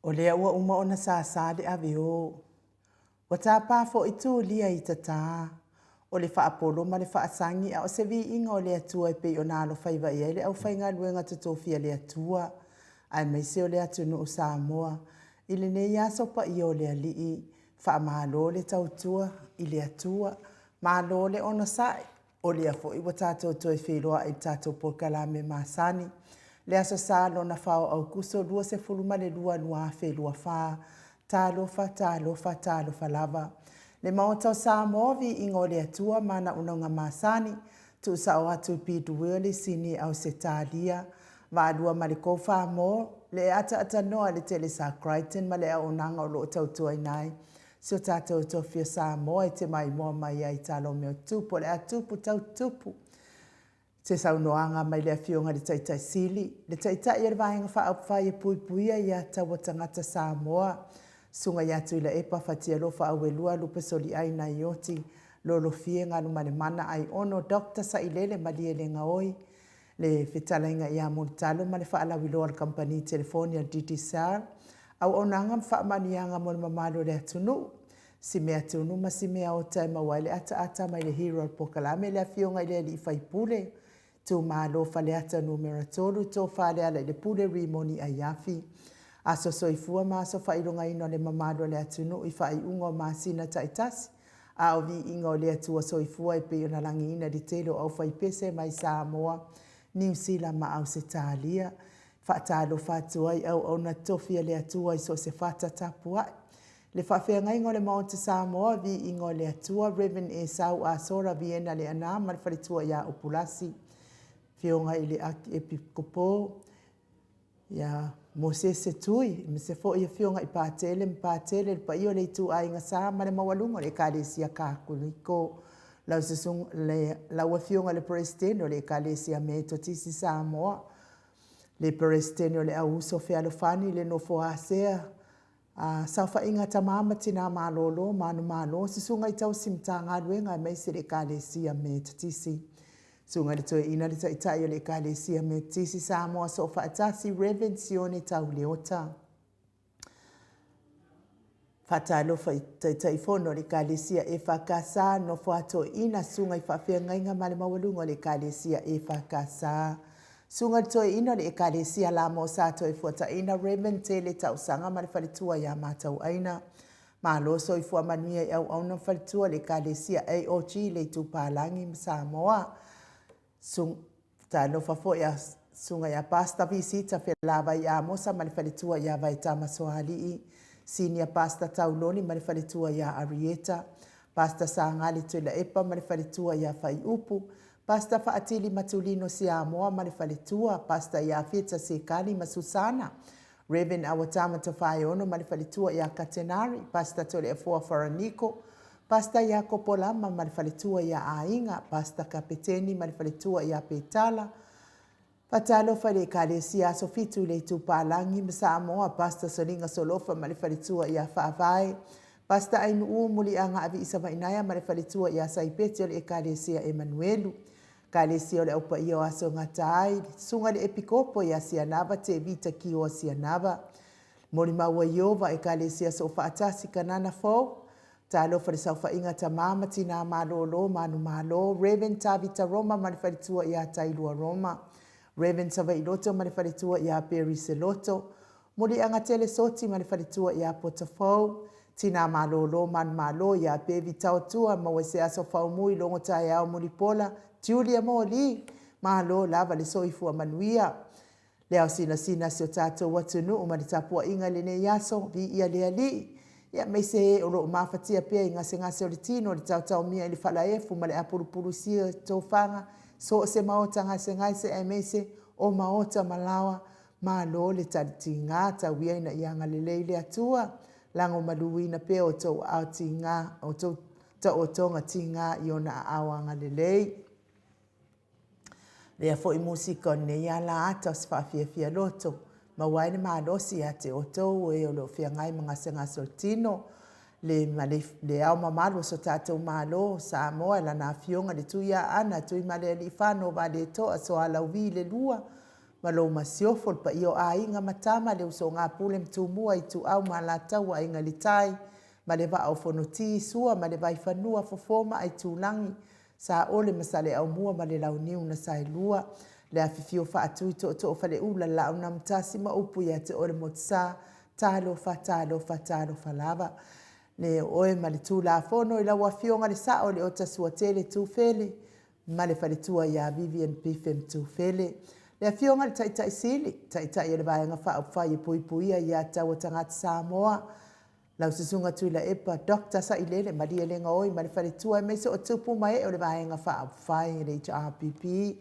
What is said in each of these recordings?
O lea ua uma ona sāsā le ave o. Ua tapa foi Tulia i tatā. O le faapolo ma le faasagi a o se viiga o le Atua e pei ona alofaiva i ai le aufaigaluega totofi a le Atua, aemaise o le atunuu Samoa i lenei aso paia o le Alii. Faamalo le tautua i le Atua, malo le onosai. O lea foi ua tatou toe feiloai i le tatou polokalame masani, le Aso Sa lona 4 o Aukuso 22 2024. Talofa, talofa, talofa lava. Le Maota o Samoa, viiga o le Atua ma ana unauga masani, tuusao atu i Piduea le Sini Ausetalia, Vaalua ma le Kofa mo le ataatanoa i le tele sa Crichton ma le auaunaga o lo o tautuaina ai si o tatou tofi o Samoa e te maimoa mai ai talo mea tupu o le a tupu tau tupu se saunoaga mai le Afioga i le Taitai Sili, le Taitai o le Vaega Faaupufai e Puipuia ia Taua Tagata Samoa, Susuga ia Tuilaepa Fatialofa Auelua Lupesoliai Naioti Lolofie Galumalemana Aiono Dr. Sailele Malielegaoi, le fetalaiga ia Mulitalo ma le faalauiloa a le Kamupani Telefoni a le Digicel, auaunaga ma faamanuiaga mo le mamalu o le atunuu, si mea tunu ma si mea ota e maua ai le ataata mai le hero o le polokalame, le Afioga i le Alii Faipule, Itumalo Faleata Numera 3, Tofa Lealailepule Rimoni Aiafi. Aso soifua ma aso faailogaina o le mamalu o le atunuu i faaiuga o masina taitasi, a o viiga o le Atua Soifua e pei ona lagiina i le tele o aufaipese mai Samoa, Niu Sila ma Ausetalia. Faatalofa atu ai auauna tofi a le Atua i so o se fata tapuai. Le faafeagaiga o le Maota Samoa, viiga o le Atua, Rev. Esau Asora Viena Leaana ma le faletua ia Upulasi, Afioga i le Akiepikopo ia Mosese Tui, aemaise foi Afioga i Patele ma Patele, le paia o le ituaiga sa ma le maualuga o le Ekalesia Katoliko. Lau, susu, le, lau Afioga i le Peresetene o le Ekalesia Metotisi Samoa, le Peresetene o le Auuso Fealofani, le Nofo Asea, A saofaiga tama ma tina malolo, manumalo, susuga i tausi Matagaluega aemaise le Ekalesia Metotisi. Susuga i le Toeaina le Taitai o le Ekalesia Metotisi Samoa Soofaatasi, Rev. Sione Tau Leota. Faatalofa i Taitaifono o le Ekalesia EFKS, Nofo a Toeaina, Susuga i Faafeagaiga ma le Maualuga o le Ekalesia EFKS. Susuga i le Toeaina o le Ekalesia Lamo Sa Toefuataiina Raymond Tele Tausaga ma le faletua ia Matauaina. Malo soifua manuia i auauna ma faletua o le Ekalesia AOG le Itupalagi ma Samoa. Talofa foi a Susuga ia Pastor Visita Felavai Amosa ma le faletua ia Vaetama Soalii, Senior Pastor Tauloni ma le faletua ia Arieta, Pastor Sagali Tuilaepa ma le faletua ia Faiupu, Pastor Faatili Matulino Siamoa ma le faletua, Pastor Iafeta Sekali ma Susana, Rev. Awatama Tofaeono ma le faletua ia Katenari, Pastor Toleafoa Faraniko, Pastor Iakopo Lama ma le faletua ia Aiga, Pastor Kapeteni ma le faletua ia Petala, Faatalofa i le Ekalesia Aso Fitu i le Itupālagi ma Samoa, Pastor Soliga Solofa ma le faletua ia Faavae, Pastor Ainuu Muliaga Aviisavainaea ma le faletua ia Saipeti o le Ekalesia Emanuelu, Ekalesia o le Au Paia o Aso Gata ai, Susuga i le Epikopo ia Sianava Tevita Kioa Sianava, Molimau a Ieova, Ekalesia Soofaatasi, Kanana Fou, Talofa i le saofaiga a tama ma tinā malōlō manumalo, Rev. Tavita Roma ma le faletua ia Tailua Roma, Rev. Savaiiloto ma le faletua ia Perry Seloto, Muliagatele Soti ma le faletua ia Potafou, Tinā malōlō manumalo ia Bevi Taotua, maua i se aso faumui logo taeao mulipola, Julia Moli, malo lava le soifua manuia. Le ao sinasina si o tatou atunuu ma le tapuaiga i lenei aso, viia le Alii. Ia aemaise e o lo o mafatia pea i gasegase o le tino, le taotaomia i le falaefu ma le apulupulusia o tofaga, so o se maota gasegase aemaise o maota ma laoa, malo le tali tiga, tau ia ina ia agalelei le Atua, lagomaluina pea outou aao tiga, outou taotoga tiga i ona aao agalelei. Lea foi musika o lenei ala ata o se faafiafia loto, maua ai le malosi ia te outou o e o lo o feagai ma gasegase o le tino, le, ma le, le ao mamalu o so tatou Malo, Samoa, lana afioga i le Tuiaana, Tuimalealiifano Vaaletoa Soalauvi le Lua, ma lou masiofo, le paia o aiga ma tama, le usoga a Pule ma Tumua, Ituau ma Alataua, Aiga i le Tai ma le Vaa o Fonoti, Sua ma le Vaifanua, Fofo ma Aitulagi, Saole ma Saleaaumua ma le Launiu na Saelua, le afifio Faatui Tootoo o Faleula, le Laau na Amotasi ma upu ia te oe le Motusa, talofa, talofa, talofa lava. Le oe ma le Tulafono i lau Afioga le Sao i le Otasuatele Tufele ma le faletua ia Vivian Bife Tufele. Le Afioga i le Taitai Sili, Taitai o le Vaega Faaupufai e Puipuia Aia Tatau a Tagata Samoa, lau Susuga Tuilaepa Doctor Sailele Malielegaoi ma le faletua aemaise o tupu ma ee o le Vaega Faaupufai le HRPP.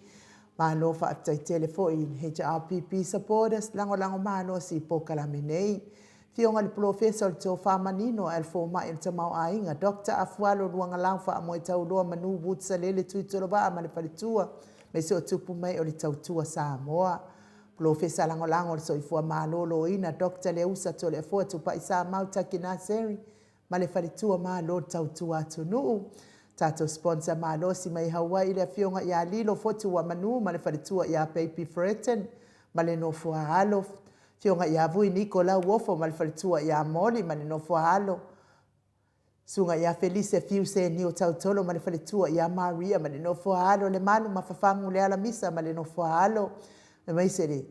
Malo faafetai tele foi i le HRPP supporters lagolago malosi i polokalame nei. Afioga i le Polofesa o le Tofa Manino ae le Fomai o le Tamaoaiga, Doctor Afualo Luagalau Faamoetauloa Manu Woods Salele Tuitolovaa ma le faletua, aemaise o tupu ma ee o le Tautua Samoa. Polofesa Lagolago o le Soifua Maloloina, Doctor Leusa Toleafoa Tupai Samau Taki Naseri ma le faletua Malo le Tautua Atunuu. Tatou sponsor malosi mai Hawaii le Afioga ia Lilo Fotuamanu ma le faletua ia Baby Freton ma le nofo a alo. Afioga ia Vui Niko Lauofo ma le faletua ia Moli ma le nofo a alo. Susuga ia Felise Fiu Senio Tautolo ma le faletua ia Maria ma le nofo a alo Lemalu Mafafagu Lealamisa ma le nofo a alo aemaise le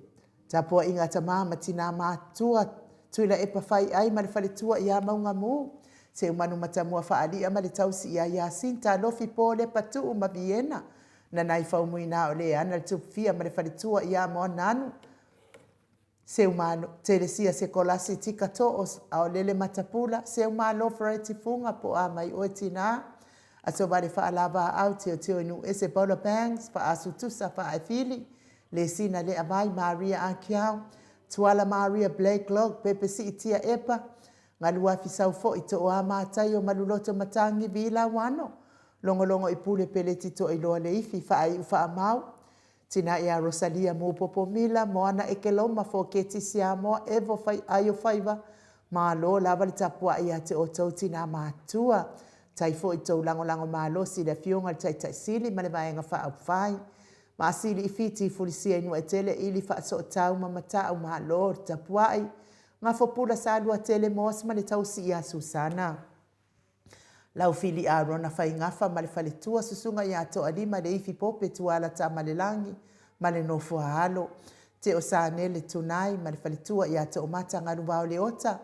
tapuaiga a tama ma tina matutua Tuilaepa Faiai ma le faletua ia Maugamu Seumanu Matamua Faalia ma le tausi ia Yasinta Lofi Po Lepa Tuu ma Viena Nanai Faumuina o Leana le Tupufia ma le faletua ia Moananu Seumalo, Telesia Sekolasi Tika Toos, Aolele Matapula, Seumalo Fereti Fuga po o a mai oe tinā, Asovale Faalavaau, Teoteo i Nuuese Paula Bangs, Faasu Tusa Faaefili, Lesina Leavai, Maria Akiau, Tuala Maria Blake Log, Pepe Siitia Epa, Galuafi Saufoi, Tooa Mataio Maluloto Matangi Vi Lauano, Logologo i Pule Peleti Toailoa Leifi, Faaiu Faamau, Tina ia Rosalia Mupopo Mila, Moana Ekeloma, Foketi Siamoa, Evo Fai Aio Faiva, Malo lava le tapuai ia te outou tinā matua. Tai foi tou lagolago malosi i le Afioga i le Taitai Sili ma le Vaega Faaupufai. Maasili i Fiti, Fulisia i Nuaetele, Ili Faasootau ma Matau, Malo le tapuai. Gafopula Saluatele Moss ma le tausi ia Susana. Laufili Arona Faigafa ma le faletua, Susuga ia Toalima Leifi Pope Tuala Tamalelagi ma le nofo a alo, Teo Sanele Tunai ma le faletua ia Toomata Galuvao Leota,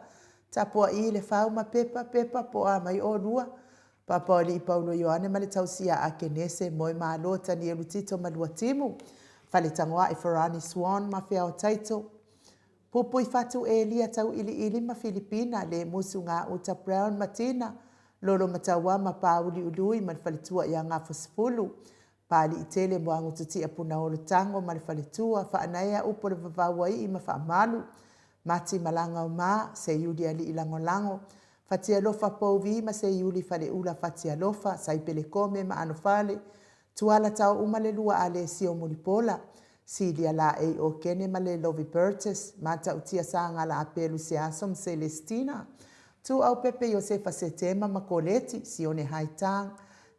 Tapuaii Lefau ma Pepa Pepa po o a mai oulua, Papaoalii Paulo Ioane ma le tausi ia Akenese, Moemalo Tanielu Tito ma Luatimu, Faletagoai Farani Swan ma Feao Taito, Pupuifatu Elia Tauiliili ma Filipina, Lemusu Gauta Brown ma Tina, Lolo Mataua ma Pāuliului ma le faletua ia Gafosefulu, Pāliitele Moagututia Punaolo Tago ma le faletua, Faanaea Upu o le Vavauaii ma Faamalu, Mati Malagauma, Seiuli Alii Lagolago, Fatialofa Pouvi ma Seiuli Faleula Fatialofa, Saipele Kome ma Anofale, Tuala tao uma le lua a Lesio Mulipola, Silia Laei Okene ma le Lovi Burtis, Matautia Sagala Apelu Seaso ma Celestina, Tuaupepe Iosefa Setema ma Koleti, Sione Haitang,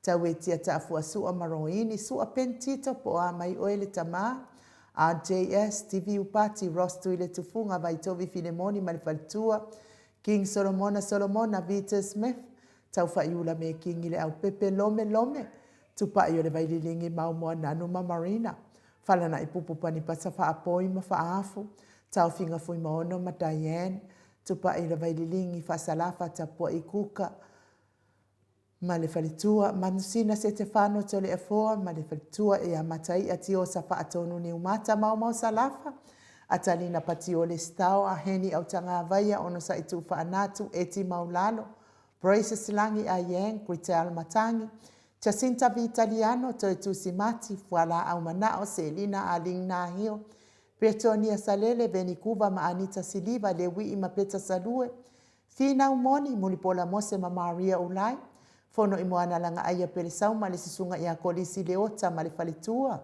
Tauetia Taafuasua ma Roini, Sua Pen Tito po o a mai oe le tama, RJS, TV Upati, Ross Tuiletufuga, Vaitovi Filemoni ma le faletua, King Solomona Solomona, Vita Smith, Taufaiula Mekingi Leaupepe, Lome Lome, Tupai o le Vaililigi Mau Moananu ma Marina, Falanaʻi Pupu Panipasa Faapoi ma Faafu, Taofiga Fuimaono ma Diane, Tupai le Vaililigi Faasalafa Tapuaʻi Kuka ma le faletua, Manusina Setefano Toleafoa ma le faletua ia Matai'a Tiosa Faatonu Niumata Maomao Salafa, Atalina Patiole Stao Aheni Autagavaia Onosai Tuufaanatu Eti Maulalo, Braces Lagi Ayeng, Gritel Matangi, Jacinta Vitaliano, Toetusi Mati, Fualaau Manao, Selina Aling Nahio, Bretonia Salele, Veni Kuva ma Anita Siliva, Lewii ma Peta Salue, Finau Moni, Mulipola Mose ma Maria Ulai, Fono i Moana Lagaaia Pelesau ma le Susuga ia Kolisi Leota ma le Faletua.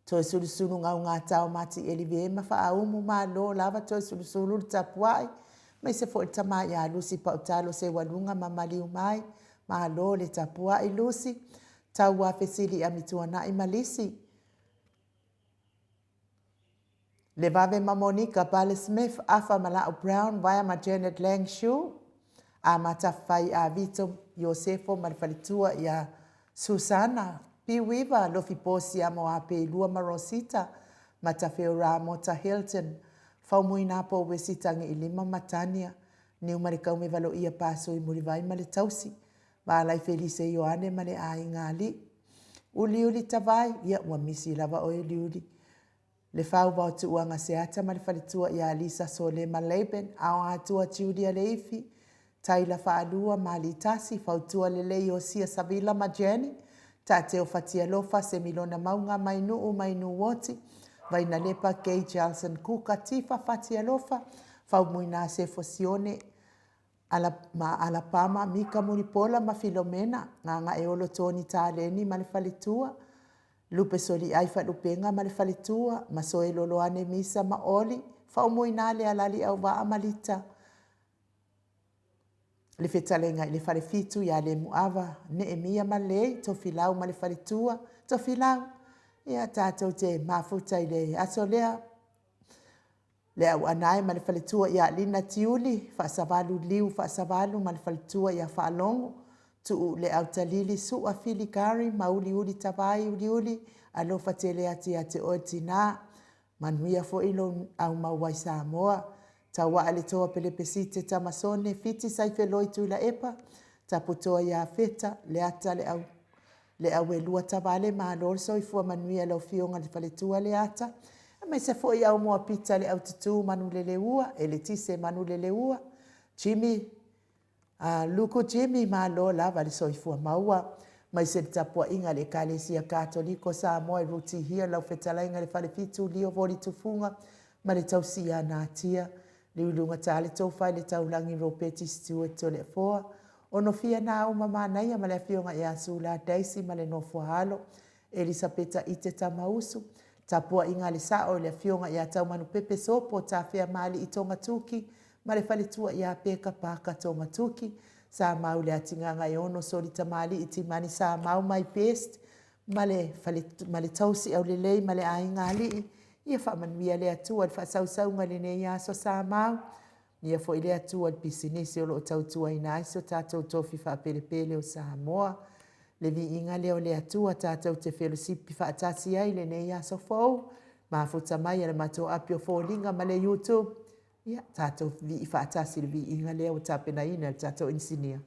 Toe sulusulu gaugata o Mati Elive ma Faaumu Malo lava toe sulusulu le tapuai, maise foi le tama ia Lusi Pautalo Seualuga ma maliu mai, malo le tapuai Lusi, Tauafe Sili Amituanai ma Lisi. Levave ma Monica Pale Smith, Afa ma La'u Brown, Vaea ma Janet Lang Shu, Amata Fai a Vito Iosefo ma le faletua ia Susana, Piuiva, Lofi Posia mo Apeilua ma Rosita, Matafeo Ramota Hilton, Faumuina po Wesi Tagiilima ma Tania, Niu ma le Kaumevaloia Pasui Mulivai ma le Tausi, Valai Felise Ioane ma le Aiga Alii. Uliuli Tavai, ia ua misi lava oe Uliuli. Le Fauva o Tuuaga Seata ma le faletua ia Lisa Sole ma Laban, Aoatua Julia Leifi, Taila Faalua ma Alitasi, Fautua Lelei Iosia Savila ma Jenny, Taateo Fatialofa, Semilona Mauga, Mainuu Mainuu Oti, Vainalepa Gay Jelson Kuka, Tifa Fatialofa, Faumuina Sefo Sione, Ala, ma Alapama, Mika Mulipola ma Filomena, Gagaeolo Toni Taleni ma le faletua, Lupe Soliai Falupenga ma le faletua, Masoe Loloane Misa ma Oli, Faumuina le Alali Auvaa ma Lita, le Fetalaiga i le Falefitu ia Lemuava, Neemia ma Lei, Tofilau ma le faletua, Tofilau, ia tatou te mafuta i le aso lea, Le Auanae ma le faletua ia Lina Tiuli, Faasavalu Liu Faasavalu ma le faletua ia Faalogo, Tuu Le Autalili Sua Fili Kari ma Uliuli Tavai Uliuli alofa tele atu ia te oe tina. Manuia foi lou aumau ai Samoa. Tauaa le Toa Pelepesite Tamasone Fiti Saifeloi Tuilaepa Taputoa ia Feta Leata Le Au Le Auelua Tavale Malo le soifua manuia i lau Afioga i le Faletua Leata, aemaise foi Aumua Pita Le Aututu Manuleleua, Eletise Manuleleua, Jimmy Luku Jimmy, malo lava le soifua maua. Aemaise le tapuaiga a le Ekalesia Katoliko Samoa i Rutihia, lau fetalaiga i le Falefitu Lio Voli Tufuga ma le Tausia Natia, Liuliugata le Tofa i le Taulagi Ropeti Stewart Toleafoa, Onofia Nauma Manaia ma le Afioga ia Sula Daisy ma le nofo a alo, Elisapeta Ite Tamausu, Tapuaiga a le Sao i le Afioga ia Taumanupepe Sopo Tafeamalii Togatuki ma le faletua ia Peka Paka Togatuki, Samau Leatigagaeono Soli Tamalii Timani Samau My Best ma le fale ma le tausi aulelei ma le aiga alii, ia faamanuia le Atua i le faasausauga i lenei aso Samau. Ia foi le Atua i le pisinisi o lo o tautuaina ai si o tatou tofi faapelepele o Samoa. Le viiga lea o le Atua tatou te felosipi faatasi ai i lenei aso fou, mafuta mai a le matou api o foliga ma le YouTube. Ia, tatou vii faatasi i le viiga lea ua tapenaina e le tatou inisinia.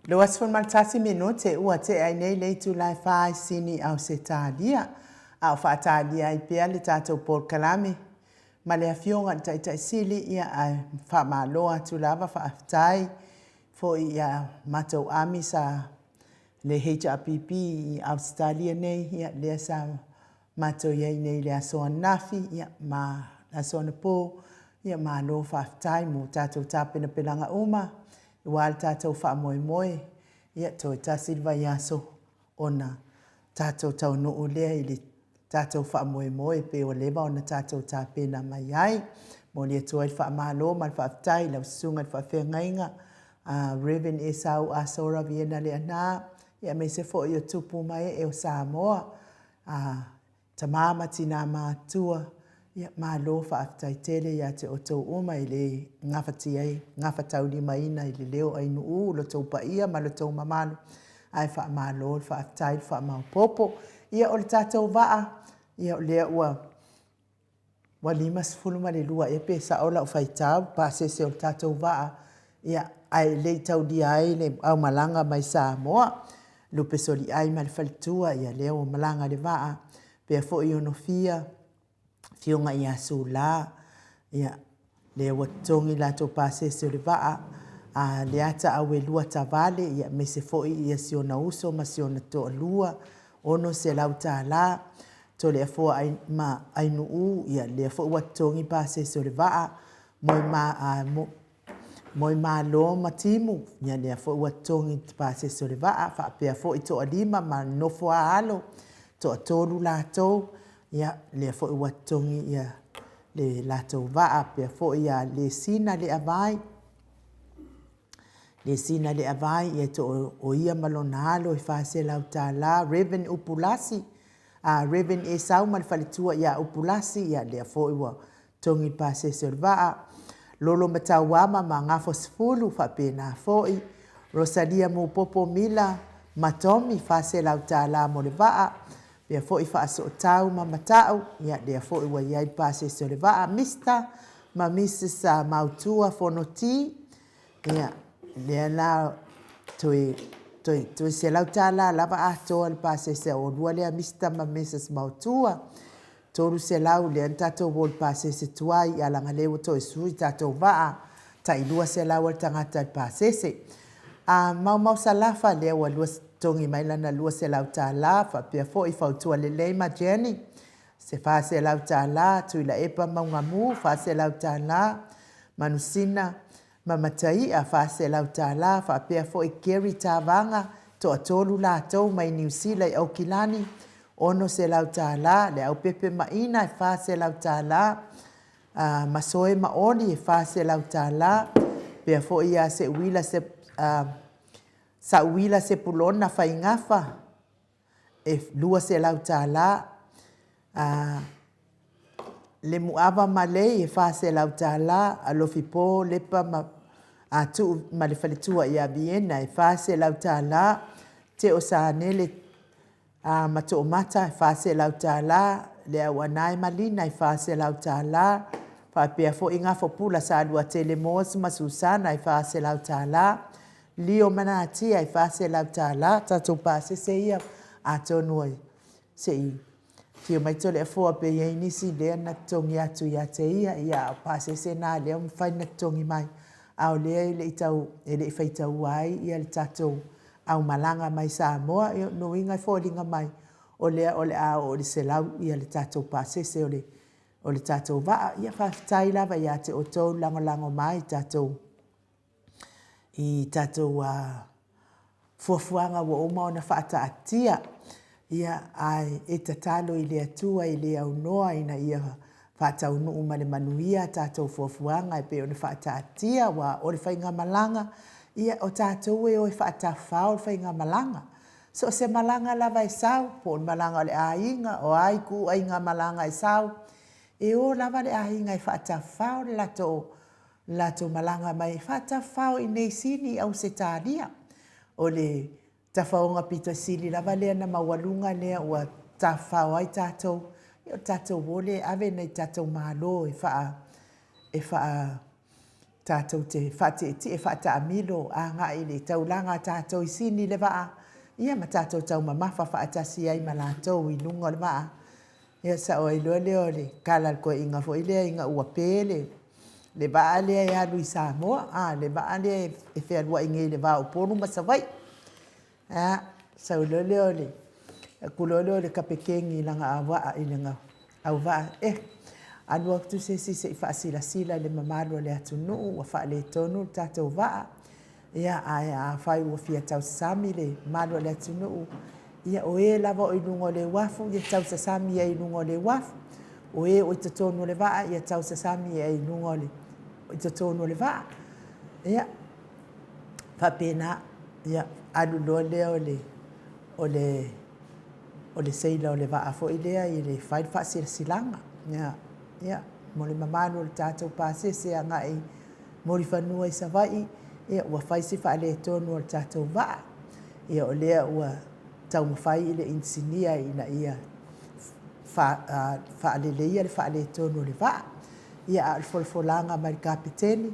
21 minute ua tea ai nei le itula e fa i Sini Ausetalia, a o faatalia ai pea le tatou polokalame ma le Afioga i le Taitai Sili, ia ae faamalo atu lava, faafetai foi ia matou ami sa le HRPP i Ausetalia nei, ia lea sa matou i ai nei i le aso ananafi, ia, ma le aso anapo, ia malo faafetai mo tatou tapenapenaga uma aua le tatou faamoemoe, ia toe tasi le vaiaso ona tatou taunuu lea i le tatou faamoemoe e pei ua leva ona tatou tapena mai ai. Momoli atu ai le faamalo ma le faafetai i lau Susuga i le Faafeagaiga a Rev. Esau Asora Viena Leaana, aemaise foi o tupu ma ee o Samoa, a tama ma tina matutua, ia malo faafetai tele ia te outou uma i le gafatia ai, gafataulimaina i le leo ainuu lo outou paia ma lo outou mamalu, ae faamalo le faafetai le faamaopoopo. Ia o le tatou vaa, ia o lea ua Ua 52 ea pe sao lau faitau, pasese o le tatou vaa, ia, ae le i taulia ai le aumalaga mai Samoa. Lupesoliai ma le faletua, ia lea ua malaga le vaa, pea foi Onofia, afioga ia Sula, ia, lea ua totogi latou pasese o le vaa, a Leata Auelua Tavale, ia, aemaise foi ia si ona uso ma si ona toalua, $600. Toleafoa ma Ainuu, ia lea foi ua totogi pasese o le vaa, Moemalo ma Timu, ia lea foi ua totogi pasese o le vaa, faapea foi Toalima ma le nofo a alo, toatolu latou, ia lea foi ua totogi ia le latou vaa, faapea foi ia Lesina Leavai, Lesina Leavai, ia o ia ma lona alo e $400, Rev Upulasi, a Rev Esau ma le faletua ia Upulasi, ia lea foi ua togi le pasese o le vaa, Lolomatauama ma Gafosefulu, faapena foi, Rosalia Mupopo Mila ma Tommy, $400 mo le vaa, pea foi Faasootau ma Mata'u, ia lea foi ua i ai le pasese o le vaa, Mister ma Missus Mautua Fonoti, Ia, lea la toe, toe, toe $100 lava atoa le pasese a oulua lea Mister ma Missus Mautua. 300 lea na tatou o i le pasese tuai, ae leaga lea ua toe sui tatou vaa, tai 200 a le tagata i le pasese. A Maumau Salafa lea ua lua totogi mai lana $200, faapea foi Fautua Lelei ma Jenny, se $400, Tuilaepa Maugamu, $400, Manusina ma Mataia, $400, faapea foi Gary Tavaga, toatolu latou mai Niu Sila i Aukilani, $600, Leaupepe Maina, $400, Masoe ma Oli, $400, faapea foi ia Seuila Sauila Sepulona Faigafa, e $200. Lemuava Malei e $400, Alofipo Lepa ma Tuu ma le faletua ia Viena e $400, Teo Sanele ma Toomata e $400, Leauanae Malina e $400, faapea foi Gafopula Saluatele Moss ma Susana e $400, Lio Manatia e $400 tatou pasese ia atonu e se i afio mai Toleafoa pe i ai nisi lea na totogi atu ia te ia, ia a o pasese na lea ua mafai ona totogi mai, a o lea e le i tau, e le i faitaua ai ia le tatou aumalaga mai Samoa. Ia o lona uiga e foliga mai o lea o le a oo i le 100 ia le tatou pasese o le o le tatou vaa. Ia faafetai lava ia te outou le lagolago mai i tatou i tatou fuafuaga ua uma ona faataatia, ia, ae e tatalo i le Atua e le aunoa ina ia faataunuu ma le manuia a tatou fuafuaga e pei ona faataatia, aua o le faigamalaga, ia, o tatou e o e faatafafao le faigamalaga. So o se malaga lava e sau, po o le malaga a le aiga, o a ituaiga malaga e sau, e o lava le aiga e faatafafao le latou latou malaga mai e faatafafao i inei i Sini i Ausetalia. O le tafaoga pito sili lava lea na maualuga lea ua tafafao ai tatou, ia o le tatou o lea e ave nai tatou malo e faa, e faa. Tatou te faatietie faataamilo agai i le taulaga a tatou i Sini le vaa, ia ma tatou taumamafa faatasi ai ma latou i luga o le vaa. Ia sao ai loa lea o le tala a le toeaina foi lea ina ua pe le le vaa lea e alu i Samoa, a, le vaa lea e fealuai nei i le va o Upolu ma Savaii. A, sau loa lea o le atu loa lea o le kapeteni i lana auvaa, i lana auvaa, eh, alu atu se isi se i faasilasila i le mamalu o le atunuu ua faaletonu le tatou vaa. Ia, ae afai ua fia tausasami le mamalu o le atunuu, ia o e lava o i luga o le uafu, ia tausasami ai i luga o le uafu. O e o i totonu o le vaa, ia tausasami ai i luga o le, i totonu o le vaa. Ia, faapena, ia, alu loa lea o le, o le, o le seila o le vaa foi lea i le fai le faasilasilaga. Ia, ia, mo le mamalu o le tatou pasese agai Mulifanua i Savaii, ia ua fai si faaletonu o le tatou vaa. Ia o lea ua taumafai i le inisinia ina ia faaleleia le faaletonu o le vaa. Ia a o le folafolaga mai le Kapeteni,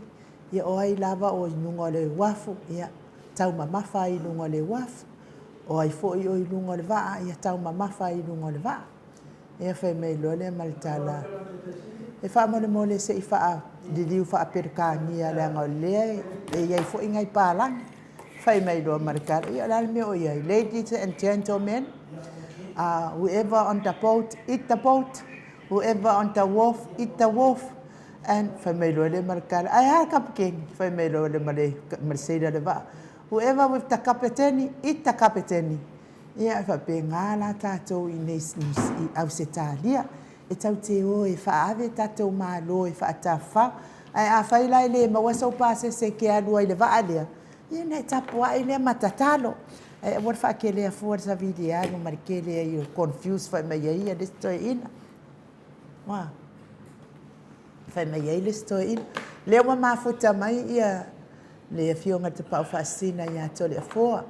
ia o ai lava o i luga o le uafu, ia taumamafa ai i luga o le uafu. O ai foi o i luga o le vaa, ia taumamafa ai i luga o le vaa. Ia fai mai loa lea ma le tala, E faamolemole se i faaliliu faa-Peretania leaga o lea e i ai foi nai palagi. Fai mai loa ma le tala, ia o le a le mea o i ai? Ladies and gentlemen, whoever on the boat, eat the boat. Whoever on the wharf, eat the wharf. And fai mai loa lea ma le tala, ae a le kapeteni? Fai mai loa ma le, ma le seila o le vaa, whoever with the kapeteni, eat the kapeteni. Ia, e faapena la tatou i nei i Ausetalia, e tau te o e faaave tatou malo e faatafafao. Ae afai la e le maua sou pasese e te alu ai i le vaa lea, ia ona e tapuai lea ma tatalo. Ae aua le faakelea fua le savili e alu ma le kele ai o confuse fai mai ai le isi toeaina. Ua. Fai mai ai le isi toeaina. Lea ua mafuta mai ia le Afioga i le Tapaau Faasisina ia Toleafoa.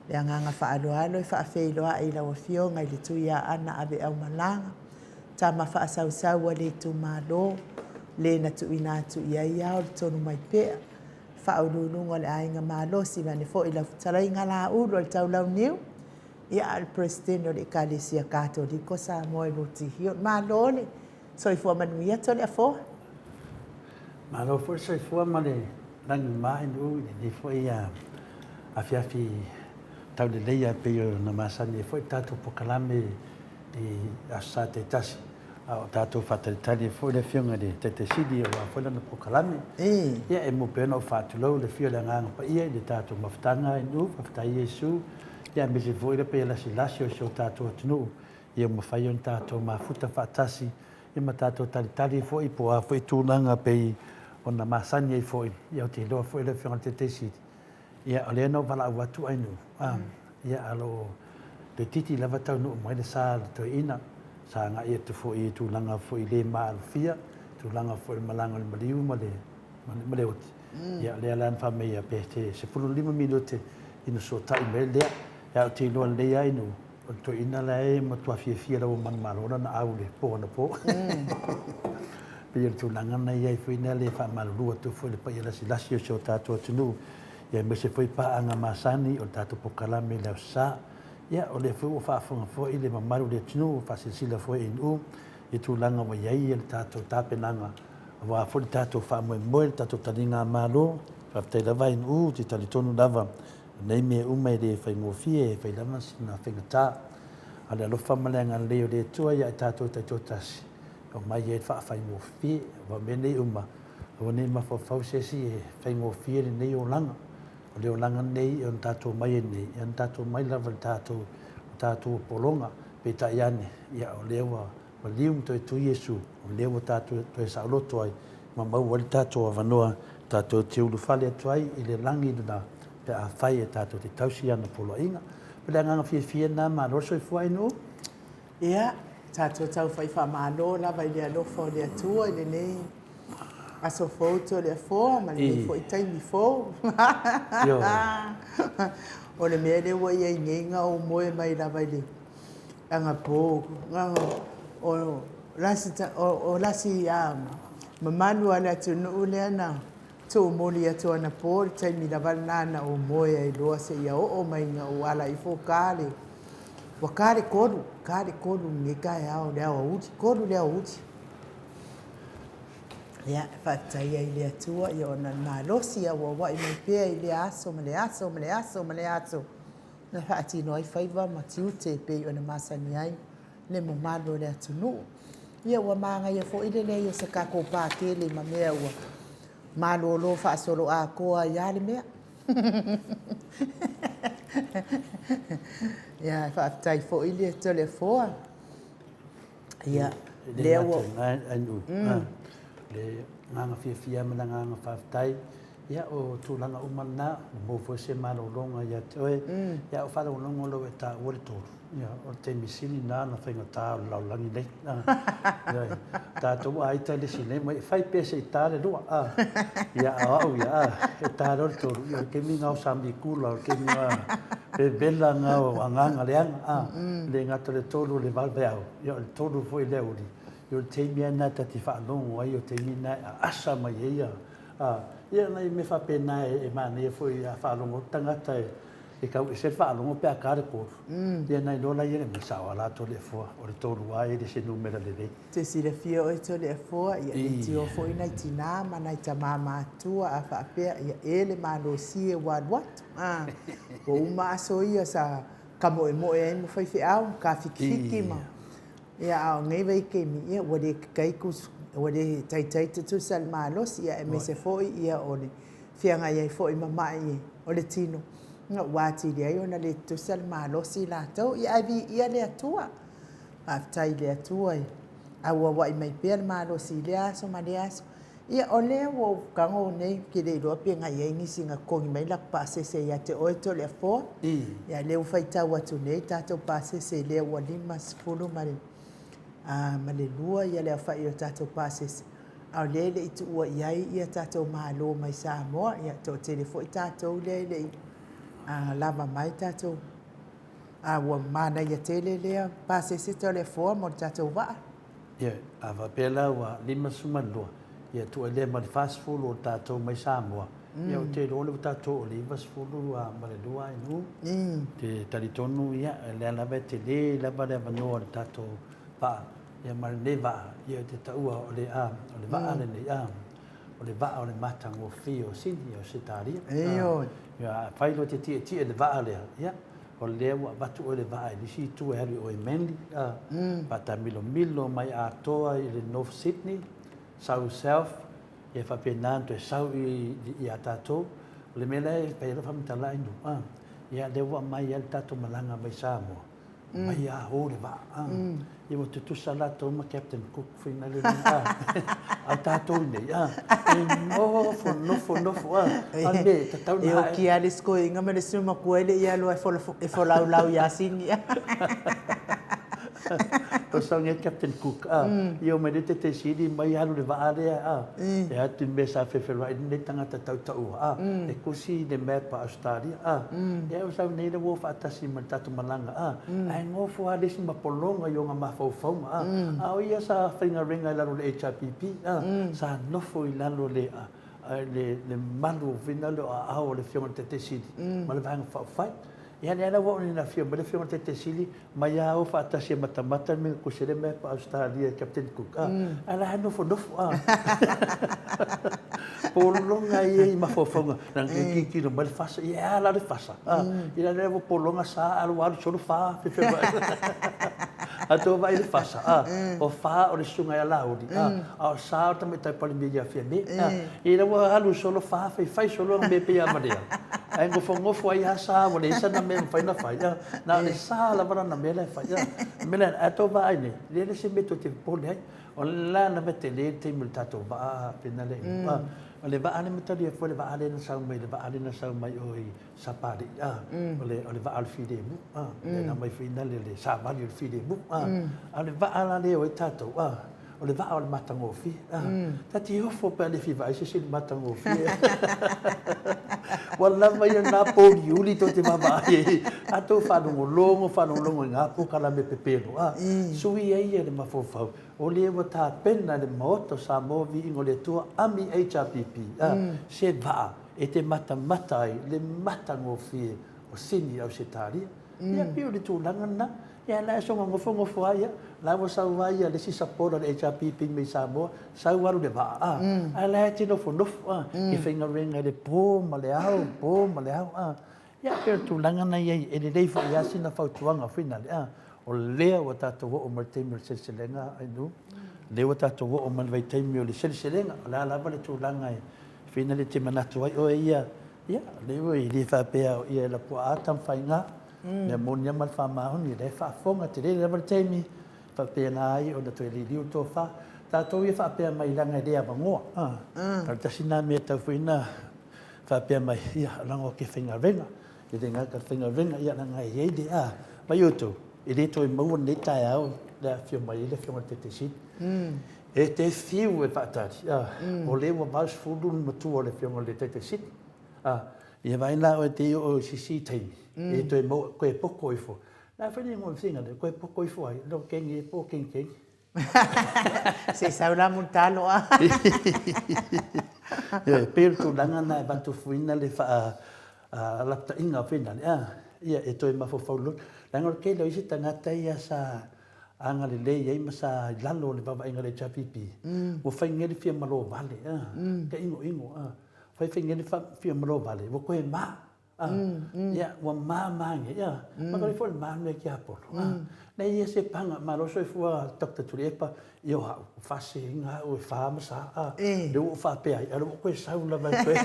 Le agaga faaaloalo e faafeiloai i lau Afioga i le Tuiaana Aveaumalaga, tama faasausau a le itumalo, le na tuuina atu i ai ao le tonu mai pea, Faauluuluga o le Aiga Malosi, vaeane foi lau fetalaiga Laulu o le Taulauniu, ia a o le Peresetene o le Ekalesia Katoliko Samoa i Rotihio. Malo le soifua manuia Toleafoa. Malo foi le soifua ma le lagi mama i nuu i lenei foi afiafi tauleleia e pei ona masani ai foi le tatou polokalame i Aso Sa taitasi, a o tatou faatalitali ai foi le Afioga i le Taitai Sili aua foi lana polokalame. Ia, e mua pea ona ou faatulou i le afio o le Agaga Paia i le tatou mafutaga i nuu, faafetai Iesu, ia aemaise foi le paia lasilasi o si o tatou atunuu, ia ua mafai ona tatou mafuta faatasi ia ma tatou talitali foi po o a foi tulaga pei ona masani ai foi. Ia ou te iloa foi le Afioga i le Taitai Sili, ia o lea na ou valaau atu ai nuu, a, ia a lo o toeitiiti lava taunuu mai le sa o le toeaina, sa agai atu foi i tulaga foi le maalofia, tulaga foi o le malaga o le maliu ma le, ma le oti. Ia o lea la na fai mai pe se 15 minute ina sootai mai lea. Ia ou te iloa lelei lava i nuu, O le toeaina la e matua fiafia lava manumalo lana au i le po anapo. Pei o le tulaga na i ai foi lea e faamalulu atu foi i le paia lasilasi o si o tatou atunuu, ia aemaise foi paaga masani o le tatou polokalame i le Aso Sa. Ia, o lea foi ua faafofoga foi le mamalu o le atunuu, ua faasilasila foi e ANU i tulaga ua i ai le tatou tapenaga aua foi le tatou faamoemoe, le tatou taligamalo. Faafetai lava ANU, ou te talitonu lava O nei mea uma e le faigofie, e fai lava sina faigata. A o le alofa ma le agalelei o le Atua ia i tatou taitoatasi, e omai ai le faafaigofie. Aua o mea nei uma, aua ne i mafaufau se isi e faigofie lenei olaga. O le olaga lenei e ono tatou omai ai nei, e ono tatou omai lava i le tatou, o tatou pologa. Peitai ane, ia o lea ua maliu ma toe tu Iesu, o lea ua tatou toe saoloto ai ma maua ai le tatou avanoa tatou te ulufale atu ai i le lagi lena pe afai e tatou te tausi i ana poloaiga. O le agaga fiafia lena, malo le soifua Ainuu. Ia, tatou tau fai faamalo lava i le alofa o le Atua i lenei aso fou Toleafoa ma lenei foi taimi fou. O le mea lea ua i ai nei na ou moe mai lava i le anapo, o lasi mamalu a le atunuu lea na. Tuumuli atu anapo i le taimi lava lena na ou moe ai loa seia oo mai ina ou ala ifo ta le ua ta le 3, ta le 3 i lenei taeao i le aoauli, 3 i le aoauli. Ia, e faafetai ai i le Atua ia ona o le malosi e auauai mai pea i lea aso ma le aso ma le aso ma le aso na faatino ai faiva ma tiute e pei ona masani ai le mamalu o le atunuu. Ia ua manaia foi le leai o se tatou pa tele ma mea ua malolo faasoloatoa ai lava le mea. Ia, faafetai foi le Toleafoa. Ia, lea ua... Le agaga fiafia ma le agaga faafetai, ia o tulaga uma lena, ua maua foi se malologa ia te oe. Ia a ou faalogologo loa ua e taua le tolu, ia o le taimi sili lena ona faigata o le lalolagi nei. Ioe. Tatou a ita le isi nei mai, fai pea se i ta le lua. Ia a o au ia, e ta loa le tolu, ia o le taimi lena o sami kula, o le taimi lena vevela lena o agaga leaga. E le gata o le tolu o le vaveao, ia o le tolu foi o le aoauli, ia o le taimi lava lena ta te faalogo ai, o le taimi lena e aasa mai ai ia, ia nai mea faapena e manaia foi a faalogo atu tagata e tau ese le faalogo pe a ta le tolu, ia ona iloa lea e mea sao lava la Toleafoa, o le tolu lava e le o se numera lelei. Te silafia oe Toleafoa, ia leitioa foi nai tinā ma nai tamā matutua a faapea, ia e le malosi e ua alu atu. Ua uma aso ia sa tamoemoe ai ma faifeau ma tafikifiki ma, ia a o nei vaitaimi, ia ua le tatai, ua le taitai tutusa le malosi, ia aemaise foi ia o le feagai ai foi ma mai o le tino, ia ua atili ai ona le tutusa le malosi latou. Ia ae viia le Atua. Faafetai i le Atua e auauai mai pea le malosi i lea aso ma lea aso. Ia, o lea ua ou tago nei, ou te le iloa pe na i ai nisi na totogi mai latou pasese ia te oe Toleafoa. Ia, lea ua faitau atu nei tatou pasese lea ua 52 le aofai o tatou pasese, a o lea e le i tuua i ai ia tatou malo mai Samoa. Ia, toatele foi tatou lea e le i lava mai tatou. A ua manaia tele lea pasese Toleafoa mo le tatou vaa. Ia, a faapea la ua 52, ia tuu ai lea ma le 40 o tatou mai Samoa, ia ou te iloa o lea ua tatou oo i le 92 ainu. Ou te talitonu, ia, o lea lava e tele lava le avanoa o le tatou vaa, ia ma lenei vaa, ia ou te taua o le, a, o le vaa lenei, a, o le vaa o le matagofie o Sini, o Ausetalia. Ioe. Ia, afai loa e te tietie i le vaa lea, ia, o lea ua avatu oe le vaa i le isi itu e alu i o i Manly, a, faatamilomilo mai atoa i le North Sydney, sau South, ia faapena ona toe sau ia tatou. O le mea la e fai ai lau faamatalaga i nuu, a, ia lea ua aumai ai le tatou malaga mai Samoa, mai a o le vaa, a, ia ua tutusa latou ma Captain Cook foi na le a, a o tatou nei, a, e nofo, nofo, nofo, a, a le mea e tatau ona E oki lava le isi toeaina ma le isi matua e le i alu e folaulau ia Sini. O sau nei Captain Cook, a, ia omai nei Taitaisili mai alu i le vaa lea, a, e atu i le mea sa fefeloai ai lenei tagata tautaua, a, e kusi le map a Ausetalia, a, ia o sau nei le ua o faatasi ma le tatou malaga, a, ae nofo lava le isi ma pologa i ona mafaufauga, a, a o ia sa faigaluega i lalo o le HRPP, a, sa nofo i lalo o le, le, le malu foi lea o aao o le Afioga i le Taitaisili ma le Vaega Faaupufai. Ia lea la ua oo ina afio mai le Afioga i le Taitaisili, mai lava o faatasi e matamata le mea na kusi ai le map a Ausetalia e Captain Cook, a, a o la e nofonofo, a. Pologa ia i mafaufauga, leaga e tilotilo mai le fasa, ia e a la le fasa, a, ia lea ua pologa sa alu alu solo fa, fefe mai. A tou vaai i le fasa, a, o fa o le susuga ia Laauli, a, a o sa o le tamaitai Palemia ia Fiame, a, ia lea ua alu solo fa, fai fai solo ana mea pei a valea. Ae nofonofo ai lava sa ua leai sana mea e mafai ona fai, a, na o le sa lava lana mea la e fai, a. O le mea lea, a tou vaai nei, e leai se mea tou te popole ai. O le la lava e tele le taimi o le tatou vaa pena lea i a. O le vaa lea matalia foi le vaa lea na sau mai, le vaa lea na sau mai o i Sapalii, a. O le, o le vaa o le filemu, a. Lea na aumai foi lea le savali o le filemu, a. A o le vaa la lea e o ai tatou, a. O le vaa o le matagofie. Ta te ofo pe a le fia vaai se isi i le matagofie. Ua lava ia lena pouliuli tou te vaavaai ai, a tou faalogologo, faalogologo i na polokalame pepelo, a, sui ai ia le mafaufau, o lea ua tapena e le Maota o Samoa Viiga o le Atua, ami HRPP, a, se vaa e te matamata ai le matagofie o Sini Ausetalia. Ia pei o le tulaga lena. Ia la e soona nofonofo lava ia, la ua sau lava ia le isi support a le HRPP mai Samoa, sau alu le vaa, a, ae la e te nofonofo, a, e faigaluega i le po ma le ao, po ma le ao, a. Ia pei o le tulaga lena e i ai, e lelei foi lava sina fautuaga foi lale, a, o lea ua tatou oo mai i le taimi o le seleselega Ainuu, lea ua tatou oo mai i le vaitaimi o le seleselega, o le a lava le tulaga e fai e te manatu ai oe ia, ia, lea ua e le faapea o ia e lapuaa Tamafaiga, mea moni lava ma le faamaoni, o lea e faafofoga, tele lava le taimi, faapena ai ona toe liliu le tofa. Tatou ia faapea mai leaga e le avanoa, a o le tasi lena mea e tatau foi ona faapea mai, ia, leaga ou te faigaluega, e le gata i le faigaluega, ia leaga e i ai le, a, vaai outou, e le toe maua lenei taeao le afifio mai ai le Afioga i le Taitai Sili. E te fiu e faatali, a, o lea ua 80 le matua o le Afioga i le Taitai Sili, a, ia vaai la oe te i oo i se isi taimi, e toe maua, koe poko ifo. La e fai le igoa o le finga lea, koe poko ifo ai, lo kengi e po kengi kengi. Se i sau la mo le talo a. E pei o le tulaga lena e avatu fuaina le faa lapataiga foi lale, a, ia e toe mafaufau loa. Leaga o le tele o isi tagata ia sa agalelei ai ma sa i lalo o le vaavaaiga a le HRPP, ua fai nei le fia malo vale, a, ka inoino, a, fai fai nei le fia malo vale, ua toe ma. A, ia, ua ma ma nei, a, ma ka foi le ma mea ki Apolo. A, nei ia se panga, malo soifua Dr. Tuilaepa, ia o au, faasēiga au e fa ma sa, a, lea ua ou faapea ai, a o lea ua ou toe sau lava e toe.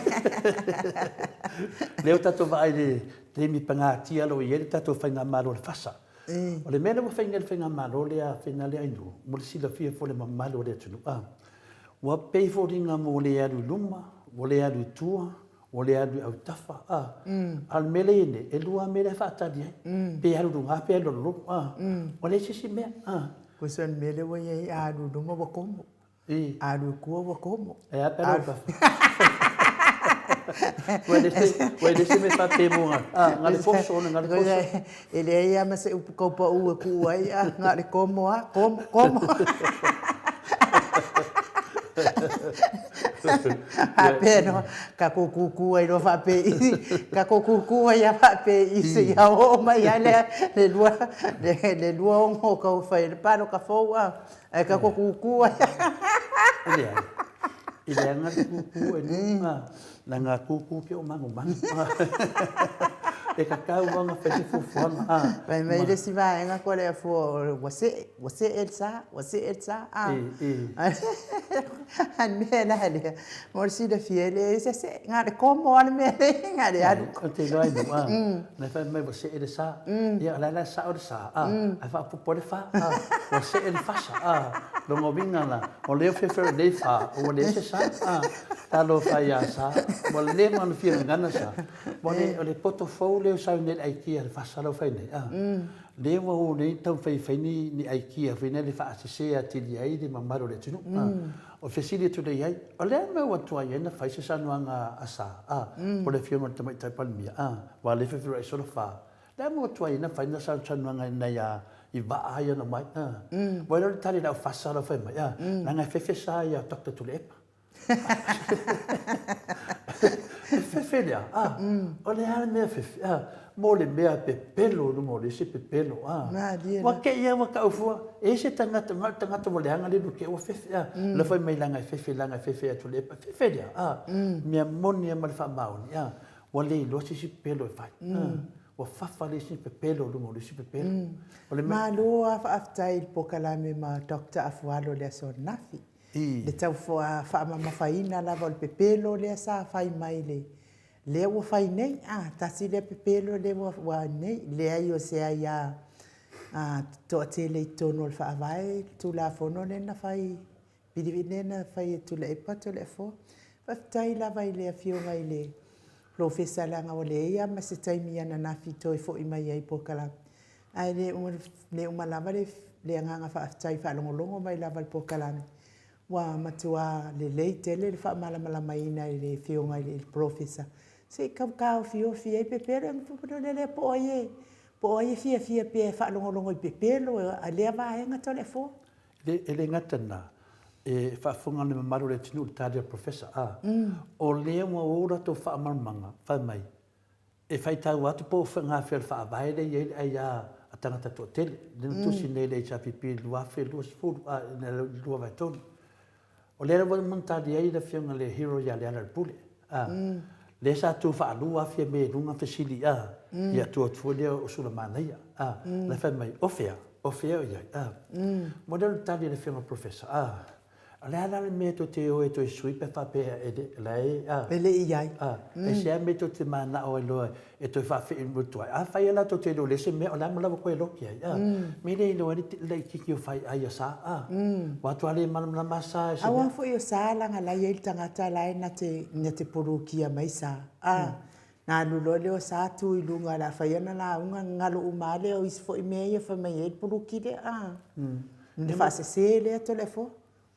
Lea ua tatou vaai i le taimi pagatia o lo o i ai le tatou faigamalo o le FASA. O le mea lea ua fai nei e le faigamalo lea Finale Ainuu, mo le silafia foi e le mamalu o le atunuu, a, ua pei e foliga mo le alu i luma, ua le alu i tua, ua le alu i autafa, a. A o le mea lea e i ai nei, e lua lava mea la e faatali ai, pe alu i luga pe alu i lalo, a. Ua leai se isi mea, a. Tusa o le mea lea ua i ai, a alu i luma ua komo, a alu i tua ua komo. E a pe alu i autafa? Ua le ua le se mea faapea mo nga, a, nga le poso ona nga le poso. E leai lava ma se upu kaupau e tuu ai, a, na o le komo lava, komo, komo. Faapea loa, tatou kūkū ai loa faapei, tatou kūkū ai lava faapei seia oo mai lava lea le lua, le 26 o tau fai ai le palota fou a, ae tatou kūkū ai lava. E leai, e leaga le kūkū e lua, leaga a kūkū pea o manumanu. E tatau lava ona fai se fuafuaga a. Fai mai le isi vaega ko le fua ua see, ua see le sa, ua see le sa a. A le mea la lea, mo le silafia e leai se see, na o le komo lava le mea lea, na o le alu. Ou te iloa ai nuu a, na fai mai ua see le sa, ia o la e la e sao le sa a, ae faaopoopo ai le fa a, ua see le fasa a, lona uiga la, o lea ua feofeoai nei fa, ua leai se sa a, talofa ia Sa, ua leva ona fia gagana Sa, Ua le, o le poto fou lea ua sau nei le aikia le fasa la ua fai nei, a, lea ua o nei taumafai e fai ni, ni aikia foi nei le faasese atili ai le mamalu o le atunuu, a. O le fesili atu lea i ai, o le a le mea ua tuai ai ona fai se saunoaga a Sa, a, po o le Afioga i le Tamaitai Palemia, a, aua o lea e feofeoai solo fa, le a le mea ua tuai ai ona fai na saunoaga i nai a, i vaa ia na omai, a. Ua iloa le tali i le au fasa la ua fai mai, a, leaga e fefe sa ia Doctor Tuilaepa. E fefe lea, a, o le a le mea fefe, a, mo le mea pepelo i luga o le isi pepelo, a. Ua te i lava ua tau fua, e i ai se tagata, na o le tagata ua leaga le luke ua fefe, a. La fai mai leaga e fefe, leaga e fefe atu le, fefe lea, a. Mea moni lava ma le faamaoni, a, ua le iloa se isi pepelo e fai, a. Ua fafa le isi pepelo i luga o le isi pepelo. O le mea. Malo lava faafetai i le polokalame ma Doctor Afualo i le aso ananafi. Le tau faamamafaina lava o le pepelo lea sa fai mai le lea ua fai nei, a, tasi lea pepelo lea ua nei, leai o se aia toatele i totonu o le Faavae le Tulafono lea na fai, lea na fai e Tuilaepa Toleafoa. Faafetai lava i le Afioga i le Polofesa leaga ua leai lava ma se taimi ananafi toe foi mai ai i polokalame, ae le uma lava le. le agaga faafetai faalogologo mai lava i le polokalame. Ua matua lelei tele le faamalamalamaina e le Afioga i le Polofesa se i tau taofiofi ai pepelo lea po o ai e po o ai e fiafia pea e faalogologo i pepelo a lea vaega Toleafoa. E le gata i lena, e faafofoga le mamalu o le atunuu i le tali a le Professor, a, o lea ua o latou faamalamalamaga, fai mai, e faitau atu po o gafea o le Faavae lea e i ai le aia a tagata toatele, lea na tusi nei le HRPP i le 2020, a, i le 2023. O lea lava na tali ai le Afioga i le Hero ia Lealailepule, a, lea sa tu faalua Fiame i luga fesili, a, ia tu atu foi lea o Sulamanaia, a, la e fai mai, o fea, o fea o i ai, a. Mo lea o le tali a le Afioga i le Professor, a, o le a la le mea tou te o e toe sui pe a faapea e le, la e, a. E le i i ai. A, aisea mea tou te manao ai loa e toe faafe'i atu ai. Afai lava la tou te iloa i le isi mea, o le a lava koe loki ai, a? Mea lea e iloa ai le laitiiti o faiai a Sa, a? Ua atu lava le malamalama a Sa i se mea. Aua foi o Sa leaga la e i ai le tagata la e na te, na te polokia mai Sa, a? Na alu loa lea o Sa tu i luga o le a fai ana lauga, galo uma lava lea o isi foi mea ia fai mai ai le poloki lea, a? Le faasese lea Toleafoa.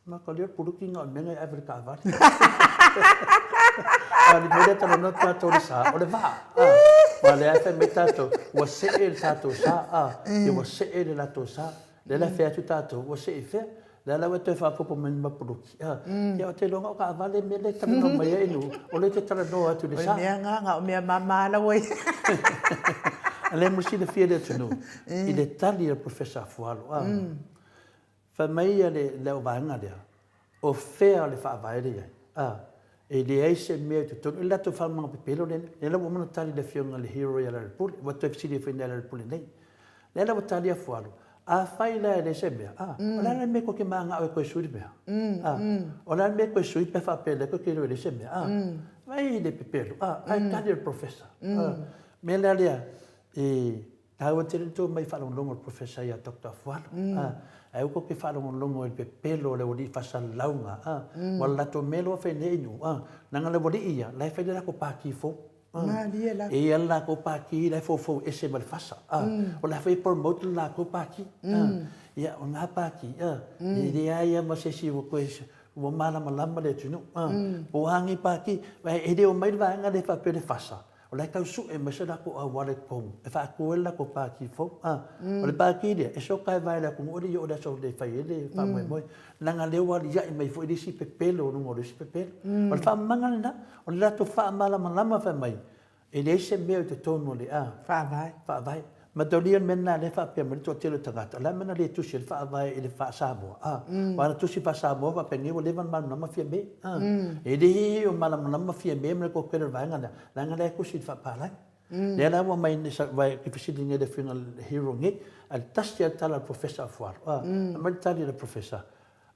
Makalia le puluki na o le mea na e ave i le taavale. A o le mea lea talanoa atu tatou i le sa, o le vaa. Aua o lea e fai mai tatou, ua see le tatou sa, a, ia ua see le latou sa. O lea la e fai atu tatou, ua see i fea? O lea la ua e toe faaopoopo mai ma puluki, a. Ia ou te iloa na o taavale le mea lea e talanoa mai ai Inu, o lea e te talanoa atu i le sa. O le mea lena, na o mea mama la ua i ai. A lea mo silafia e le atunuu, i le tali a le Professor Afualo, a. Fai mai ia le le auvaega lea, o fea o le faavae lea i ai? A, e leai se mea i totonu, i le latou faamamaga pepelo lea, lea la ua uma ona tali le afioga i le hero ia Lealailepule, ua toe fesili ai foi ia Lealailepule nei. Lea la ua tali Afualo, afai la e leai se mea, a, o le a la le mea tou te mananao e toe sui le mea? A, o le a le mea e toe sui pe a faapea lea tou te iloa e leai se mea? A, vaai i le pepelo, a, ae tali e le professor. A, mea la lea, e Taua tele le tou mai faalogologo i le Professor ia Doctor Afualo. Ae aua tou te faalogologo i le pepelo o le aualii faasalalauga. Ua le latou mea lea ua fai nei Inu. Leaga le aualii ia, la e fai le latou pati fou. Malie lava. E i ai le latou pati la e foufou ese ma le fasa. O la foi e promote le latou pati. Ia, o na pati, e leai lava ma se isi ua toe ua malamalama le atunuu. Po o a nei pati, e le omai le vaega lea faapea le fasa. O la e tau sue mai se latou auala i totonu e faatu ai le latou pati fou. A, o le pati lea, e soka e vae le atunuu e le i oo i le aso e fai ai le faamoemoe. Leaga lea ua aliae mai foi le isi pepelo i luga o le isi pepelo. O le faamamaga lena, o le latou faamalamalama fai mai, e leai se mea i totonu o le a? Faavae. Faavae. Mataulia le mea lena lea e faapea mai le toatele o tagata, o le a le mea na le tusi ai le Faavae i le faa-Samoa? A, aua na tusi faa-Samoa faapenei ua leva ona malamalama Fiame. A, e le o malamalama Fiame ma le toatele o le vaega lea, leaga la e tusi i le faapalagi. Lea la ua aumai nei, aua e fesili nei le Afioga i le Hero nei, ae tasi lava le tala a le Professor Afualo. A, aumai le tali a le Professor,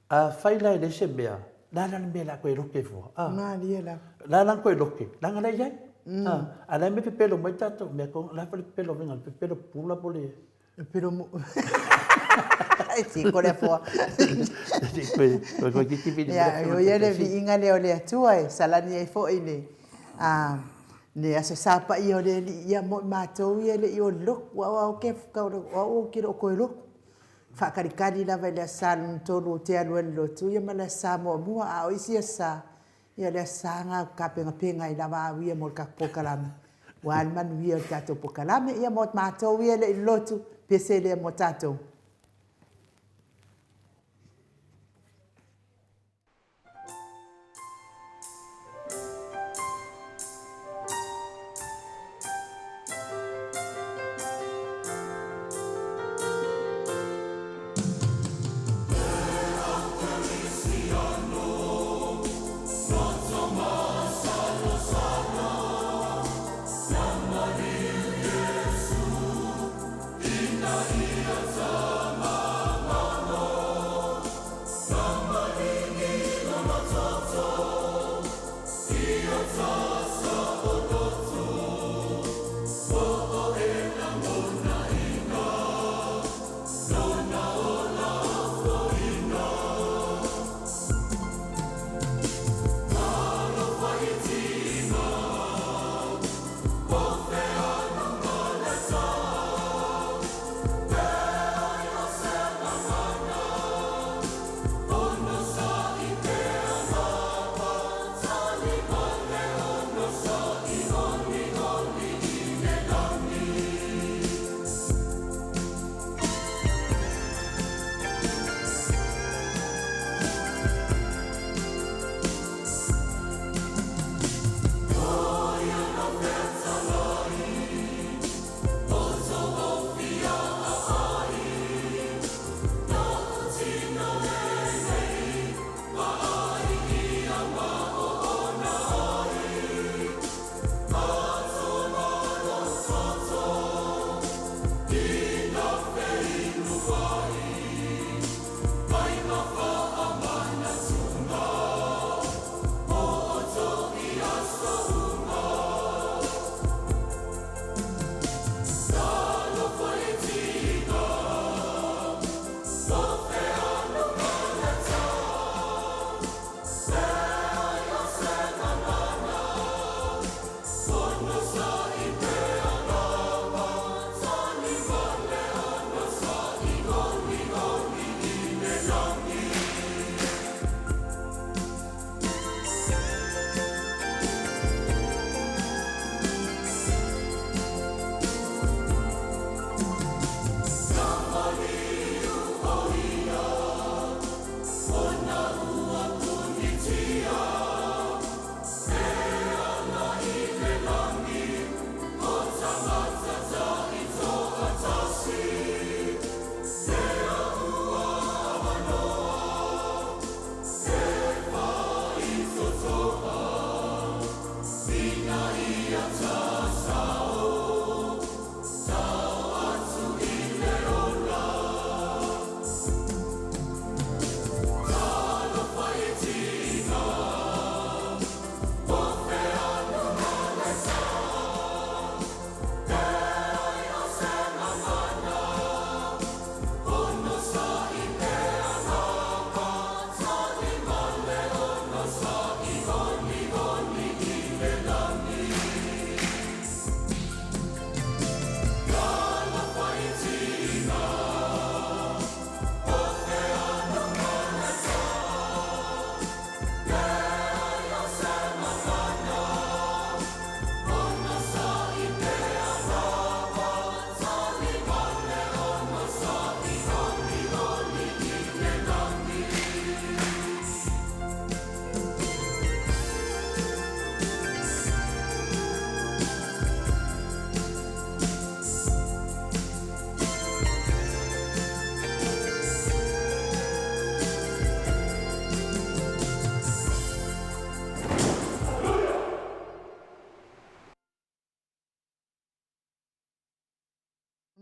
Afai la e leai se mea, le a la le mea o le a toe lote fua? A. Malie lava. Le a la toe lote? Leaga la e i ai. A, a la e mea pepelo mai tatou mea ko, le a foi le pepelo avega, le pepelo pula po le. Pepelo mo. E tiko le afoa. Koe, koe, koe kiki vili. Ia, o ia le viiga lea o le Atua e salani ai foi le, a, le Aso Sa Paia o le Alii ia mo i matou ia e le i o loku, aua o ke, o au ou te le o toe loku. Faakalikali lava i le Aso Sa lona tolu ou te alu ai i le lotu ia ma le Aso Sa muamua, a o isi Aso Sa, ia o le Aso Sa na ou tapenapena ai lava au ia mo le tatou polokalame, aua le manuia o le tatou polokalame. Ia mo matou ia e le i lotu, pese lea mo tatou.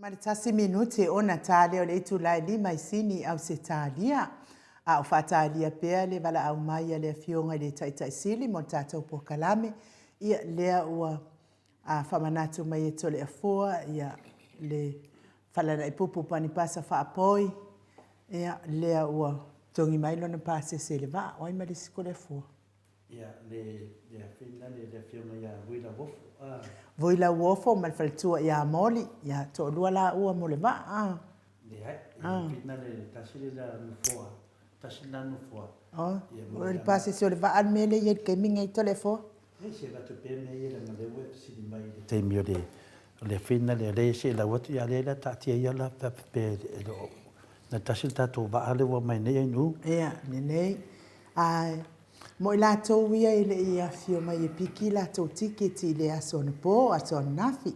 Ma le tasi minute ona ta lea o le itula e lima i Sini i Ausetalia. A o faatalia pea le valaau mai a le Afioga i le Taitai Sili mo le tatou polokalame, ia lea ua faamanatu mai e Toleafoa ia le Falalaipupu Panipasa Faapoi, ia lea ua togi mai lona pasese i le vaa. O ai ma le isi Toleafoa? Ia, le, le afioga le afioga ia Vui Lauofo. Ah. Vui Lauofo ma le faletua ia Moli, ia toalua laua mo le vaa. Ah. Leai, ah. Fina le tasi le la nofoa, tasi la nofoa. Oh, ia, o le pasese o le vaa le mea lea i ai le taimi nei Toleafoa. E se avatu pea mea ia leaga lea ua e fesili mai i le taimi o le o le afina lea, lea se i lau atu ia lea la taatia ia la pe pe e le o na tasi le tatou vaa lea ua mai nei ai nu. Ia, lelei. Ae mo i latou ia e le i afifio mai e piki latou tiketi i le aso anapo, aso ananafi,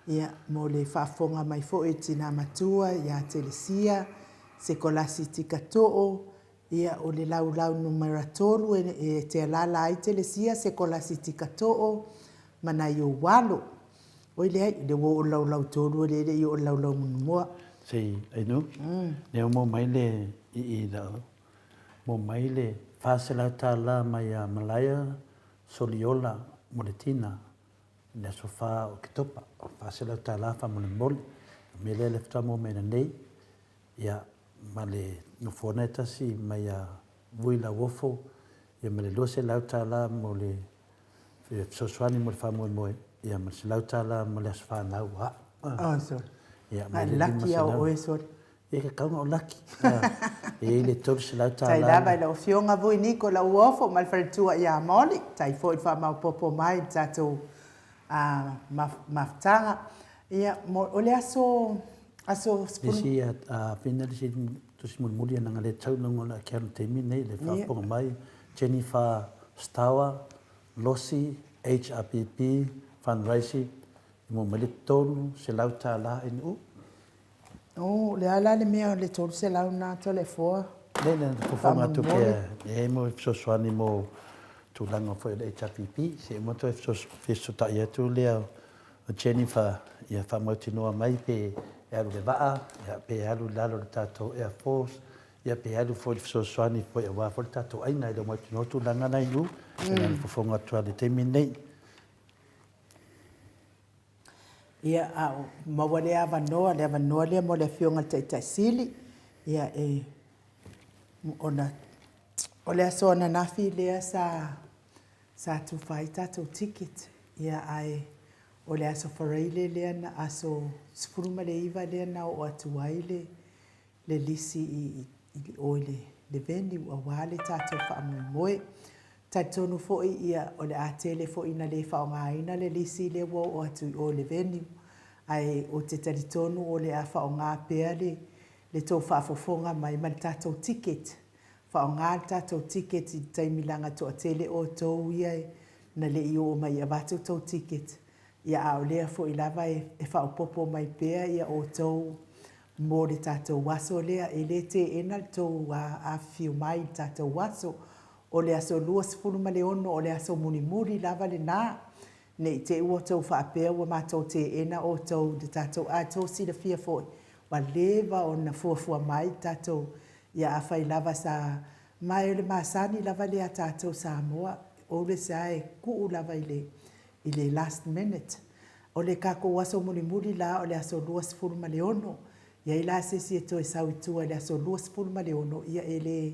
ia, mo le faafofoga mai foi i le tina matua ia Telesia, Sekolasi Tikatoo, Ia, o le laulau numera tolu e te alaala ai Telesia, Sekolasi Tikatoo ma nai ou alo. Oi leai, lea ua oo i le laulau tolu e le i oo i le laulau muamua. Sei, Ainu, lea ua maua mai le i i lau, maua mai le $400 mai ia Malaia Soliola mo le tina i le aso 4 o Oketopa, $400 faamolemole. O le mea lea lea faatoa maua mai nei, Ia, ma le nofoana e tasi mai ia Vui Lauofo, ia ma le $200 mo le fesoasoani mo le faamoemoe, ia ma le $100 mo le aso fanau o a'u. Oh, sorry. Ia, ma le laki ia o oe, sorry. Ia, tatau ona o laki. E i ai le $300. Tai lava i lau Afioga Vui Niko Lauofo ma le faletua ia Molly, tai foi le faamaopoopo mai i le tatou mafutaga. Ia, o le aso, aso 10. Isi a pena le isi tusi mulimuli ana le tau longo la kia taimi nei le faafofoga mai Jennifer Stower Losi HRPP Fundraising mo mai le $300 NU. Oh, le a la le mea o le 300 na Toleafoa? Le le fofoga atu pea e mo fesoasoani mo tulaga foi o le HRPP, se uma toe fesootai atu lea o Jennifer ia faamautinoa mai pe e alu i le vaa, ia pe alu i lalo o le tatou Air Force, ia pe alu foi i le fesoasoani foi aua foi le tatou aiga e le o mautinoa tulaga na i nu, mm. na fofoga atu le taimi nei. Ia, a o maua lea avanoa, le avanoa lea mo le Afioga i le Taitai Sili, ia e, ona, o le aso ananafi lea sa, sa tufa ai tatou ticket, ia ae o le aso Faraile lea na, aso 19 lea na oo atu ai le, le lisi i o i le venue aua le tatou faamoemoe. Talitonu foi ia o le a tele foi ina le faaaogaina le lisi lea ua oo atu i o i le venue, ae ou te talitonu o le a faaaoga pea le le tou faafofoga mai ma le tatou ticket. Faaaoga le tatou ticket i le taimi leaga toatele outou ia na le i oo mai e avatu tou ticket, ia a o lea foi lava e faaopoopo mai pea ia outou mo le tatou aso lea. E le teena le tou afifio mai i le tatou aso. O le aso 26 o le aso mulimuli lava lena. Ne i te i ua outou faapea ua matou teena outou i le tatou a outou silafia foi ua leva ona fuafua mai le tatou ia afai lava sa ma o le masani lava lea a tatou Samoa always lava e tuu lava i le i le last minute. O le tatou aso mulimuli la o le aso 26, i ai la se isi e toe sau i tua i le aso 26, ia e le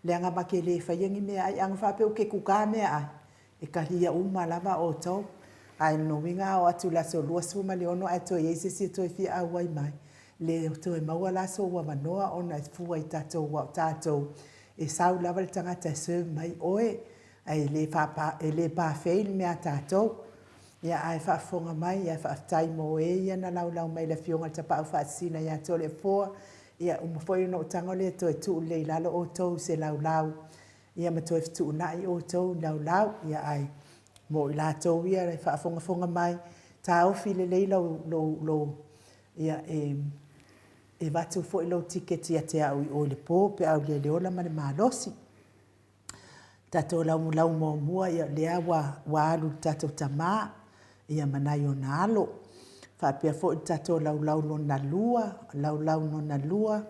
leaga ma te le faia ni meaai. Ana faapea ou te kuka meaai, e talia uma lava outou. Ae o lona uiga a oo atu i le aso 26 ae toe i ai se isi e toe fia auai mai, le toe maua la sou avanoa ona e fua i tatou aua o tatou e sau lava le tagata e serve mai oe Ae le faapa, e le pafei le mea a tatou. Ia, ae faafofoga mai, ae faafetai mo e ia na laulau mai le Afioga i le Tapaau Faasisina ia Toleafoa. Ia, uma foi ona ou tago lea toe tuu lelei i lalo outou i se laulau, ia ma toe fetuunai outou i laulau. Ia, ae mo i latou ia e faafogafoga mai, taofi lelei lou, lou, lou, ia, e, e avatu foi lou tiketi ia te au i o i le po pe a ulia i le ola ma le malosi. Tatou laulau muamua, ia lea ua, ua alu i le tatou tama, ia ma nai ona alo. Faapea foi le tatou laulau lona lua, laulau lona lua,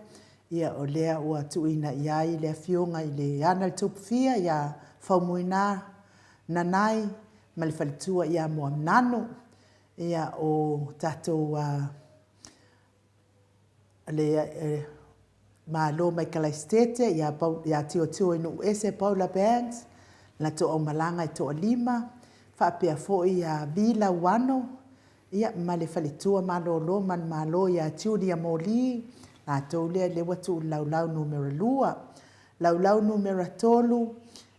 ia o lea ua tuuina i ai le Afioga i le Ana le Tupufia ia Faumuina Nanai ma le faletua ia Moananu. Ia o tatou le Malo mai Kalaisitete ia Tiotio i Nuuese Paula Banks, latou aumalaga e toalima, faapea foi ia Vi Lauano ia ma le faletua malolo manumalo ia Julia Moli, latou lea lea ua tuu i le laulau numera 2. Laulau numera 3,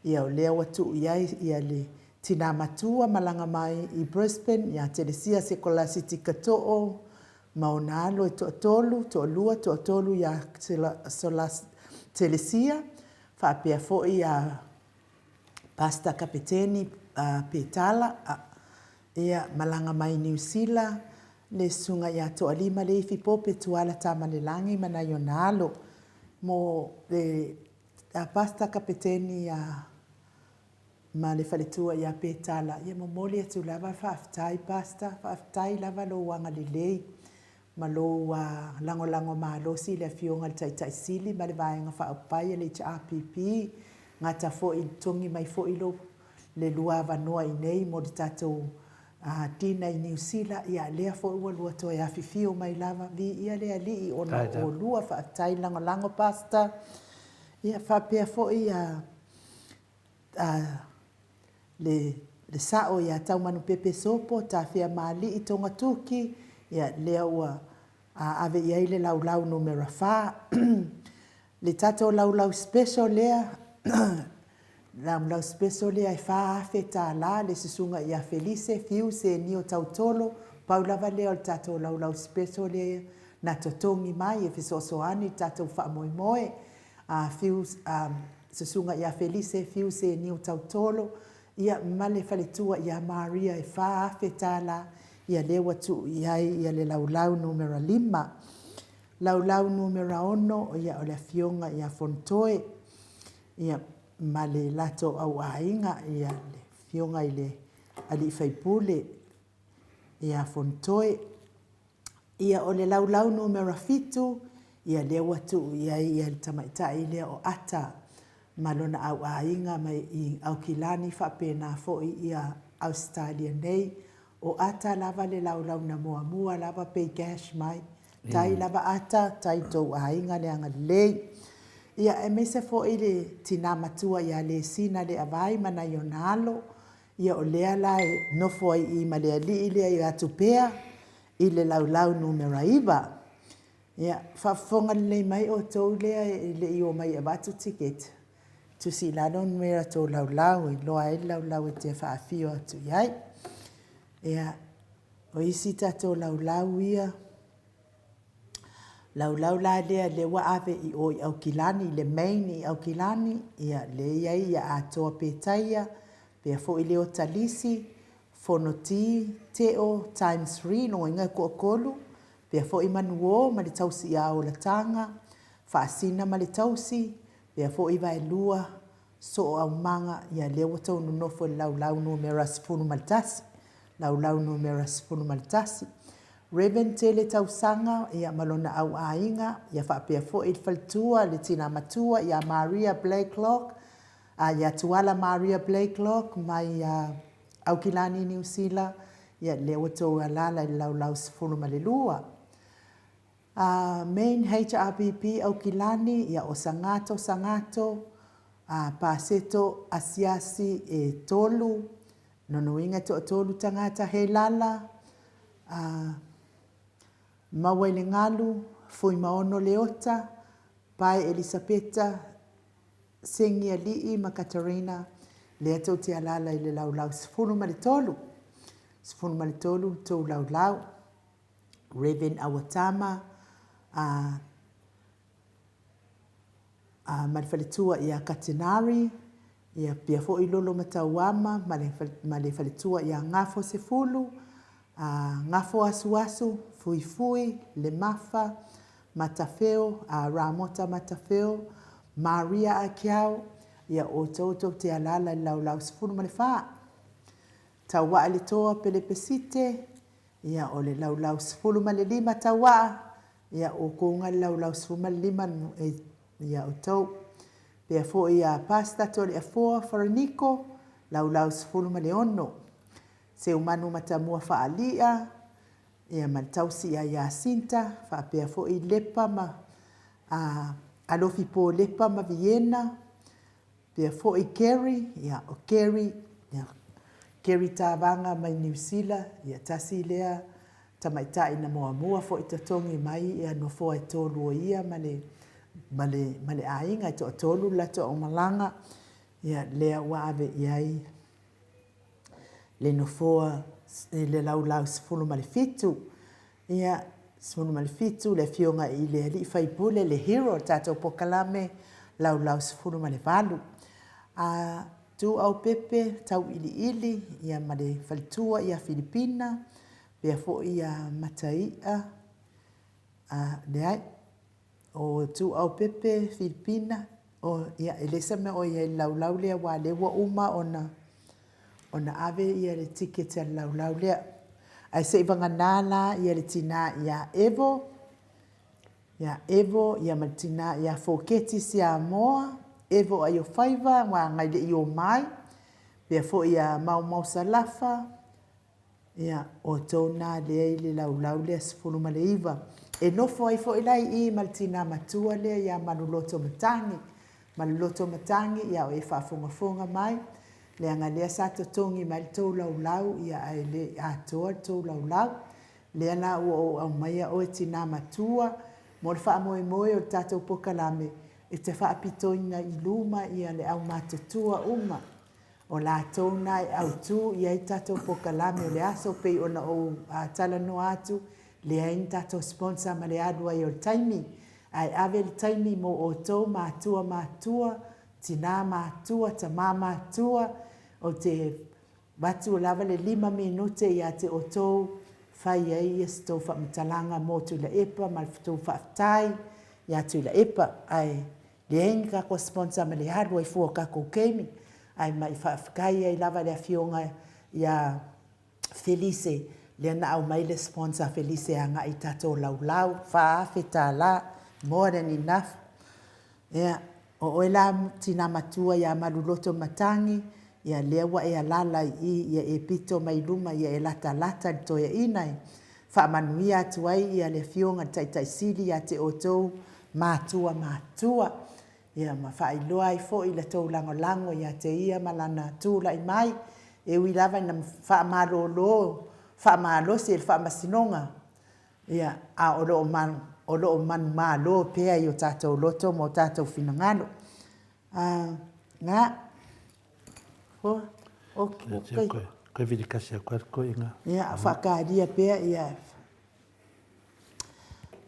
ia o lea ua tuu i ai ia le tina matua malaga mai i Brisbane ia Telesia Sekolasi Tikatoo ma ona alo e toatolu, toalua, toatolu ia Telesia, faapea foi ia Pastor Kapeteni Petala, ia malaga mai Niu Sila, le Susuga ia Toalima Leifi Pope Tuala Tamalelagi ma nai ona alo. Mo le Pastor Kapeteni ma le faletua ia Petala, ia momoli atu lava le faafetai Pastor, faafetai lava lou agalelei ma lou lagolago malosi i le Afioga i le Taitai Sili ma le Vaega Faaupufai a le HRPP, gata foi i totogi mai foi lou le lua avanoa i inei mo le tatou dinner i Niu Sila, ia lea foi ua lua toe afifio mai lava. Viia le Alii ona o oulua. Faafetai lagolago Pastor. Ia faapea foi le sao ia Taumanupepe Sopo, Tafeamaalii Togatuki, ia lea ua ave i ai le laulau numera 4. Le tatou laulau special lea, laulau special lea e $4,000 le susuga ia Felise Fiu Senio Tautolo, pau lava lea o le tatou laulau special lea na totogi mai e fesoasoani i le tatou faamoemoe. Fiu, susuga ia Felise Fiu Senio Tautolo, ia ma le faletua ia Maria e $4,000, ia lea ua tuu i ai ia le laulau numera 5. Laulau numera 6, ia o le Afioga ia Fonotoe, ia ma le latou auaiga, ia le Afioga i le alii faipule ia Fonotoe. Ia o le laulau numera 7, ia lea ua tuu i ai ia le tamaitai lea o Ata ma lona auaiga mai i Aukilani faapena foi ia Ausetalia nei. O Ata lava le laulau na muamua lava pay cash mai. Tai lava Ata, tai i tou aiga le agalelei. Ia aemaise foi le tina matua ia Lesina Leavai ma nai ona alo, ia o lea la e nofo ai i i ma le alii lea ia Tupea i le laulau numera 9. Ia, faafofoga lelei mai outou lea e le i omai e avatu tiketi, tusi i lalo numera tou laulau e iloa ai le laulau e te faafio atu i ai. Ia, o isi tatou laulau ia, laulau la lea lea ua ave i o i Aukilani, le main i Aukilani, ia lea e i ai ia Atoa Petaia, pea foi Leota Lisi, Fonoti, Teo, times three, lona uiga e toatolu, pea foi Manuo ma le tausi ia Olataga, Faasina ma le tausi, pea foi Vaelua, Soo Aumaga, ia lea ua tou nonofo i le laulau numera 11, laulau numera 11. Rev. Tele Tausaga, ia ma lona au aiga, ia faapea foi le faletua, le tina matua ia Maria Blakelock, a ia Tuala Maria Blakelock mai Aukilani Niu Sila, ia lea ua tou alaala i le laulau 12. A Main HRPP Aukilani, ia o Sagato Sagato, a Paseto Asiasi e tolu, lona uiga e toatolu tagata Helala, a Mauailegalu, Fuimaono Leota, Pae Elisapeta, Segialii ma Katarina, lea tou te alaala i le laulau 13. 13 le tou laulau. Rev. Awatama, a, a, ma le faletua ia Katinari, ia pia foi Lolo Matauama ma le, ma le faletua ia Gafo Sefulu, a, Gafo Asuasu, Fuifui, Lemafa, Matafeo, a, Ramota Matafeo, Maria Akiau, ia outou tou te alaala i le laulau 14. Tauaa le toa Pelepesite, Ia, o le laulau 15 tauaa, ia ua kuga le laulau 15 e ia outou. Pea foi ia Pastor Toleafoa Faraniko, laulau 16. Seumanu Matamua Faalia, ia ma le tausi ia Iasinta, faapea foi Lepa ma a Alofi Po Lepa ma Viena, Pea foi Kerry, ia o Kerry, ia Kerry Tavaga mai Niu Sila, ia tasi lea tamaitai na muamua foi totogi mai ia nofoa e tolu o ia ma le ma le ma le aiga e toatolu le latou aumalaga, ia lea ua ave i ai le nofoa i le laulau 17. Ia, 17, le Afioga i le Alii Faipule, le hero o le tatou polokalame, laulau 18. A Tuuaupepe Tauiliili, ia ma le faletua ia Filipina, pea foi ia Mataia, a, leai, o Tuuaupepe Filipina, o, ia, e leai se mea o i ai i le laulau lea, aua o lea ua uma ona ona ave ia le ticket a le laulau lea. Ae se i vagana la ia le tina ia Evo, ia Evo ia ma le tina ia Foketi Siamoa, Evo Aiofaiva aua nai le i o mai, pea foi ia Maumau Salafa, Ia, outou na lea i le laulau lea 19. E nofo ai foi la i i ma le tina matua lea ia Maluloto Matagi. Maluloto Matagi, ia o e faafogafoga mai, leaga lea sa totogi mai le tou laulau, ia ae le i atoa le tou laulau. Lea la ua ou aumaia oe tina matua mo le faamoemoe o le tatou polokalame e te faapitoina i luma ia le aumatutua uma. O latou na e autu i ai tatou polokalame o le aso pei ona ou talanoa atu, leai ni tatou sponsor ma le alu ai o le taimi. Ae ave le taimi mo outou matua matua, tina matua, tama matua, ou te avatu lava le lima minute ia te outou fai ai ia se tou faamatalaga mo Tuilaepa ma le tou faafetai ia Tuilaepa. Ae Leai ni tatou sponsor ma le alu ai fua o tatou taimi, ae mai faafetai ai lava i le afioga ia Felice lea na aumai le sponsor a Felice agai i tatou laulau, $4,000, more than enough. Ia, o oe la tina matua ia Maluloto Matagi, ia lea ua e alala i i, ia e pito mai luma, ia e latalata i le toeaina e faamanuia atu ai ia le Afioga i le Taitai Sili ia te outou matua matua, ia ma faailoa ai foi la tou lagolago ia te ia ma lana tulai mai, e ui lava ina faamalolo faamalosi e le Faamasinoga, ia, a o lo o o lo o manumalo pea i o tatou loto ma o tatou finagalo. A, nga, ho, ok, ok. Koe vili kasi aku atu koe inga. Ia, whakaaria pea ia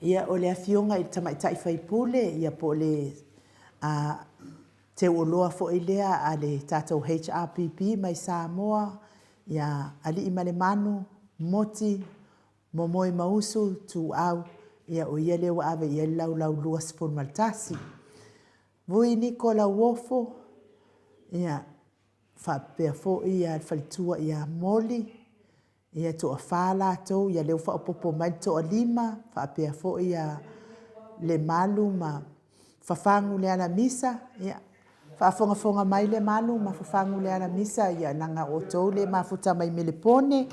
Ia, o le afioga i le tamaitai faipule, ia po o le a, teuoloa foi lea a le tatou HRPP mai Samoa, ia Aliimalemanu, Moti, Momoemausu, Tuau, ia o ia lea ua ave i ai le laulau 21. Vui Niko Lauofo, ia, faapea foi ia le faletua ia Moli, Ia toafa latou, ia lea ua faaopoopo mai le toalima, faapea foi ia Lemalu ma Fafagu Lealamisa. Ia, faafogafoga mai Lemalu ma Fafagu Lealamisa, ia leaga o outou le mafuta mai Melepone.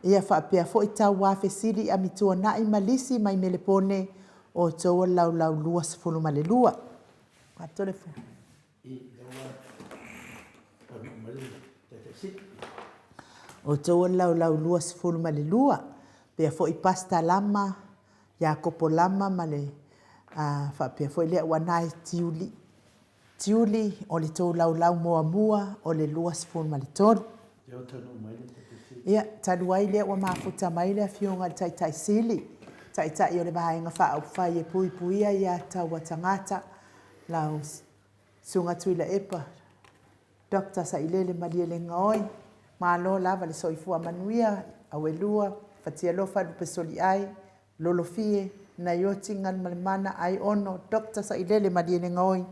Ia faapea foi Tauafesili Amituanai ma Lisi mai Melepone, o outou o le laulau 22. Atu le Outou o le laulau 22, pea foi Pastor Lama, Iakopo Lama ma le faapea foi le auana e Tiuli, Tiuli o le tou laulau muamua o le 23. Ia, talu ai lea ua mafuta mai le Afioga i le Taitai Sili, Taitai o le Vaega Faaupufai e Puipuia ia Taua Tagata, lau Susuga Tuilaepa, Doctor Sailele Malielegaoi, malo lava le soifua manuia, Auelua, Fatialofa Lupesoliai, Lolofie, Naioti Galumalemana Aiono, Doctor Sailele Malielegaoi,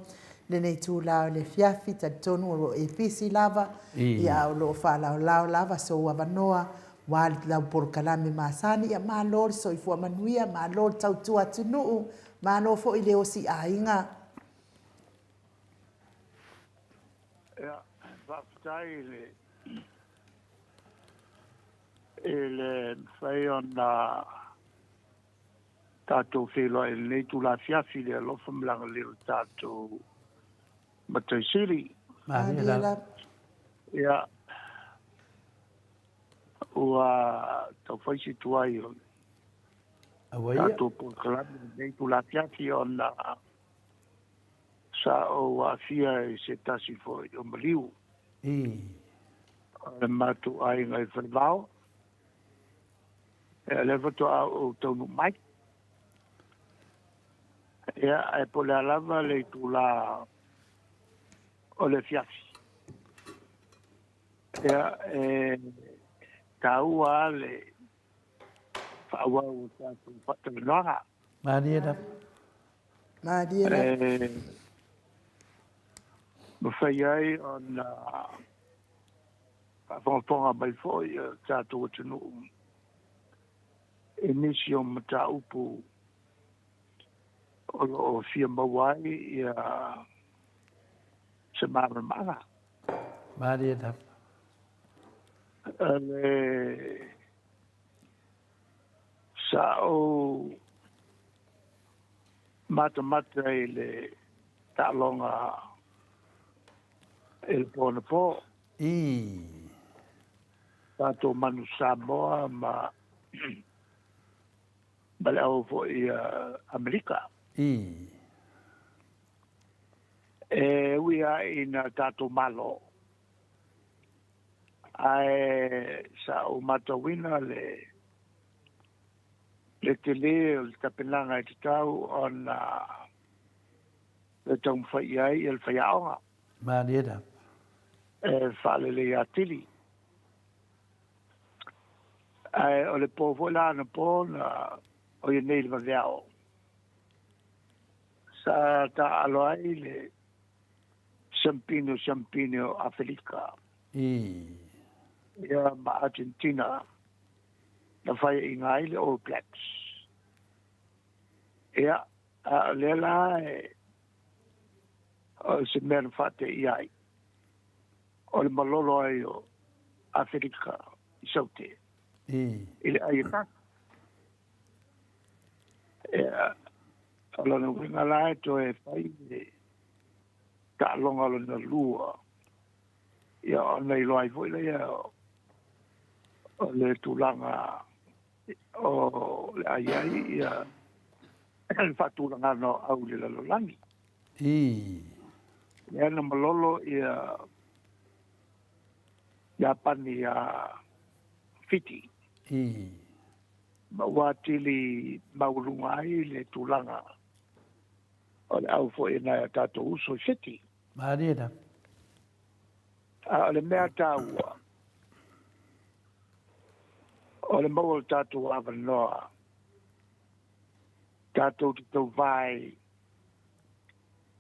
lenei itula o le afiafi, talitonu o lo o e pisi lava, ia a o lo o faalaolao lava sou avanoa Ua lau polokalame masani, ia malo le soifua manuia, malo le tautua atunuu, malo foi le osi aiga. Ia, faafetai i le i le mafai ona tatou feiloai i lenei itula afiafi i le alofa ma le agalelei o le tatou Matai Sili. Malie lava. Ia, ua tau fai si tuai o le tatou polokalame i lenei itula afiafi ona sa ou aafia i se tasi foi o maliu o le matou aiga i Falevao. Ia, lea faatoa ou taunuu mai. Ia, ae po o le a lava le itula o le afiafi. Ia, e taua lava le faaauau o tatou faatalanoaga. Malie lava. Malie lava. E mafai ai ona faafogafoga mai foi o tatou atunuu i nisi o mataupu o lo o fia maua ai ia se malamalamaga. Malie lava. Le sa ou matamata i le taaloga i le po anapo. Tatou Manu Samoa ma ma le au foi Amerika. E ui lava ina tatou Malo, ae sa ou matauina le le tele o le tapenaga e tatau ona le taumafai i ai le faiaoga. Malie lava. E faalelei atili. Ae o le po foi la anapo na o ia nei i le vaveao, sa taaalo ai le siampini o siampini o Afelika. Ia ma Argentina na faiaina ai le All Blacks. Ia, a o lea la e o se mea na faateia ai, o le malolo ai o Afelika i Saute i le ai e tasi. Ia, o lona uiga la e toe fai le taaloga lona lua, ia ona iloa ai foi lea o le tulaga o le a i ai ia le faatulagaga o au i le lalolagi. Lea na malolo ia Iapani ia Fiti. Ma ua atili maualuga ai le tulaga o le au foi i nai a tatou uso i Fiti. Malie lava. A o le mea taua, o le maua o le tatou avanoa, tatou te tauvae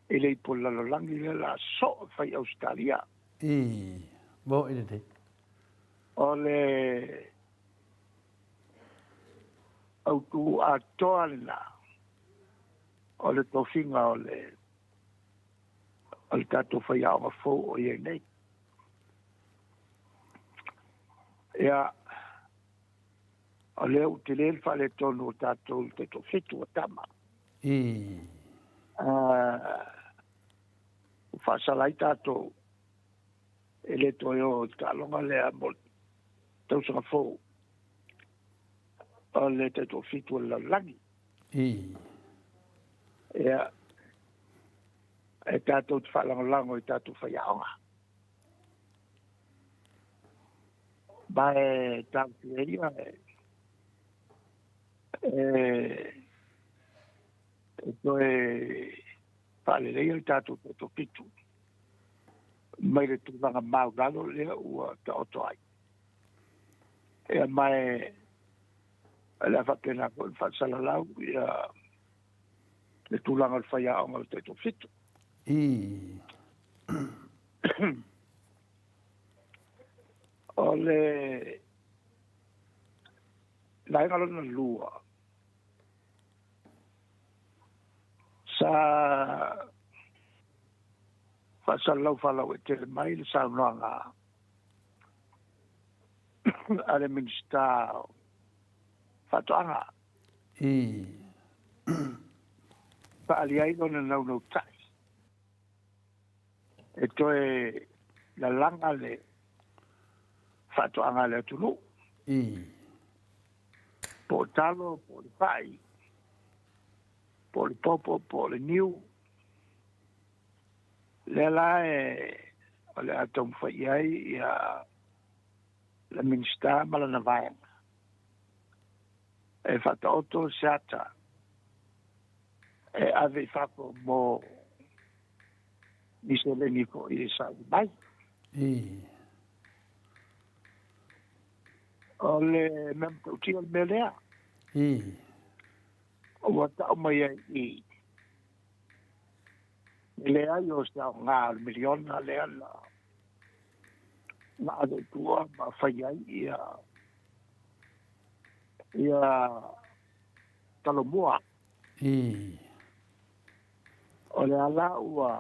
i le ipu o le lalolagi lea o le a soo e fai i Ausetalia. Mo'i lelei. O le autu atoa lena o le tofiga o le o le tatou faiaoga fou o i ai nei. Ia, o lea ua tele le faaletonu o tatou i le taitoafitu o tama. Ua faasala ai tatou e le toe o i le taaloga lea mo le tausaga fou o le taitoafitu o le lalolagi. Ia, e tatou te faalagolago i tatou faiaoga. Ma e taofia ia e toe faaleleia le tatou taitoafitu mai le tulaga maualalo lea ua taoto ai. Ia ma e o le a faapena foi ona faasalalau ia le tulaga o le faiaoga o le taitoafitu. O le Vaega lona lua, sa faasalalau faalauaitele mai le saunoaga a le Minisita o Faatoaga. Faaali ai lona naunautai e toe lalaga le faatoaga a le atunuu. Po o talo, po o le fai, po o le popo, po o le niu. Lea la e o le a taumafai i ai ia le Minisita ma lana vaega e faataoto se ata e ave i fafo mo ni seleni foi e saili mai. O le mea matautia le mea lea. Ua tau mai ai i i leai o se aoga o le miliona lea na na ave i tua ma fai ai ia ia Talomua. O le ala ua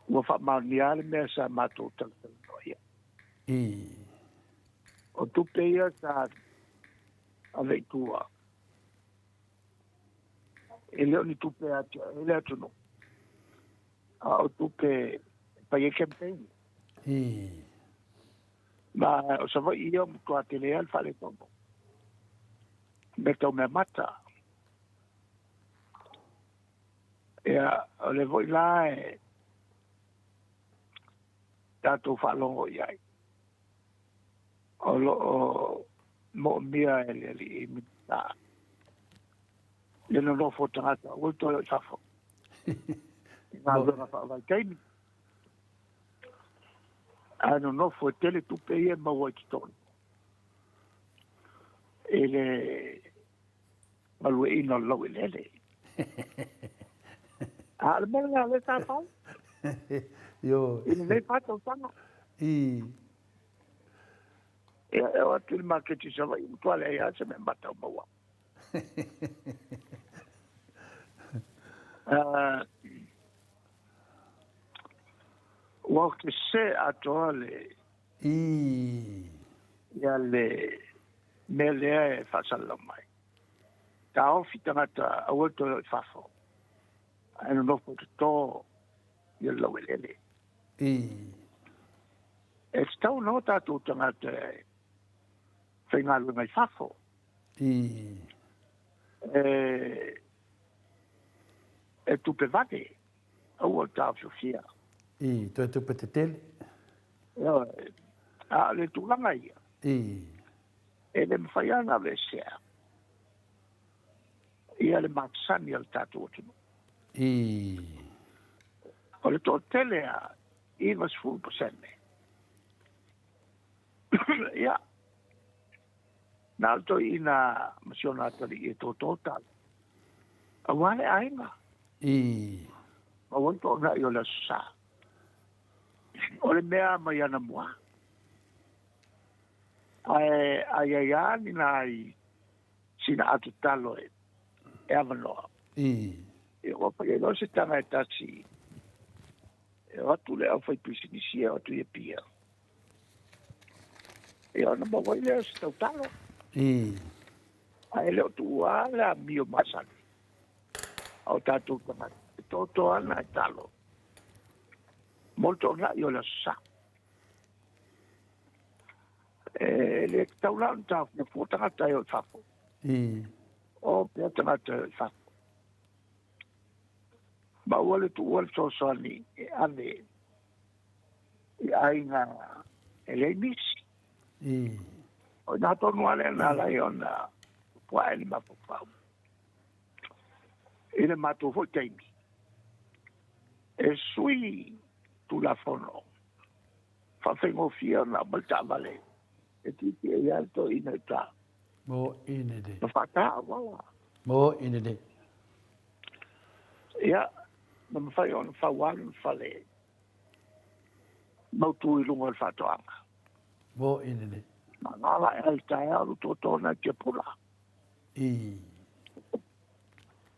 ua faamaonia le mea sa matou talatalanoa i ai. O tupe ia sa ave i tua, e le o ni tupe e atiae ai le atunuu, a o tupe e fai ai campaign. Ma o Savaii ia ua matua tele lava le faaletonu i mea tau meamata. Ia, o lea foi la e tatou faalogo i ai, o lo o moomia e le alii Minisita le nonofo o tagata aua le toe o i fafo i galuega faavaitaimi, ae nonofo e tele tupe ia e maua i totonu i le galueaiina o le laueleele. A o le mea lena o lea sa fai i lenei 4 tausaga. Ia, e oo atu i le maketi i Savaii, ua matua leai lava se mea mata o maua. Ua sese atoa le ia le mea lea e faasalalau mai. Taofi tagata aua le toe o i fafo, ae nonofo toto ia le laueleele. E tatau ona o tatou tagata e faigaluega i fafo. E tupe vave, aua le taofiofia. Toe tupe tetele. A o le tulaga ia, e le mafai lava ona aveesea ia le masani a le tatou atunuu. O le toatele a 90%. Ia, na o le toeaina ma si ona atalii e toto talo aua le aiga. Maua ai toonai o le Aso Sa. O le mea mai anamua. Ae a i ai lava ni nai sina ato talo e avanoa. Ia ua fai ai loa se taga e tasi e o atu le aufaipisinisi e o atu i Apia. Ia ona maua ai lea o se tautalo. Ae le o tuua le amio masani a o tatou tagata e toto ana e talo mo le toonai o le Aso Sa. E le tatau la ona taofia fua tagata e o i fafo. O pea tagata e o i fafo. Ma ua le tuua le fesoasoani e ave i aiga e leai nisi. O i nā tonu lava lea na ala ai ona puae le mafaufau. I le matou foi taimi, e sui Tulafono faafaigofie ona aumai le taavale e tietie ai lava le toeaina i uta. Mo ine le. Ma faata auala. Mo ine le. Ia, na mafai ona fau lava lona fale mautu i luga o le faatoaga. Mo ine le. Maga la e le taeao le totona i tiapula.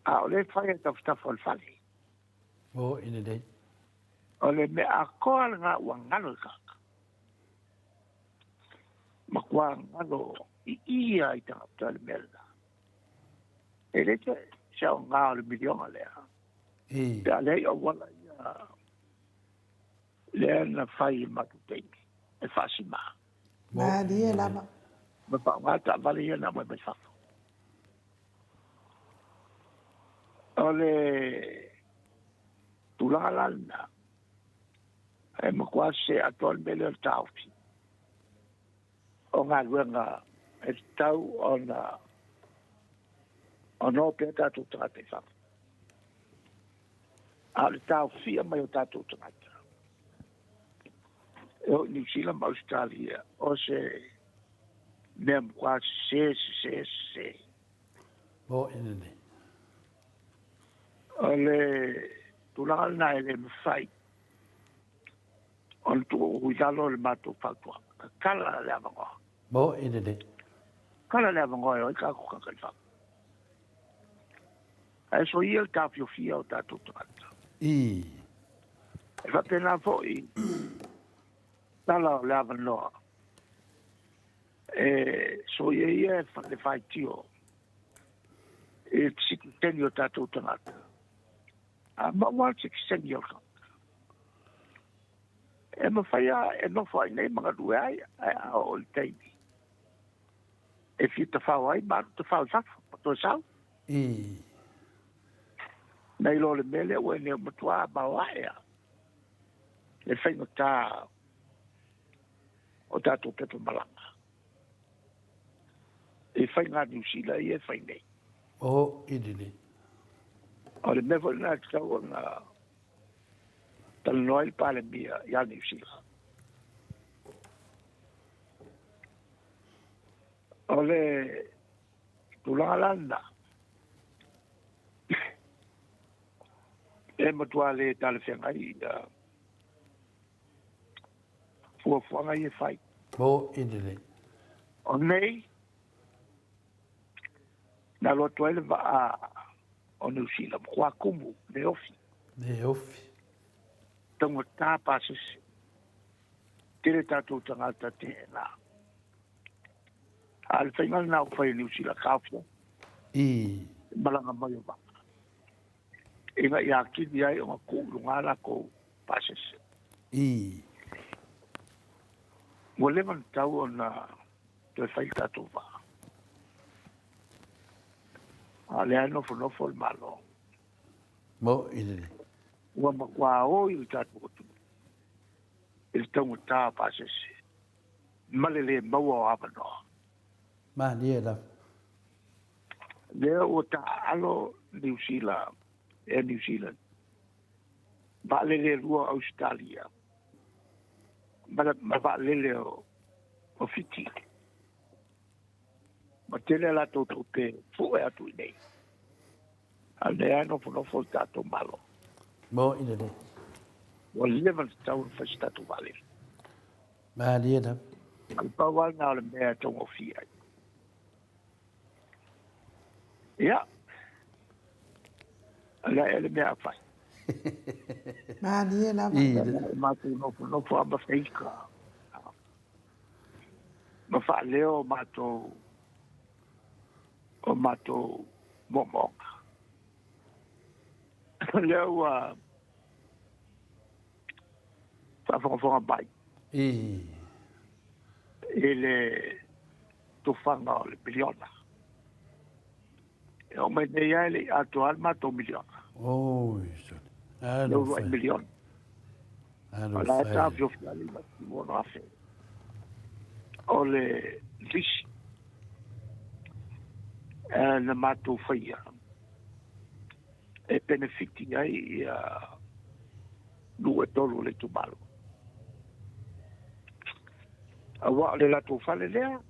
A o le fai e tafatafa o le fale. O i lelei. O le mea atoa lena ua galo i tagata. Matua galo i ia i tagata le mea lena. E le te se aoga o le miliona lea. Pe a leai auala ia lea na fai i matou taimi e faasima. Malie lava. Ma faaaoga taavale ia na aumai mai fafo. O le tulaga la lena, e matua sese atoa le mea lea o le taofi o galuega e tatau ona ona o pea tatou tagata i fafo. A o le taofia mai o tatou tagata e o i Niu Sila ma Ausetalia, o se mea matua sese, sese, sese. O i lelei. O le tulaga lena e le mafai ona tuu i lalo le matou fautuaga. Tatala le avanoa. Mo i lelei. Tatala le avanoa e o ai tatou tagata i fafo. Ae soia le taofiofia o tatou tagata. E faapena foi tala o le avanoa e soia ia le faitio i le sitiseni o tatou tagata. A maua le sitiseni o le tagata, e mafai lava e nofo ai nei ma galue ai, ae a oo i le taimi e fia tafao ai ma alu tafao i fafo ma toe sau. Nai lo le mea lea ua e matua maoae lava le faigata o tatou pepa malaga i faiga a Niu Sila ia e fai nei. O i lelei. O le mea foi lena e tatau ona talanoa ai le Palemia ia Niu Sila. O le tulaga la lena, e matua le talafeagai ia fuafuaga ia e fai. O i lelei. O nei, na alu atu ai le vaa o Niu Sila, matua tumu, le ofi. Le ofi. Taugata pasese. Tele tatou tagata teena. A o le faiga lena ua fai e Niu Sila, taofia. Malaga mai o vaa. Ina ia atili ai ona tuu i luga latou pasese. Ua leva ona tatau ona toe fai le tatou vaa. A o lea e nofonofo le Malo. Mo i lelei. Ua matua oi le tatou atunuu i le taugata o pasese ma le le maua o avanoa. Malie lava. Lea ua taaalo Niu Sila, Air New Zealand, vaalele e lua o Ausetalia, ma vaalele o Fiti. Ma tele a latou tupe fue atu i nei. A o lea e nofonofo le tatou Malo. Mo i lelei. Ua leva ona tatau ona fai se tatou vaalele. Malie lava. A le pau lava lena o le mea e taugofie ai. Ia, o le a ea le mea a fai. Malie lava. E matou nofonofo lava ma feika ma faaleo matou o matou moomooga. Lea ua faafogafoga mai i le tufaga o le miliona. E oo mai nei lava e le i atoa lava le matou miliona. Oi, sole. Le uluai miliona. O la e taofiofi lava le 96,000 o le lisi na matou faia e penefiti ai ia nuu e tolu o le itumalo. Aua o le latou fale lea,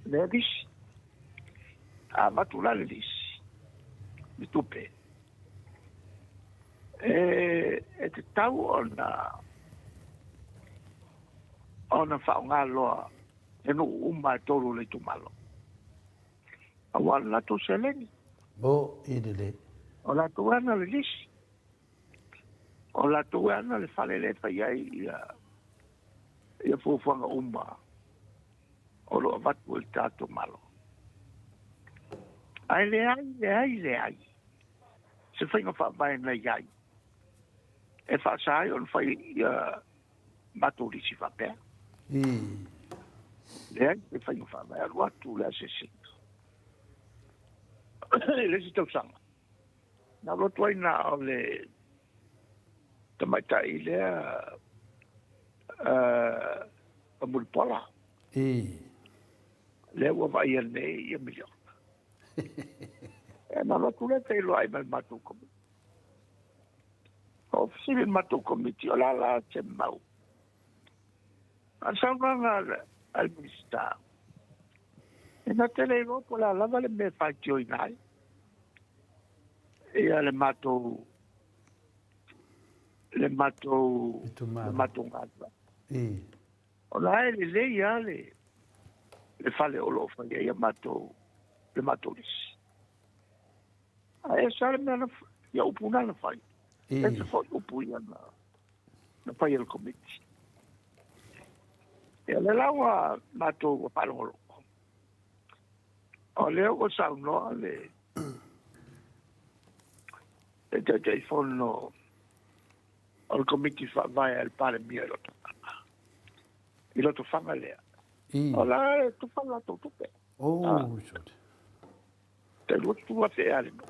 lea lisi. A avatu la le lisi, le tupe, e tatau ona ona faaaoga loa e nuu uma e tolu o le itumalo. Aua o le latou seleni. Mo i lelei. O latou e ana le lisi. O latou e ana le fale lea e fai ai ia, ia fuafuaga uma o lo o avatu e le tatou Malo. Ae leai, leai, leai se faiga faavae na i ai e faasa ai ona fai ia matou lisi faapea. Leai se faiga faavae, alu atu le asiasiga. I le isi tausaga, na alu atu ai na o le tamaitai lea uh, Mulipola. Lea ua vaaia nei ia miliona. E na alu atu lea feiloai ma le matou komiti. O fesili le matou komiti, o le a la se mau? A o le saunoaga a le Minisita, e na te le iloa po o le a lava le mea e faitioina ai ia le matou le matou le matou galuega. O la e lelei lava le le fale o lo o fai ai a matou le matou lisi. Ae ese lava le mea na ia upu na na fai. Ese foi upu ia na na fai e le komiti. Ia lea la ua matou ua faalogologo. O lea ua saunoa le le Taitaifono o le Komiti Faavae a le Palemia i Lotofaga. I Lotofaga lea. O la e tufa le latou tupe. Oh, ah. Tai 20,000 ea le nuu.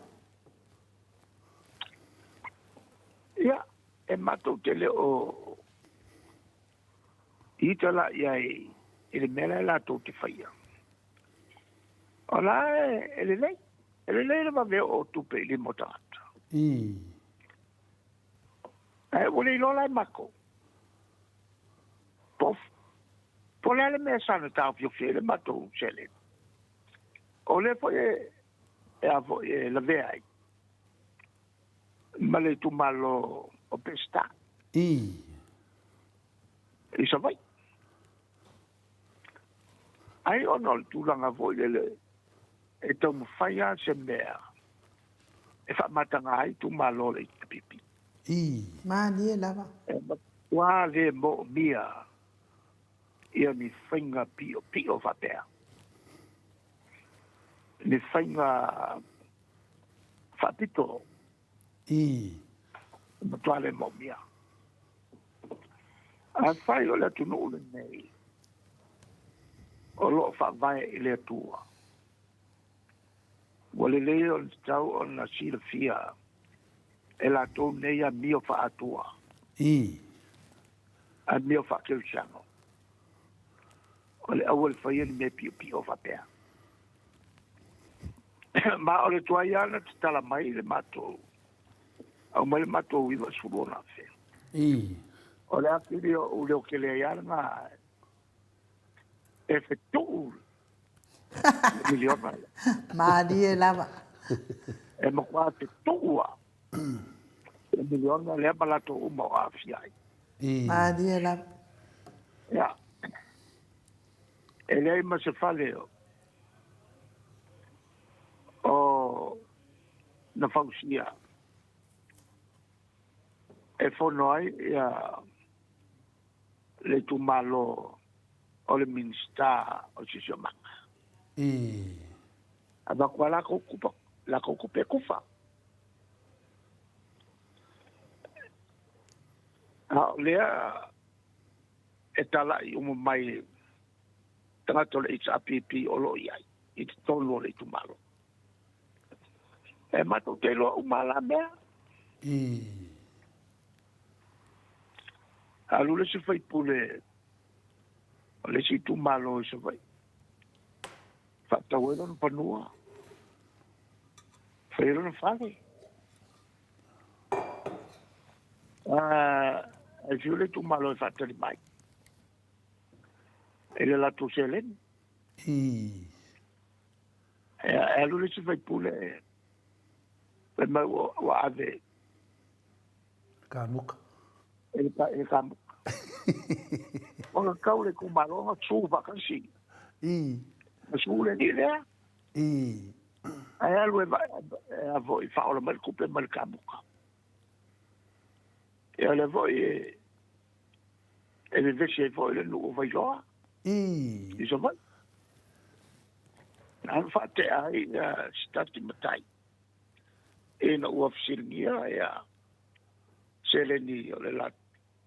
Ia, e matou te le o ita la i ai i le mea lea latou te faia. O la e lelei, e lelei le vave oo o tupe i lima o tagata. Ae ua le iloa la e matou. Po, po o le a le mea sa na taofiofi ai le matou seleni. O lea foi e, e a foi e lavea ai ma le itumalo o Peseta. I Savaii. Ai ona o le tulaga foi lele e taumafai lava se mea e faamataga ai itumalo o le HRPP. Malie lava. E matua le moomia ia ni faiga piopio faapea, ni faiga faapito. E matua le moomia. Afai o le atunuu lenei o lo o faavae i le Atua, ua lelei ona tatau ona silafia e latou nei amio faa-Atua, amio faa-Kerisiano, o le aua le faia ni mea piopio faapea. Ma o le tuai lava na tatala mai le matou, aumai le matou 96,000. O le atili o ou leo tele ai lava lena e fetuu le miliona lea. Malie lava. E matua fetuu lava le miliona lea ma latou uma o aafia ai. Malie lava. Ia. E leai ma se fale o na fausia e fono ai ia le itumalo o le Minisita o Siosiomaga. Avatu a latou kupa, latou tupe e kufa. A o lea e talai uma mai tagata o le HRPP o lo o i ai i totonu o le itumalo. E matou te iloa uma la mea. Alu le isi faipule o le isi itumalo i Savaii, faatau ai lona fanua, fai ai lona fale. E fiu le itumalo e faatali mai i le latou seleni. E alu le isi faipule fai mai ua ave Kamuka. E le kamuka. Ona tau le itumalo na su faatasi. Na su le alii lea. Ae alu e a foi faaola mai le tupe mai le kamuta. Ia o lea foi e e vevesi ai foi le nuu o Vailoa. I Savaii. Na alu faatea ai ia se tasi matai ina ua fesiligia ia seleni o le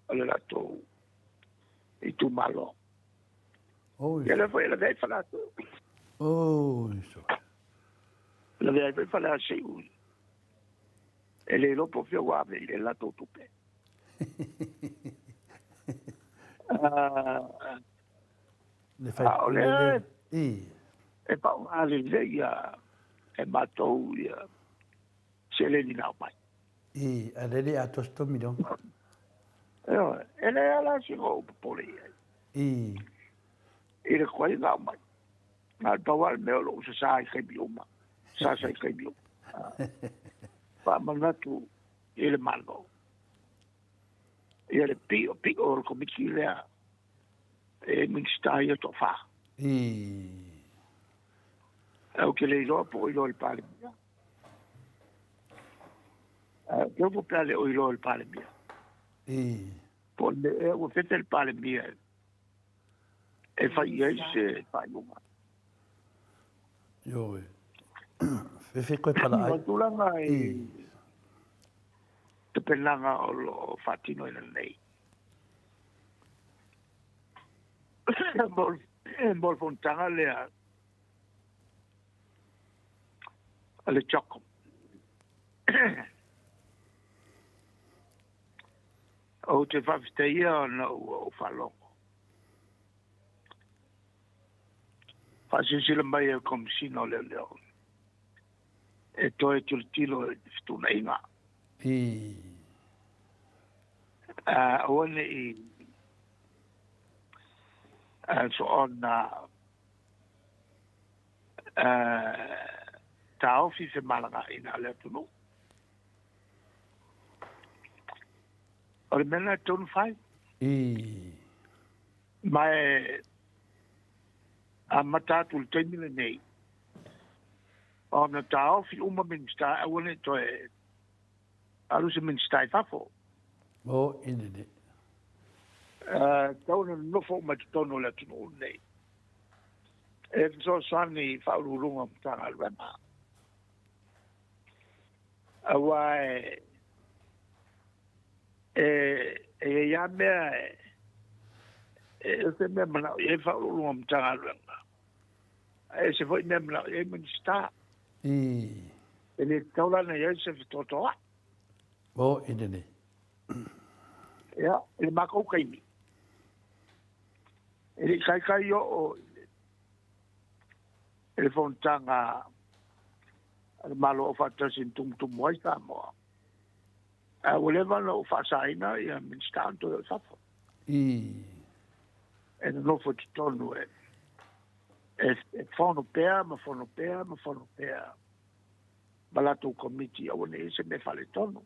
o le latou itumalo. Ia lea foi e lavea ai Faleasiu. Lavea ai foi Faleasiu. E le iloa po o fea ua ave i le latou tupe. Le A o lea e faaaoga lelei e matou ia seleni na aumai. I, a lea e le i atoa se $3 miliona. Ioe, e leai lava la sina ou popole i ai. I le tuai ona aumai. Na o le pau lava le mea o lou sasa i taimi uma, sasa i taimi uma. Faamanatu i le Malo, ia le piʻopiʻo o le Komiti lea e Minisita ia toafa. Ou te le iloa po o iloa e le Palemia. Ae ou te ofo pe a le o iloa e le Palemia. Po o le mea ea ua fefe le Palemia e fai i ai se faaiuga. Ioe. Fefe koe palaai. O le tulaga i tapenaga o lo o faatinoina nei. Mo le fonotaga lea a le CHOGM. Ou te faafetaia ona ua ou faalogo. Faasilasila mai e le Komesina o Leoleo e toe tilotilo i fetuunaiga. Aua ne i soona taofi femalagaaiga a le atunuu. O le mea lena e tatau ona fai. Ma e amata atu i le taimi lenei ona taofi uma Minisita e aua ne i toe alu se Minisita i fafo. O i lelei. E tatau ona nonofo uma i totonu o le atunuu lenei e fesoasoani i Faauluuluga o Matagaluega. Aua e e e i ai lava mea e ese mea manao i ai Faauluuluga o Matagaluega, ae ese foi mea manao i ai Minisita. E le tatau la ona i ai se fetotoai. O i lelei. Ia, i le matou taimi, e le i taitai oo i le fonotaga a le Malo Aufaatasi na tumutumu ai Samoa, ae ua leva ona ou faasaina ia Minisita ona toe o i fafo. E nonofo i totonu e e fono pea ma fono pea ma fono pea ma latou komiti aua ne i i ai se mea faaletonu.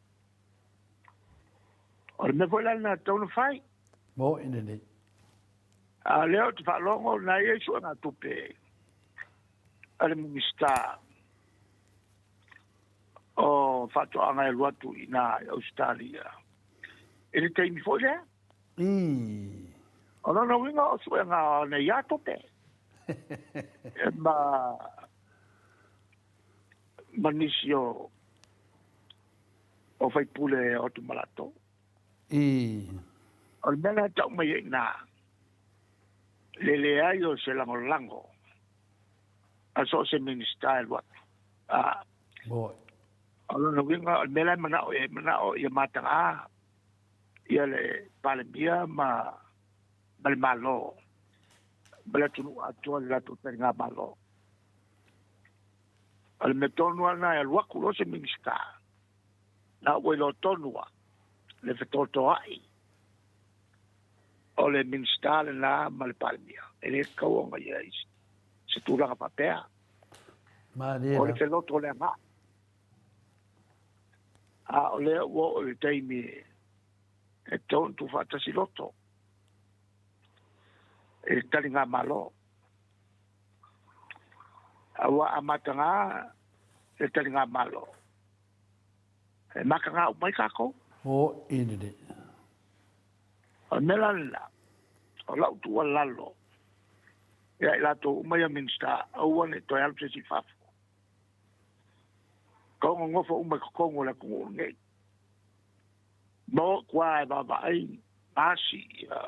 O le mea foi la lena e tatau ona fai. Mo i lenei. A o lea ou te faalogo na i ai suegatupe a le Minisita o Faatoaga e alu atu i ina i Ausetalia i le taimi foi lea. O lona uiga o suega nei lava tupe ma ma nisi o o faipule e o atu ma latou. O le mea lea e tau mai ai i ina, le leai o se lagolago a so o se Minisita e alu atu. O lona uiga, o le mea la e manao i ai, e manao ia mataga ia le Palemia ma ma le Malo ma le atunuu atoa i le latou taligamalo. O le mea tonu lava lena e alu atu loa se Minisita, na ua iloa tonu lava le fetotoai o le Minisita lena ma le Palemia. E le tatau ona i ai se tulaga faapea. Malie O le feloto o le agai. A o lea ua oo i le taimi e tatau ona tuufaatasi loto. I le taligamalo. Aua a mataga le taligamalo, e mataga uma ai tatou. O i lelei. O le mea la lena, o lau tuualalo ia i latou uma ia Minisita, aua ne i toe alu se isi i fafo. Tau nonofo uma i totonu o le atunuu lenei. Ma o atu lava e vaavaai ma asi ia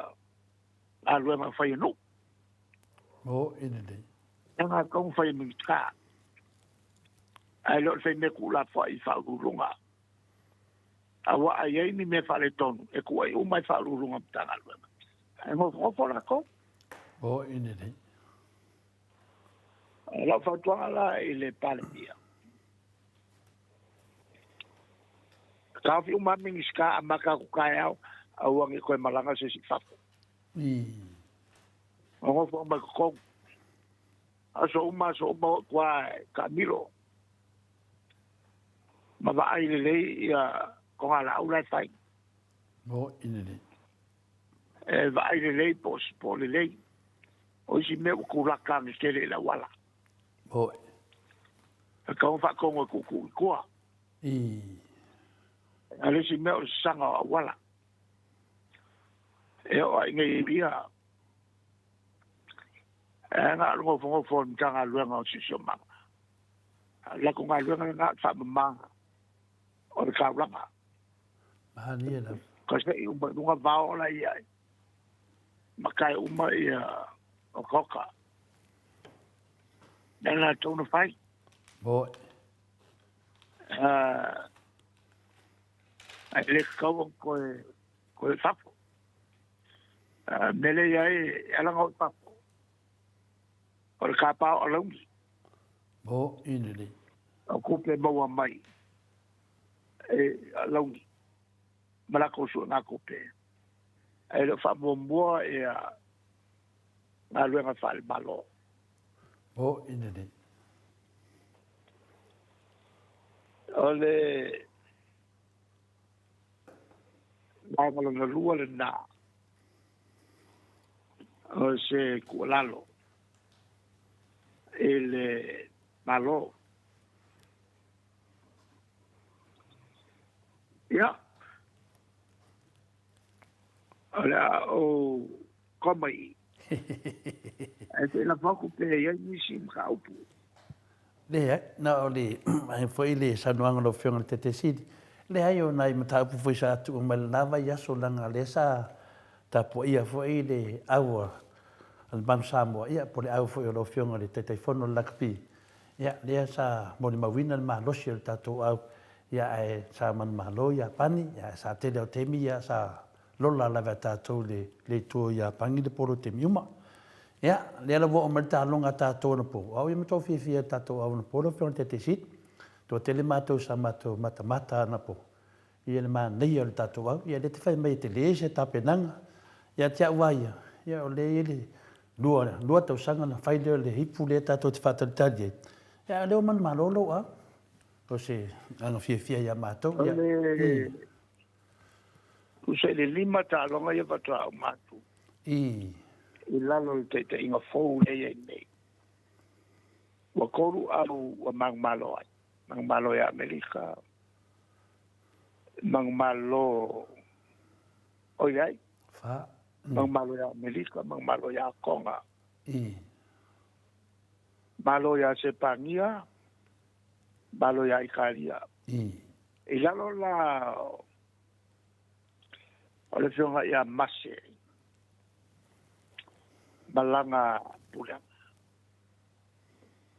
galuega e fai e nuu. O i lelei. Leaga e tatau ona fai e Minisita. Ae le o le faimea tuulafoai i Faauluuluga. Aua a i ai ni mea faaletonu, e tuuai uma e Faauluuluga o Matagaluega. Ae nofonofo latou. O i lelei. O lau fautuaga la i le Palemia, taofi uma lava Minisita amata atu taeao, aua ne i toe malaga se isi i fafo. Nonofo uma i totonu. Aso uma, aso uma o i tua e taamilo ma vaai lelei ia togalaau la e fai. E vaai lelei po o lelei. O isi mea ua tulaka ane tele i le auala. E tatau ona faatonu e tuutuu i tua. A o le isi mea o le sasaga o auala. E oo lava i nei ia, e na o le nofonofo o le Matagaluega o Siosiomaga. A o le latou galuega lena o le faamama o le taulaga. Malie lava. Ka se'i uma i luga vao la i ai. Ma tae uma ia okaoka. Mea la tatau ona fai. Moe. Ae le tatau ona toe toe fafo. Mea lea i ai, e ala ona o i fafo, o le tapa o alauni. Mo i lelei. O tupe maua mai e alauni ma latou suega tupe. Ae le o faamuamua ia galuega faale-Malo. Mo i lelei. O le vaega lona lua lena o se tuualalo i le Malo. Ia, o le a ou koma i i. Ae se i lafo atu pe i ai nisi mataupu. Leai, na o le ae foi le saunoaga a lau Afioga i le Taitaisili. Leai, o nai mataupu foi sa tuu mai i lena vaiaso leaga o lea sa tapuaia foi le au a le Manu Samoa, ia po o le au foi o lau Afioga i le Taitaifono o le Lakapi, ia lea sa molimauina le malosi o le tatou au, ia ae sa manumalo Iapani, ia ae sa tele o taimi ia sa lola lava e tatou i le itu o Iapani le polo i taimi uma. Ia, lea la ua oo mai le taaloga a tatou anapo, o au ia matua fiafia i le tatou au anapo lau Afioga i le Taitaisili. Toatele matou sa matou matamata anapo i le manaia o le tatou au. Ia lea e te fai mai e tele se tapenaga. Ia te au lava ia, ia o lea e i ai le lua tausaga ona fai lea o le ipu lea tatou te faatalitali ai. Ia a o lea ua manumalo lou au. O se agaga fiafia ia matou. O le tusa i le lima taaloga ia faatoa uma atu i lalo o le taitaiga fou lea e i ai nei. Ua tolu au ua manumalo ai. Manumalo ia Amerika, manumalo oi ai, manumalo ia Amerika, manumalo ia Tonga, malo ia Sepania, malo ia Italia. I lalo la o le Afioga ia Mase ma lana pulega,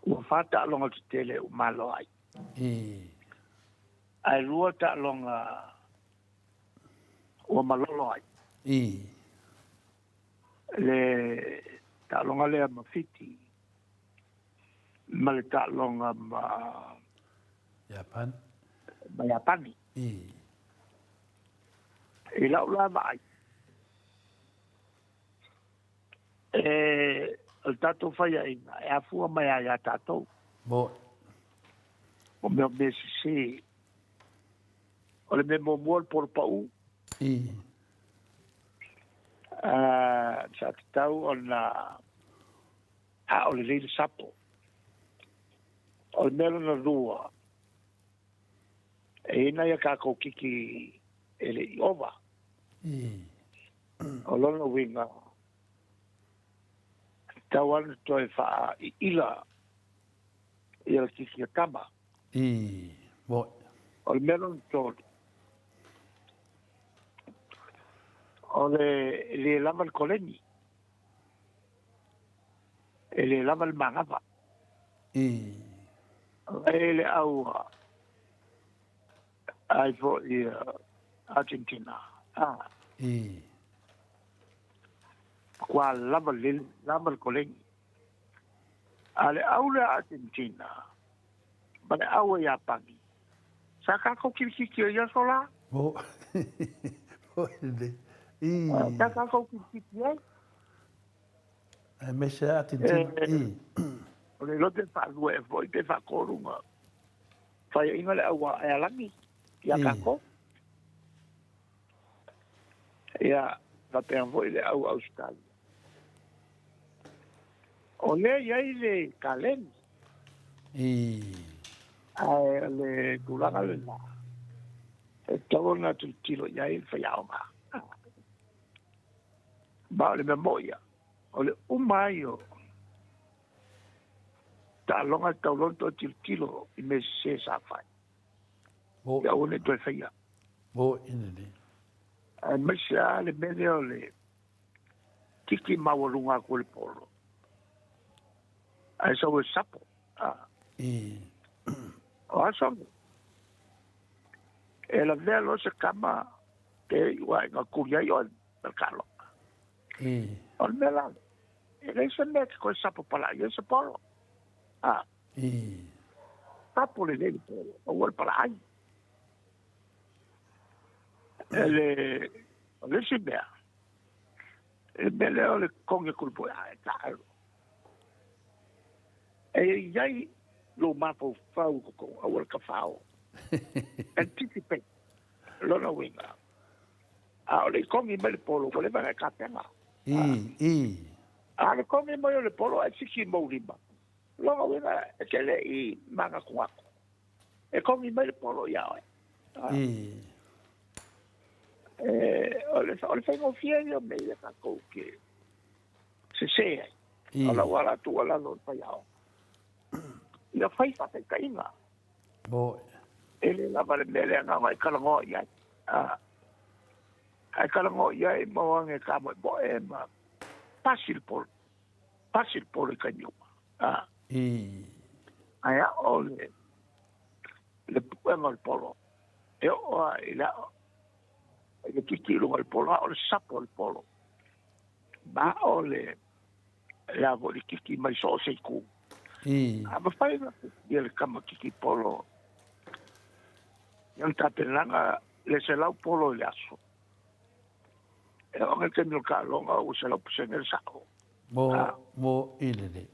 ua fa taaloga tetele ua malo ai. Ae lua taaloga ua malolo ai. Le taaloga lea ma Fiti ma le taaloga ma Iapani. Ma Iapani. I lau la vaai, e, o le tatou faiaina e afua mai lava ia tatou. Mo. O mea o mea sese. O le mea muamua o le polo pau. Sa tatau ona ao lelei le sapo. O le mea lona lua, e i ai nai a tatou kiki e le i ova. O lona uiga, e tatau lava ona toe faaiila ia le kiki a tama. O le mea lona tolu, o le le lava le koleni, e le lava le manava. E le au ai foi Argentina. Kua lava le, lava le koleni. A le au lea Argentina, ma le au a Iapani, sa tatou kilikiki ai aso la. Mo, mo le, i. Sa tatou kilikiki ai. Aemaise a Argentina, i. O le iloa pe faalua ea foi pe faatolu na faiaina le au Aealagi ia tatou. Ia, faapena foi le au Ausetalia. O lea e i ai le kaleni. Ae o le tulaga lena, e tatau ona tilotilo i ai le faiaoga. Ma o le mea moni ia, o le uma ai o taaloga e tatau loa ona toe tilotilo i mea sese sa fai. Ia aua ne i toe faia. Aemaise lava le mea lea o le kiki maualuga atu e le polo, ae sau e sapo. O aso nei, e lavea loa se kama pe iu ae na tuli ai oe ma le taaloga. O le mea la lea, e leai se mea e te toe sapo palai ai se polo. Sapo lelei le polo, aua le palaai. E le, o le isi mea, le mea lea o le kogi atu i le poea e taalo. E i ai lou mafaufau i totonu, aua le tafao. Anticipate, lona uiga, a o le i kogi mai le polo, ua leva ona e tapena. A o le kogi mai o le polo ae sisi i mou lima, lona uiga e te le i manatunatu. E kogi mai le polo iā oe. O le faigofie ia o mea ia tatou te sese ai. O lau ala tuualalo i le faiaoga, ia fai faataitaiga. E le lava le mea lea na ona e talanoa i ai. A e talanoa i ai ma o age tamoemoe ma pasi le polo. Pasi le polo i taimi uma. Ae ao le le puega o le polo. E oo lava i le ao i le kiki i luga o le polo, a o le sapo o le polo. Ma o le le a foi le kiki mai so o se itu. A mafai ona ia le tama kiki polo ia le tapenaga le 100 polo i le aso. E oo ane le taimi o le taaloga ua 100% le sao. Mo, mo i lelei.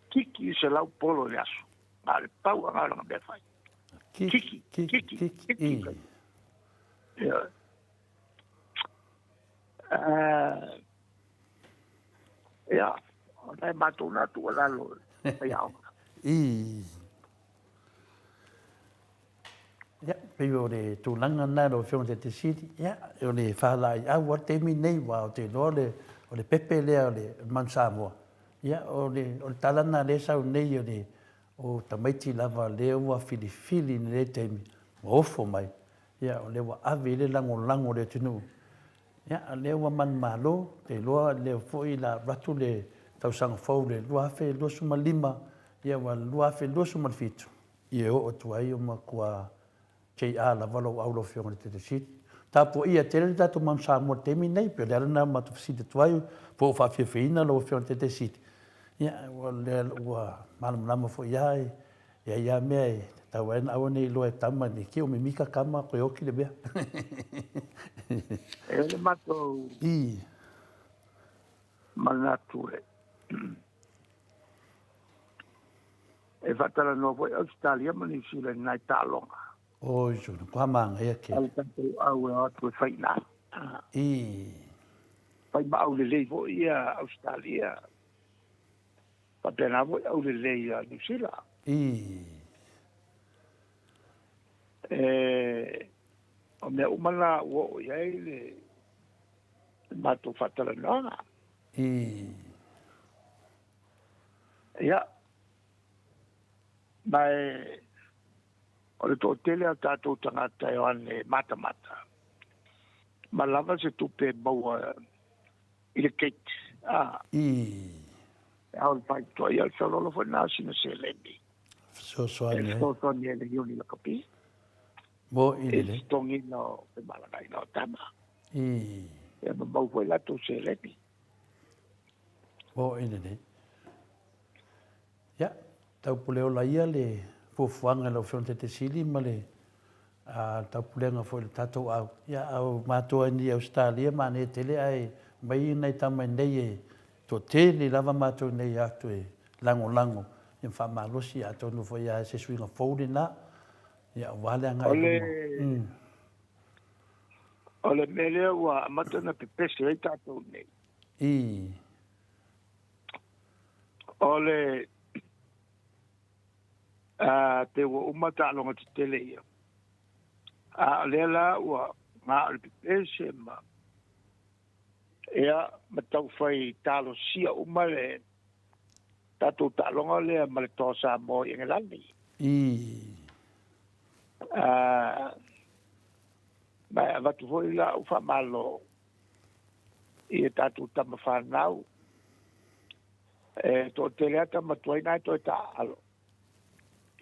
Kiki i 100 polo i le aso. Na o le pau lava lena o lana mea e fai. Kiki, kiki, kiki, kiki. Ia. Ia, o nai matou na tuualalo i faiaoga. I. Ia, pei o le tulaga lena lau Afioga i le Taitaifono, ia, o le faalaeiau lava le taimi lenei, aua ou te iloa o le pepe lea o le Manu Samoa, ia, o le tala lena o lea e sau nei o le o tamaiti lava lea ua filifili i lenei taimi ua ofo mai, ia, o lea ua ave i ai le lagolago a le atunuu. Ia, o lea ua manumalo, ou te iloa o lea foi o le a avatu le tausaga fou le 2025, ia ua 2027, ia e oo atu ai ua matua JR lava lou au lau Afioga i le Taitaifono Sili. Tapuaia tele le tatou Manu Samoa i le taimi lenei, pei o le ala lena ua matou fesili atu ai, po o faafiafiaina lau Afioga i le Taitaifono Sili. Ia, o lea ua malamalama foi lava, e i ai lava mea e tatau ai ona aua ne i iloa e tama, ne i te i ua mimita tama toe oti le mea. E i ai le matou manatu e E faatalanoa foi Ausetalia ma Niu Sila i nai taaloga. Oi sona, kua māngaia tele. A le tatou au e o atu e fai i ina. I. Fai ma aulelei foi ia Ausetalia, faapena foi aulelei ia Niu Sila. E, o mea uma na ua oo i ai le matou faatalanoaga. Ia, ma e, o le toatele o tatou tagata e o ane matamata, ma lava se tupe e maua i le gate. A. E ao le faitoa ia o le feoloolo foi na o sina seleni. Fesoasoani ai. E fesoasoani ai le Iuni Lakapi. Mo i le. I totogiina o femalagaina o tama. Ia ma mau foi latou seleni. Mo i le. Ia, taupuleola ia le fuafuaga i lau Afioga i le Taitaisili ma le taupulega foi i le tatou au. Ia, au matou ai nei i Ausetalia manaia tele ae omai nai tama iinei e toatele lava matou iinei atu e lagolago ia ma faamalosi atonu foi lava se suiga fou lena ia aua le agai i luma. O le mea lea ua amata ona pepese ai tatou nei. O le a pe ua uma taaloga tetele ia. A o lea la ua na o le pepese ma ia ma taufai talosia uma le tatou taaloga lea ma le Toa Samoa i Engelani. A ma e avatu foi lau faamalo i a tatou tama fanau. E toatele lava tama tuai na e toe taaalo.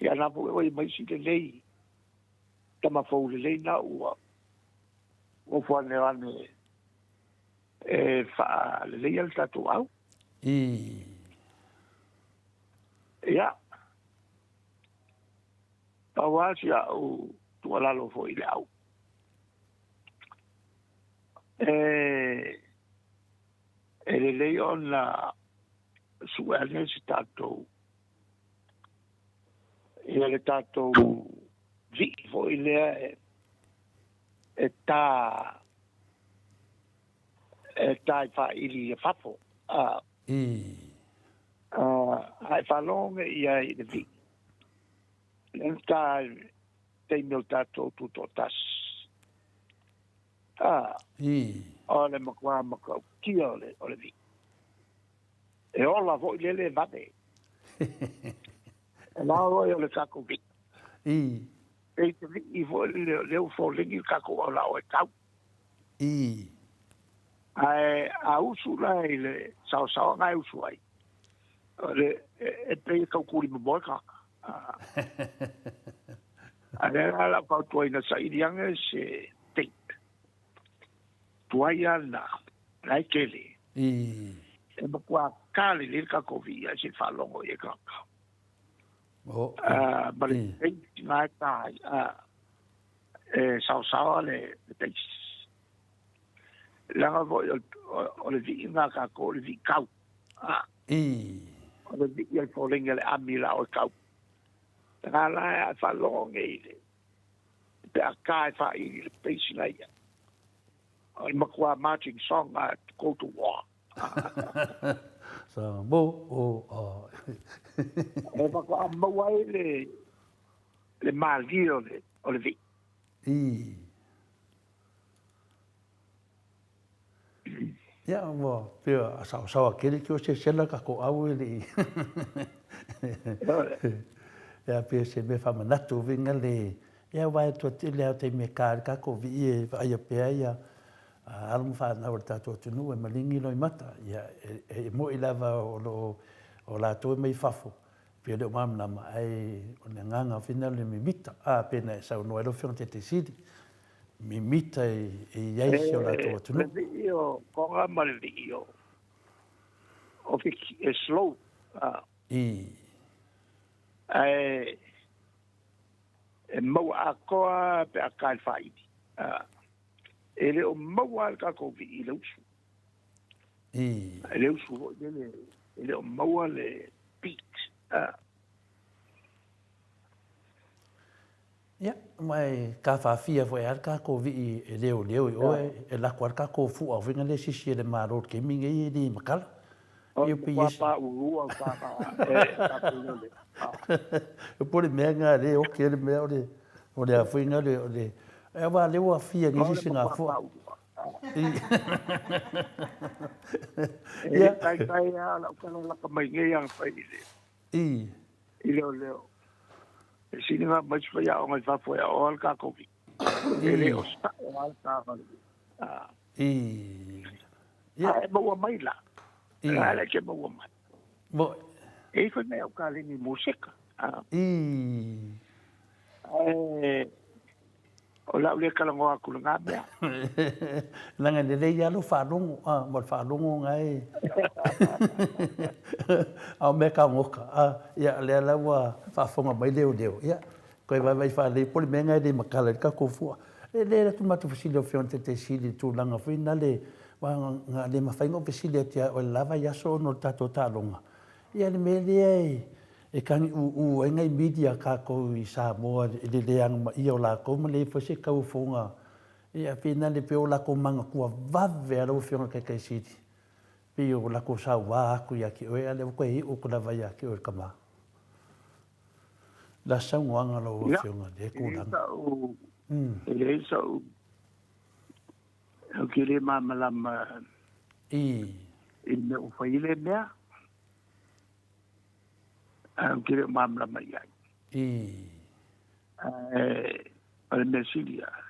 Ia na foi ua i mai isi lelei, tama fou lelei na ua nofo ane o ane e faaleleia le tatou au. Ia, pau lava si au tuualalo foi i le au. E, e lelei ona sue ane se tatou ia le tatou vii foi lea e, e tā e tā i faaili i fafo. A, a e faalogo ia i le vii. Lea na tā taimi o tatou tutoatasi. A, o le matua matautia o le, o le vii. E ola foi le le vave. E la oi o le tatou vii. E te vii foi le lea ua foliga le tatou au lao e tau. Ae a usu la i le saosaoga e usu ai, o le, e pei e taukuli momoe tagata. A lea la lau fautuaina saili ane se tape. Tuai ana, la e tele. E matua ka lelei le tatou vii ae se i faalogo i ai tagata. Ma le tape na e ta ai, e saosaoa le bass. Leaga foi o le vii na tatou o le vii kau. O le vii o le foliga le ami la o e kau. Lena la e faalogo nei le pe a ka e faaili le bass na ia. O le matua marching song a to go to war. Sa mo o a. E matua maua ai le le malie o le o le vii. Ia, ua pei a saosaoa tele ke o sesela tatou au e le i. Ia, pei o se mea faamanatu uiga le, ia aua e toatele lava o taimi e ka ai le tatou vii e vaaia pea ia alo ma fanau a le tatou atunuu e maligi loimata. Ia, e moni lava o lo o o latou e mai fafo, pei e le o malamalama, ae o le agaga foi lena o le mimita, a, pei ona e saunoa ai lau Afioga i le Taitaisili, mimita e i ai si o latou atunuu. Le vii o Tonga ma le vii o Fiti e slow. Ae e maua atoa pe a ka i le faaili. E le o maua lava le tatou vii i le usu. E le usu foi lele, e le o maua le beat. Ia, ma e kāwhāwhia foi a le kākou vii e leoleo i oe, e lako a le kākou fu'a foi nga le sisi e le Malo i le taimi nei e le makala. O le pāpā ulua o kākā e kākou leoleo. E po le mea nga le oke le mea o le o le a foi nga le o le e aua le ua fia ngi sisi nga fu'a. E le taitai a lau tala laka mai nei a fai i le i leoleo. E sili nga mai se faiaoga i fafo e aoga le kākou vii. E le o sa'o lava le taavale. Ae maua mai la. A lea ke maua mai. E i foi mai au kaleni mo seka. Ae o le a ou le talanoa atu i lena mea. Leaga e lelei lava lou faalogo, a, ma o le faalogo na e a o mea tagoka, a, ia o lea la ua faafofoga mai leoleo, ia, toe vaivai faalelei po o le mea lena e le matala ai le tatou fua. E le alu atu le matou fesili i lau Afioga i le Taitaisili i le tulaga foi lena, aua na le mafai ona ou fesili atu ia oe i le la vaiaso ona o le tatou taaloga, ia le mea lea e E tagiuu ai nai media a tatou i Samoa i le le agamaia o latou ma leai foi se tauofoga ia pei na le pei o latou manatua vave a lau Afioga i le Taitai Sili pei o latou saua atu ia te oe a lea ua toe iu atu lava ia te oe le tama. La saunoaga lau Afioga i lea tulaga. E leai sa'u ou te le malamalama i le mea ua fai ai lea mea. Ae ou te le o malamalama i ai. Ae o le mea sili lava,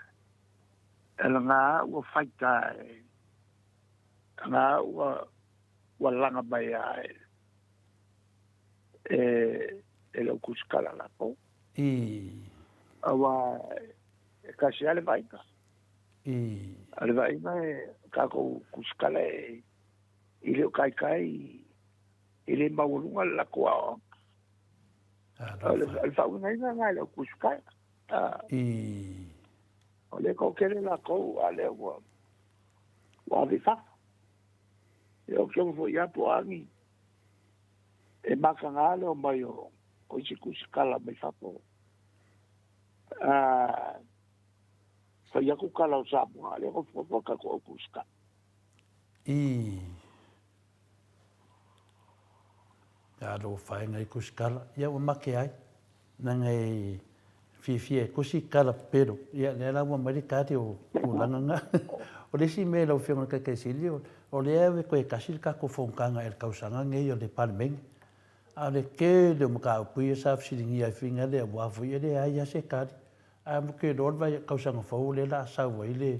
e laga ua faita e, laga ua, ua laga mai lava e, e, e le au kusikala latou. Aua e tasi lava le vaaiga. O le vaaiga e tatou kusikala e, i le o taitai e le maualuga le latou aoaoga. O le faauigaina lena e le au tusitaia. O lea e toatele latou a lea ua ave i fafo. Ia ou te foi lava po o a ni e mataga le omai o isi tusitala mai fafo. Fai atu tala o Samoa, a lea e nofonofo le tatou au tusitala. Alofa e ngai kusikala, ia ua make ai, leaga e fiafia e kusi kala pepelo, ia lea la ua aumai le tali o tulaga na. O le isi mea lau Afioga i le Taitaisili, o lea e toe tasi le tatou fonotaga i le tausaga lenei o le Palemene, a o le tele o mataupu ia sa fesiligia ai foi lea aua foi e leai lava se tali. Ae ou te iloa o le tausaga fou lea o le a sau ai le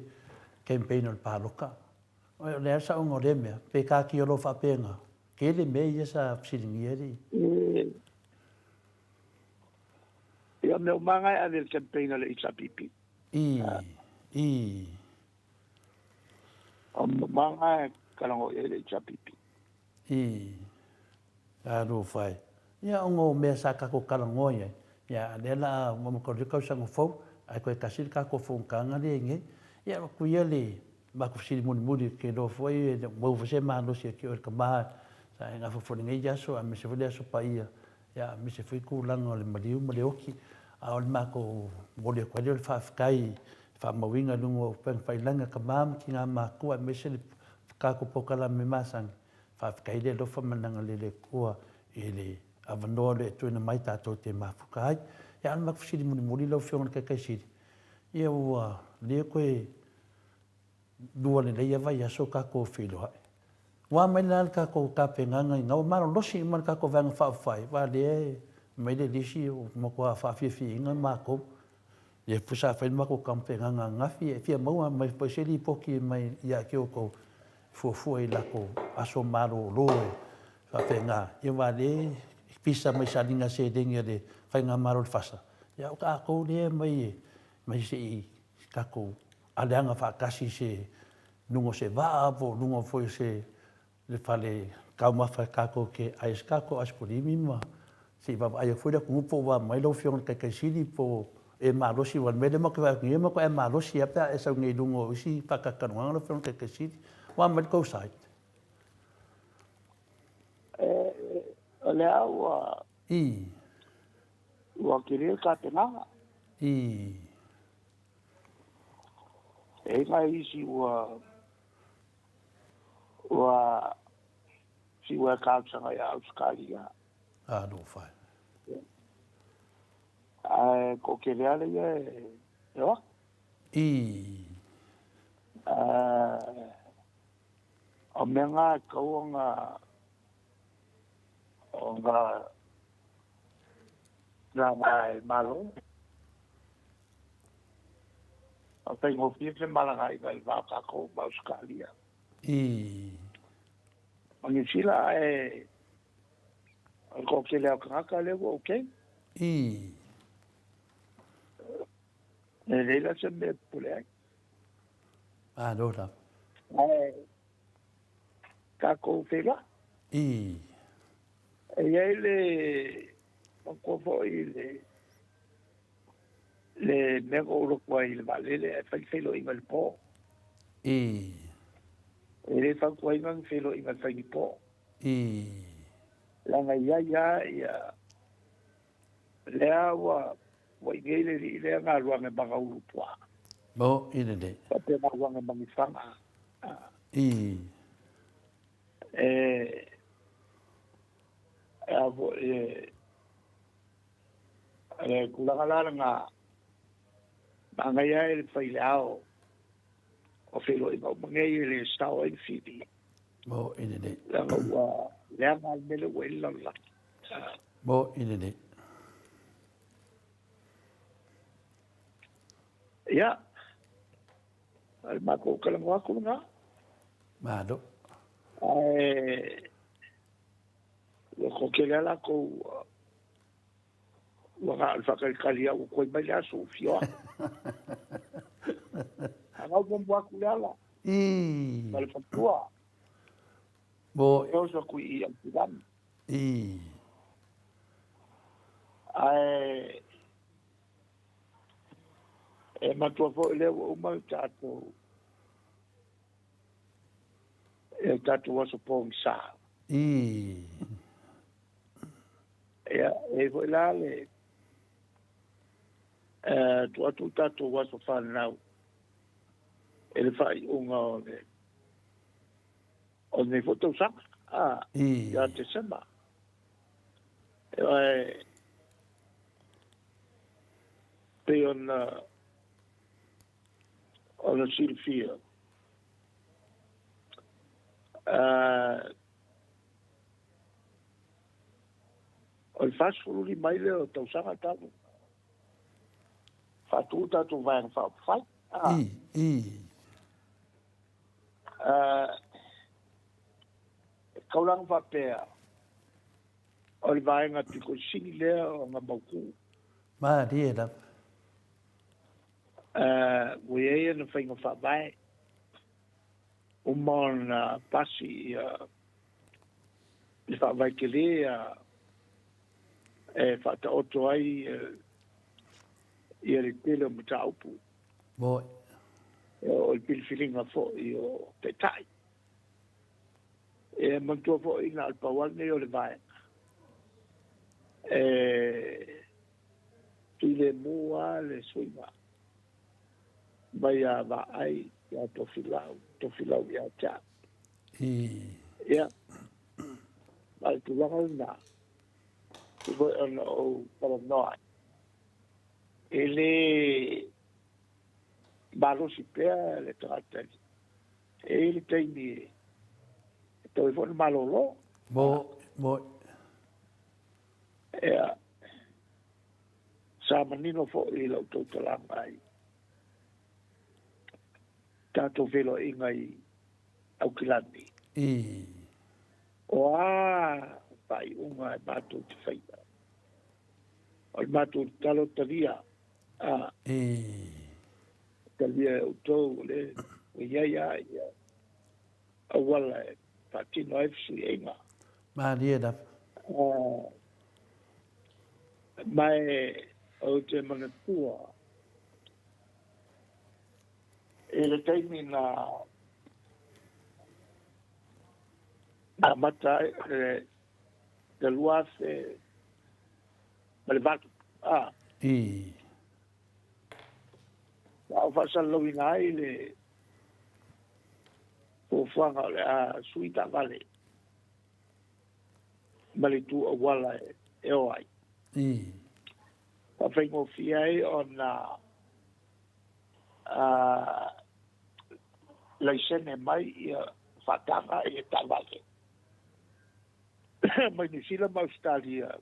campaign o le palota. O le a le saoga o lea mea? Pe taatia loa faapena, tele mea ia sa fesiligia e le. Ia, mea uma lava e ave i le campaign a le HRPP. I, i. O mea uma lava e kalago i ai le HRPP. I. Talofa e. Ia ona o mea sa tatou talanoa i ai, ia lea la a amata le tausaga fou, ae toe tasi le tatou fonotaga lea i nei. Ia avatu ia le matou fesili mulimuli, ou te iloa foi e le o maua foi se malosi e te oe le tama sa e gafa foi i lenei aso aemaise foi le aso paia, ia aemaise foi tulaga o le maliu ma le oti. A o le matou momoli atu ai lea o le faafetai i le faamauina i luga o upega tafailagi a tama ma tina matutua aemaise le tatou polokalame masani. Faafetai le alofa ma le agalelei o le Atua i le avanoa o lea e tuuina mai tatou te mafuta ai. Ia a o le matou fesili mulimuli lau Afioga i le Taitaisili, ia ua le toe lua lelei lava vaiaso o tatou feiloai. Ua a mai la le tatou tapenaga ina ua malolosi uma le tatou Vaega Faaupufai, aua lea e aumai le lisi ua matua faafiafiaina matou. Lea foi sa fai le matou taumafaiga ananafi, e fia maua mai foi se lipoti mai ia te outou e fuafua i latou aso malolo e faapena. Ia aua o lea e pisa mai sailiga seleni a le Faigamalo o le FASA, ia o tatou lea e aumai e aumai se i tatou aleaga faatasi i se luga o se vaa po o luga foi o se le fale taumafa tatou te ai se tatou aisikolimi ma se i vaavaai atu foi le atunuu po ua mai lau Afioga i le Taitaisili po o e malosi aua o le mea lea matou te vaai atu nei matou e malosi lava pe a e sau nei i luga o isi faatalatalanoaga lau Afioga i le Taitaisili. Ua mai le tou side? O lea ua I. Ua tele le tapenaga. I. E i nai isi ua ua fiu e talosaga ia Ausetalia. Alofa e. Ae toatele lava ia e o atu. I. O mea na e tatau ona ona nānā e le Malo. E faigofie femalagaaiga i le va o tatou ma Ausetalia. I. Ma Niu Sila, ae o le toatele lava o tagata lea ua okay. I. E leai la se mea e popole ai. Malo lava. Ae tatou feiloai. I. E i ai le manatua foi le le mea na ou lotu ai i le vaalele ae fai le feiloaiga i le po. I. E le fautuaina ni feiloaiga e fai i le po. I. Leaga e i ai lava ia lea ua ua i nei le alii lea galuega e magaulu puaa. Mo i lelei. Faapea galuega e magifaga. I. E e a foi e le tulaga la lena manaia ai le faileao o feiloaiga uma nei e le sao ai le fili. Mo i lelei. Leaga ua leaga le mea lea ua i ai le lalolagi. Mo i lelei. Ia, o le matou talanoa atu lena. Malo. Ae ua toatele lava latou ua na o le faatalitali lava ua toe mai le aso ua fia o atu. Anau muamua atu le ala I. ma le faletua. Mo. E oso atu i Aukilani. I. Ae e matua foi lea ua uma le tatou e tatou aso pogisa. I. Ia, e foi la le tuu atu le tatou aso fanau e le faaiuga o le o lenei foi tausaga, a, I. ia Tesema. E pei ona ona silafia o le 45 ai lea o tausaga talu faatu tatou Vaega Faaupufai. I, i. E kaulana faapea o le vaega pito i sili lea ona mautu. Malie lava. Ua i ai ana faiga faavae, uma ona pasi ia le faavae tele e faataoto ai ia le tele o mataupu. Moi. O le filifiliga foi o taitai. E manatua foi na o le pau lava lenei o le vaega e filemu lava le suiga mai a Vaai ia Tofilau, Tofilau ia te au. Ia, ma le tulaga lena, e foi ona ou talanoa ai, e le malosi pea le tagata e i ai le taimi e tau ai foi ona malolo. Mo, mo. Ia, sa manino foi i lau tautalaga i tatou feiloaiga i Aukilani. I. O a faaiuga e matou te faia, o le matou tatalo talia, a. I. Talia e outou, o lea ua i ai lava ia auala e faatino ai fesuiaiga. Malie lava. Ma e ou te manatua i le taimi na amata ai le 2008, a. I. Ma o faasalalauina ai le fuafuaga o le a sui taavale ma le itu auala e o ai. Faafaigofie ai ona laisene mai ia faataga ia taavale mai Niu Sila ma Ausetalia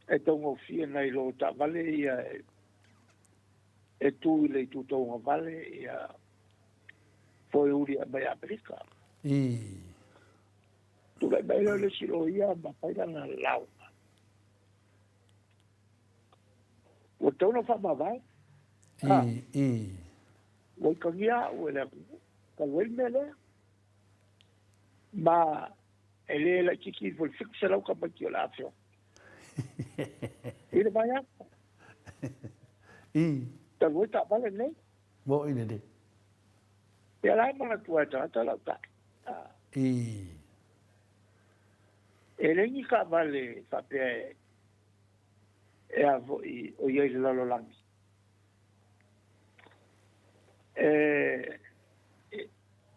e taugofie nai lo taavale ia e tu i le itu tauagavale ia foe uli mai Amerika. Tulai mai lea o le isi loia ma fai lana lauga. Ua tatau ona faamavae. Ua ikagia au e le atunuu talu ai le mea lea. Ma e le laitiiti ifo i le 700 tamaiti o le a afioga i le vaiaso. Talu ai taavale nei. Mo'i lelei. Ia la e manatua e tagata lau tali. E leai ni taavale faapea e a foi o i ai i le lalolagi.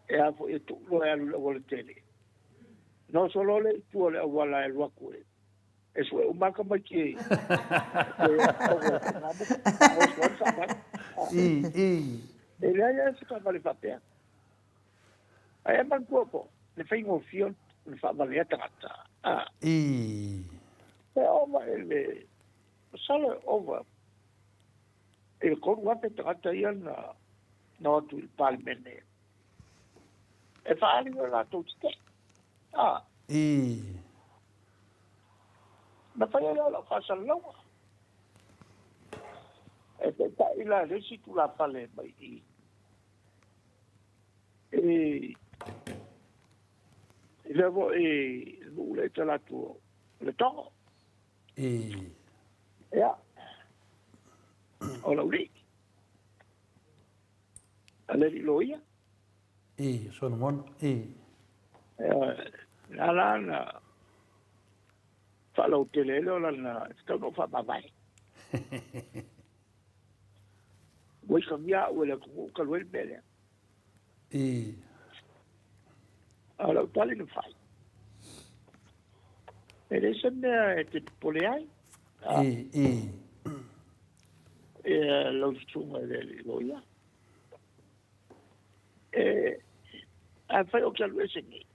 E a foi e tuu loa e alu i le auala tele. Na oso loa lea i tua o le auala e alu atu e e sue uma lava tamaiti e oso ai le taavale. E leai lava se taavale faapea. Ae manatua foi le faigofie o le faavalea tagata. E ova i le, masalo e ova i le 3,000 tagata ia na o atu i le Palemene e faaali o latou tetee. Na fai ai lea o lau faasalalauga. E taitai la le isi tulafale mai i i i lea foi le nuu lea i talaatu o Letogo. Ia, o Laulii, a le alii loia. Solomona. Na la na faalautele ai lea o lana, e tatau ona ou faamavae. Ua ikagia au e le atunuu talu ai le mea lea. A o lau tali na fai, e leai se mea e te popole ai. Ia lau susuga i le alii loia. E, afai ou te alu ese nei,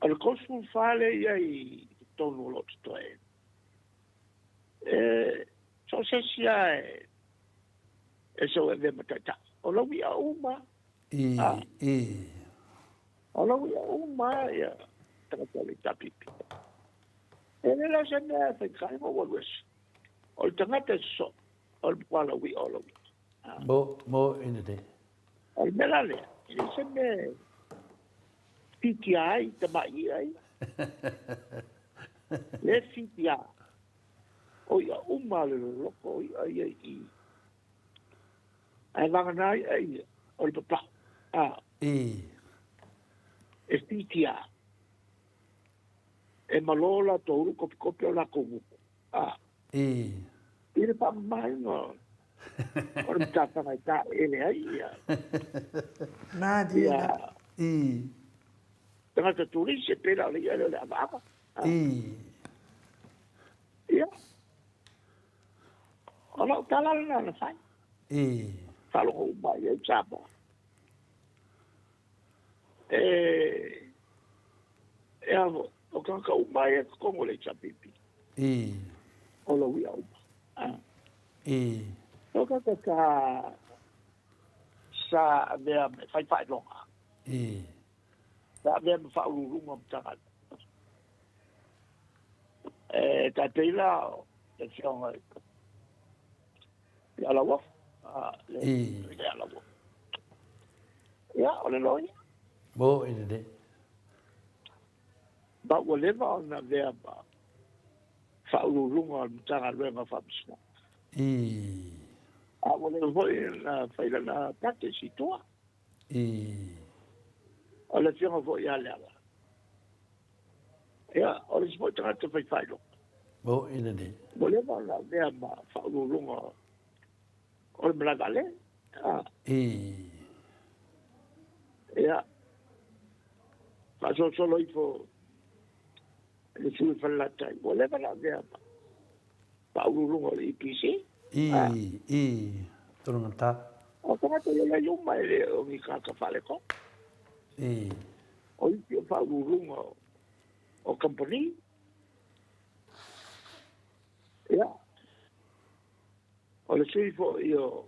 o le 34 lea e i ai i totonu o lo o totoe, e, so o se isi lava e sau e avea ma taitai. O lau i'a uma, o lau i'a uma ia tagata o le HRPP. E le la se mea e faigata ai ona ou alu ese. O le tagata e sosoo, o le matua laui'a o laui'a. Mo i lelei. O le mea la lea, e leai se mea e fitia ai tamai i'a ia. Le fitia. O i'a uma a le loloko o i'a ia i i. Ae vagana i'a ia, o le papau. E fitia. E malo latou ulu kopikopi o latou gutu. I le faamamaina o le matafana e taeele ai ia Malie lava. Tagata turisi e pei la o le i'a lea o le avaava. Ia, o lau tala lena na fai. Faalogo uma i ai Samoa. E, e a foi, o tagata uma ia i totonu o le HRPP. O lau i'a uma. O tagata sa avea ma fai faailoga. Sa avea ma faauluuluga o Matagaluega. E tai pei la o le afioga ia Lauofo. Le ia Lauofo. Ia, o le loia. Mo i lelei. Ma ua leva ona avea ma faauluuluga o le Matagaluega o Faamasinoga. A ua leva foi ona fai lana practice i tua. O le afioga foi ia Leala. Ia, o le isi foi tagata fai faailoga. Mo i lelei. Ua leva ona avea ma faauluuluga O le malae vaalele. A. I. Ia. Faasolosolo ifo i le sui o Falelatai, ua leva ona avea ma faauluuluga o le EPC. I, i, tologata. O tagata ia i uma e le o ni tagata faaletonu. I. O isi o faauluuluga o kamupani. Ia. O le sui foi o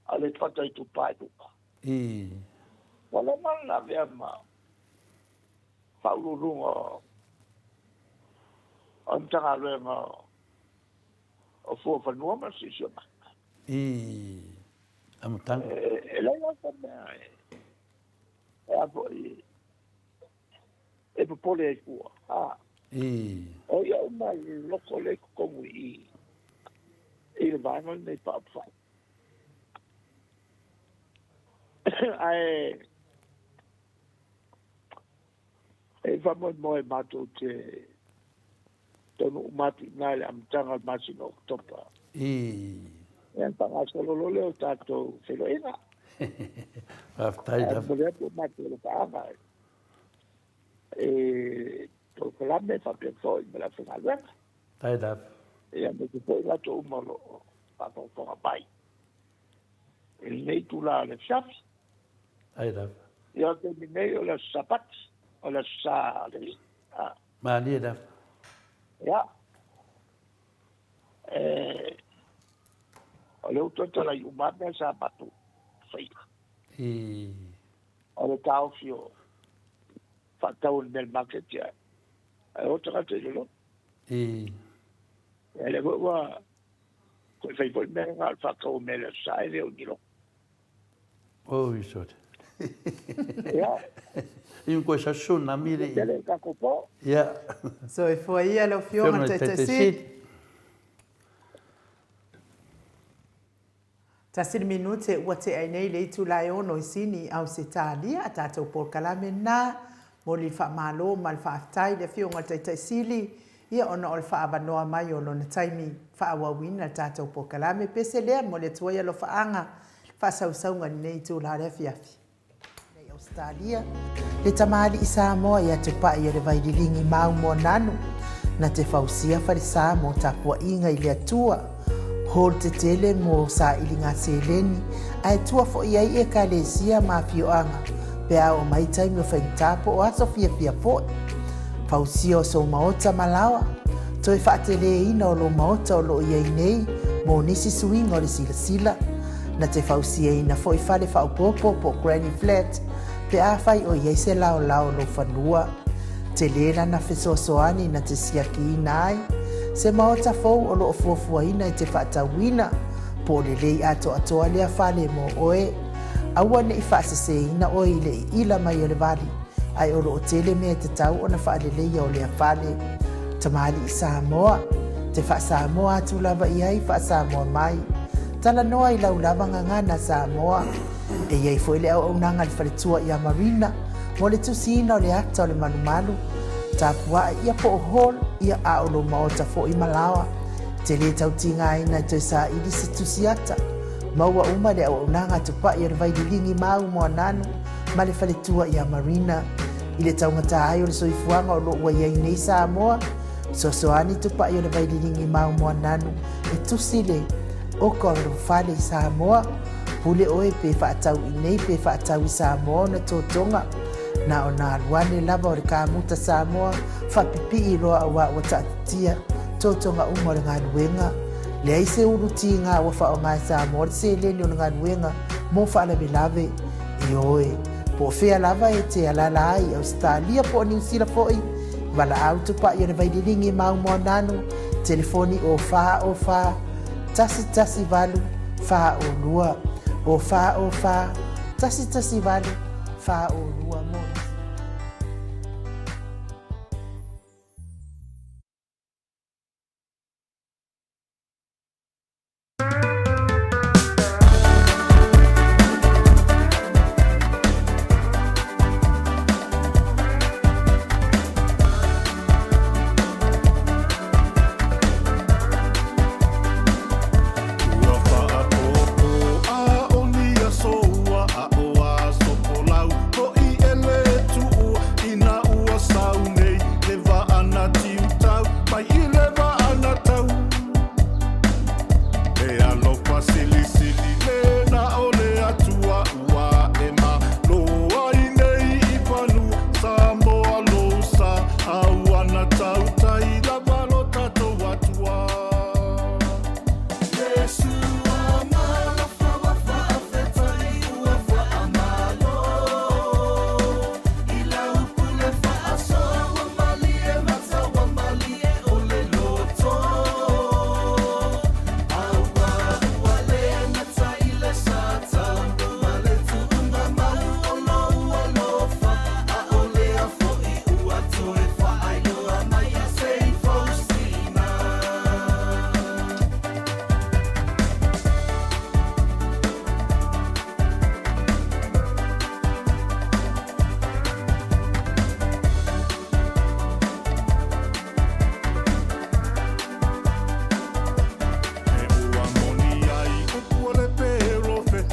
Aleipata Itupa i Luga. I. Ua leva ona avea ma Faauluuluga o le Matagaluega o Fua Fanua ma le Siosiomaga. I amataga. E leai lava se mea e a foi e popole ai fua. A. I. O ia uma i loko lea i totonu i i i le vaega lenei faaupufai. Ae e faamoemoe matou te taunuu uma atu i ina i le amataga o le masina o Oketopa. I. Ia ona faagasolo loa lea o tatou feiloaiga. Faafetai lava. Ae momoli atu o matou alofaaga i polokalame faapea foi ma le aufaigaluega. Faafetai lava. Ia aemaise foi i latou uma o lo o faafogafoga mai i lenei itula o le afiafi. Faafetai lava. Ia o le taimi nei o le aso Sapati, o le aso Sa o le Alii. Malie lava. Ia, e, o lea ua toe talai uma lava mea sa matou faia. I. O le taofi o faatau o le mea i le maketi ae o tagata i le lotu. I. Ia lea foi ua toe fai foi le mea lena o le faatau o mea i le Aso Sa e le o ni lotu. Oi sore. Ia. I koe sa tsunami le. Tele tatou po. Ia. Soifua ia lau Afioga i le Taitai Sili. Tasi le minute ua tea ai nei le itula e ono i Sini i Ausetalia a tatou polokalame lena. Momoli le faamalo ma le faafetai i le Afioga i le Taitai Sili ia ona o le faaavanoa mai o lona taimi faaauauina le tatou polokalame. Pese lea, momoli atu ai alofaaga i le faasausauga i lenei itula o le afiafi. Nei Ausetalia, le tamalii Samoa ia Tupai o le Vaililigi Maumouananu, na te fausia falesa mo tapuaiga i le Atua, hall tetele mo sailiga seleni, ae tua foi ai Ekalesia ma afioaga pe a oo mai taimi o faigata po o aso fiafia foi. Fausia o sou maota ma laoa, toe faateleina o lou maota o lo o i ai nei mo nisi suiga o le silasila, Na te fausiaina foi fale faaopoopo po o granny flat pe afai o i ai se laolao o lou fanua. Tele lana fesoasoani na te siakiina ai se maota fou o lo o fuafuaina e te faatauina po o lelei atoatoa lea fale mo oe. Aua ne i faaseseina oe i le iila mai o le vali, ae o lo o tele mea e tatau ona faaleleia o lea fale. Tamalii Samoa, te faa-Samoa atu lava i ai, faa-Samoa mai. Talanoa i lau lava gagana Samoa. E i ai foi le auaunaga a le faletua ia Marina mo le tusiina o le ata o le malumalu, tapuae ia po o hall ia a o lou maota foi ma laoa. E te le tau tigaina e toe saili se tusi ata. Maua uma le auaunaga a Tupai o le Vaililigi Mau Moananu ma le faletua ia Marina. I le taugata ai o le soifuaga o lo o ua i ai nei Samoa, fesoasoani Tupai o le Vaililigi Mau Moananu e tusi le oka o lou fale i Samoa. Pule oe pe faatau i nei pe faatau i Samoa ona totoga. Na ona alu ane lava o le kamuta Samoa faapipii loa auā ua taatitia totoga uma o le galuega. Leai se ulu tiga ua faaaoga e Samoa le seleni o le galuega mo faalavelave. Ioe, po o fea lava e te alaala ai i Ausetalia po o Niu Sila foi, Valaau Tupai o le Vaililigi Mau Moananu, telefoni o 4 o 4 1 1 8 4 o 2, o 4 o 4 1 1 8 4 o 2 mo nisi. Ua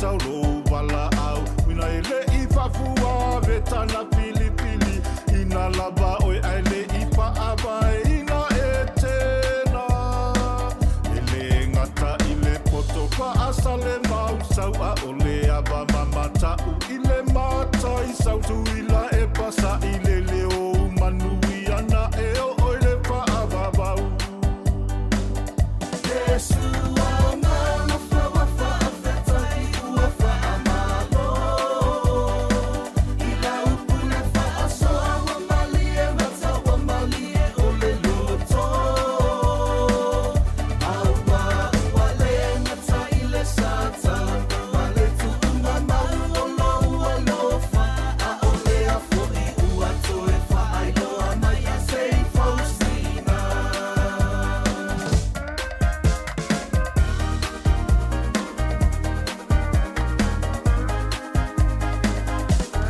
tau lou valaau Ina e leʻi faafua vetana filifili Ina lava oe ae leʻi faavaeina e tena E le gata i le poto faasale mau sau ʻAʻole ava mamataʻu i le matai sau Tuila e pasaʻi le leo manuia na e oo i le faavavau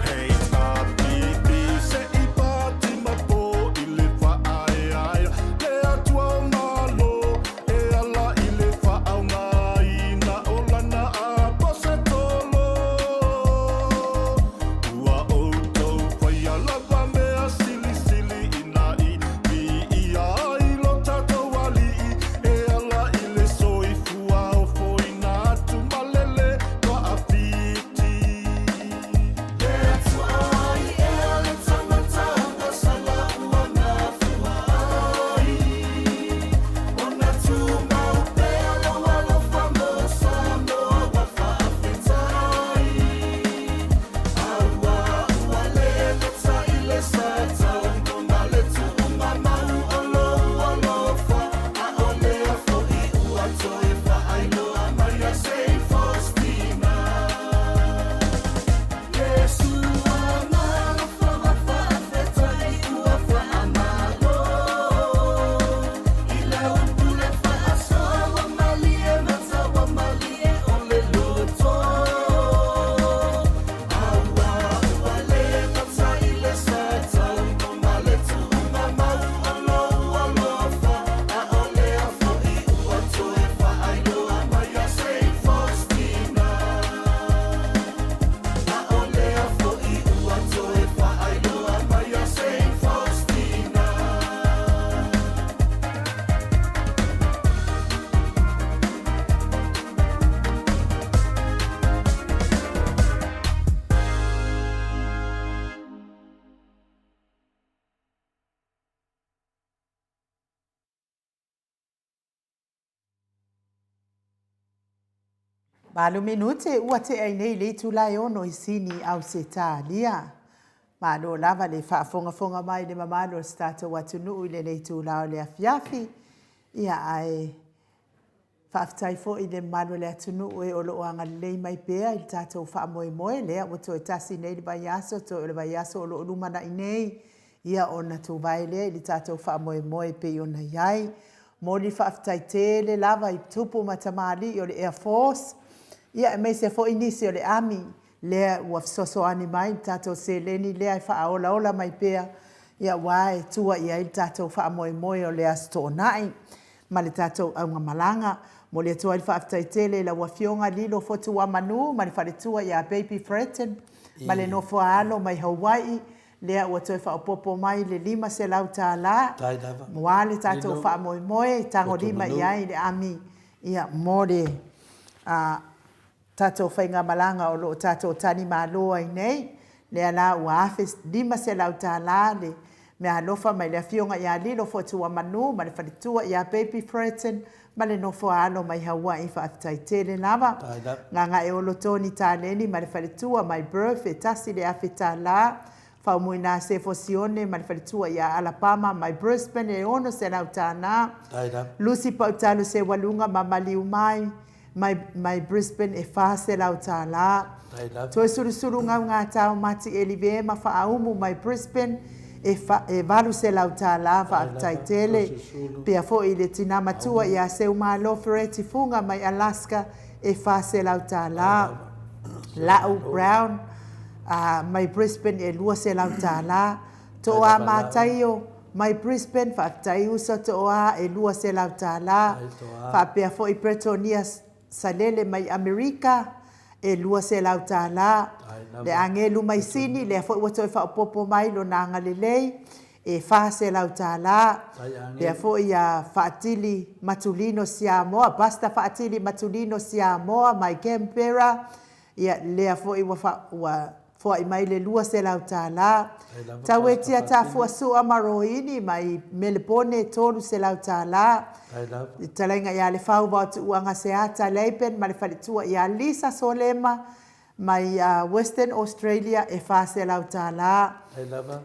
Hei ʻāpīpī se i pātima pō i le faaeaea le Atua o Malo e ala i le faaaogaina o lana Aposetolo. Ua outou faia lava mea silisili ina i viia ai lo tatou Alii e ala i le soifua ofoina atu ma le lē faafiti. Valu minute ua tea ai nei le itula e ono i Sini, Ausetalia. Malo lava le faafogafoga mai i le mamalu o si tatou atunuu i lenei itula o le afiafi. Ia ae faafetai foi i le mamalu o le atunuu e o lo o agalelei mai pea i le tatou faamoemoe lea ua toe tasi nei le vaiaso, toe o le vaiaso o lo o lumanai nei, ia ona tuvae lea i le tatou faamoemoe e pei ona i ai. Momoli faafetai tele lava i tupu ma tamalii o le Air Force, ia aemaise foi nisi o le Army lea ua fesoasoani mai i le tatou seleni lea e faaolaola mai pea, ia aua e tua i ai le tatou faamoemoe o le Aso Toonai ma le tatou augamalaga. Momoli atu ai le faafetai tele i lau Afioga Lilo Fotuamanu ma le faletua ia Baby Fretton ma le nofoaalo mai Hawaii, Lea ua toe faaopoopo mai le $500 mua le tatou faamoemoe e tagolima i ai le ami mo le tatou faigamalaga o lo o tatou talimalo ai nei. Lea la ua $1,500 le meaalofa mai le Afioga ia Lilo Fotuamanu ma le faletua ia Baby Fretton ma le nofoaalo mai Hawaii. Faafetai tele lava. Gagaeolo Tony Taleni ma le faletua mai Perth e $1,000. Faumuina Sefo Sione ma le faletua ia Alapama mai Brisbane e $600. Lucy Pautalo Sewaluga ma Maliu Mai mai Brisbane e $400. Toesulusulu Gaugata Mati Elive ma Faaumu mai Brisbane e $800. Faafetai tele. Pea foi i le tina matua ia Seumalo Fereti Fuga mai Alaska e $400. La'u Brown mai Brisbane e $200. Toa Mataio mai Brisbane, faafetai uso Toa e $200. Faapea foi Bretonia Salele mai Amerika. E $200. Le agelu mai Sini, lea foi ua toe faaopoopo mai lona agalelei, e $400. Lea foi ia Faatili Matulino Siamoa, Pastor Faatili Matulino Siamoa mai Canberra, ia lea foi ua fa, ua foai mai le $200. Tauetia Tafuasua Maroini mai Melepone, $300. Le talaiga ia Lefau Vaotuuaga Seata Laban ma le faletua ia Lisa Solema mai Western Australia e $400.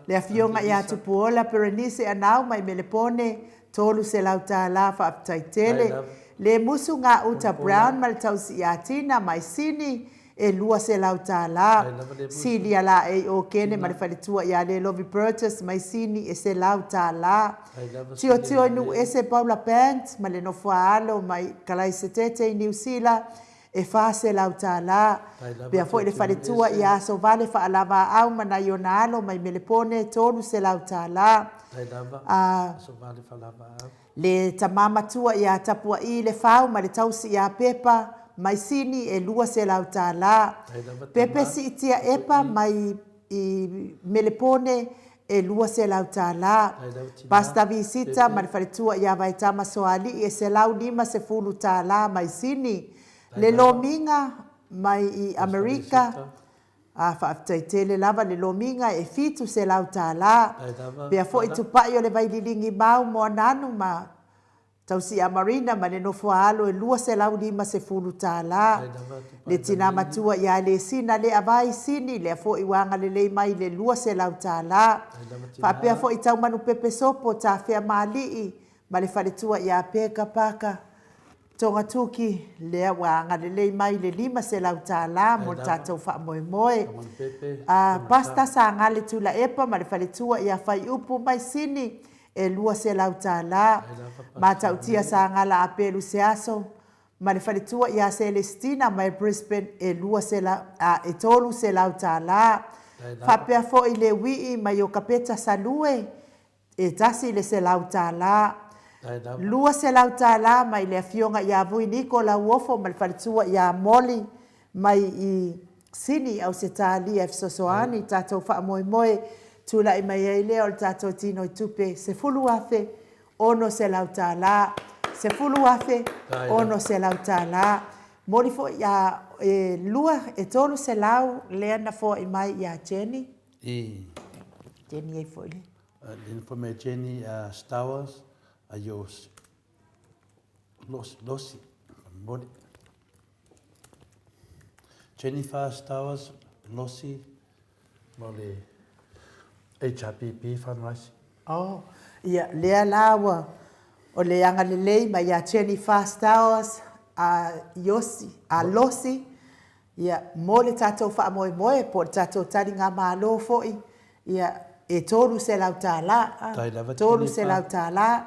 Le afioga ia Tupuola Berenice Anau mai Melepone, $300. Faafetai tele. Le Musu Gauta Brown ma le tausi ia Tina mai Sini e $200. Silia Laei Okene ma le faletua ia Lelovi Burgess mai Sini e $100. Tiotio i Nuuese Paula Band ma le nofoaalo mai Kalaisetete i Niu Sila e $400. Pea foi le faletua ia Asovale Faalavaau ma nai ona alo mai Melepone e $300. Le tama matua ia Tapua'i Lefau ma le tausi ia Pepa mai Sini e $200. Pepe Siitia Epa mai i Melepone e $200. Pastor Visita ma le faletua ia Vaetama Soali'i e $150 mai Sini. Le Lomiga mai i Amerika, a faafetai tele lava le Lomiga e $700. Pea foi Tupai o le Vaililigi Mau Moananu ma Tausia Marina ma le nofoa alo e $250. Le tina matua ia Lesina Leavai Sini, lea foi ua agalelei mai i le $200. Faapea foi Taumanupepe Sopo Tafeamaalii ma le faletua ia Peka Paka Togatuki, lea ua agalelei mai i le $500 mo le tatou faamoemoe. Pastor Sagale Tuilaepa ma le faletua ia Faiupu Maisini, e $200. Matautia Sagala Apelu Seaso ma le faletua ia Celestina mai Brisbane e $300. Faapea foi le Wii mai Okapeta Salue e $100. $200 mai le afioga ia Vui Niko Lauofo ma le faletua ia Molly mai i Sini, Ausetalia e fesoasoani i tatou faamoemoe, tulai mai ai lea o le tatou tinoitupe $10,600, $10,600. Momoli foi a e lua, e 300 lea na foai mai ia Jenny. I. Jenny ai foi le. Lea na foai mai ia Jenny Stowers, a i Losi, Losi, momoli. Jennifer Stowers Losi mo le HRPP fundraising. Oh, ia, lea la ua, o le agalelei mai ia Jennifer Stowers a Iosi, a Losi, ia, mo le tatou faamoemoe po o le tatou taligamalo foi, Ia, e $300, a, $300.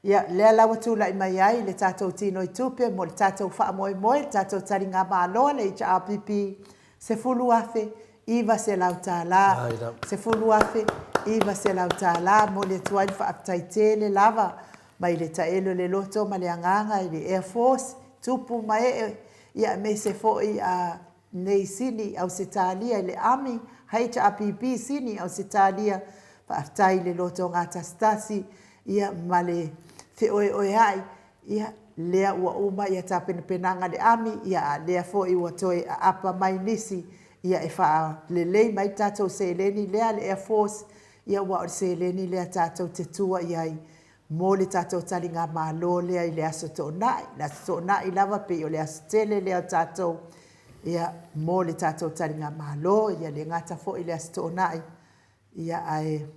Ia, lea la ua tulai mai ai le tatou tinoitupe mo le tatou faamoemoe, le tatou taligamalo a le HRPP, $10,900, $10,900. Momoli atu ai le faafetai tele lava mai le taele o le loto ma le agaga i le Air Force, tupu ma ee, ia aemaise foi a Nei Sini i Ausetalia i le Army, HRPP Sini i Ausetalia, faafetai i le lotogatasitasi ia ma le feoeoeai, ia lea ua uma ia tapenapenaga a le Army, ia a lea foi ua toe aapa mai nisi ia e faalelei mai le tatou seleni lea a le Air Force, ia aua o le seleni lea tatou te tua i ai mo le tatou taligamalo lea i le Aso Toonai. Le Aso Toonai lava pei o le aso tele lea o tatou ia mo le tatou taligamalo, ia le gata foi i le Aso Toonai, ia ae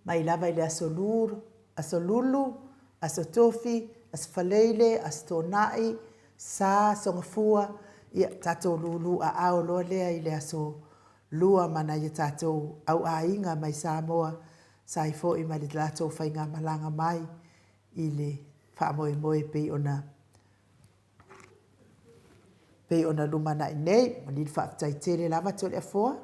mai lava i le Aso Lulu, Aso Lulu, Aso Tofi, Aso Faleile, Aso Toonai, Sa, Aso Gafua, ia tatou lulu aao loa lea i le Aso Lua ma nai a tatou au aiga mai Samoa sa ai foi ma le latou faigamalaga mai i le faamoemoe pei ona pei ona lumanai nei. Malie le faafetai tele lava Toleafoa.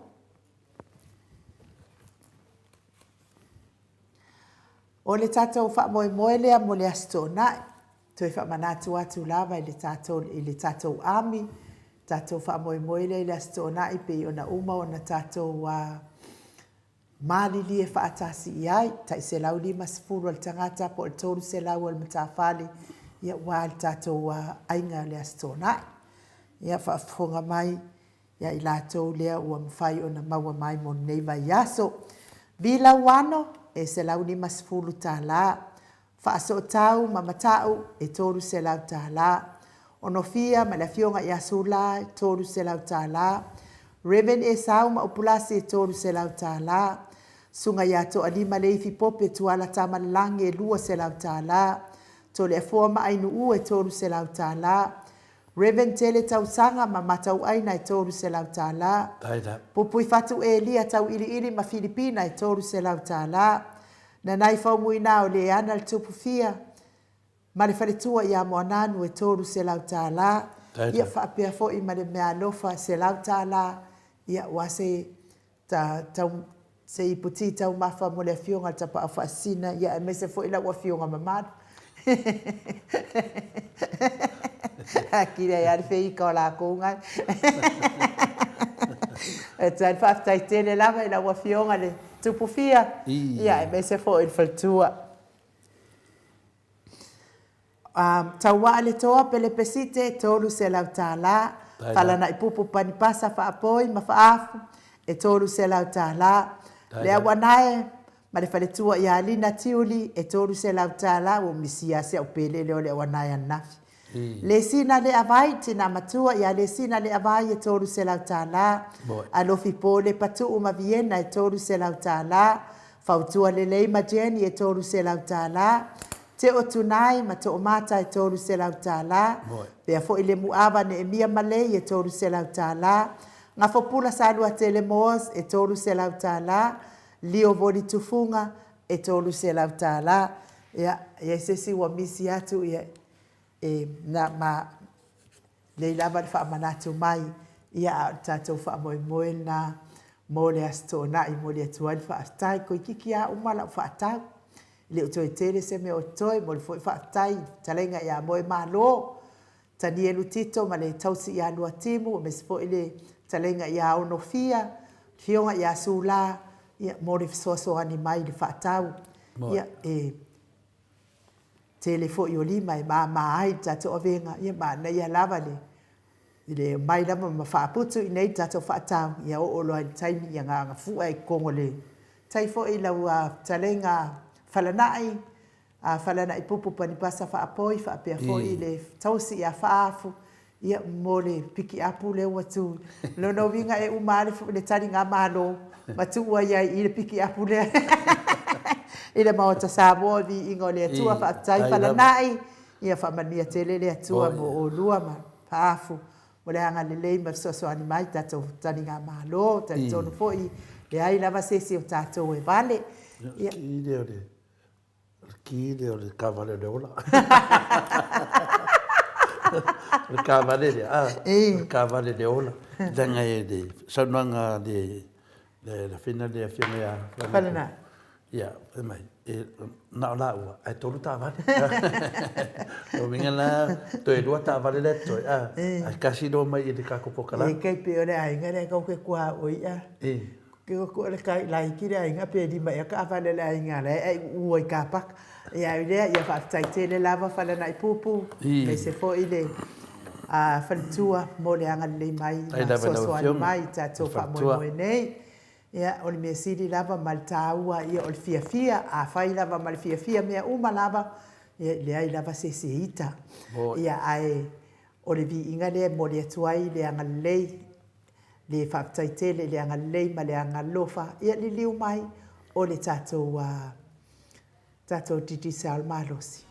O le tatou faamoemoe lea mo le Aso Toonai, toe faamanatu atu lava i le tatou i le tatou Army. Tatou faamoemoe lea i le Aso Toonai pei ona uma ona tatou malilie faatasi i ai, tai 150 a le tagata po o le 300 a le matafale, ia aua le tatou aiga i le Aso Toonai. Ia faafofoga mai ia i latou lea ua mafai ona maua mai mo lenei vaiaso. Vilauano, e $150. Faasootau ma Mata'u, e $300. Onofia ma le Afioga ia Sula, e $300. Rev. Esau ma Upulasi, e $300. Susuga ia Toalima Leifi Pope Tuala Tamalelagi, e $200. Toleafoa ma Ainu'u, e $300. Rev. Tele Tausaga ma Matauaina, e $300. Pupuifatu Elia Tauiliili ma Filipina, e $300. Nanai Faumuina o le ana le Tupufia ma le faletua ia Moananu e $300. Ia faapea foi ma le meaalofa $100 ia aua se ta, tau, se iputi taumafa mo le afioga i le Tapaau Faasisina ia aemaise foi lau afioga mamalu. Atili ai lava le feika o lakou nai. E tusa ai le faafetai tele lava i lau afioga le Tupufia, ia aemaise foi le faletua. Tauaa le Toa Pelepesite, $300. Falanaipupu Panipasa Faapoi ma Faafu, e $300. Leauanae ma le faletua ia Lina Tiuli, e $300. Ua ou misia lava si au pele lea o Leauanae ananafi. Lesina Leavai, tina matua ia Lesina Leavai e $300. Alofi Pole Patuu ma Viena e $300. Fautua Lelei ma Jenny e $300. Teo Tunai ma Toomata e $300. Pea foi Lemuava Neemia ma Lei e $300. Gafopula Saluatele Moores e $300. Lio Voli Tufuga e $300. Ia, e i ai se isi ua misi atu, ia, e na ma lei lava le faamanatu mai, ia, a o le tatou faamoemoe lena mo le Aso Toonai e momoli atu ai le faafetai. Toeitiiti lava uma lau faatau, e le o toe tele se mea o totoe. E momoli foi le faafetai i le fetalaiga ia Moemalo Tanielu Tito ma le tausi ia Luatimu, aemaise foi le fetalaiga ia Onofia, le afioga ia Sula, ia, mo le fesoasoani mai i le faatau. Ia, e tele foi o lima e mama ai le tatou avega, ia manaia lava le le omai lava ma faaputu i inei le tatou faatau, ia oo loa i le taimi ia gagafua i totonu o le tai foi i lau fetalaiga Falanai, a Falanai Pupu Panipasa Faapoi faapea foi le tausi ia Faafu, ia mo le pikiapu lea ua tu. Lona uiga e uma lava le taligamalo ma tuu ai ai i i le pikiapu lea i le Maota Samoa, viiga o le Atua. Faafetai Falanai, ia faamanuia tele le Atua mo oulua ma Faafu mo le agalelei ma le fesoasoani mai i tatou taligamalo. Talitonu foi leai lava se isi o tatou e vale. Ia. O le ki lea o le taavale o le ola. O le taavale lea, a, o le taavale le ola. Leaga e le saunoaga a le le afina le afioga ia Falana. Ia, fai mai, e na o laua, ae tolu taavale. O uiga la, toe lua taavale lea e totoe, a, ae tasi loa mai i le tatou polokalame. E tai pei o le aiga lea tou te tuaoi a. Laiti le aiga pe lima ea taavale a le aiga la e aiuua i kapaka. Ia ai lea, ia faafetai tele lava Falanaipupu, aemaise foi le faletua mo le agalelei mai ma fesoasoani mai i tatou faamoemoe nei. Ia, o le mea sili lava ma le taua, ia o le fiafia. Afai lava ma le fiafia mea uma lava, ia e leai lava se isi e ita. Ia, ae o le viiga lea e momoli atu ai le agalelei Le faafetai tele i le agalelei ma le agalofa, ia liliu mai o le tatou tatou Digicel malosi.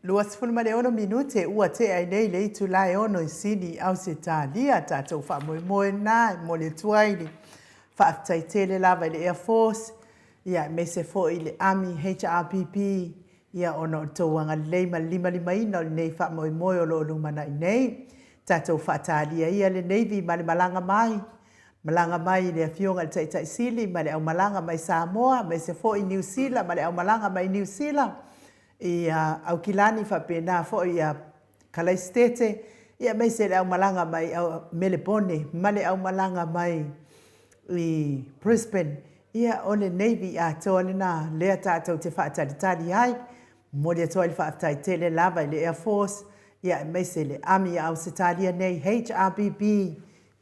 26 minute ua tea ai nei le itula e ono i Sini i Ausetalia tatou faamoemoe lena e momoli atu ai le faafetai tele lava i le Air Force ia aemaise foi i le Army HRPP ia ona o le tou agalelei ma le limalimaina o lenei faamoemoe o lo o lumanai nei. Tatou faatalia ia le Navy ma le malaga mai, malaga mai i le Afioga i le Taitai Sili ma le aumalaga mai Samoa aemaise foi Niu Sila ma le aumalaga mai Niu Sila i Aukilani faapena foi ia Kalaisitete, ia aemaise le aumalaga mai Melebone ma le aumalaga mai i Brisbane, ia o le Navy atoa lena lea tatou te faatalitali ai. Momoli atu ai le faafetai tele lava i le Air Force, ia aemaise le Army a Ausetalia nei, HRBB,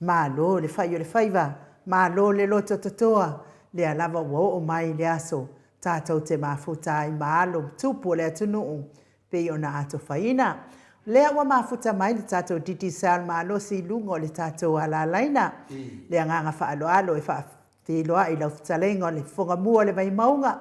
malo le fai o le faiva, malo le loto totoa, lea lava ua oo mai le aso tatou te mafuta ai ma alo ma tupu o le atunuu pei ona atofaina. O lea ua mafuta mai le tatou Digicel malosi i luga o le tatou alalaina. Le agaga faaaloalo e faafeiloai i lau fetalaiga o le Fofoga Mua o le Vaimauga,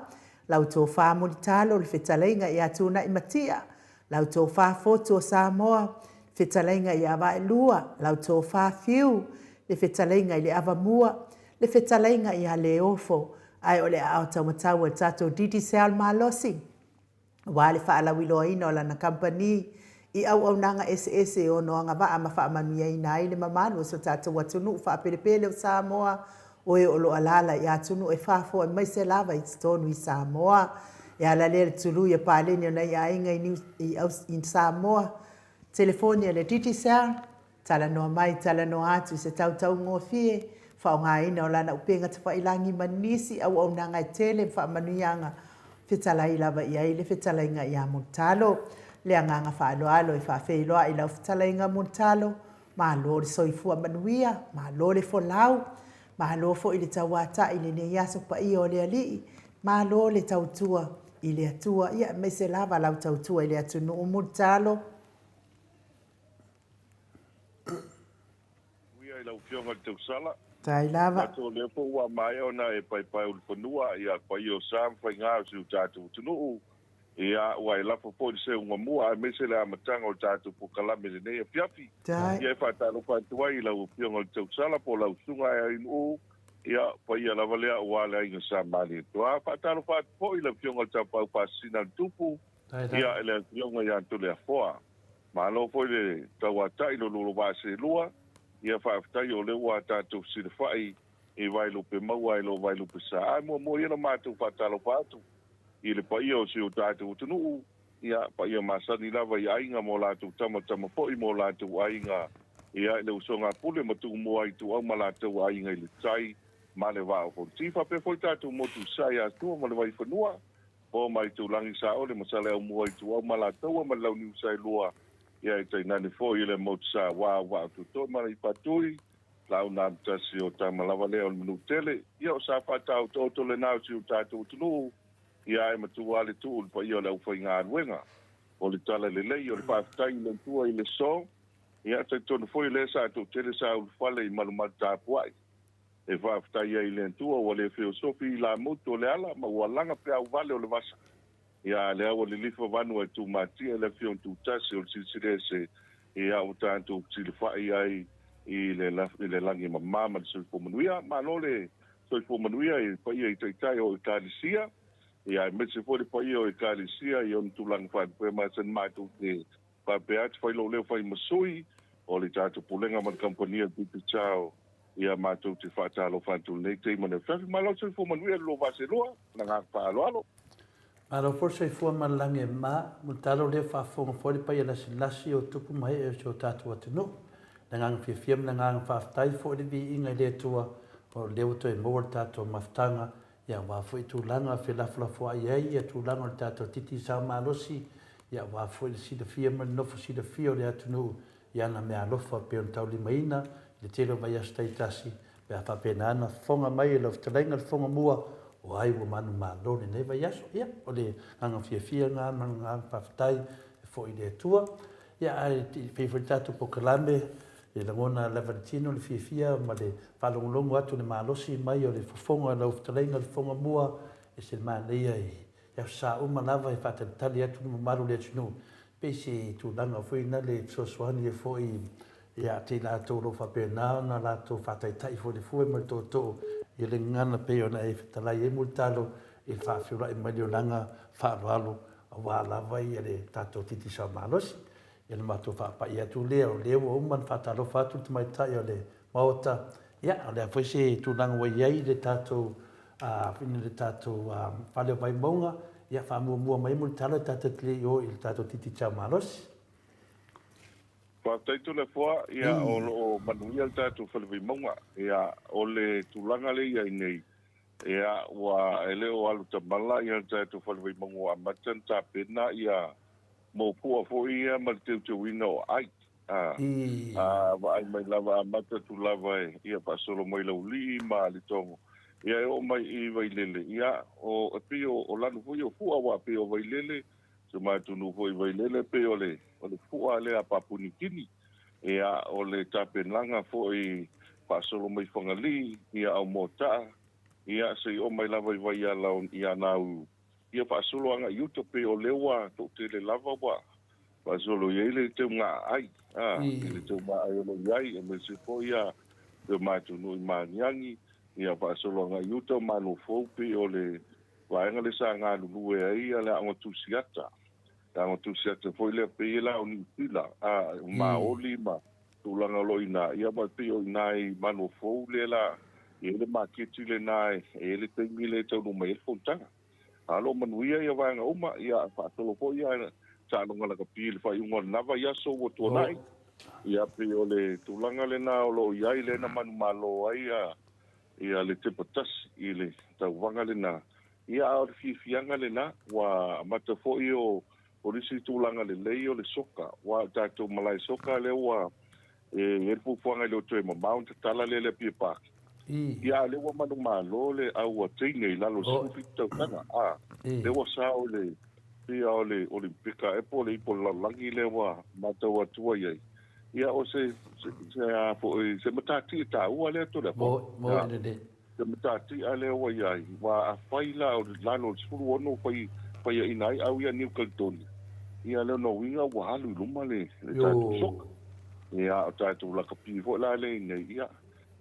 lau Tofa Mulitalo le fetalaiga ia Tunai Matia, lau Tofa Fotu o Samoa, le fetalaiga ia Vaelua, lau Tofa Fiu, le fetalaiga i le Avamua, le fetalaiga ia Leofo, ae o le aao taumatau o le tatou Digicel malosi. aua le faalauiloaina o lana kamupani i auaunaga eseese e ono agavaa ma faamanuiaina ai le mamalu o so tatou atunuu faapelepele o Samoa, o e o lo o alaala i atunuu e fafo aemaise lava i totonu i Samoa. E ala lea le tului a paleni o nai aiga i Samoa, telefoni a le Digicel, Talanoa mai, talanoa atu i se tautaugofie, faaaogaina o lana upega tafailagi ma nisi auaunaga e tele ma faamanuiaga, fetalai lava i ai le fetalaiga ia Mulitalo. Le agaga faaaloalo e faafeiloai i lau fetalaiga Mulitalo, malo le soifua manuia, malo le folau, malo foi le tauatai i lenei aso paia o le Alii, malo le tautua i le Atua, ia aemaise lava lau tautua i le atunuu Mulitalo. Uia i lau Afioga i le Tausala. Tai lava. Tatou lea foi ua maea ona e paepae ulufanua ia paia o sa ma faiga o si o tatou atunuu, ia ua e lafo foi le seuga mua aemaise le amataga o le tatou polokalame i lenei afiafi. Tai. Ia e faatalofa atu ai i lau Afioga i le Tausala po o lau Susuga Aiainuu, ia paia lava lea aua le aiga Sa Malietoa. Faatalofa atu foi i le Afioga i le Tapaau Faasisina a le Tupu, ia le Afioga ia Toleafoa. Malo foi le tauatai lo lua vaa selua, ia faafetai o lea ua tatou fesilafai i Vailupe maua ai lo Vailupe sa. Ae muamua ia la matou faatalofa atu i le paia o si o tatou atunuu, ia paia masani lava i aiga ma o latou tama, tama foi ma o latou aiga, ia i le usoga a Pule ma Tumua Ituau ma latou aiga i le tai ma le vaa o Fonoti. Faapea foi tatou motu i Sasae ia Sua ma le Vaifanua, Po mai Tūlangi Saole ma Saleaumua Ituau ma Alataua ma le Launiu Saelua, ia e tainane foi i le motu sa ua au vaa tutoe ma Leifatui, Launa Amotasi o tama lava lea o le Manutele, ia o sa faataotooto lena o si o tatou atunuu, ia ae matua le tuu i le paia o le aufaigaluega. O le tala lelei o le faafetai i le Atua i le so, ia talitonu foi lea sa toatele sa ulufale i malumalu tapuai. E faafetai ai i le Atua ua le feosofi i lamutu o le ala ma ua laga peau vale o le vasa. Ia a lea ua lilifa vanua e tumatia i le Afioga Tutasi o le Silisili Ese, ia ua tatou fesilafai ai i le i le lagi e mama ma le soifua manuia. Malo le soifua manuia i le paia i Taitai o Ekalesia, ia aemaise foi le paia o Ekalesia i ona tulaga faapea masani matou te faapea atu fai lou leo fai ma sui o le tatou Pulega ma le Kamupani a le Digicel. Ia matou te faatalofa atu i lenei taimi o le afiafi. Malo le soifua manuia le lua vaa selua, ma le agaga faaaloalo. Malo foi le soifua ma le lagi e mama, Mulitalo lea faafofoga foi le paia lasilasi o tupu ma ee o si o tatou atunuu. Le agaga fiafia ma le agaga faafetai foi le viiga i le Atua o lea ua toe maua le tatou mafutaga ia aua foi tulaga felafolafoai ai ia tulaga o le tatou titi sao malosi ia aua foi le silafia ma le nofo silafia o le atunuu i ana meaalofa pei ona taulimaina i le tele o vaiaso taitasi pe a faapena ona fofoga mai e lau fetalaiga le fofoga mua o ai ua manumalo lenei vaiaso. Ia, o le agaga fiafia lena ma le agaga faafetai e foi i le Atua. Ia, ae pei foi le tatou polokalame e lagona lava i le tino le fiafia ma le faalogologo atu i le malosi mai o le fofoga o lau fetalaiga le fofoga mua, e ese le manaia i aso sa uma lava e faatalitali atu le mamalu o le atunuu. pei se tulaga foi na le fesoasoani ai foi ia te i latou o lo o faapena ona latou faataitai foi i le fue ma le tootoo i le gagana pei ona e fetalai ai Mulitalo i le faafeiloai mai le olaga faaaloalo aua lava ia le tatou Digicel malosi. Ia le matou faapai atu lea, o lea ua uma ona faatalofa atu le tamaitai o le Maota, ia, o le a foi se tulaga ua i ai le tatou, le tatou fale o Vaimauga, ia faamuamua mai Mulitalo tatou te le i o i le tatou Digicel malosi. Faafetai Toleafoa, ia o lo o manuia le tatou Fale Vaimauga. Ia o le tulaga lea e i ai nei, ia ua e le o alu tamala ia le tatou Fale Vaimauga ua amata ona tapena ia mopua foi ia ma le teuteuina o ai. A, a vaai mai lava amata atu lava e ia faasolo mai Laulii ma Letogo, ia e oo mai i Vailele, ia o e pei o, o lanu foi o fua aua pei o Vailele, Si o matou nuu foi i Vailele pei o le o le fua lea a Papunikini, ia o le tapenaga foi faasolo mai Fagalii, ia Aumoataa, ia se i oo mai lava i Vaiala i Anau, ia faasolo agai i uta pei o lea ua toatele lava ua faasolo i ai le teuga-aai, a, i le teuga-aai o lo o i ai, aemaise foi ia si o matou nuu i Magiagi, ia faasolo agai i uta o Malofou pei o le vaega lea sa galulue ai le Aoga Tusiata, le Aoga Tusiata foi lea pei la o Niu Sila, a, o Maoli ma tulaga o lo o i ina, ia ma e pei o i ina i Manuafou lea la e i ai le maketi lena e i ai le taimi lea e taunuu mai ai le fonotaga. A o lo o manuia ia vaega uma, ia faasolo foi ia taaloga lakapi i le faaiuga o lena vaiaso ua tuanai, ia pei o le tulaga lena o lo o i ai lea na manumalo ai ia Ia le tepa tasi i le tauvaga lena, ia a o le fiafiaga lena, ua amata foi o o le isi tulaga lelei o le soka, aua o tatou malae soka lea ua e i ai le fuafuaga e le o toe mamao ona tatala lea i le Apia Park. Ia a o lea ua manumalo le au a teine i lalo o le 17 tausaga, a, lea ua sao i le pei o le Olimpika ea po o le Ipu o le Lalolagi lea ua matau atu ai ai. Ia o se, se, se a foi, se matatia taua lea Toleafoa. Mo, mo lelei. Se matatia lea ua i ai, aua afai la o lalo o le 16 fai, faiaina ai au ia New Caledonia, ia lona uiga ua alu i luma le, le tatou soka. Ia, o tatou lakapi foi la lea i inei, ia,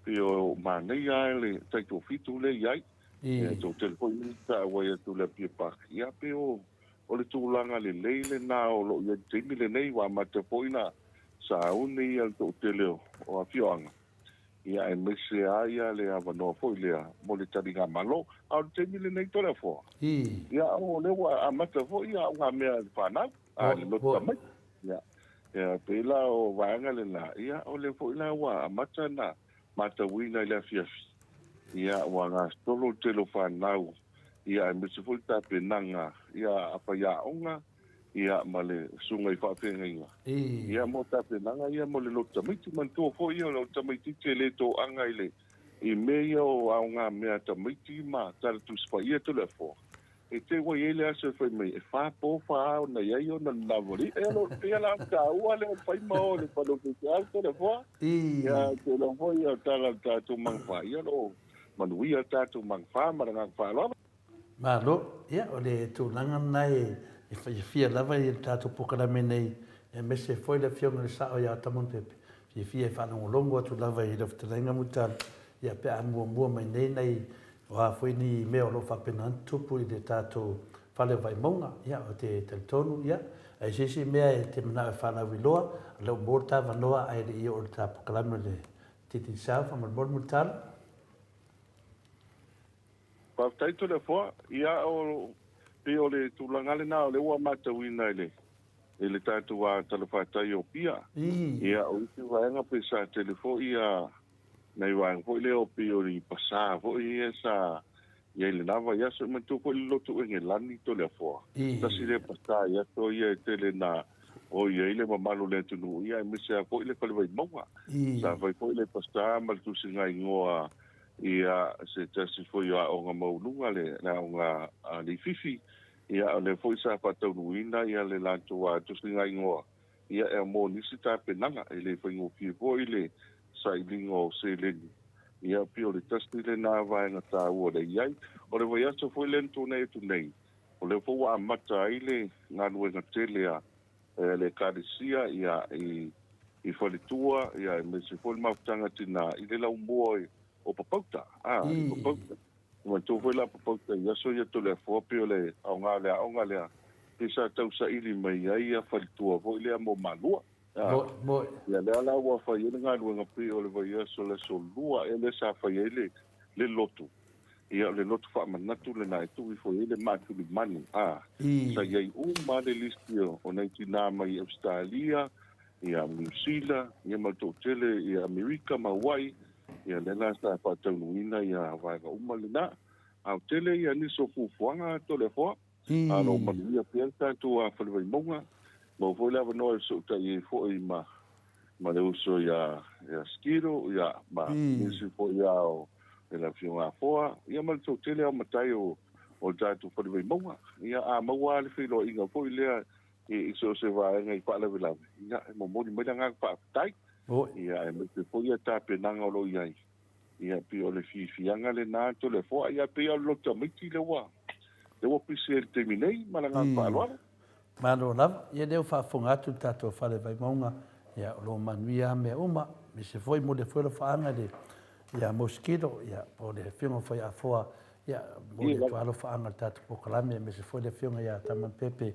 pei o manaia lava le taitoafitu lea i ai. Ia, toatele foi Minisita e auai atu i le Apia Park, ia, pei o, O le tulaga lelei lena o lo o i ai i le taimi lenei, ua amata foi ona sauni le toatele o afioaga, ia aemaise lava le avanoa foi lea mo le taligamalo. A o le taimi lenei Toleafoa, ia o lea ua amata foi aogamea a le fanau, a le lotu tamaiti. Ia, e pei la o vaega lena, ia o lea foi la ua amata ona matauina i le afiafi, ia ua gasolo le tele o fanau ia aemaise foi le tapenaga ia a faiaoga ia ma le susuga i faafeagaiga ia mo tapenaga ia mo le lotu tamaiti. Manatua foi ia o le tamaitiiti e le toaga i le i mea ia o aogamea a tamaiti ma Tala Tusi Paia Toleafoa e te ua i ai le aso e fai mai e fa po fa ao na i ai ona lava li e lo pia la taua le fai ma o le fale o faifeau Toleafoa ia te lo foi ia tala tatou mangfa ia lo Manuia le tatou Magafa ma le agaga faaaloalo. Malo, ia o le tulaga lena e fiafia lava i le tatou polokalame nei, aemaise foi le Afioga i le Sao ia Tamonopepe, fiafia e faalogologo atu lava i lau fetalaiga Mulitalo, ia pe a muamua mai nei nai o a foi ni mea o lo o faapena ona tutupu i le tatou fale o Vaimauga. Ia ou te talitonu, ia, a i se isi mea e te manao e faalauiloa, o lea ua maua le ta avanoa ae le i oo i le ta polokalame o le Digicel, faamolemole Mulitalo. Faafetai Toleafoa. Ia o pei o le tulaga lena o lea ua matauina i le i le tatou talafatai o Apia. Ia o isi vaega pei sa tele foi ia nai vaega foi lea o pei o ni pasa foi ia sa i ai i lena vaiaso. E manatua foi le lotu Engelani Toleafoa. Tasi lea pasa i aso ia e tele na o i ai le mamalu o le atunuu, ia aemaise lava foi le Fale Vaimauga. Sa fai foi le pastor ma le tusiga igoa ia se tasi foi o aoga maualuga, le aoga a Leififi, ia o lea foi sa faataunuuina ia le latou tusiga igoa, ia e mo nisi tapenaga. E le faigofie foi le sailiga o seleni, ia pei o le tasi lena vaega taua o lea e i ai. O le vaiaso foi lea na tuanai atu nei, o lea foi ua amata ai le galuega tele a a le Ekalesia ia i i Faletua ia aemaise foi le mafutaga tina i le laumua o Papauta a i Papauta. E manatua foi la Papauta i aso ia Toleafoa pei o le aoga o le aoga lea pei sa tau saili mai ai ia Faletua foi lea mo Malua. A ia lea la ua fai ai le galuega pei o le vaiaso le aso lua ea lea sa fai ai le le lotu. Ia o le lotu faamanatu lena e tuu ifo i ai le maatulimanu a sa i ai uma le listi o nai tinā mai Ausetalia, ia Niu Sila, ia ma le toatele i Amerika ma Hawaii, ia lea la sa faataunuuina ia vaega uma lena. A o tele ia nisi o fuafuaga Toleafoa, a o lo o manuia pea le tatou Fale Vaimauga, maua foi le avanoa e fesootai ai foi ma ma le uso ia ia Skiro, ia ma nisi foi ia o le Afioga Afoa, ia ma le toatele lava o matai o o le tatou Fale Vaimauga. Ia a maua lava le feiloaiga foi lea i so o se vaega i faalavelave, ia, e momoli mai le agaga faafetai. Ia, aemaise foi ia tapenaga o lo o i ai. Ia, pei o le fiafiaga lena Toleafoa. Ia, pei lava o le loto tamaiti lea ua, lea ua pisi ai i le taimi nei, ma le agaga faaaloalo. Malo lava. Ia, lea ua faafofoga atu le tatou Fale Vaimauga, ia, o lo o manuia lava mea uma. Aemaise foi, momoli foi alofaaga i le, ia Moskito, ia, po o le Afioga foi ia Afoa, ia, momoli atu lava alofaaga i le tatou polokalame, aemaise foi le Afioga ia Tamapepe,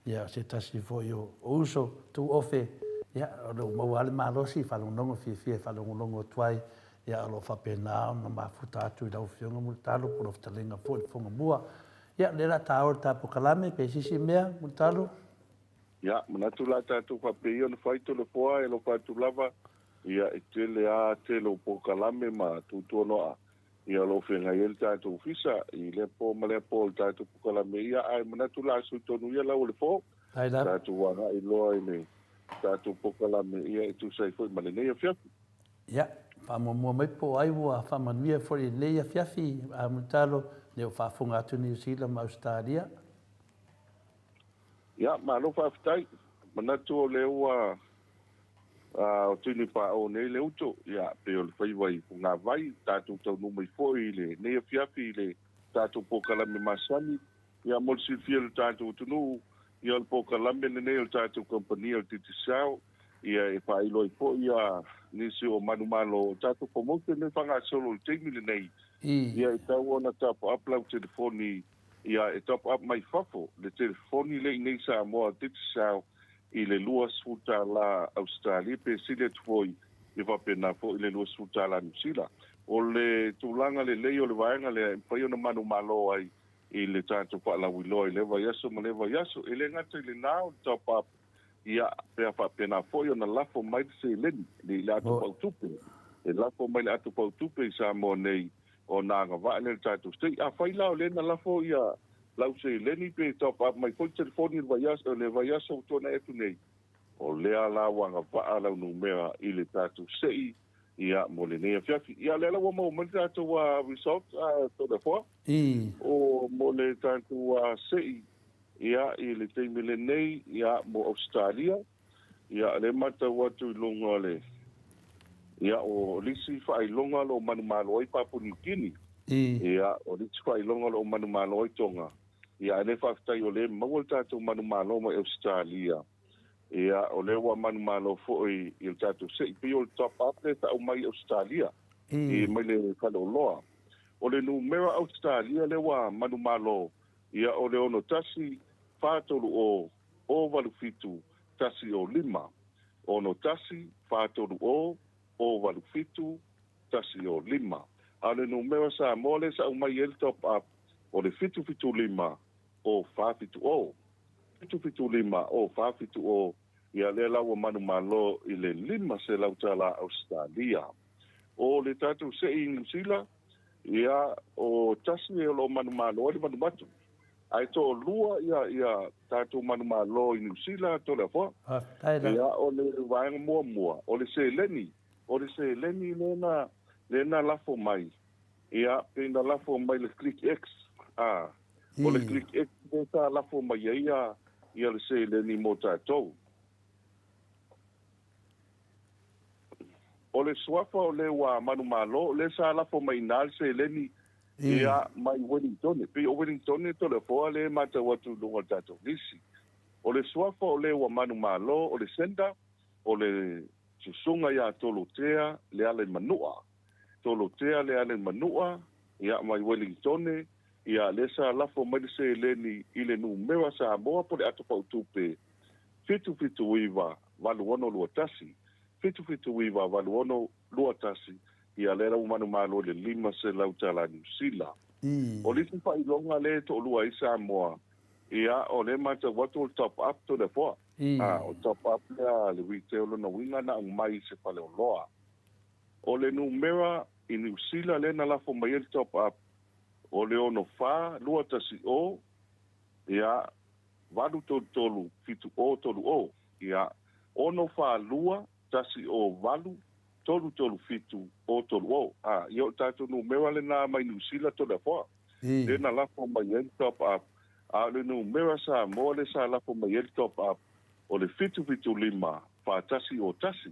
ia, o se tasi foi o uso tuofe, ia, o lo o maua lava le malosi, faalogologo fiafia e faalogologo atu ai, ia, o lo o faapena ona mafuta atu i lau Afioga Mulitalo po o lau fetalaiga foi i le Fogamua. Ia, o lea o le a taua le ta polokalame, pe se isi mea, Mulitalo? Ia, manatu la tatou faapea ia ona fai Toleafoa e alofa atu lava, ia, e tele lava tele o polokalame ma tuatuanoa Ia o lo o feagai ai le tatou ofisa i lea po ma lea po o le tatou polokalame ia, ae manatu la sui tonu ia lau o le po, tatou agai loa i le tatou polokalame ia e tusa ai foi ma lenei afiafi. Ia, faamuamua mai po o ai ua faamanuia foi i lenei afiafi, a Mulitalo, lea ua faafofoga atu Niu Sila ma Ausetalia. Ia, malo faafetai. Manatu o lea ua o Tini Paao nei le uto, ia, pei o le faiva i Fogavai, tatou taunuu mai foi i lenei afiafi i le tatou polokalame masani. Ia, mo le silafia e le tatou atunuu, ia, o le polokalame lenei o le tatou kamupani o le Digicel, ia, e faailoa ai foi ia nisi o manumalo o tatou promotion lea e faagasolo i le taimi lenei. Ia, e tatau ona top up lau telefoni Ia e top up mai fafo le telefoni lea inei i Samoa Digicel i le 20 tala Ausetalia pe sili atu foi ia faapena foi le 20 tala Niu Sila. O le tulaga lelei o le vaega lea e mafai ona manumalo ai i le tatou faalauiloa i lea vaiaso ma lea vaiaso. E le gata i lena o le top up ia pe a faapena foi ona lafo mai le seleni i le ato pautupe, e lafo mai le ato pautupe i Samoa nei ona agavaa lea i le tatou state. Afai la o lea na lafo ia lau seleni pe top up mai foi le telefoni i le vaiaso, le vaiaso ua tuanai atu nei, o lea la ua agavaa lau numera i le tatou sei ia mo lenei afiafi. Ia lea la ua maua mai le tatou result Toleafoa, o mo le tatou sei ia i le taimi lenei ia mo Ausetalia. Ia, lea e matau atu i luga o le, ia, o le isi faailoga o lo o manumalo ai Papua Niu Kini. Ia, o le isi faailoga o lo o manumalo ai Tonga. Ia, ae lea faafetai o lea e maua le tatou manumalo mai Ausetalia. Ia, o lea ua manumalo foi i le tatou se'i, pei o le top up lea e tau mai Ausetalia, i mai le faleoloa. O le numera Ausetalia lea ua manumalo, ia, o le 61 430 087 105, 61 430 087 105. A o le numera Samoa lea sa aumai ai le top up o le 775 0470. 775 0470, ia lea la ua manumalo i le $500 tala Ausetalia. O le tatou sei i Niu Sila, ia o tasi o lo o manumalo ai le manumatu. Ae toalua ia ia tatou manumalo i Niu Sila Toleafoa. Faafetai la. Ia o le vaega muamua o le seleni, o le seleni lea na lea na lafo mai, ia pei na lafo mai le Click X, a, o le Click X lea sa lafo mai ai ia ia le seleni mo tatou. O le suafa o le ua manumalo, lea sa lafo mai i ina le seleni Ia, mai Wellingtone. Pei o Wellingtone Toleafoa lea e matau atu i luga o le tatou lisi. O le suafa o le ua manumalo, o le sender, o le Susuga ia Tolotea Lealaimanua. Tolotea Lealaimanua, ia, mai Welingtone, ia, lea sa lafo mai le seleni i le numera Samoa po o le ato pautupe 779 8621, 779 8621, ia, lea la ua manumalo i le $500 tala Niu Sila. O le isi faailoga lea e toalua ai Samoa, ia, o lea e matau atu o le top up Toleafoa. A, o top up lea a le retail lona uiga na aumai i se faleoloa. O le numera i Niu Sila lea na lafo mai ai le top up o le 64 210 ia 833 7030 ia 642 108 337 030. A, ia o le tatou numera lena mai Niu Sila Toleafoa. Lea na lafo mai ai le top up, a o le numera Samoa lea sa lafo mai ai le top up, o le 775 4101.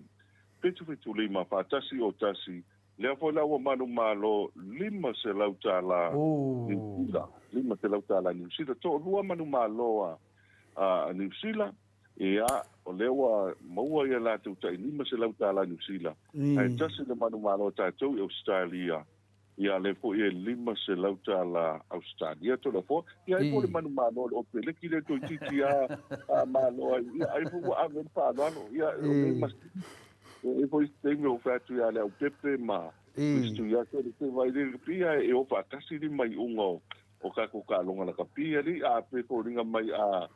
775 4101, lea foi la ua manumalo $500 Niu Sila. $500 Niu Sila. Toalua manumalo a Niu Sila. Ia, o lea ua maua ia latou tai $500 Niu Sila, ae tasi le manumalo a tatou i Ausetalia, ia lea foi e $500 Ausetalia Toleafoa. Ia ai foi le manumalo o le Oteleki lea toeitiiti a malo ai, ia ai foi ua ave ai le faaaloalo. Ia, o le masini, e i ai foi isi taimi ua fai atu ia Leaupepe ma isi Tuiaso, le te vaai le pia e o faatasi lima iuga o tatou taaloga lakapi alii a pe foliga mai a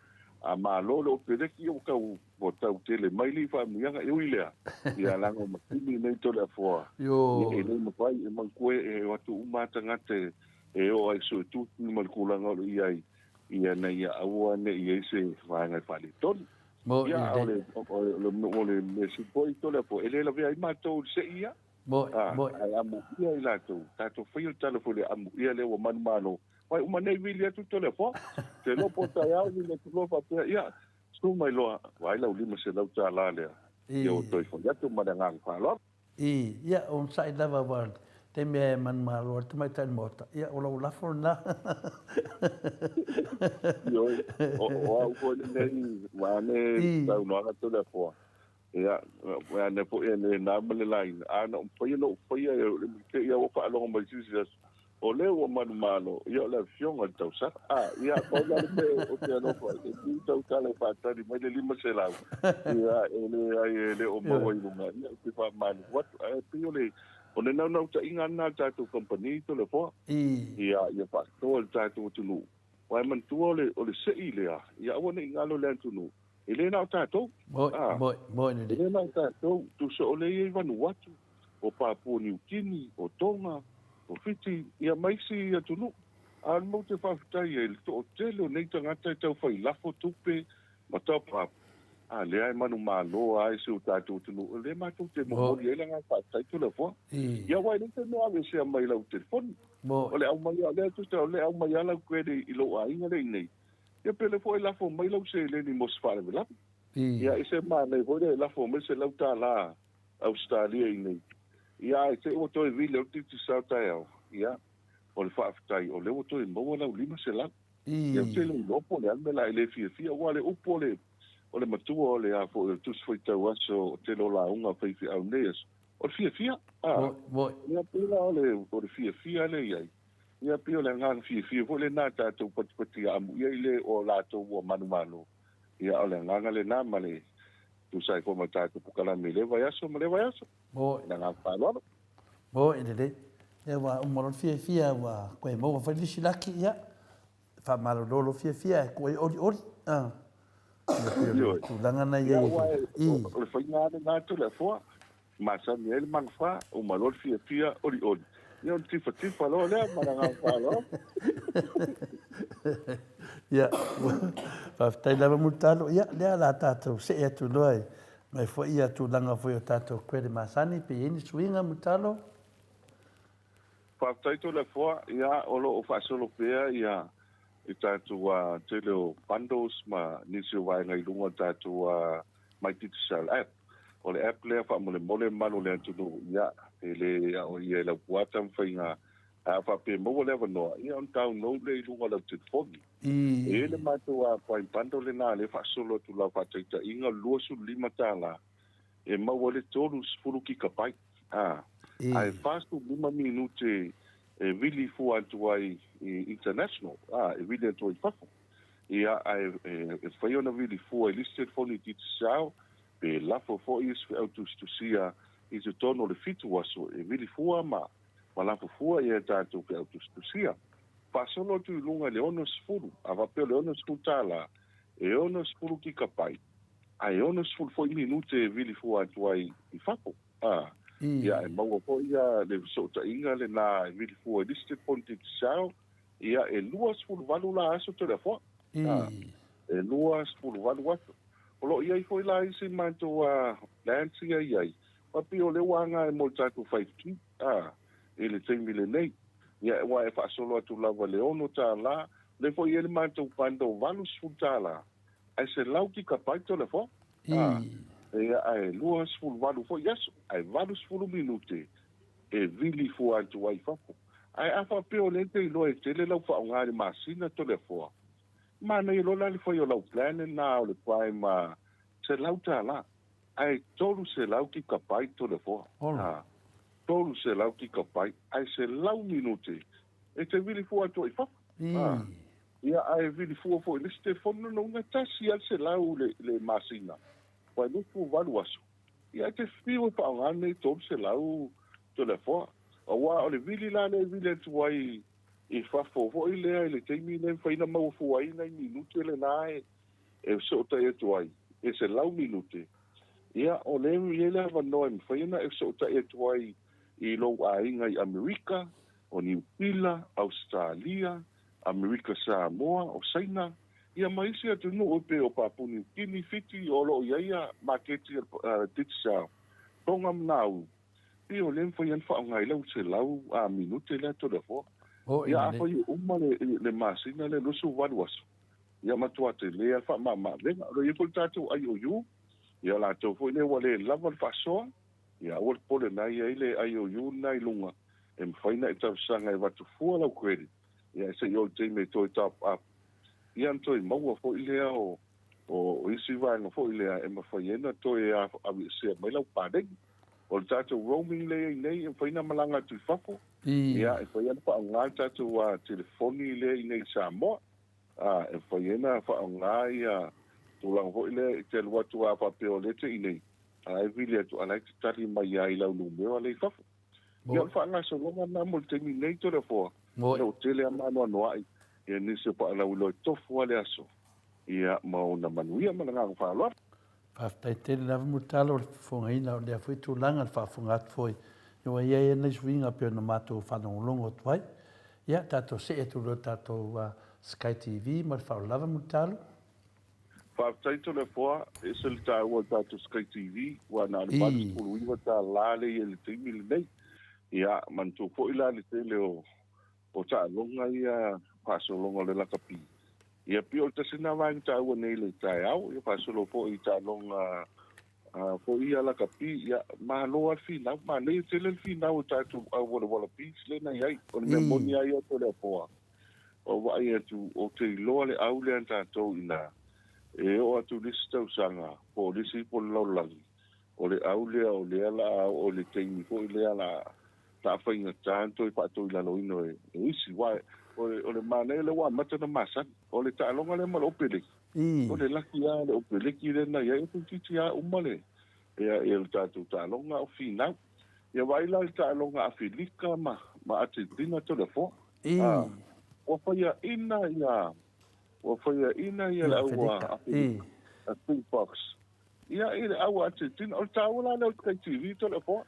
a malo le opereki ua tau ua tau tele mai lii faamanuiaga e ui lea ia leaga o masini nei Toleafoa ia e le mafai e manatua e o atu uma a tagata e oo ai suetusi ma le tulaga o lo o i ai ia ina ia aua ne i ai se vaega e faaletonu. Ia o le o le mea sili foi Toleafoa e le lavea ai matou i le sei ia. Ae amuia i latou, tatou faia le tala foi lea, amuia lea ua manumalo. Vai uma nei vili atu Toleafoa, te iloa po o taeao vili atu loa faapea, ia, su mai loa, vaai lau $500 lea, ia ua toe fai atu ma le agaga faaaloalo. Ia, onosai lava aua o le taimi e manumalo ai le tamaitai i le maota, ia, o lau lafo lena. Ioe, o au foi lenei, vaeane saunoaga Toleafoa, Ia, ea nei foi e le na ma le laina, a na ou faia na ou faia e le te ia ua faalogo mai se isi aso, o lea ua manumalo, ia o le afioga i le tausala. A, ia, pau la le mea ou te alofa ai, e piu tautala e faatali mai le 500, ia, e leai e le o maua i luga, ia, ou te faamalulu atu. Ae pei o le, o le naunautaiga lena a le tatou kamupani Toleafoa, ia, ia faatoa i le tatou atunuu. Aua e manatua o le, o le sei lea, ia aua ne i galo i le atunuu, E le na o tatou. Moi, moi lelei. E le na o tatou. Tusa o lea e i ai Vanuatu, o Papua Niu Kini, o Tonga, o Fiti, ia ma isi atunuu. A o le mea ou te faafetai ai, le toatele o nei tagata e tau fai lafo tupe ma top up, a lea e manumalo lava i si o tatou atunuu. O lea matou te momoli ai le agaga faafetai Toleafoa. Ia aua e leai se mea aveesea mai lau telefoni. O le aumai lava, o lea tusa o lea aumai lava lau credit i lou aiga lea i inei. Ia pele foi lafo mai lau seleni mo se faalavelave. Ia e se manaia foi lea e lafo mai $100 Ausetalia i inei. Ia ae te i ua toe vili atu Digicel taeao, ia o le faafetai o lea ua toe maua lau 500. Ia ou te le iloa po o le a le mea la e le fiafia aua o le upu o le o le matua o le a foi o le Tusi Faitau Aso o tele o lauga a faifeau i lenei aso, o le fiafia. Ia pei la o le fiafia lea e i ai. Ia pei o le agaga fiafia foi lena tatou patipati amuia i le o latou ua manumalo. Ia o le agaga lena ma le tusa ai foi ma le tatou pokalame i lea vaiaso ma lea vaiaso. Moi. Le agaga faaaloalo. Moi lelei. Ia ua uma loa le fiafia ua koe maua foi le siulaki ia faamalolo lou fiafia ae tuu ai olioli. Ah. Ia pei o le tulaga na i ai. O le faiga lava lena Toleafoa. Masani ai le magafa, uma loa le fiafia, olioli, ia ona tifatifa loa lea ma le agaga faaaloalo. Ia, faafetai lava Mulitalo. Ia, lea o le a tatou see atu loa i mai foi ia tulaga foi o tatou credit masani, pe i ai ni suiga Mulitalo? Faafetai Toleafoa, ia o lo o faasolo pea ia i tatou tele o bundles ma nisi o vaega i luga o le tatou My Digicel app. O le app lea faamolemole malu o le atunuu, ia, e le aoaia e lau puata ma faiga A faapea e maua le avanoa, ia ona download lea i luga o lau telefoni. E i ai le matou Prime Bundle lena lea e faasolo atu lau faataitaiga o le $25 e maua ai le 30 gigabyte, a, ae 45 minute e vili fua atu ai i international, a, e vili atu ai i fafo. Ia, ae e mafai ona vili fua i le isi telefoni Digicel, pe lafo foi isi feau tusitusia i totonu o le 7 aso e vili fua ma ma lafo fua i a tatou feau tusitusia. Faasolo atu i luga i le 60, a faapea o le $60, e 60 kikapai, ae 60 foi minute e vili fua atu ai i fafo. A, ia, e maua foi ia le fesootaiga lena e vili fua i le isi telefoni Digicel, ia, e 28 la aso Toleafoa. A, e 28 aso. O lo o i ai foi la isi matou plans ia e i ai, Aua pei o lea ua aga mo le tatou 5G, a, i le taimi lenei. Ia, aua e faasolo atu lava i le $6, lea foi e i ai le matou bundle $80, ae 100 gigabyte o le afoa. A, ia, ae 28 foi aso, ae 80 minute e vili fua atu ai i fafo. Ae a faapea o lea e te iloa e tele lau faaaoga i le masina Toleafoa, manaia loa la le fai o lau plan lena o le Prime $100. Ae 300 kikapaiti Toleafoa. Ola. 300 kikapaiti ae 100 minute e te vili fua atu ai i fafo. Ii. Ia ae vili fua foi i le isi telefoni lona uiga tasi lava le 100 i le masina aua e 28 aso. Ia e te fiu e faaaoga lenei 300 Toleafoa. Aua o le vili la lea e vili atu ai i fafo foi lea i le taimi lea e mafai ona maua fua ai nai minute lena e e fesootai atu ai e 100 minute, ia, o lea e i ai le avanoa e mafai ona e fesootai atu ai i lou aiga i Amerika, o Niu Sila, Ausetalia, Amerika Samoa, o Saina, ia ma isi atunuu e pei o Papua Niu Kini, Fiti, o lo o i ai a maketi a le Digicel, Tonga ma Nauru, pei o lea e mafai ona faaaoga ai lau 100 minute lea Toleafoa. Ia afai e uma le masina lea 28 aso, Ia matua tele lava le faamamaavega. O lo o i ai foi le tatou IOU, ia latou foi lea ua le lava le faasoa, ia aua le popole o lena e i ai le IOU lena i luga e mafai ona e talosaga e avatu fua lau credit, ia se i oo i le taimi e toe top up, ia ona toe maua foi lea o o isi vaega foi lea e mafai ai ona toe aveesea mai lau paleni. O le tatou roaming lea e i ai nei, e mafai ona malaga atu i fafo, ia e mafai lava ona faaaoga le tatou telefoni lea i inei i Samoa. Ā, e mafai ai ona faaaoga ia tulaga foi lea e te alu atu a faapea o lea e te i inei, a e vili atu, a la e te tali mai lava i lau numera lea i fafo. Ia, o le faagasologa lena mo le taimi nei, Toleafoa, ina ua tele lava maanoanoa'i ia nisi o faalauiloa e tofu lava le aso, ia, ma ona manuia ma le agaga faaaloalo. Faafetai tele lava Mulitalo o le fofogaina o lea foi tulaga, le faafofoga atu foi ua i ai nai suiga pei ona matou faalogologo atu ai. Ia, tatou see atu loa i le tatou Sky TV ma le faaaloalo lava Mulitalo. Faafetai Toleafoa, e ese le taua o le tatou Sky TV, ua na o le $89 lea i ai i le taimi lenei. Ia, manatua foi la le tele o O taaloga ia faasologa o le lakapi, ia pei o le tasi lena vaega taua nei i le taeao, ia faasolo foi i taaloga foi ia lakapi, ia malo lava le finau, manaia tele le finau o tatou au o le Wallabies lea na i ai. O le mea moni lava ia Toleafoa, o vaai atu, ou te iloa le au lea a tatou i ina, e oo atu i le isi tausaga po o le isi ipu o le lalolagi, o le au lea o lea la a oo i le taimi foi lea la a faigata ona toe faatoilaloina e isi. Aua o le manaia lea ua amata ona masani. O le taaloga lea ma le Opeleki, o le laki lava o le Opeleki lea na i ai, e toeitiiti lava uma le le tatou taaloga a o finau. Ia vaai la i le taaloga a Afelika ma Atetina Toleafoa. Ua faiaina ia ua faiaina ia le au Afelika, a Springboks. Ia, i le au Atetina. O le taua la lea o le Sky TV Toleafoa.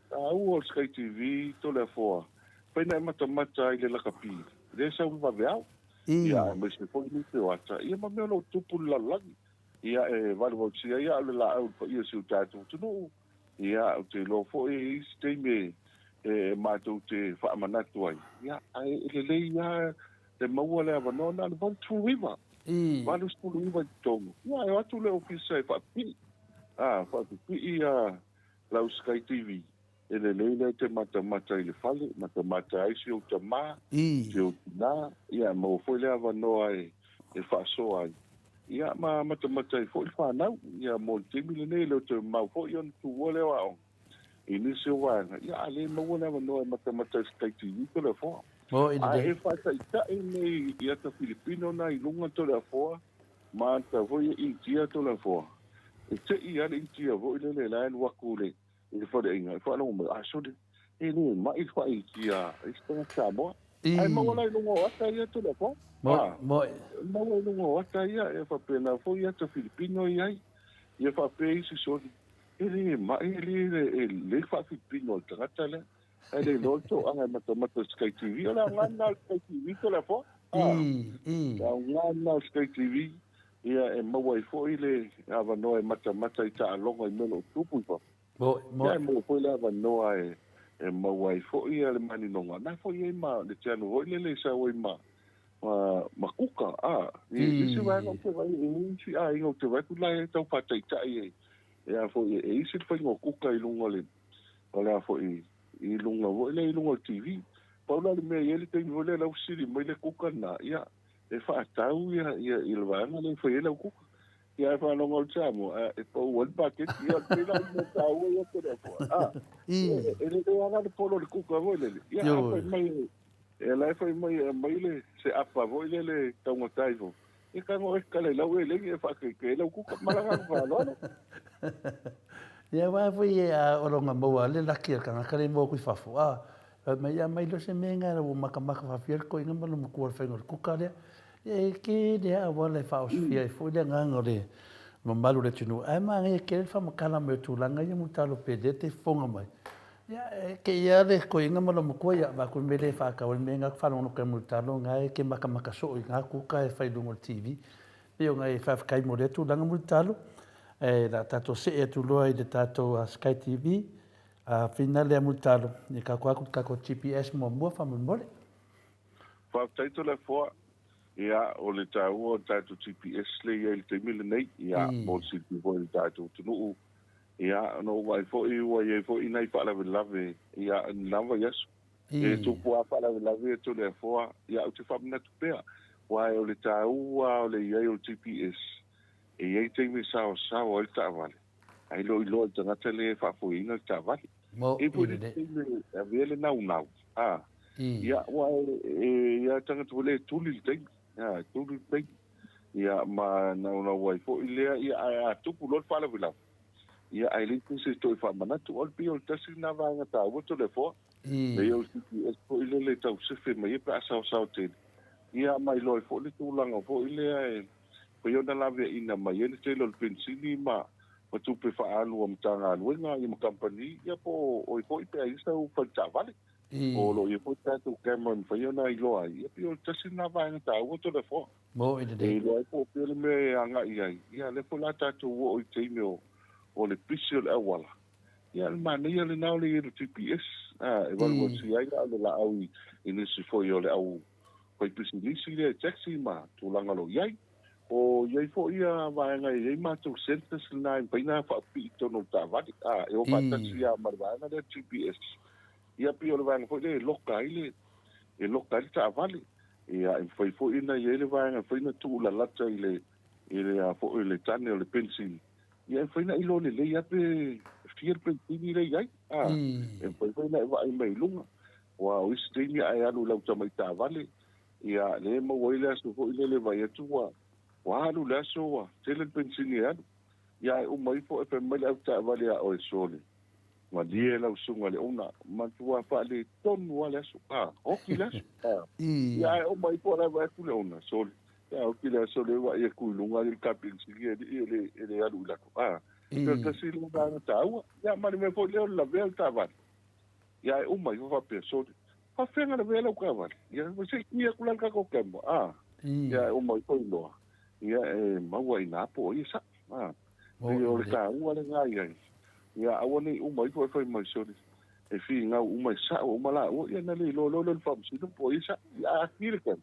Taua o le Sky TV Toleafoa, fai na e matamata ai i le lakapi, lea e sau i le vaveao. Ia, aemaise foi nisi o ata, ia ma mea o lo o tupu i le lalolagi. Ia, e valuvalusia ai au le laau i le paia o si o tatou atunuu. Ia, ou te iloa foi e i ai isi taimi e matou te faamanatu ai. Ia, ae lelei lava le maua le avanoa na o le 89. 89 i totonu. Ia, e o atu le ofisa e faapipii, a, faapipii ia lau Sky TV. E lelei lea e te matamata i le fale, matamata ai si ou tama, si ou tina, ia, maua foi le avanoa e faasoa ai, ia, ma matamata ai foi le fanau, ia, mo le taimi lenei, e le o toe mamao foi ona tuua lea o aoga i nisi o vaega, ia, a le maua le avanoa e matamata i se tai TV Toleafoa. A e faataitai nei i ata Filipino na i luga Toleafoa, ma ata foi e Initia Toleafoa, e te i lava le Initia foi lele la e alu atu i le i le faleaiga e faalogo mai, a sole, e le ma'i le faaitia a isi tagata Samoa. Ae maua la i luga o ata ia Toleafoa. A, maua i luga o ata ia, e faapena foi ata Filipino e i ai. Ia faapea isi sole, e le ma'i, e le, e lelei le faa-Filipino a le tagata lea. Ae le iloa le toaga e matamata i le Sky TV. O le aoga lena o le Sky TV Toleafoa. A, le aoga lena o le Sky TV, ia e maua ai foi le avanoa e matamata i taaloga i mea o lo o tupu i fafo. Ia e maua foi le avanoa e maua ai foi le maninoga. Na foi ai ma le channel foi lele e sau ai ma ma kuka, a, i isi vaega ou te vaai, i isi aiga ou te vaai atu la e tau faataitai e, e a foi, e isi le faiga o kuka i luga o le, o le a foi, i luga foi lea i luga o le TV. Pau la le mea e i ai le taimi foi lea la ua sili mai le kuka lena, ia, e faatau ia, ia, i le vaega lea e fai ai lau kuka. Ia ae faalogo le Samoa, a, e pau ai le paketi, ia, pei la o le mea taua ia Toleafoa. A, e, e lelei lava la le polo o le kuka foi lele. Ia, a fai mai, e la e fai mai e aumai le, se apa foi lele taugata ifo. Ia tago oe kala i lau eleni e whaakeke e lau kuka ma le agaga faaaloalo. Ia aua foi e a ologa maua le laki a le tagata le moa ku i fafo a fai mai ia mai loa se mea nga ua makamaka faafia le koina ma le matua o le faiga o le kuka lea. Ia e tele lava auala e faaosofia ai foi le agaga o le mamalu o le atunuu ae manaia tele le faamatala mai o tulaga ia Mulitalo pe lea te fofoga mai. Ia, e te ia le toeaina ma lou matua, ia, avatu le mea lea e faatau ai le mea lena, faalogologo atu ai Mulitalo na e te matamata soo i na kuka e fai i luga o le TV. Pei ona e faafetai mo lea tulaga Mulitalo, ae o le a tatou see atu loa i le tatou Sky TV. A fina lea Mulitalo, ia tatou atu i le tatou GPS muamua faamolemole. Faafetai Toleafoa. Ia, o le taua o le tatou GPS lea e i ai i le taimi lenei, ia, mo le silafia foi e le tatou atunuu, Ia, na ou vaai foi ua i ai foi nai faalavelave, ia, i lena vaiaso. E tupu lava faalavelave ia Toleafoa, ia, ou te faamanatu pea, aua o le taua lava o le i ai o le GPS, e i ai taimi e saoasaoa ai le taavale, ae le o iloa e le tagata lea e faafoeina le taavale. E i ai foi le isi taimi e avea le naunau, a, ia, aua e i ai lava tagata foi lea e tuli le taimi, a, e tuli le taimi. Ia, ma naunau ai foi lea, ia, ae a tupu loa le faalavelave, ia, ae leai se isi e toe faamanatu. O le pei o le tasi lena vaega taua Toleafoa, pei o le GPS foi lele e tau sefe mai ai pe a saosao tele, ia, ma iloa ai foi le tulaga foi lea e pei ona laveaiina mai ai le tele o le penisini ma ma tupe faaalu a Matagaluega, ia ma kamupani, ia po o oe foi pe a i ai sau fale taavale. O lo o i ai foi tatou camera e mafai ona iloa ai, ia pei o le tasi lena vaega taua Toleafoa. Mo i lelei. E iloa ai po o fea le mea e agai i ai. Ia lea foi la tatou oo i taimi o, o le pisi o le auala. Ia le manaia lena o le i ai o le GPS, a, e valuvalusia ai la o le laau i, i nisi foi o le au faipisinisi lea i taxi ma tulaga o lo o i ai. O i ai foi ia vaega e i ai matou sensors lena e mafai ona faapipii i totonu o le taavale, a, e o faatasi lava ma le vaega lea GPS. Ia pei o le vaega foi lea e loka ai le, e loka ai le taavale. Ia, e mafai foi ona i ai le vaega e mafai ona tuulalata i le, i le a foi, le tane o le penisini. Ia, e mafai ona iloa lelei lava pe fia le penisini lea e i ai. A, e mafai foi ona e vaai mai i luga. Aua o isi taimi a e alu i lau tamai taavale, ia, lea e maua ai le aso foi lele e vaai atu ua, ua alu le aso ua tele le penisini e alu. Ia, ae uma ifo e fai mai le avetaavale ia oe, Sole, Malie lau susuga i le owner, matua faaletonu lava le aso, a, oti le aso, a. Ia ae uma ifo o la e vaai atu le owner, sole, ia oti le aso lea vaai atu i luga le kapenisini e alii e le, e le alu i lalo, a. Pei o le tasi lea vaega taua. Ia ma le mea foi lea o le lavea o le taavale. Ia ae uma ifo faapea, sole, faafefea na lavea lau taavale? Ia se i kī atu la le tatou camera, a. Ia ae uma ifo iloa, ia e maua i ina po o ai e sao, a. Pei o le taua lena i ai, ia aua ne i uma ifo e fai mai, sole, e finau uma e sao uma laua, ia na le iloa loa lea o le faamasino po o ai e sao. Ia a ki le tali,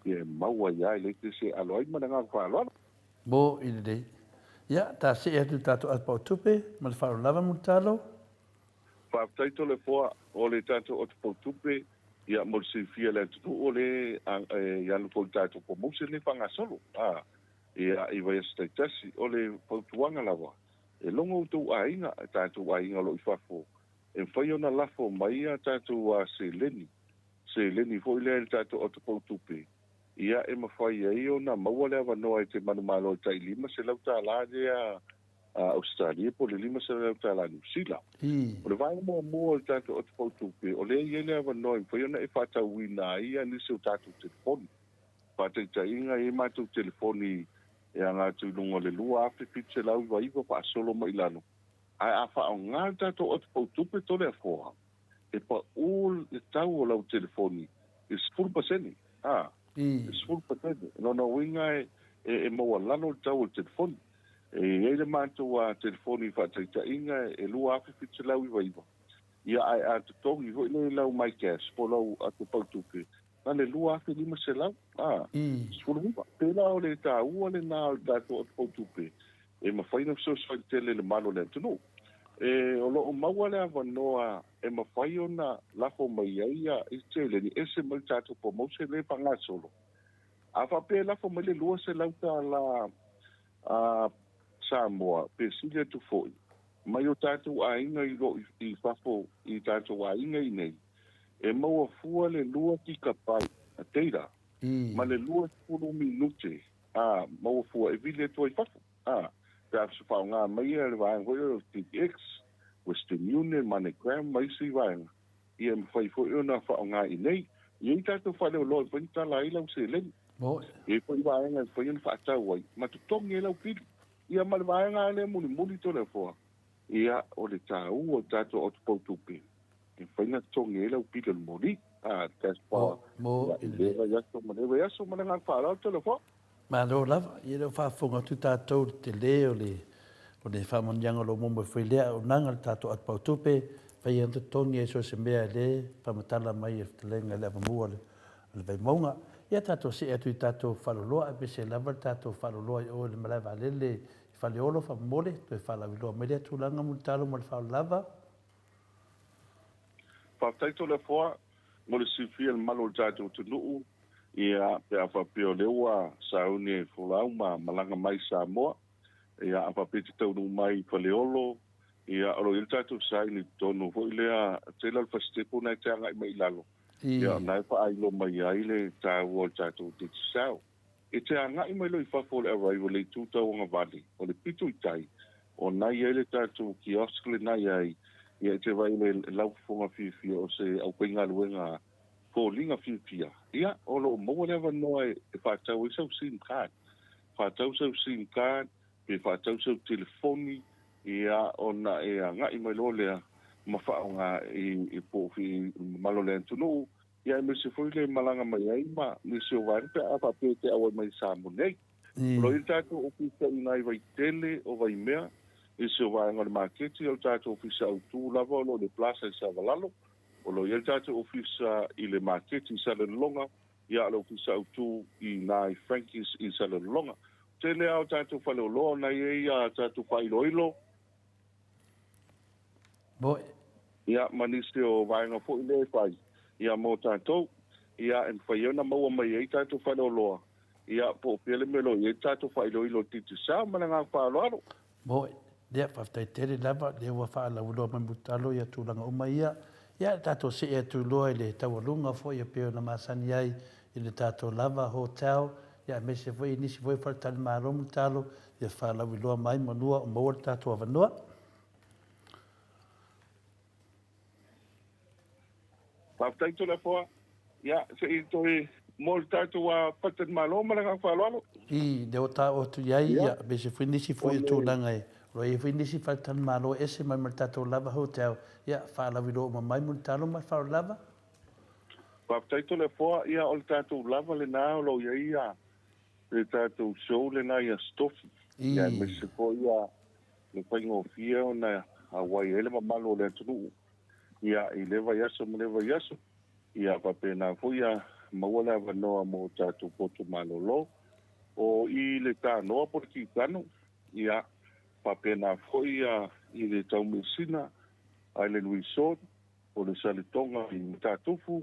ia e mau ai lava e leai se isi e alo ai ma le agaga faaaloalo. Mo i lelei. Ia, ta see atu i le tatou api o tupe, ma le faaaloalo lava Mulitalo. Faafetai Toleafoa, o le tatou Otopoutupe, ia mo le silafia e le atunuu o le e alu foi i le tatou promotion lea e faagasolo, a, ia i vaiaso taitasi. O le fautuaga lava, e logo outou aiga, tatou aiga o lo o i fafo, e mafai ona lafo mai a tatou seleni, seleni foi lea i le tatou Otopoutupe, ia e mafai ai ona maua le avanoa e te manumalo e tai $500 lea Ausetalia po o le $500 Niu Sila. O le vaega muamua o le tatou Otopoutupe, o lea e i ai le avanoa e mafai ona e faatauina ai nisi o tatou telefoni. Faataitaiga, e i ai matou telefoni e aga atu i luga o le $2,799 faasolo mai i lalo, ae a faaaoga le tatou Otopoutupe Toleafoa, e pau le tau o lau telefoni i le 10%. A, le 10%. O lona uiga e maualalo le tau o le telefoni. E i ai le matou telefoni faataitaiga e $2,799, ia ae a totogi foi lea i lau MyCash po o lau ato pautupe, na o le $2,500, a, 19. Pei la o le taua lena o le tatou ato pautupe e mafai ona fesoasoani tele i le malu o le atunuu. E, o lo o maua le avanoa e mafai ona lafo mai ai isi seleni ese mai le tatou promotion lea e faagasolo. A faapea e lafo mai le $200 a Samoa pe sili atu foi mai o tatou aiga i lo i fafo i tatou aiga i nei, e maua fua le 2 kikapai a data ma le 20 minute a maua fua e vili atu ai fafo, a pe a faaaoga mai le vaega foi lea o TPX, Western Union, MoneyGram ma isi vaega, ia e mafai foi ona faaaoga i nei. E i ai tatou faleoloa e mafai ona tala ai lau seleni. E i ai foi vaega e mafai ona faatau ai ma totogi ai lau pili. Ia ma le vaega lava lea mulimuli Toleafoa, ia o le taua o tatou autupautupe e mafai ona totogi ai lau pili o le moli, a, cash power, ia i lea vaiaso ma lea vaiaso. Ma le agaga faaaloalo Toleafoa. Malo lava, ia lea ua faafofoga atu tatou i le tele o le o le faamanuiaga o lo o maua mai foi lea auaunaga i le tatou atupautupe, fai ai ona totogi ai so o se mea e le faamatala mai e le fetalaiga i le avamua o le Vaimauga. Ia tatou see atu i tatou faaloloa aemaise lava le tatou faaloloa i o i le malae vaalele i Faleolo faamolemole, toe faalauiloa mai lea tulaga Mulitalo ma le faaaloalo lava. Faafetai Toleafoa mo le silafia i le mamalu o le tatou atunuu, ia, pe a faapea o lea ua sauni e folau ma malaga mai i Samoa, ia, a faapea e te taunuu mai i Faleolo, ia, o lo o i ai le tatou sign i totonu foi lea, tele o le fasitepu lena e te agai mai i lalo, ia, o lena e faailo mai ai le taua o le tatou Digicel. E te agai mai loa i fafo o le arrival i le itu tauagavale, o le pito i tai, o na i ai le tatou kiosk lena i ai, ia e te vaai i le laufofoga fiafia o se aufaigaluega foliga fiafia, ia, o lo o maua le avanoa e faatau ai sau sim card. Faatau sau sim card, pe faatau sau telefoni, ia, ona e agai mai loa lea ma faaaoga i po o i mamalu o le atunuu, Ia aemaise foi le malaga mai ai ma nisi o vaega pe a faapea e te auai mai i Samoa nei. O lo o i ai le tatou ofisa i nai Vaitele o Vaimea, nisi o vaega o le maketi, o le tatou ofisa autu lava o lo o i le Plaza i Savalalo, o lo o i ai le tatou ofisa i le maketi i Salelologa, ia o le ofisa autu i ina i Frankie's i Salelologa. Tele lava o tatou faleoloa o na i ai a tatou faailoilo, Moe. Ia, ma nisi o vaega foi lea e fai, ia, mo tatou, ia, e mafai ai ona maua mai ai tatou faleoloa, ia, po o fea le mea o lo o i ai le tatou faailoilo o le Digicel. Ma le agaga faaaloalo. Moe. Ia, faafetai tele lava, lea ua faalauiloa mai Mulitalo ia tulaga uma ia. Ia, tatou see atu loa i le taualuga foi e pei ona masani ai i le tatou lava hotel, ia aemaise foi i nisi foi o faletalimalo Mulitalo, ia faalauiloa mai manua o maua le tatou avanoa. Faafetai Toleafoa. Ia, se i toe mo le tatou faletalimalo ma le agaga faaaloalo. I lea ua taua atu i ai, ia, aemaise foi nisi foi o tulaga e, o lo o i ai foi nisi faletalimalo e ese mai ma le tatou lava hotel, ia, faalauiloa uma mai Mulitalo ma le faaaloalo lava. Faafetai Toleafoa, ia o le tatou lava lena o lo o i ai ia le tatou show lena i Aso Tofi, ia aemaise foi ia le faigofie ona auai ai le mamalu o le atunuu ia i lea vaiaso ma lea vaiaso, ia faapena foi ia maua le avanoa mo tatou potu malolo. O i le tanoa po o le kitano, ia faapena foi ia i le taumeasina. Island Resort, o le Saletoga i Matatufu,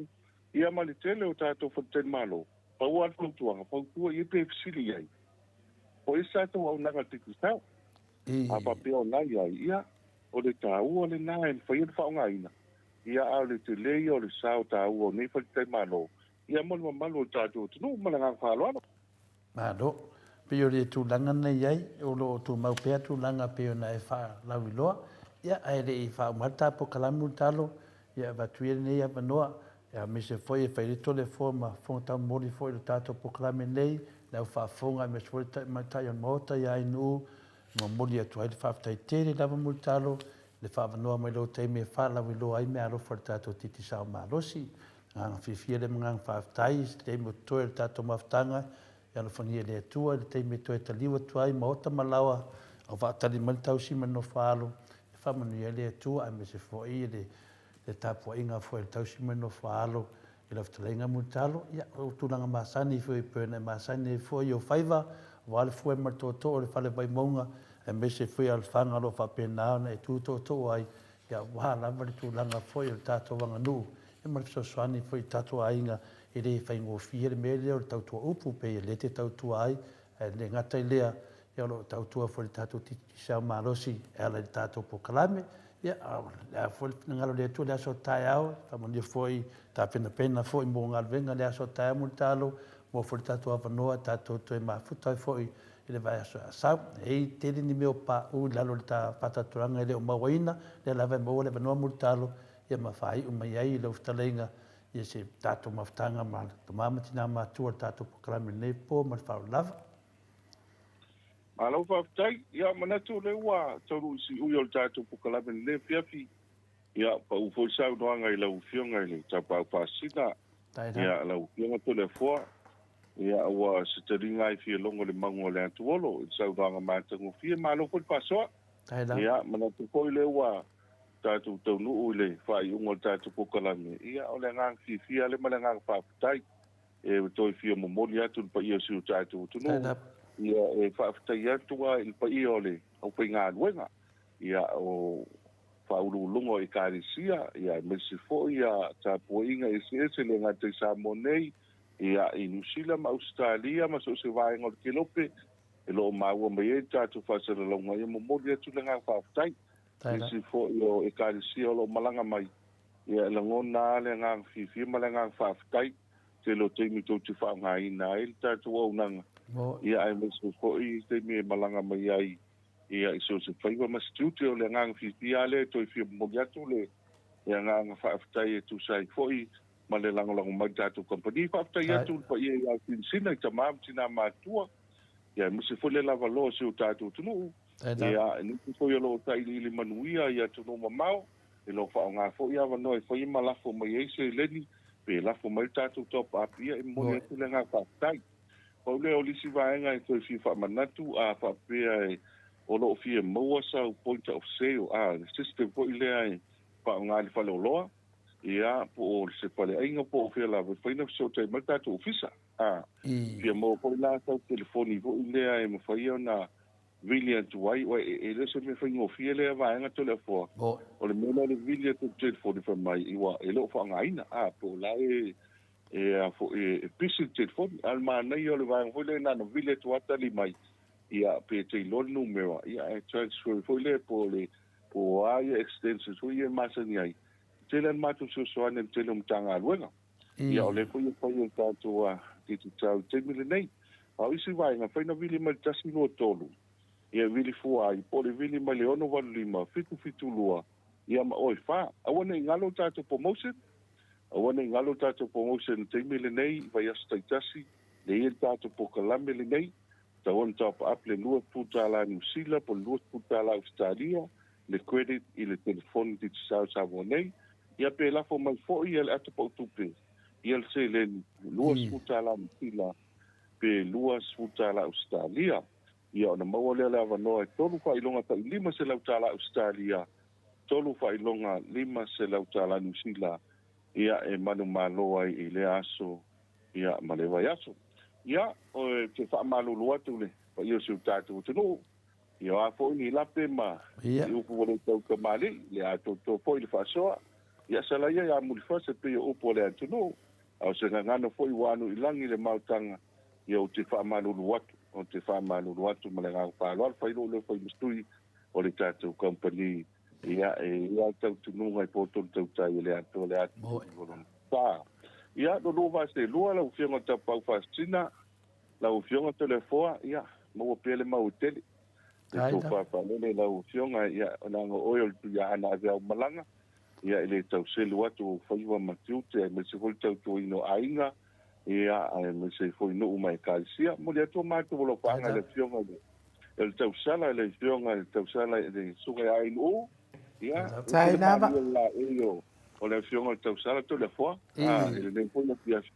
ia ma le tele o tatou faletalimalo. Pau lava le fautuaga, fautua i ai pe fesili i ai, po o ai se tatou auaunaga a le Digicel. A faapea o la e i ai, ia, o le taua lena e mafai ona faaaogaina, ia, a o le tele ia o le sao taua o nei faletalimalo, ia mo le mamalu o le tatou atunuu. Ma le agaga faaaloalo. Malo. Pei o le tulaga na i ai, o lo o tumau pea tulaga pei ona e faalauiloa, ia, ae le i faauma ai le ta pokalamu talo, ia, avatu ia lenei avanoa, aemaise foi e fai ai le Toleafoa ma Fofoga Taumoli foi i le tatou polokalame nei, le au faafofoga aemaise foi le tamaitai o le Maota ia Ainuu, e momoli atu ai le faafetai tele lava Mulitalo i le faaavanoa mai lou taimi e faalauiloa ai meaalofa i le tatou Digicel malosi. Agaga fiafia lea ma agaga faafetai i se taimi o totoe o le tatou mafutaga e alofagia e le Atua i le taimi e toe taliu atu ai maota ma laoa a o faatali mai le tausi ma le nofo-a-alo e faamanuia ai le Atua aemaise foi le le tapuaiga foi a le tausi ma le nofo-a-alo i lau fetalaiga Mulitalo. Ia, o tulaga masani foi pei ona e masani ai foi i ou faiva, aua le fue ma le tootoo o le fale Vaimauga, aemaise foi alofaga o lo o faapena ona e tu tootoo ai, ia, aua lava le tulaga foi o le tatou aganuu, ia ma le fesoasoani foi i tatou aiga. E le faigofie le mea lea o le tautua upu, pei e le te tautua ai, ae le gata i lea, ia o lo o tautua foi i le tatou Digicel malosi e ala i le tatou polokalame. Ia, a o le a foi le finagalo o le Atua i le aso a taeao, faamanuia foi, tapenapena foi mo galuega i le aso a taeao Mulitalo, maua foi le tatou avanoa e tatou toe mafuta ai foi i le vaiaso a sau. E tele ni mea o paʻu i lalo o le faatalotalaga e le o mauaina, lea lava e maua le avanoa Mulitalo, ia ma faaiu mai ai i lau fetalaiga ia se tatou mafutaga ma tama ma tina matua o le tatou polokalame i lenei po ma le faaaloalo lava. Malo faafetai. Ia, manatu o lea ua taunuu i siui o le tatou polokalame i lenei afiafi. Ia, pau foi le saunoaga i lau Afioga i le Tapaau Faasina, ia, lau Afioga Toleafoa, ia, ua se taliga ai fia logo le mauga o le Atuolo i le saunoaga matagofie. Malo foi le faasoa. Ia, manatu foi lea ua tatou taunuu i le faaiuga o le tatou polokalame. Ia, o le agaga fiafia lea ma le agaga faafetai. E toe fia momoli atu i le paia o si o tatou atunuu, ia, e faafetai atu lava i le paia o le aufaigaluega, ia, o faauluuluga o Ekalesia, ia, aemaise foi ia tapuaiga eseese e le gata i Samoa nei, ia, i Niu Sila ma Ausetalia ma so o se vaega o le kelope e lo o maua mai ai le tatou faasalalauga, ia momoli atu le agaga faafetai. Nisi foi o Ekalesia o lo o malaga mai, Ia, e lagona lava le agaga fiafia ma le agaga faafetai, tele o taimi tou te faaaogaina ai le tatou auaunaga, ia aemaise foi taimi e malaga mai ai ia i so o se faiva ma se tiute. O le agaga fiafia lava lea e toe fia momoli atu le agaga faafetai e tusa ai foi ma le lagolago mai i le tatou kamupani. Faafetai atu i le paia ia Sinisina i tama ma tina matutua, ia aemaise foi le lavaloa o si o tatou atunuu, ia nisi foi o lo o tailiili manuia i atunuu mamao. E lo o faaaoga foi avanoa e fai ma lafo mai ai seleni, pe lafo mai le tatou top up, ia e momoli atu le agaga faafetai. Pau lea o le isi vaega e toe fia faamanatu, a faapea e o lo o fia maua sau point of sale, a, le system foi lea e faaaoga i le faleoloa, ia, po o se faleaiga po o fea lava, e mafai ona fesootai mai le tatou ofisa. A fia maua foi la sau telefoni foi lea e mafai ona vili atu ai, ua e le o se mea faigofie lea vaega Toleafoa. O le mea lea o le vili atu o le telefoni fai mai ua e le o faaaogaina, a po o la e e a foi e pisi le telefoni. A o le manaia o le vaega foi lea na ona vili atu lava tali mai, ia pe te iloa le numera, ia ae transfer foi lea po o le po o a ia extensions foi ia e masani ai. E tele lava le matou fesoasoani i le tele o Matagaluega. Ia o lea foi e fai e le tatou Digicel i le taimi lenei. A o isi vaega, fai na vili mai le 1, 2, 3, ia e vili fua ai, po o le vili mai le 6, 8, 5, 7, 7, 2, ia ma oe 4. Aua ne i galo le tatou promotion, aua ne i galo le tatou promotion i le taimi lenei, i vaiaso taitasi, lea e i ai le tatou polokalame lenei, tatau ona top up le $20 Niu Sila po o le $20 Ausetalia, le credit i le telefoni Digicel Samoa nei, ia pe lafo mai foi ia le ata pau tupe ia le seleni $20 Niu Sila pe $20 Ausetalia. Ia ona maua lea o le avanoa e tolu faailoga tai $500 Ausetalia, tolu faailoga $500 Niu Sila ia e manumalo ai i lea aso ia ma le vaiaso. Ia, ou te faamalulu atu i le paia o si o tatou atunuu. Ia o a foi ni lape ma ni upu ua le tautamalii, le atoatoa foi le faasoa. Ia sala ia ia Mulifasa e pei o upu a le atunuu, a o se gagana foi ua anu i lagi le maotaga, ia ou te faamalulu atu, ou te faamalulu atu ma le agaga faaaloalo, fai lou leo fai ma sui o le tatou kamupani, ia e i ai lava le tautunuga i po tolu tautai e le atoa le atu i lona sa. Ia, lua vase lua lau Afioga Tapaau Faasisina, Lau Afioga Toleafoa, ia, maua pea le mau e tele. Le tofa faalele i lau Afioga, ia, leaga o oe o le Tuiaana ave au malaga, ia, e le tau selu atu ou faiva ma tiute, aemaise foi le tautuaina o aiga, ia, aemaise foi nuu ma ekalesia. Momoli atu a matou alofaaga i le Afioga i le Tausala, i le Afioga i le Tausala i le Susuga ia Ainuu, ia, e tele malie le laei o le Afioga i le Tausala Toleafoa, i lenei foi afiafi.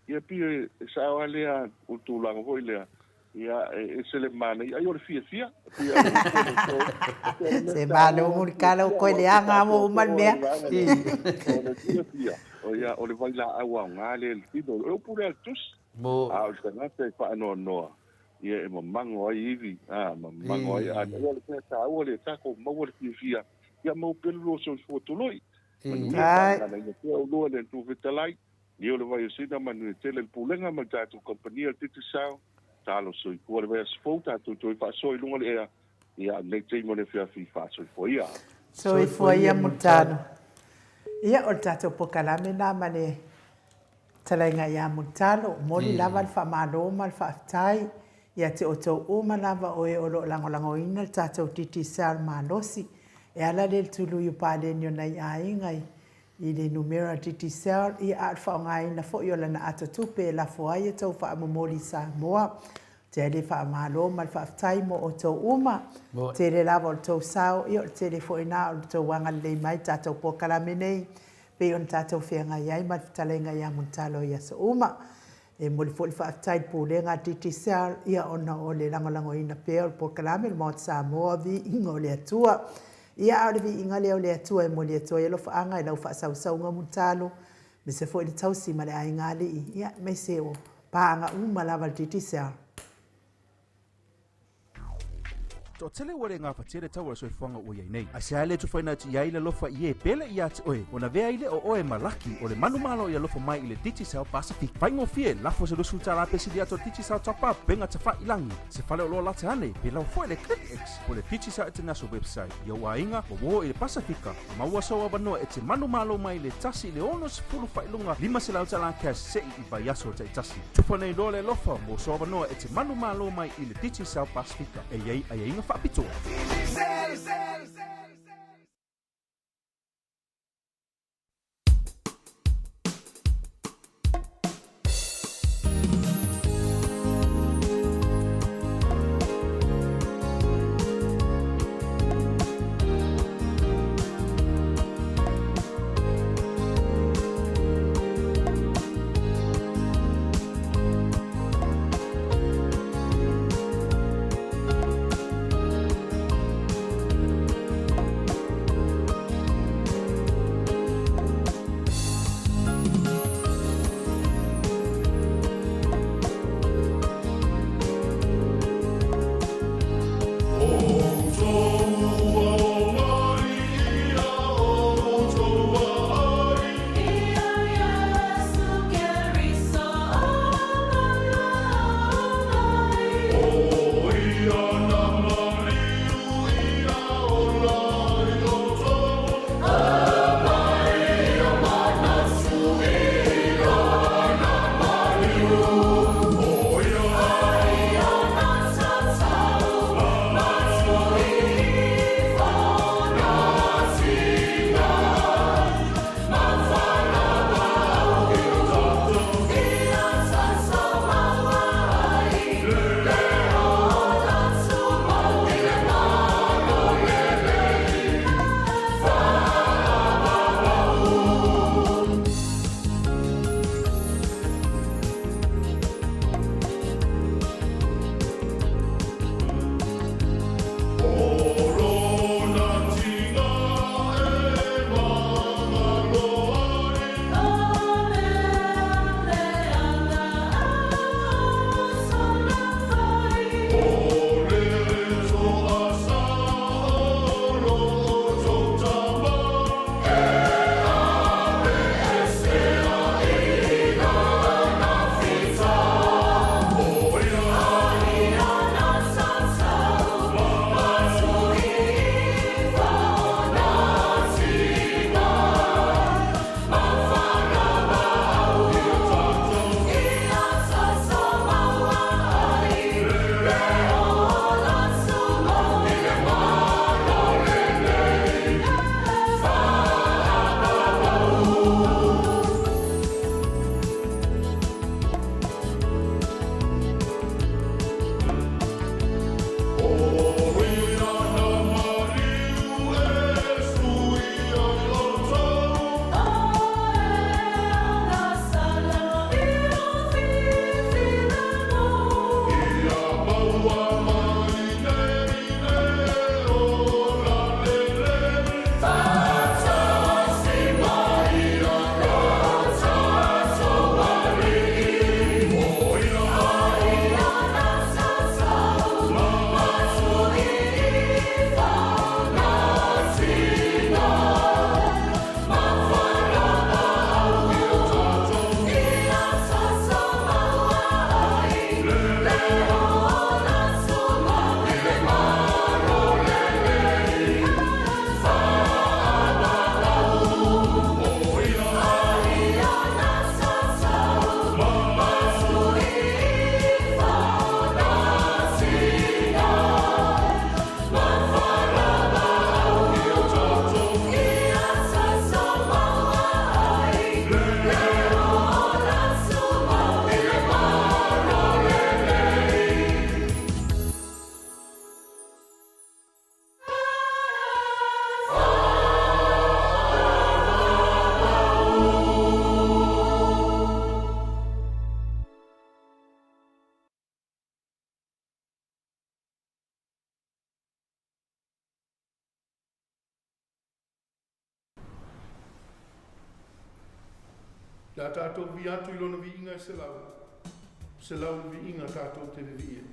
Ia pei e sao lava lea o le tulaga foi lea, ia e ese le manaia, ai o le fiafia. Se malo mulitalo ua toe leaga mo uma le mea. O le fiafia, ia o le vailaau aoga lea i le tino. O le upu lea a le Tusi, a o le tagata e faanoanoa, ia e mamago ai ivi, a mamago ai. A o le mea taua lea, tatou maua le fiafia, ia maua pea le lua soifua tului. Manuia faagalaina pea oulua i le Atua Fetalai. Ia o le vaiasina manuia tele le Pulega ma le tatou kamupani a le Digicel. Talo soifua le vaiaso fou tatou toe faasoa i luga o le ea ia lenei taimi o le afiafi faasoifua ia. Soifua ia Mulitalo. Ia o le tatou pokalame lena ma le talaiga ia Mulitalo. Momoli lava le faamalo ma le faafetai ia te outou uma lava o e o lo o lagolagoina le tatou Digicel malosi e ala lea i le tului o paleni o nai aiga i I le numera Digicel, ia a o le faaaogaina foi o lana ato tupe e lafo ai a outou faamomoli i Samoa. Ou te alia faamalo ma le faafetai mo outou uma. Tele lava o le tou sao, ia o le tele foi lena o le tou agalelei mai i le tatou polokalame nei, pei ona tatou feagai ai ma le fetalaiga ia Mulitalo i aso uma. E momoli foi le faafetai i le Pulega a le Digicel ia ona o le lagolagoina pea o le polokalame o le Maota Samoa Viiga o le Atua. Ia a o le viiga lea o le Atua e momoli atu ai alofaaga i lau faasausauga mulitalo, aemaise foi le tausi ma le aiga alii, ia aemaise o paaga uma lava a le Digicel. Toatele ua le gafatia le tau o le soifuaga ua i ai nei. Aisea le tufaina atu i ai le alofa i e pele ia te oe, ona avea ai lea o oe ma laki o le manumalo i alofa mai i le Digicel Pasifika. Faigofie, lafo se $20 pe sili atu o le Digicel Top Up, upega tafailagi, se fale oloa lata ane, pe lau foi le ClickX po o le Digicel International Website i ou aiga ua uo i le Pasifika, a maua sou avanoa e te manumalo mai le 1 i le 60 faailuga $500 cash se'i i vaiaso taitasi. Tufa nei loa le alofa mo sou avanoa e te manumalo mai i le Digicel Pasifika e i ai aiaiga faapitoa. Pe a tātou vivii atu i Lona viiga e 100, 100 viiga tātou te vivii ai.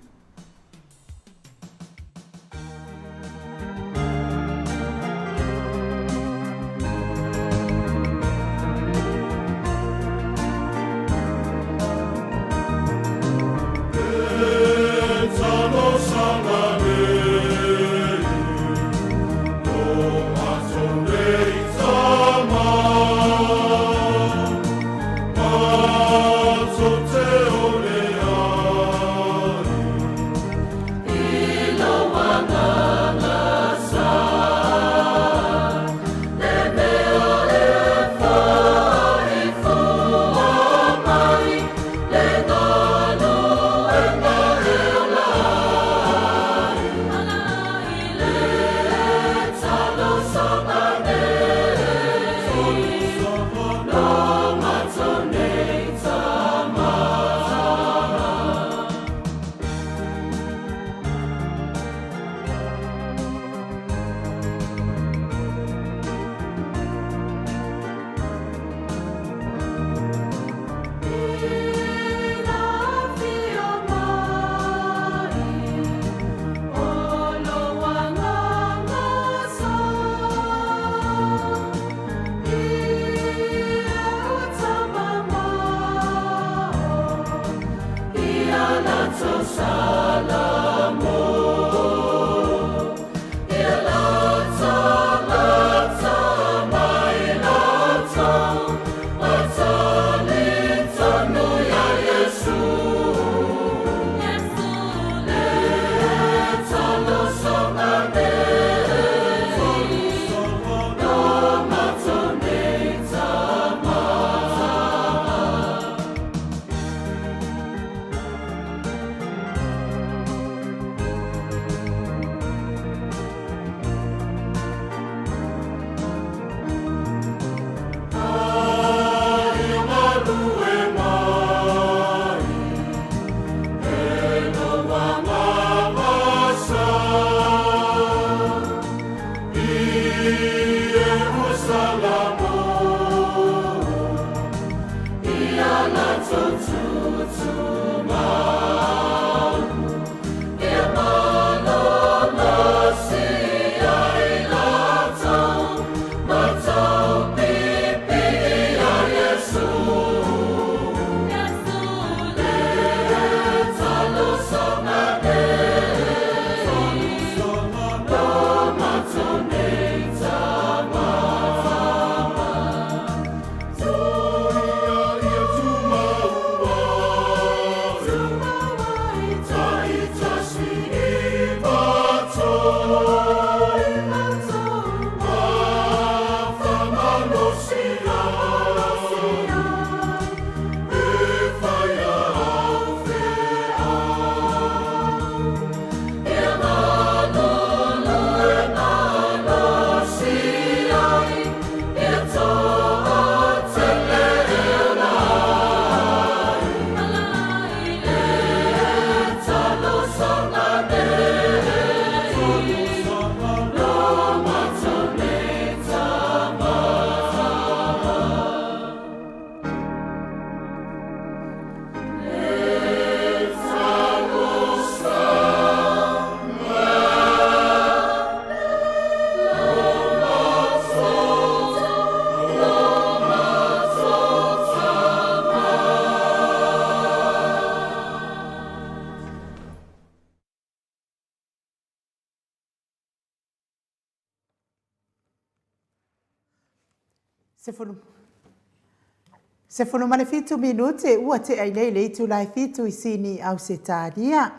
17 minute ua tea ai nei le itula e fitu i Sini, Ausetalia.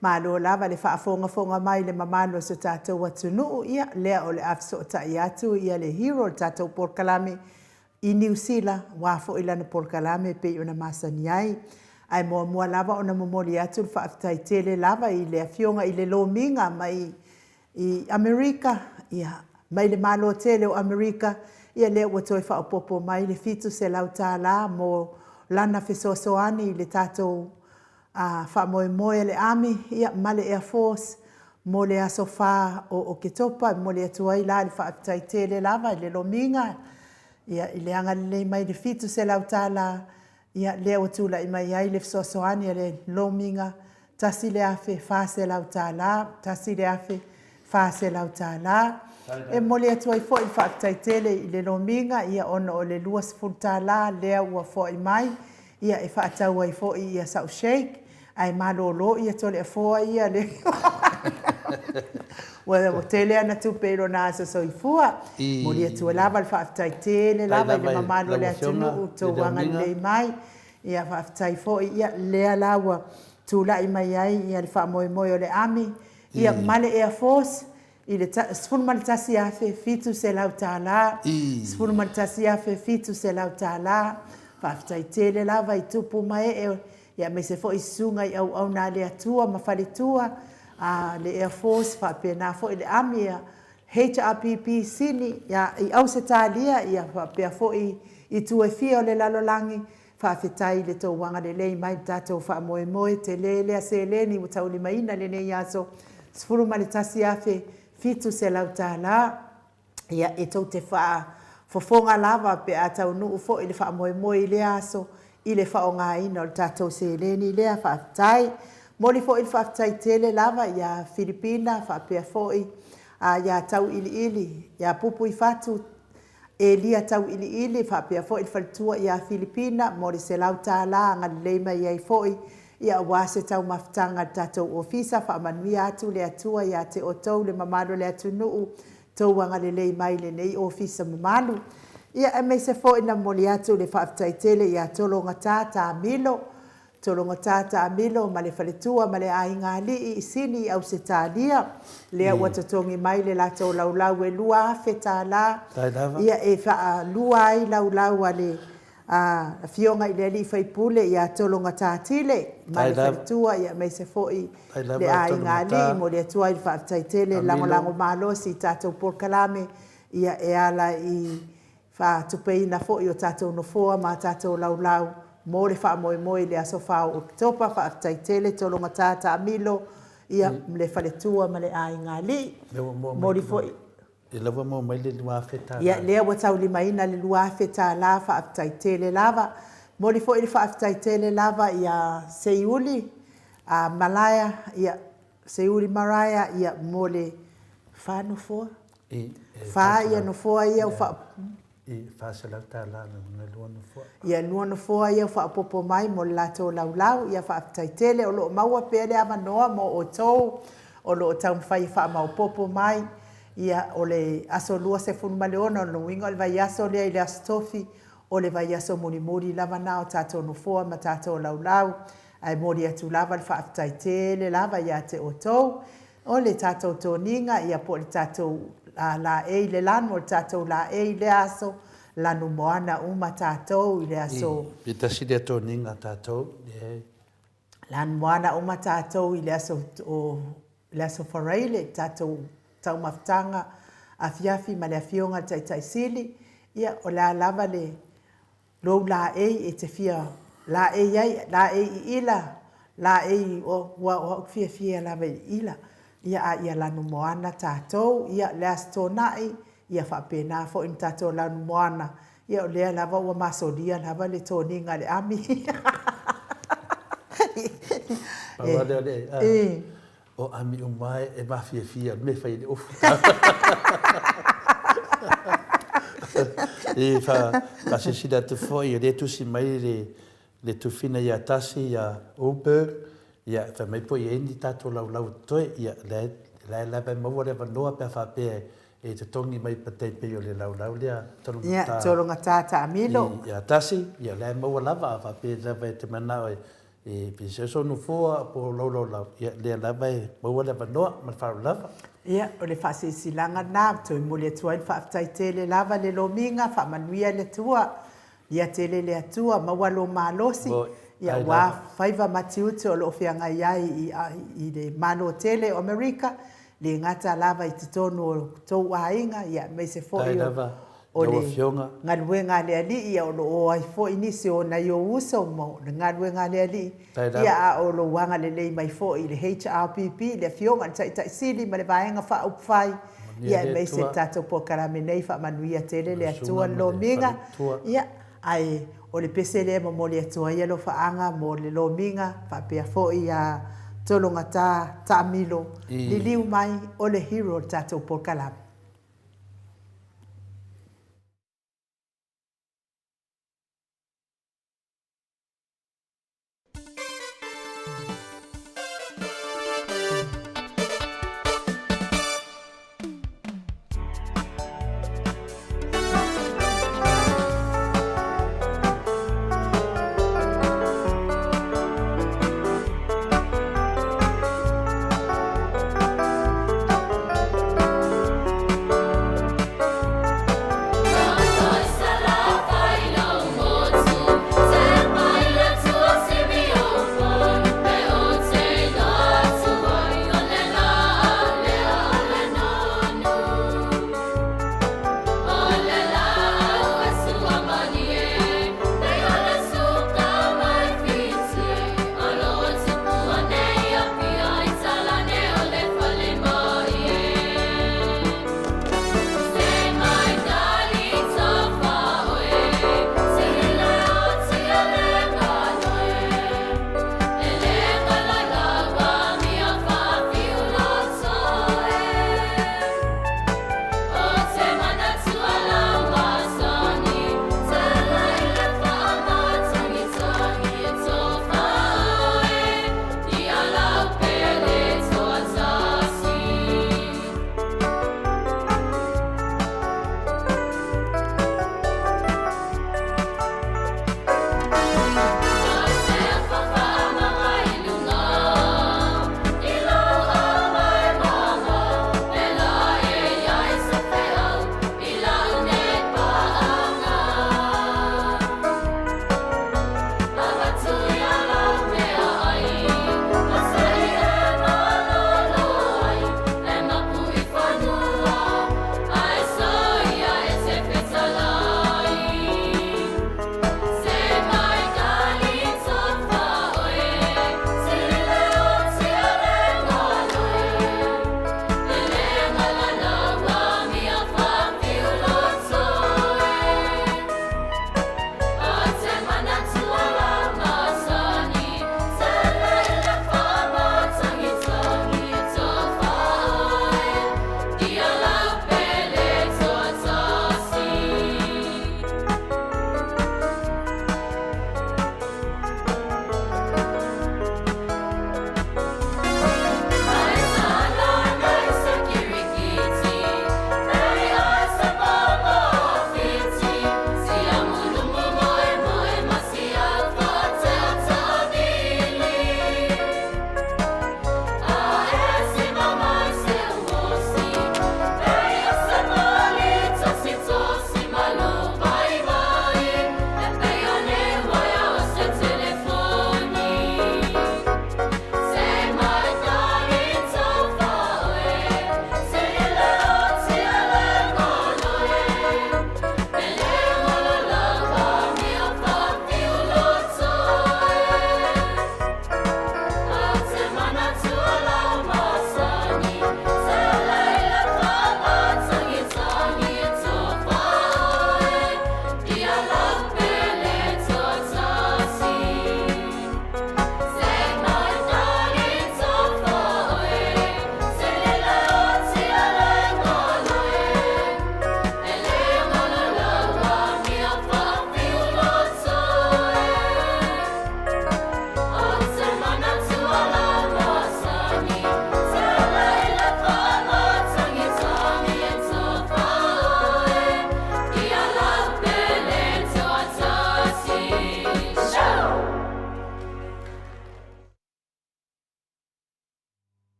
Malo lava le faafogafoga mai i le mamalu o so tatou atunuu, ia lea o le a fesootai atu ia le hero o le tatou polokalame i Niu Sila, aua foi lana polokalame e pei ona masani ai. Ae muamua lava ona momoli atu le faafetai tele lava i le Afioga i le Lomiga mai i Amerika, ia, mai le Malo tele o Amerika, ia lea ua toe faaopoopo mai le $700 mo lana fesoasoani i le tatou a faamoemoe a le Army, ia, ma le Air Force mo le aso 4 o Oketopa. E momoli atu ai la le faafetai tele lava i le lomiga. Ia, i le agalelei mai i le $700, ia, lea ua tulai mai ai le fesoasoani a le Lomiga, $1,400, $1,400. E momoli atu ai foi le faafetai tele i le Lomiga, ia, ona o le $20 lea ua foai mai, ia, e faatau ai foi ia sau shake, ae malolo ia Toleafoa ia le ua tele ana tupe i lona aso soifua. Momoli atu ai lava le faafetai tele lava i le mamalu o le atunuu i tou agalelei mai. Ia faafetai foi ia lea la ua tulai mai ai ia le faamoemoe o le AMI ia ma le Air Force i le $11,700, $11,700. Faafetai tele lava i tupu ma ee aemaise foi susuga i auauna a le Atua ma faletua a le Air Force faapena foi le AMI, HRPP Sini i Ausetalia faapea foi itu e fia o le lalolagi. Faafetai i le tou agalelei mai i le tatou faamoemoe tele lea seleni ua taulimaina i lenei aso, $11,700. Ia, e tou te faafofoga lava pe a taunuu foi le faamoemoe i lea aso i le faaaogaina o le tatou seleni lea. Faafetai. Momoli foi le faafetai tele lava ia Filipina faapea foi ia Tauiliili, ia Pupuifatu Elia Tauiliili faapea foi le faletua ia Filipina mo le $100 agalelei mai ai foi aua se taumafataga a le tatou ofisa. Faamanuia atu le Atua ia te outou le mamalu o le atunuu tou agalelei mai i lenei ofisa mamalu. Ia aemaise foi na momoli atu le faafetai tele ia Tologata Taamilo, Tologata Taamilo ma le faletua ma le aiga alii i Sini i Ausetalia, lea ua totogi mai le latou laulau e $2,000, ia e faalua ai laulau a le Afioga i le alii faipule ia Tologata Tile ma le faletua aemaise foi le aiga alii. E momoli atu ai le faafetai tele, lagolago malosi i tatou polokalame e ala i faatupeina foi o tatou nofoa ma tatou laulau mo le faamoemoe i le aso 4 o Oketopa. Faafetai tele Tologata Taamilo ma le faletua ma le aiga alii. Momoli foi. Lea ua maua mai le $2,000. Ia, lea ua taulimaina le $2,000, faafetai tele lava. Momoli foi le faafetai tele lava ia Seiuli Malaia, ia Seiuli Maraea, ia mo le fa nofoa. Fa ia nofoa ia ua faa... I, $400 na lua nofoa. Ia, lua nofoa ia ua faaopoopo mai mo le latou laulau. Ia, faafetai tele. O lo o maua pea le avanoa mo outou o lo o taumafai e faamaopoopo mai. Ia, o le aso 26, o lona uiga o le vaiaso lea i le Aso Tofi, o le vaiaso mulimuli lava lena o tatou nofoa ma tatou laulau. Ae momoli atu lava le faafetai tele lava ia te outou. O le tatou toniga, ia po o le tatou laei, le lanu o le tatou laei i lea aso, lanu moana uma tatou i le aso. I, e tasi lea toniga a tatou, e. Lanu moana uma tatou i le aso o le aso Faraile, tatou taumafataga afiafi ma le Afioga i le Taitai Sili, ia o le a lava le lou laei e te fia laei ai, laei i ila, laei, ua o au fiafia lava i ila, ia a ia lanu moana tatou, ia le Aso Toonai, ia faapena foi ona tatou lanu moana, ia o lea lava ua masolia lava le toniga a le ami. Pau lava lea o le, O ami uma e mafiafia le mea e fai ai le ofu. E faasilasila atu foi, o lea e tusi mai le tufina ia Tasi ia Ullberg, ia fai mai po o i ai ni tatou laulau o totoe, ia o la e lava e maua le avanoa pe a faapea e totogi mai tai pei o le laulau lea Tologata. Ia, Tologata Taamilo. Ia Tasi, ia o la e maua lava, a faapea lava e te manao e E pei se oso nofoa po o lou laulau, ia lea lava e maua le avanoa ma le faaaloalo lava. Ia, o le faasilasilaga lena, e toe momoli atu ai le faafetai tele lava le lomiga, faamanuia le Atua, ia tele le Atua, maua lou malosi, ia aua faiva ma tiute o lo o feagai ai i, i le Malo tele o Amerika, le gata lava i totonu o tou aiga, ia aemaise foi o O le galuega a le Alii, o lo o ai foi nisi o nai ou uso mo le galuega a le Alii, ia a o lou agalelei mai foi i le HRPP, le Afioga i le Taitai Sili ma le Vaega Faaupufai, Ia, aemaise le tatou polokalame nei, faamanuia tele le Atua le lomiga. Ia, ae o le pese lea e momoli atu ai alofaaga mo le lomiga faapea foi ia Tologata Taamilo, liliu mai o le hero o le tatou polokalame.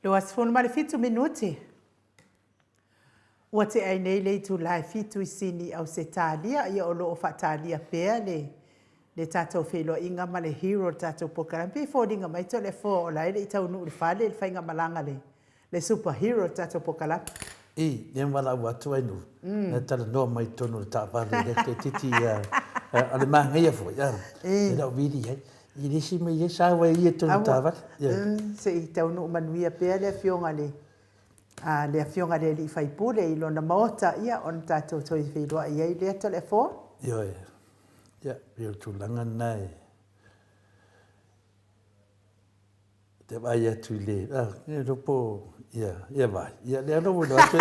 27 minute. Ua tea ai nei le itula e fitu i Sini, Ausetalia, ia o lo o faatalia pea le le tatou feiloaiga ma le hero o le tatou polokalame. Pei e foliga mai Toleafoa o la e le i taunuu i le fale le faigamalaga le le super hero o le tatou polokalame. I, e valaau atu ai nuu, na talanoa mai i totonu o le taavale, le toeitiiti ia. O le manaia foi, e lau vili ai. I le isi mea i ai sa ua ia tonu taavale. Se i taunuu manuia pea le afioga le a le afioga le alii faipule i lona maota, ia ona tatou toe feiloai ai lea Toleafoa. Ioe. Ia, pei o le tulaga lena e Te vaai atu i le, ah, e iloa po, ia, ia vai. Ia, lea lou iloa atu.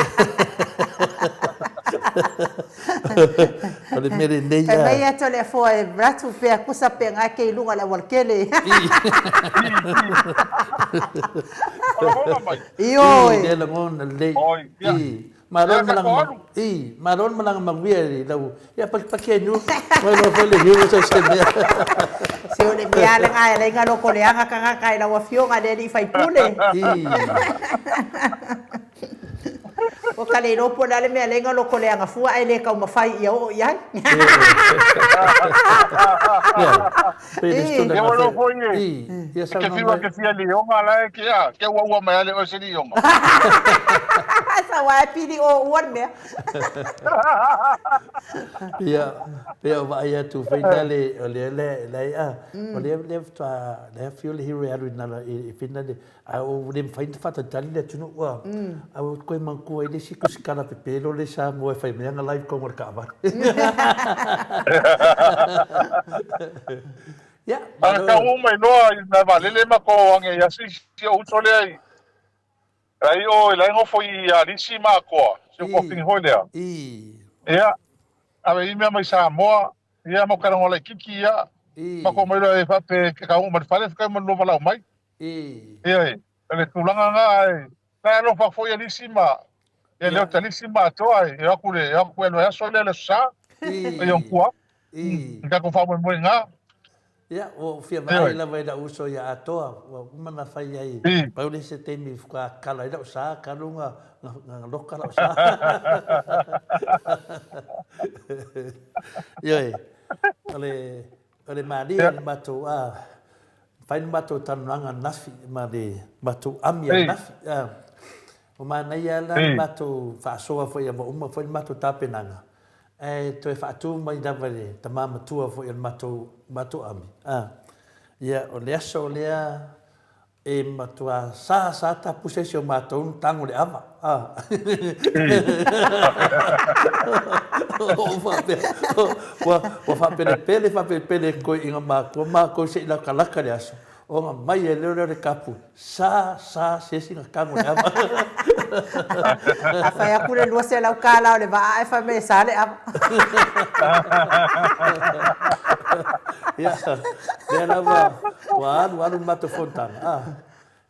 O le mea lenei. Fai mai atu le afoa e ratu pea kusa pe ngai ke i luga le auala kele. Ioe. I, lea lagona lelei. I, Malo le malaga i, malo le malaga manuia i lau, ia pakipaki ai nu, mai loa foi le hiu so se mea. Se o le mea le ngai le inga loko le anga kangaka i lau afioga le alii faipule. I. O ka le iloa po o le a le mea le inga loko le anga fua ae le taumafai ia oo i ai. Ia, Ia ua foi e. Ia Ke whiua ke whia lioga la e ke a, ke ua ua mai ale oe se lioga. Sa ua e pili o ua le mea. Ia, pea o vaai atu foi na le, o le le, le a, o le le faatoa, le afio le hero e alu i nala i whina le, a o le mawhai na whātaitari le atunuu a, a o koe manatua i le isi kusikala pepelo le Samoa e whai mea nga live kongo le kaavale. Ia, Ana malo. tau mai noa i na valele ma ko ange ia si si o uto lea i lai o lai ngofo i alisi ma koa si o kofi hoi lea. I. Ia, ave i mea mai Samoa, ia mo karango lai kiki ia, ma ko mai loa e fape ke kau ma fale ka mo no valau mai. Ia e, le tulaga nga e, na alofa foi alisi ma ia leo talisi ma atoa e aku le aku e lo aso le le sa e on kua. Ka ko fa mo mo nga. Ia, ua ou fia vaai lava i lau uso ia Atoa, ua uma ona fai ai, pau le isi taimi faatoa kala ai lau sa, talu na loka lau sa. Ioe, o le, o le malie o le matou, a, fai le matou talanoaga ananafi ma le matou ami ananafi. Ua manaia la le matou faasoa foi ua uma foi le matou tapenaga, ae toe faatu mai lava i le tama matua foi o le matou matou ami, a. Ia, o le aso lea e matua sa sa tapusa isi o matou na tago i le ava, a. Ou faapea, ua, ua faapelepele faapelepele e toeaiina matua matou se i latalata le aso, ona mai ai lea o le kapu, Sa, sa, se isi na tago i le ava. A fai atu le 200 tala o le vaa ae fai mai e sa le ava. Ia, lea lava ua alu alu le matou fonotaga, a,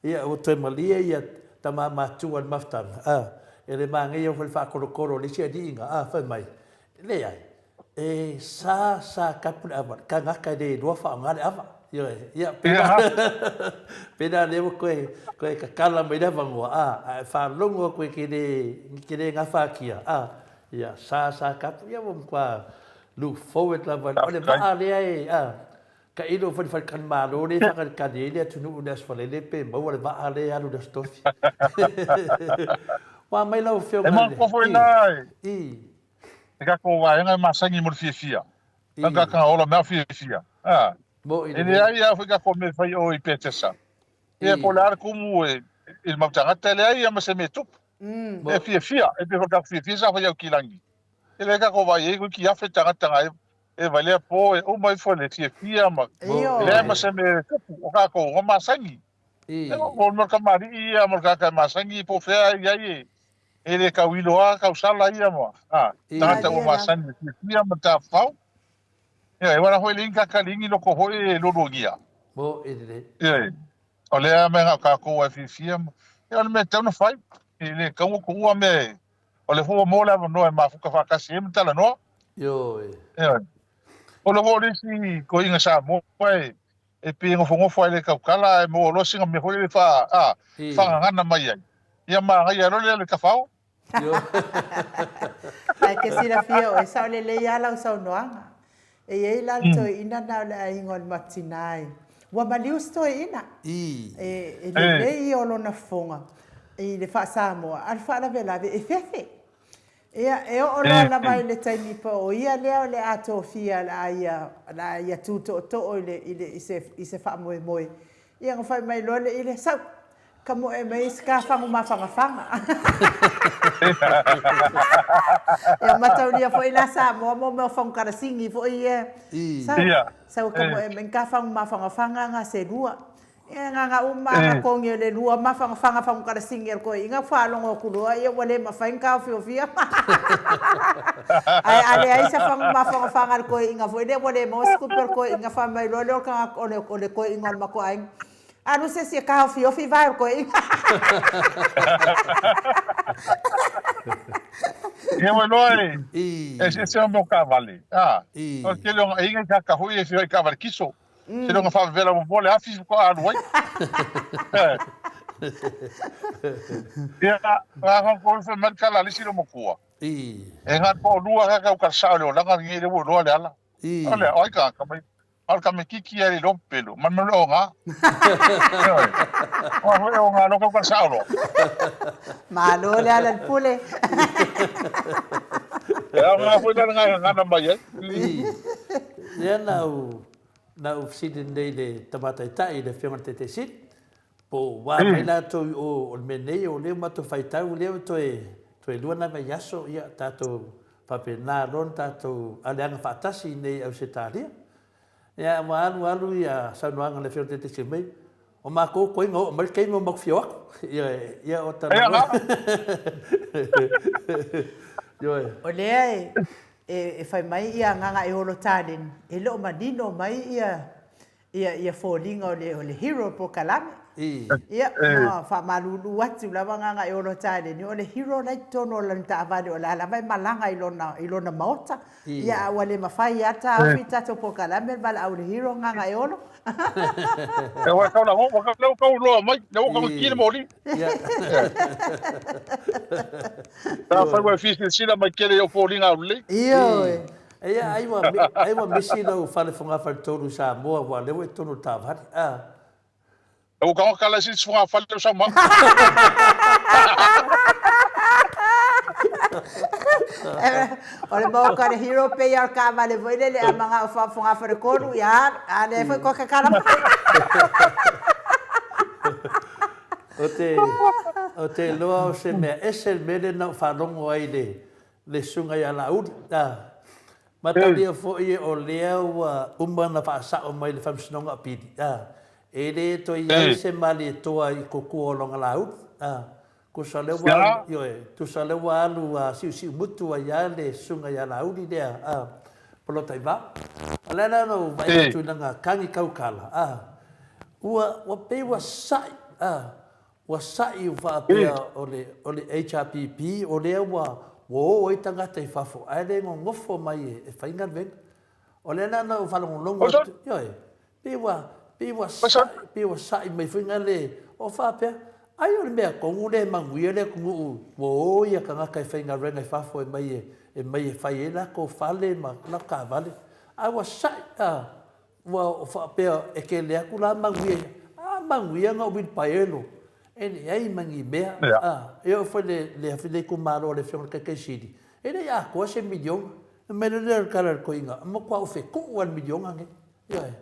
ia, ua toe malie ia tama matua i le mafutaga, a, e le manaia foi le faatolotolo o le isi aliiga, a, fai mai, leai, E sa sa kapu le ava, tagata e le iloa faaaoga le ava. Ioe, ia, pēlā, pēlā lea ua toe, toe tatala mai le avanoa, a, a e faalogo atu e te le, te le gafatia, a, ia, sa sa kapu, ia ua matua look forward lava, o le vaa lea e, a, tailo foi i le faletalimalo lea e faatalitali ai le atunuu i le Aso Faraile pe maua le vaa lea e alu i le Aso Tofi. Ua mai lau Afioga E i le, manatua foi i, la e, i. E kako vaega e masani mo le fiafia. Ka ka ola mea fiafia. A. E leai a foi kako mea fai o i Petesa. Ia po le a le kumu e i le mau tagata e leai ia ma se mea tupu. E fiafia, e pei foi kako fiafia sa fai au ki langi. E leai kako vaai ai koe ki afe tagata nga e valea po e uma ifo le fiafia ma e leai ma se mea tupu o kako o masani. E o mo le kamali'i ia mo le tagata e masani po o fea e i ai e E le kau ilo a kau sala ia ma a tagata ua masani le fiafia ma tafafao. Ia e wala hoi le inga ka lingi loko hoi e lologia. Mo e lelei. Ia o lea mea ngā kākou ai fiafia ma ia o le mea tau na whai. E le kau o ko ua mea o le hua mō le awanoa e mafuka whakasi e ma talanoa. Ioe. Ia o le hua lisi ko inga Samoa e e pei e nofonofo ai le taukala ae maua loa sina mea foi lele fa a fagagana mai ai. Ia manaia loa lea le tafao. Ae ke silafia oe, sao lelei lava lau saunoaga. E i ai la le toeaina na o le aiga o le Matina e ua maliu si toeaina. E lelei ia o lona fofoga i le faa-Samoa, a o le faalavelave e fefe. Ia, e oo loa lava i le taimi po o ia lea o le a tofia o le a ia, o le a ia tu tootoo i le, i le, i se, i se faamoemoe, ia ona fai mai loa lea i le, Sau, ka moe mai se ka fagu mafangafaga. Ia mataulia foi la Samoa mo mea o fagu kalasigi foi ia. Sau, sau ka moe mai ka fagu mafangafaga nga se lua. Ia nga nga uma nga kongi o le lua mafangafaga fagu kalasigi a le koeina faalogo atu loa ia ua le mafai ona taofiofia. Ae a leai se fagu mafangafaga a le koeina foi lea ua le maua se tupe a le koeina fai mai loa lea o le tagata o le o le koeina o le matou aiga. Alu se isi e taofiofi vae o le koeina. Ia ua iloa e eseese mea o taavale, a, o le tele o aiga i tagata foi ia e feoai i taavale kiso. Seiloga faavevela muamua le afi faatoa alu ai. Ia, a fai fai mai le tala a le isi loomatua, e na o le toalua lava tau tala sao i le olaga lenei lea ua iloa le ala. O lea, o ai tagata mai, a o le tamaititi lava e le iloa pepelo, ma le mea o oga. Ioe. O a foi oga loa tau tala sao loa. Malo le ala i le pule. E aoga foi la lena e gagana mai ai. Lea na ou na ou fesili nei i le Tama Taitai i le Afioga i le Taitaisili, po o ua mai latou i o o le mea nei, o lea ua matou faitau lea ua toe toe lua nai vaiaso, ia tatou faapena loa ona tatou aleaga faatasi i inei i Ausetalia. Ia ua alu alu ia saunoaga a le Afioga i le Taitaisili mai, O matou koiga oo mai le taimi o matou fia o atu. Ioe, ia o talanoa. Ioe. O lea e fai mai ia Gagaeolo Taleni, e le o manino mai ia foliga o le hero polokalame. Ia, ua faamalulu atu lava Gagaeolo Taleni, o le hero la e i totonu o lana taavale o la lava e malaga i lona maota. Ia, a ua le mafai lava taofi le tatou polokalame, le valaau i le hero Gagaeolo. E ua tau lago, ua lea ua tau loa mai, lea ua tau ki le moli. Sa fai ua fia silasila mai tele i ou foliga aulelei. Ioe. Ia, ai ua, ai ua misi lau fale fogafale-tolu i Samoa, aua o lea ua i totonu o le taavale. A. Ua tago kala isi fogafale o sau mau. O le maoka le hero pei a o le taavale foi lele a manao faa-fogafale-tolu, ia a lea foi koa kakala mai. Ou te, ou te iloa o se mea ese le mea lea na ou faalogo ai i le, le susuga ia Laauli. A, mataulia foi o lea ua uma ona faasao mai le Faamasinoga o Apili, a, e le toe i ai se malietoa i kokua o lona Laauli. A, tusa lea ua, ioe, tusa lea ua alu a siusiumutu ai lava le susuga ia Laauli lea, a, Polataivao. O le ala na ou vaai atu i lana kagi kaukala, a, ua, ua pei ua sa'i, a, Ua sa'i ua faapea o le, o le HRPP o lea ua, ua o ai tagata i fafo ae le nonofo mai e, e fai galuega. O lea la na ou faalogologo atu, ioe, pei ua, pei ua sa'i, pei ua sa'i mai foi na le, o faapea, ai o le mea tonu lea e manuia le atunuu ua o ia tagata e faigaluega i fafo e mai e, e mai e fai ai latou fale ma latou taavale. Ae ua sa'i, a, Ua faapea e tele atu la manuia ia. A manuia na o uilipaelo, e leai ma ni mea. A, e oo foi le, le, le itumalo a le Afioga i le Taitaisili, e le i atoa se miliona. Fai mai loa lea o le tala a le toeaina, e matua ou fetuu lava i le miliona lenei. Ioe.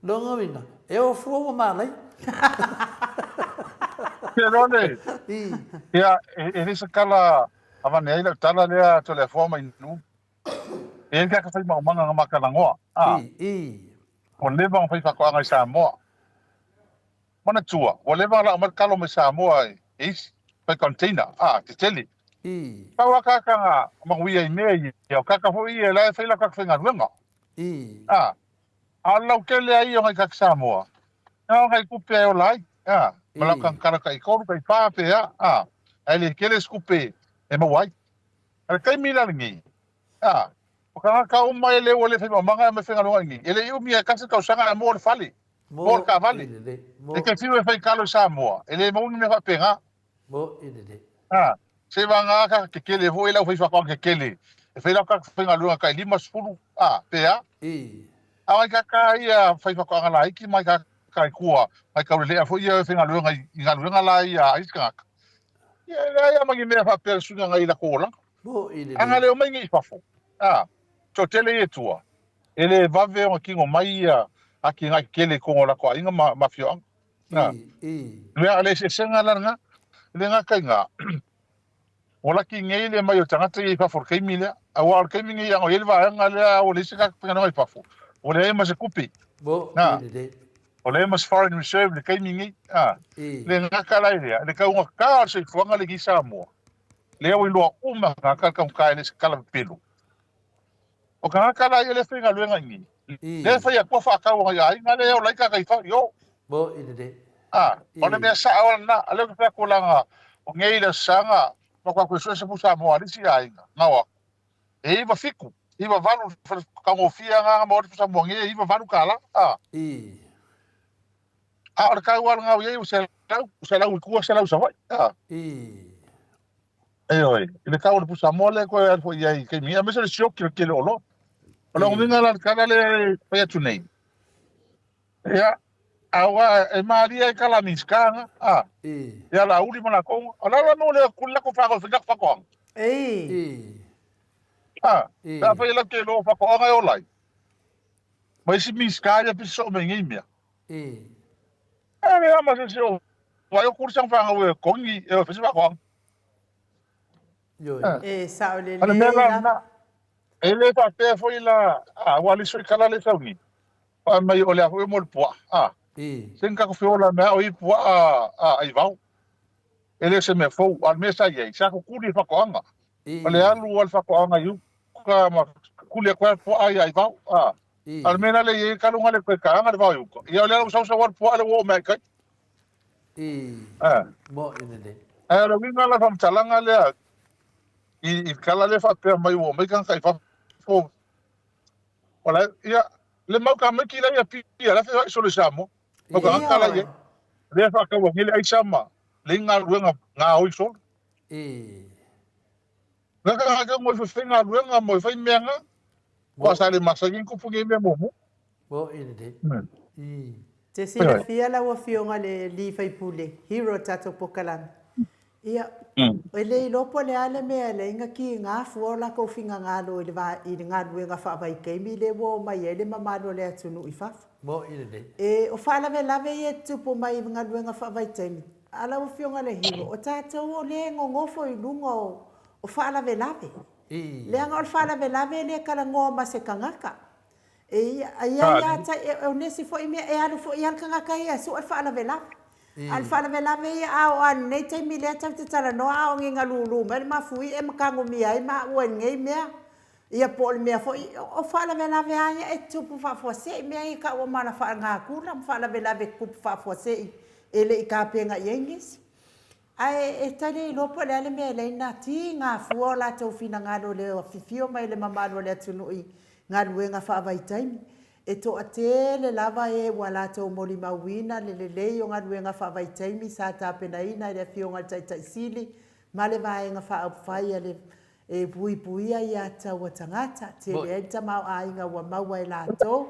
Lona uiga, e o fua ua malai. Te iloa le, ia, e le se tala avane ai lau tala lea Toleafoa mai Nuu. E i ai le fai maumaga na makalagoa, a. Ua leva ona fai faatoaga i Samoa. Manatua, ua leva ona lau mai le talo mai Samoa e isi, fai container, a, tetele. Pau lava tagata na manuia i mea ia, o tagata foi ia la e fai latou faigaluega. A, a o le lautele lava ia o nai tagata Samoa, na o nai tupe e ola ai, a, ma lau tala tai tolu, tai fa pe a, a, ae le tele se tupe e maua ai. A le taimi la lenei, a, o tagata uma e le ua le fai maumaga e aumai faigaluega i nei, e le i umi ae tasi le tausaga ae moa le fale, moa le taavale. E te fiu e fai talo i Samoa, e le maua ni mea faapena. A, seivaga ka kekele foi le aufai faatoaga kekele, e fai lau tagata faigaluega tai 50, a, pe a. A o ai tagata ia fai faatoaga laiti ma ai tagata i tua, mai taulelea foi ia e faigaluega i galuega la ia a isi tagata. Ia, e leai lava ma ni mea faapea le suiga nai latou olaga. Moʻi A lelei. na le omai nei i fafo, a, toatele ia e tua, e le vave ona kino mai ia atinae tetele i totonu o latou aiga ma ma afioaga. A, I, i. mea o le eseesega la lena, e le gata i na, ua laki nei le mai o tagata ia i fafo i le taimi lea, aua o le taimi nei ana i ai le vaega lea ua leai se tagata faigaluega i fafo, ua leai ma se tupe. Moʻi A, lelei. ua leai ma se foreign reserve i le taimi nei. A, I. le gata la i lea, le taugata o le soifuaga lenei i Samoa, lea ua iloa uma e tagata le taugata e le o se tala pepelo. O tagata la ia lea e faigaluega i i, lea e fai atua faatau a nai aiga lea e ola ai tagata i fafo i o. Moʻi lelei. A, o le mea sao lena, a lea ou te fai atu leaga o nei le Aso Saga, matua toe sue se pusa moa a le isi aiga, gao aku. E 97, 98 le fale taugofie lena na maua ai le pusa moa nei e 98 tala, a. A o le tau lava lena ua i ai ua 100, 100 i tua, 100 i Savaii, a. Ioe, i le tau o le pusa moa lea e toe alu foi i ai i taimi nei, aemaise o le sioki o le tele o oloa. O le uiga la o le tala lea e fai atu nei, ia, aua e malie ai tala a Minisita na, a, ia Laauli ma latou, o le a la le mea ua le o atu le latou fanau e fai latou faatoaga? A, pe afai e latou te iloa o faatoaga e ola ai, ma isi Minisita ia pei se soo mai nei mea. E leai lava ma se isi o vaai o kuli sana fanau e togi e fai se faatoaga. E sao O le mea lelei la lava. lena, e le faapea foi la, a, aua o le isi foi tala lea e sau nei, fai mai o le a foi mo le puaa, a, se ni tatou feola mea o i puaa a, aivao. E le o se mea fou, a o le mea sa i ai, sa kukuli e faatoaga. O le alu a le faatoaga i uka ma kukuli atu ai le puaa i aivao, a. A o le mea la lea e i ai, talu ona le toe taga le vao i uka, ia o lea la ua sausau lava le puaa lea ua oo mai i tai. A. Moʻi lelei. Ae o le uiga la o le faamatalaga lea i i le tala lea faapea mai ua omai tagata i fafo, o la ia, le mau tamaiti la i Apia, la e feoai solo i Samoa. Mau tagata la i ai. Lea e faatau ai le aisa ma le galuega gaoi solo. Lea ka ka ngoi fai galuega mo fai mea nga. Wa sa le masa ni kupu ni mea muamua. Moʻi lelei. Te silafia lau Afioga le alii faipule, hero o tatou pokalame. Ia, e le iloa po o le a le mea e alai na kiga fua o latou finagalo i le va, i le galuega faavaitaimi lea ua omai ai le mamalu o le atunuu i fafo. Moʻi lelei. E, o faalavelave ia e tutupu mai i galuega faavaitaimi, a lau Afioga le hero, o tatou o lea e nonofo i luga o, o faalavelave. Leaga o le faalavelave e le talanoa ma se tagata. E ia, e i ai lava tai, o nisi foi mea, e alu foi lava le tagata ia e sue le faalavelave. A o le faalavelave ia, a oo lava i lenei taimi lea tatou te talanoa, a oo ina lulu mai le mafuie e matagomia ai maua i lenei mea, ia po o le mea foi, o faalavelave lava ia e tutupu faafuasei, mea ia e taua o mala faalenatura ma faalavelave e tutupu faafuasei e le i tapena i ai nisi. Ae e tali iloa po o le a le mea e leai na tiga fua o latou finagalo i le afifio mai o le mamalu o le atunuu i galuega faavaitaimi. E toatele lava e ua latou molimauina le lelei o galuega faavaitaimi sa tapenaina e le Afioga i le Taitai Sili ma le Vaega Faaupufai a le e puipuia ia taua tagata, tele ai le tamaoaiga ua maua e latou.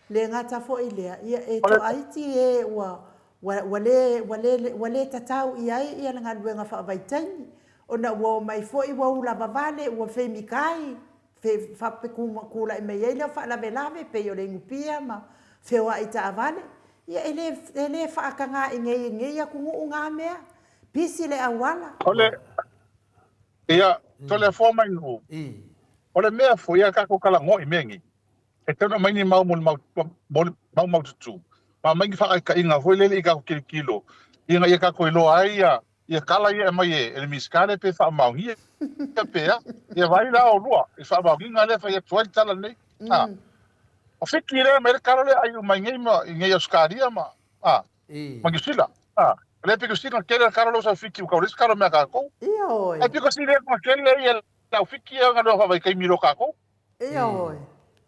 Le gata foi lea, ia e toaiti e ua Ua, ua le, ua le, ua le tatau i ai ia le galuega faavaitaimi, ona ua omai foi ua ulavavale, ua femikai, fe, fapeku, tulai mai ai lea o faalavelave pei o le inupia ma feoai taavale. Ia e le, e le faataga i nei, nei atunuu na mea. Pisi le auala. O le, ia, Toleafoa mai Nu'u, o le mea foi a tatou talanoa i mea nei, E tatau ona aumai ni mau molimau maumaututu ma aumai ni faataitaiga foi lele i tatou tilotilo ina ia tatou iloa ai ia tala ia e aumai e le Minisita lea pe faamaonia pe a. Ia vaai la oulua i le faamaoniga lea e fai atu ai le tala lenei. A. O Fiti lea e aumai le tala lea e ai uma i nei ma i nei Ausetalia ma a ma Niu Sila. A. O lea e pito sili ona tele le tala lea ua sau i Fiti ua tau leai se tala o mea a tatou. Ioe. Ae pito sili ona tele ia le au Fiti ia galuega faavaitaimi i lo tatou. Ioe.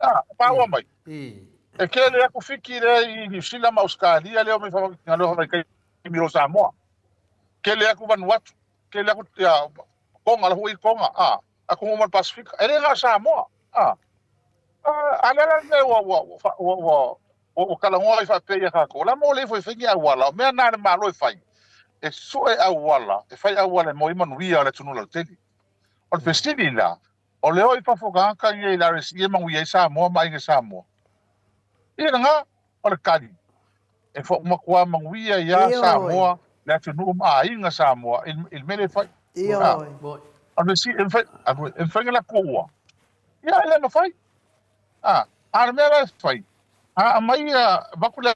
A, paua mai. E tele atu Fiti lea i Niu Sila ma Ausetalia lea omai galuega faavaitaimi i lo Samoa. Tele atu Vanuatu, tele atu ia Tonga la foi Tonga, a, atunuu uma o le Pasefika. E le na o Samoa, a. A le la mea ua ua ua ua ua talanoa ai faapea ia tatou. O le a mo le ifo e fai ni auala, o mea na a le Malo e fai, e sue auala, e fai auala e maua ai manuia o le atunuu lautele. O le fesili la, o le o i fafo o tagata ia i le RSE e manuia ai Samoa ma aiga Samoa? Ia lena, o le tali, e matua manuia ai Samoa, le atunuu ma aiga Samoa i le mea lea e fai. Ioe. O le fesili, e mafai, e mafai ona latou ua? Ia, e le mafai. A, a o le mea la e fai, a aumai ia, avatu le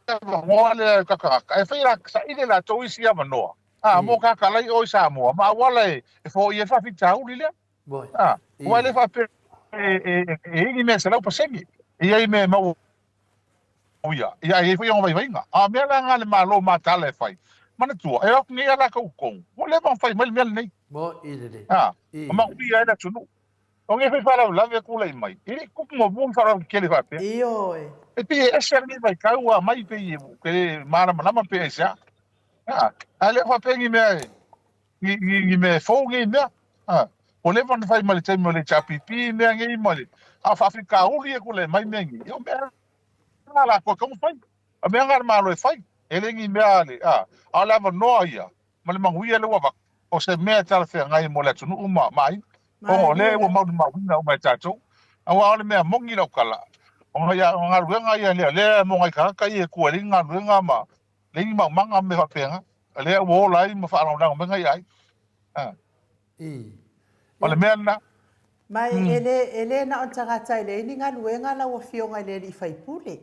avanoa lea i tagata, e fai la, saili e latou isi avanoa, a, mo tagata la i o i Samoa, ma auala e foia ai faafitauli lea. A, aua e le faapea e i ai ni mea 100%, e i ai mea e maua ia, ia, ae i ai foi ona vaivaiga. A o mea la na a le Malo mataala e fai, manatua, e o atu nei a latou i totonu, ua leva ona fai mai le mea lenei. A, manuia ai le atunuu. O nei foi faalavelave e tulai mai, e le i tupu muamua ni faalavelave tetele faapea. Ioe. E pei e ese lenei vaitau ua aumai pei e te le malamalama pe aisea. A, ae le o faapea ni mea e, ni, ni, ni mea e fou nei mea. A, ua leva ona fai mai le taimi o le HRPP mea nei ma le, a o faafitauli e tulai mai mea nei, ia o mea na latou e tatau ona fai. O mea na a le Malo e fai, e le ni mea a le, a, a o le avanoa ia, ma le manuia lea ua avatu, o se mea e talafeagai mo le atunuu ma aiga, ona o lea ua maumauina uma e tatou. Aua o le mea moni lau tala, o galuega ia lea, lea mo nai tagata ia e tua e leai ni galuega ma leai ni maumaga ma mea faapena, o lea ua ola ai ma faalagolago mai nai aiga. O le mea lena. Ma e le, e le na o ni tagata e leai ni galuega lau Afioga i le alii faipule.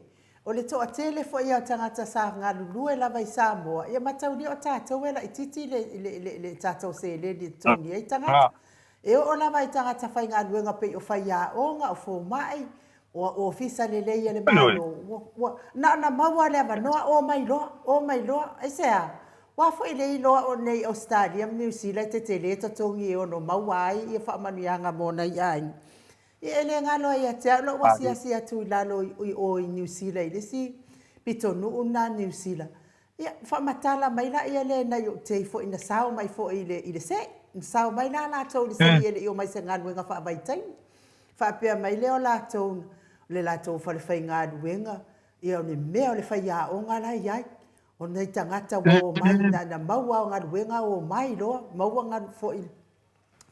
O le toatele foi ia o tagata sa galulue lava i Samoa, ia mataulia o tatou e laitiiti le, le, le, le tatou seleni e totogi ai tagata. E oo lava i tagata faigaluega pei o faiaoga, o fomai, o ofisa lelei a le Malo, ua, ua, na ona maua le avanoa, omai loa, omai loa. Aisea? Ua foi le iloa o nei Ausetalia ma Niu Sila e tetele totogi e ono maua ai ia faamanuiaga mo nai aiga. Ia e le galo ai ia te au lou asiasi atu i lalo i o i Niu Sila i le isi pitonuu lena Niu Sila. Ia faamatala mai laia lea nai ou tei foi na sao mai foi i le i le se'i. Na sao mai la latou i le se'i e le i omai i se galuega faavaitaimi. Faapea mai lea o latou le latou falefaigaluega ia o le mea o le faiaoga la e i ai. O nei tagata ua omai na, na maua galuega omai loa, maua galu foi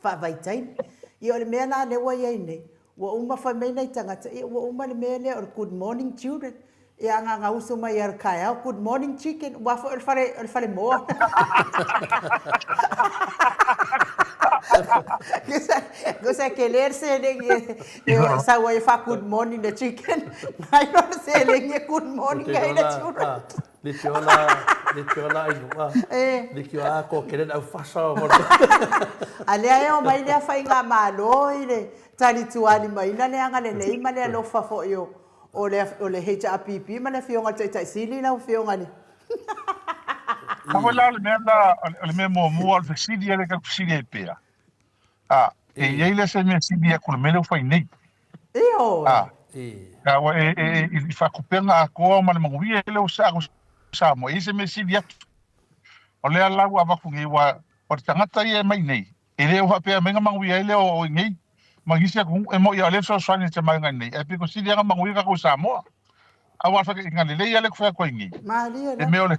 faavaitaimi. Ia o le mea la lea ua i ai nei, ua uma fai mai nai tagata, ia ua uma le mea lea o le good morning children. Ia a gagauso mai lava i le taeao, good morning chicken, aua foi o le fale, o le fale moa. Gusa e tele le seleni e sau ai e fa good morning le chicken. Nai loa le seleni e good morning ai le children. Litiola, litiola ai lua. Litiola a ko kele au fasa o A lea e omai lea faigamalo i le talitualimaina le agalelei ma le alofa foi o o le o le HRPP ma le Afioga i le Taitai Sili lau Afioga i le Aua la o le mea la, o le mea muamua o le fesili lea tatou fesili ai pea. A, e i ai lea se mea sili atu i le mea lea ua fai nei. Ioe. A, aua e, e, e, i faatupega atoa ma le manuia lea ua saako Samoa, e i ai se mea sili atu. O lea la ua avatu nei, aua o le tagata ia e mai nei, E le o faapea mai na manuia ai lea o inei ma nisi atunuu, e moi a o lea e fesoasoani i le tamaoaiga i inei, ae pito sili lava na manuia tatou i Samoa. Aua o le faataitaiga lelei lava lea ou te fai atu ai nei, Malie le mea o le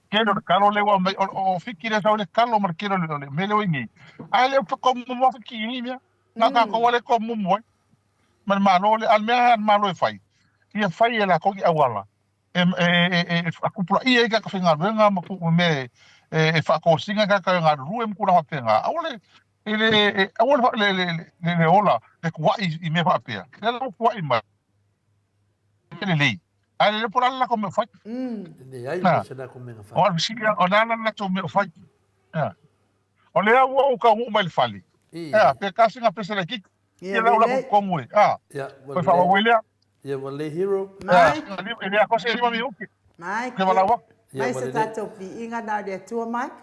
tele o le talo lea ua aumai, o Fiti lea e sau ai le talo ma le tele o le mea lea ua i inei, ae le o tomumu lava Fiti i nei mea. Na o tatou lava lea e tomumu ai ma le Malo lea. A o le mea a le Malo e fai, ia fai e latou ni auala e faatupulaia ai tagata faigaluega ma mea e faatosina tagata e galulue ma tulaga faapena. Aua le e le aua le le le ola le tuai i mea faapea. Lea la ua tuai mai lelei. Ae le iloa po o le a le latou mea o fai. Leai ma se latou mea na fai. O le fesili o le a le latou mea o fai. O lea ua ou taunuu mai i le fale. Ea, pe tasi na pese laitiiti. Ia Ia lau lelei. tonu e. A. Ia, ua Toe lelei. faaauau ai lea. Ia, ua lelei Hero. Mai. E le atoa se 5 minute. Mike. Ke valaau atu. Ia, Mai ua se lelei. tatou viiga na o le Atua, Mike.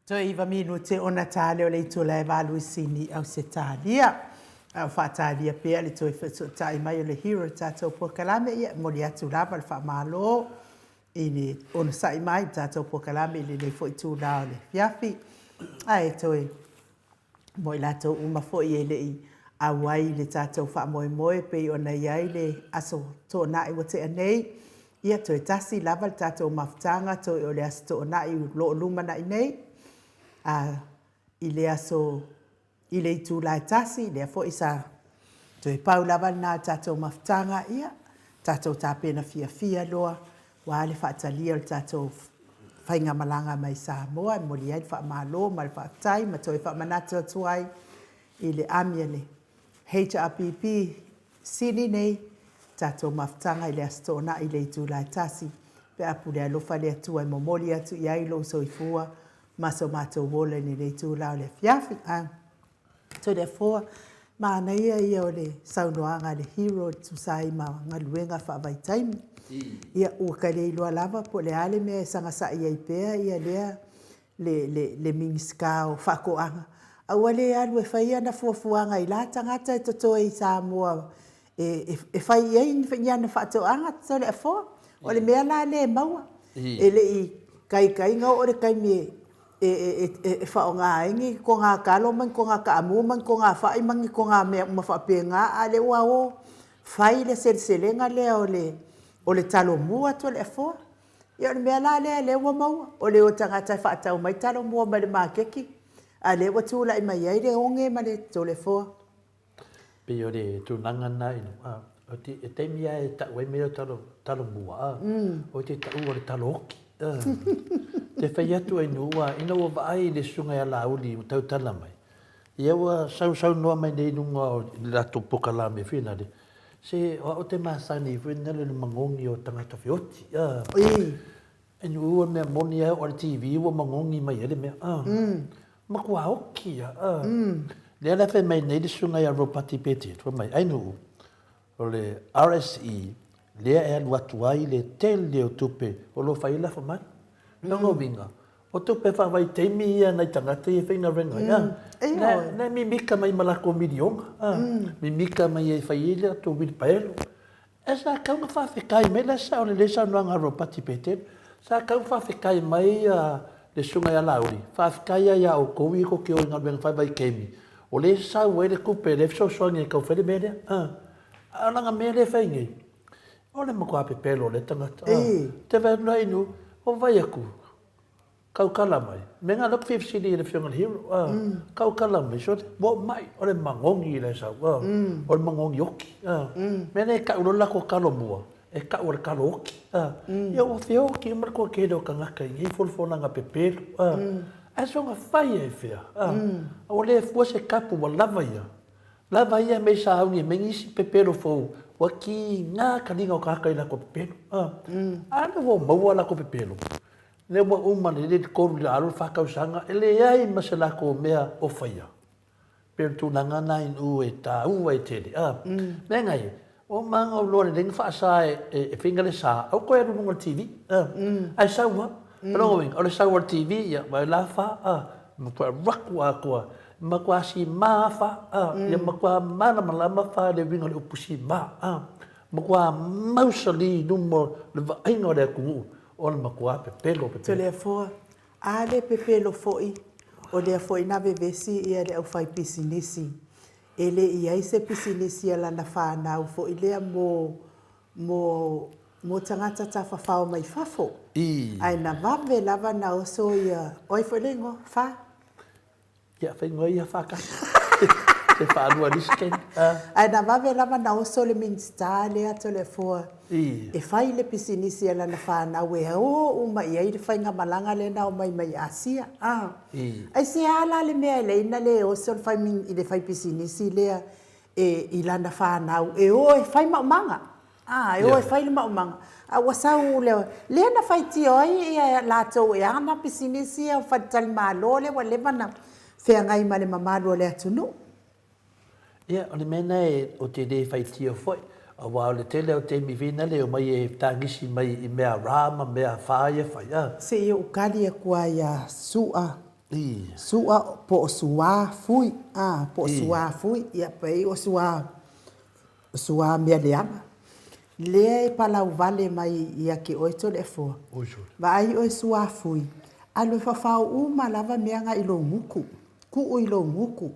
Toe iva minute ona ta lea o le itula e valu i Sini, Ausetalia. A o faatalia pea le toe fesootai mai o le hero i tatou polokalame, ia e momoli atu lava le faamalo i le onosai mai i le tatou polokalame i lenei foi itula o le afiafi. Ae toe mo i latou uma foi e le i auai i le tatou faamoemoe e pei ona i ai le Aso Toonai ua tea nei, ia toe tasi lava le tatou mafutaga toe o le Aso Toonai o lo o lumanai nei, a, i le aso, i le itula e tasi, lea foi sa toe pau lava lena o le tatou mafutaga, ia, tatou tapena fiafia loa Ua le faatalia o le tatou faigamalaga mai Samoa e momoli ai le faamalo ma le faafetai ma toe faamanatu atu ai i le ami a le HRPP sili nei tatou mafutaga i le Aso Toonai i le itula e tasi pe a pule alofa le Atua e momoli atu i ai lou soifua ma so matou ola i lenei itula o le afiafi. Toleafoa, manaia ia o le saunoaga a le hero e tusa ai ma galuega faavaitaimi. Ia, ua ka le iloa lava po o le a le mea e sagasai ai pea ia lea le, le, le Minisita o Faatoaga, a ua le alu e fai ana fuafuaga i la tagata e totoe i Samoa e, e fai i ai ni ana faatoaga, Toleafoa. O le mea la lea e maua, e le i taitaiga oo le taimi e e faaaoga ai ni toga talo ma ni toga taamu ma ni toga fai ma ni toga mea uma faapena, a o lea ua o fai le seleselega lea o le o le talomua atu o le afoa. Ia o le mea la lea lea ua maua, o le o tagata e faatau mai talomua mai le maketi, a o lea ua tulai mai ai le oge ma le toleafoa. Pei o le tulaga lena i o te, e taimi lava e tau ai mea o talo, talo mua, a, o te taua o le talo oki. A. Te fai atu ai nuu, a, ina ua vaai i le susuga ia Laauli ua tautala mai, ia ua sausaunoa mai nei i luga o le latou polokalame foi lale, se o au te masani foi lale i le magogi o tagata feoti, a. Ua mea moni a oo i le TV ua magogi mai ai le mea. Ah. Matua oki ia. Ah. Lea la fai mai nei le susuga ia Ropati Pettit, fai mai, Ainuu, o le RSE lea e alu atu ai le tele o tupe o lo o fai ai lafumanu. Lona uiga, o tupe faavaitaimi ia a nai tagata ia e faigaluega ai. Ah. Na mimika mai ma latou miliona. Ah. Mimika mai e fai ai le latou uilipaelo. Ae sa tau na faafetai mai la sao lelei saunoaga a Ropati Petelo. Sa tau faafetai mai le susuga ia Laauli, faafetai lava ia outou ia tou te o i galuega faavaitaimi, o lea e sau ai le tupe lea e fesoasoani ai e tau fai le mea lea. A, a o lana mea lea e fai nei, o le matua pepelo o lea tagata. A, te vaai atu la inu, o vai atu, Tautala mai. Mea na lea ou te fia fesili i le Afioga i le Hero, a, tautala mai, sole, ua ou mai, o le magogi la e sau, a, o le magogi oki, a. Mea lea e tau loa le latou talo mua, e tau o le talo oki, a. Ia ua feoki uma le toatele o tagata i nei folafolaga pepelo, a. Ae soona fai ai fea, a. A ua le fua se kapu ua lava ia, lava ia mea i sauni e mea nisi pepelo fou, ua kiga taliga o tagata i latou pepelo, a. A lea ua maua latou pepelo, Lea ua uma le le 3 i le 2 le 4 tausaga e leai ma se latou mea o faia. Pei o le tulaga na inu e taua ai tele. A, mea ngai, ua maga loa lelei na faasa e faiga le sa, aua toe alu i luga o le TV. A, ae sau lava. O lona uiga, o le sau o le TV, ia, vaai la fa, a, matua raku atoa, matua sima fa, a, ia matua malamalama fa i le uiga o le upu sima, a, matua mausali i luma o le vaaiga o le atunuu O le matua pepelo pepelo. Toleafoa, A le pepelo foi, o lea foi na vevesi ia le aufaipisinisi. E le i ai se pisinisi a lana whanau foi lea mo, mo, mo tagata tafafao mai fafo. I. Ae na vave lava na oso ia, o ai foi le igoa? Fa? Ia, whaingoa ia whakasi. Te whaalua lisken. Ae na vave lava na oso le Minista lea Toleafoa e fai le pisinisi a lana whanau e o uma i ai le faigamalaga lea na omai mai Asia. Aisea la le mea e leai na le oso le fai, i le fai pisinisi lea e, i lana whanau e o e fai maumaga. A, e o e fai le maumaga. A ua sau le, lea na faitio ai ia latou e ana pisinisi ia o faletalimalo lea ua leva na feagai ma le mamalu o le atunuu. Ia, o le mea lena ou te le faitio foi, aua o le tele o taimi foi lena e omai e tagisi mai i mea ra ma mea fa ia fai, a. Se i ou kali atu lava ia Su'a. Su'a po o suā fui, a, po o suā fui, ia pei o suā, suā mea leaga. Lea e palau vale mai ia ke oe Toleafoa. Vaai oe suā fui, alu e fafao uma lava mea nga i lou guku, kuu i lou guku.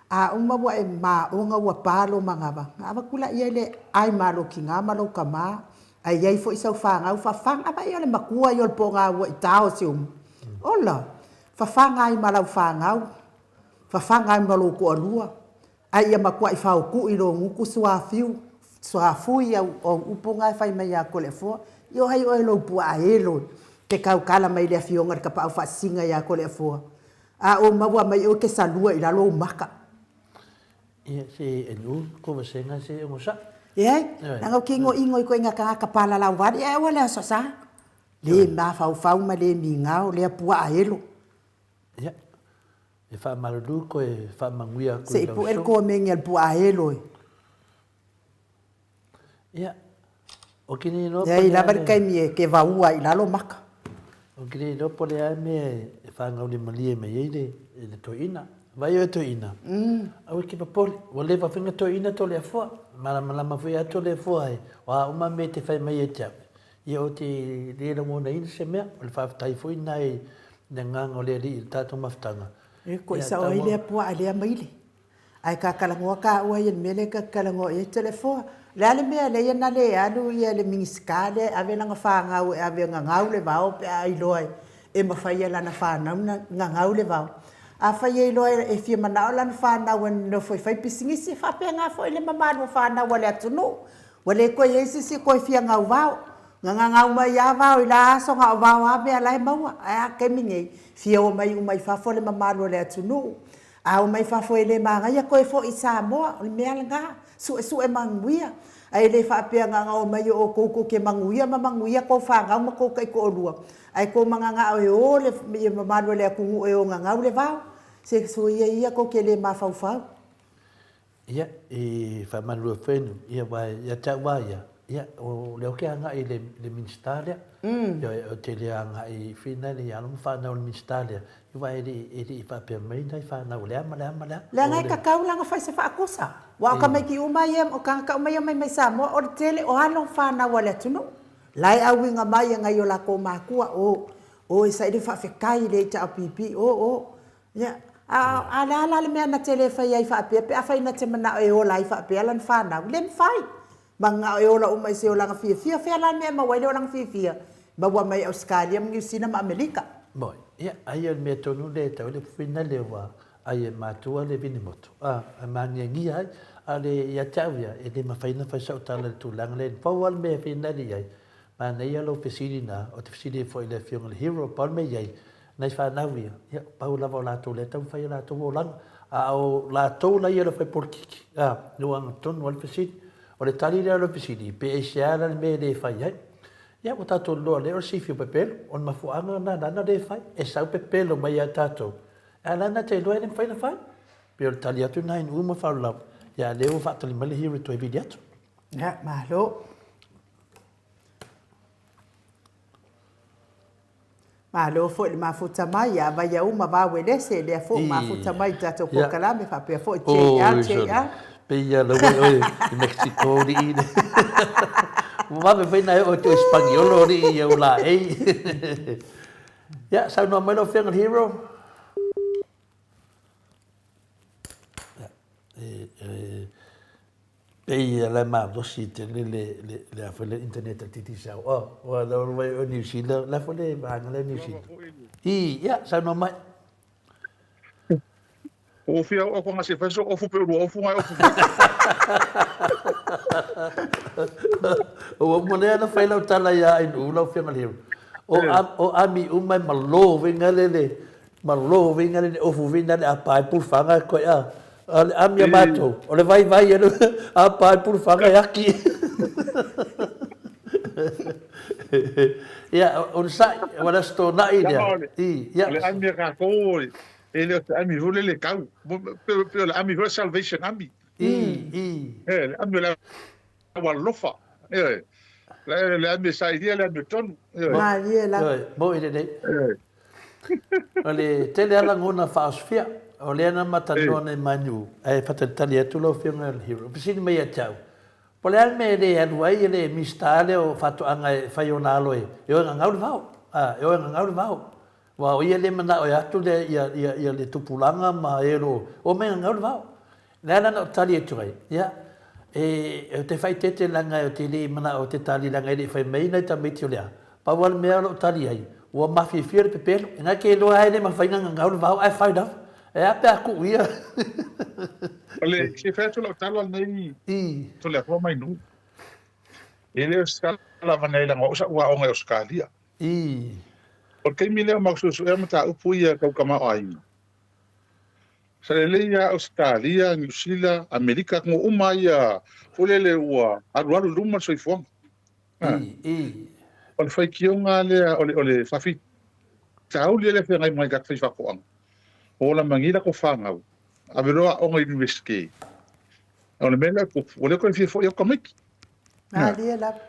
A uma ua e maoga ua pa lou manava, ga avaku laia i le ai malokiga ma lou kama, a iai foi sau fanau fafaga vai o le makua ia o le poga ua i tao si umu. Ola! Fafaga ai ma lau fanau, fafaga ai ma lou toalua, a ia matuai faotuʻi lou gutu suafiu, suafui au au upu na e fai mai ia Toleafoa, i o ai oe lou puaa elo te tautala mai le afioga i le tapaau faasisiga ia Toleafoa, a o maua mai oe ke salua i lalo ou maka. Ia, se elu ko vasega se ogosaʻi. Eai, leaga ou te igoigo i koiga tagata palalau vale, ae aua le aso sa. Le mafaufau ma le migao lea puaa elo. Ia, e faamalulu koe faamanuia aku i lau Se i pue le komeni a le puaa elo e. Ia, o ke nei loa po le lava le taimi e ke vaua i lalo maka. O ke nei loa po le a mea e whāngaulimalie mai ai le, le toeina. Vai oe toeina. Aua e ke popole. Ua leva foi nga toeina Toleafoa. Malamalama foi a Toleafoa e o a uma mea e te whai mai e te au. Ia ou te le lagonaina se mea, o le faafetai foi lena i le agaga o le Alii i le tatou mafutaga. E koʻi sao ai lea puaa lea maile. Ae ka talanoa taua ia i le mea lea ta te talanoa i ai Toleafoa. O le a le mea lea na le alu ia le Minisita lea e ave lana fanau e ave e gagau le vao pe a iloa e mafai e lana fanau ona gagau le vao. Afai e iloa e fia manao lana fanau e nonofo e fai pisinisi, e faapena foi le mamalu o fanau a le atunuu. Ua le toe i ai se isi e toe fia gauvao. Na gagau mai lava vao i la aso, na o vao lava mea la e maua. Ae a le taimi nei, fia o mai uma i fafo le mamalu o le atunuu. A o mai fafo e le manaia toe foi i Samoa, o le mea lena, suesue manuia. Ae le faapea na ona omai o outou tou te manuia ma manuia tou fanau ma tou taitoalua, ae tou mananao e o le mamalu o le atunuu e o gagau le vao. Se soia ia tou te le mafaufau. Ia, e faamalulu atu foi ia, aua ia te au lava ia, ia, o lea ou te agai i le, le Minisita lea. Ioe, ou te le agai foi lea i alo ma fanau a le Minisita lea, aua e le, e le i faapea mai nai fanau o le a ma le a ma le a. Leaga e tatau la ona fai se faatusa, aua o tamaiti uma ia, o tagata uma ia e omai mai Samoa, o le tele o alo ma fanau a le atunuu, la e auiga mai e nai o latou matua, o, o e saili faafetai i le HRPP, o, o. Ia, a, a le a la le mea na te le fai ai faapea pe afai na te manao e ola ai faapea lana fanau? Le mafai. Manao e ola uma i se olaga fiafia, fea la le mea e maua ai le olaga fiafia? Maua mai Ausetalia ma Niu Sila ma Amelika. Moi, ia, aia o le mea tonu lea e tau ai le fuina lea ua ai e matua le vinimoto, a, e māgiagia ai, a o le, ia te au ia, e le mafai ona fai sau tala i le tulaga lea, pau lava le mea e finali ai, manaia lou fesili na, ou te fesili ai foi i le afioga i le Hero, pau le mea i ai, Nai fanau ia, ia, pau lava o latou lea e taumafai o latou olaga. A o latou la ia o le fai polokiki, a, le ua agatonu lava le fesili. O le tali lea o le fesili, pe aisea la le mea e le fai ai. Ia, ua tatou iloa lea o le sifi o pepelo, o le mafuaaga lena lana le fai, e sau pepelo mai ia tatou, a la na te iloa e le mafai ona fai. Pei o le tali atu lena i nuu ma faalavelave, ia a lea ua faatali mai le hero e toe vili atu. Ia, malo. Malo foi le mafuta mai ia Vaiauma Vauelese, lea foi ua mafuta mai i le tatou polokalame faapea foi JR, JR. Pei ia laua oe i Mexico alii le. Ua vave foi na e oo atu Espaniolo alii ia ula ei. Ia, saunoa mai lau Afioga i le Hero. Ia, e, e, Pei e la malosi tele le le le a foi le internet a le Digicel. Oh, ua la ua o New Zealand, la foi le vaega lea New Zealand. I, ia, saunoa mai. O fia o ko ngasi fai so ofu pe ulu ofu ngai ofu mai. Ua uma lea na fai lau tala ia Ainu lau Afioga i le Hero. O o ami uma e malo winga le le Malo viga le ofu viga le apa e pulufanga e koe a. A le ami a matou, o le vaivai e apa e pulufanga e aki. Ia, onosai, ua le aso tona'i lea. I, ia. O le ami a kākou, e le o se ami foi lele kau. Pe o le ami foi Salvation Army. I, i. E, le ami o le au alofa. Ioe. Le ami e sailia, le ami o tonu. Ioe. Malie lava. Ioe, mo'i lelei. Ioe. O le tele a lagona faaosofia, o lea na matalanoa nei Manu, ae faatalitali atu lau Afioga i le Hero. Fesili mai ia te au, po o le a le mea e le alu ai le Minisita lea o Faatoaga e fai ona alo e o e gagau le vao, a, e o e gagau le vao. Aua o ia lea e manao e atu le, ia, ia, ia le tupulaga ma e o lo o omai e gagau le vao. O le a la na ou tali atu ai, ia, e, ou te faaeteete leaga ou te le i manao ou te tali leaga e le i fai mai nai tamaiti o le a. Pau lava le mea o lo o tali ai, ua mafiafia le pepelo. Inā ke iloa lava e le mafai ona gagau le vao ae fai lava. E a pe a tuu ia. O le, se i fai atu lau tala lenei Toleafoa mai nuu. E le o se tala avane ai leaga o au sa ou aoga i Ausetalia. O le taimi lea o matou suesuea mataupu ia tau tamaoaiga, Sa lelei lava Ausetalia, Niu Sila, Amerika, atunuu uma ia foi lele ua alualu i luma le soifuaga. O le faitioga lea, o le, o le faafitauli lea e feagai ma nai tagata faifaatoaga, ua ola mai nei latou fanau, ave loa aoga i Iunivesite. O le mea lea e tupu, ua le toe fia foi atu tamaiti. Malie lava.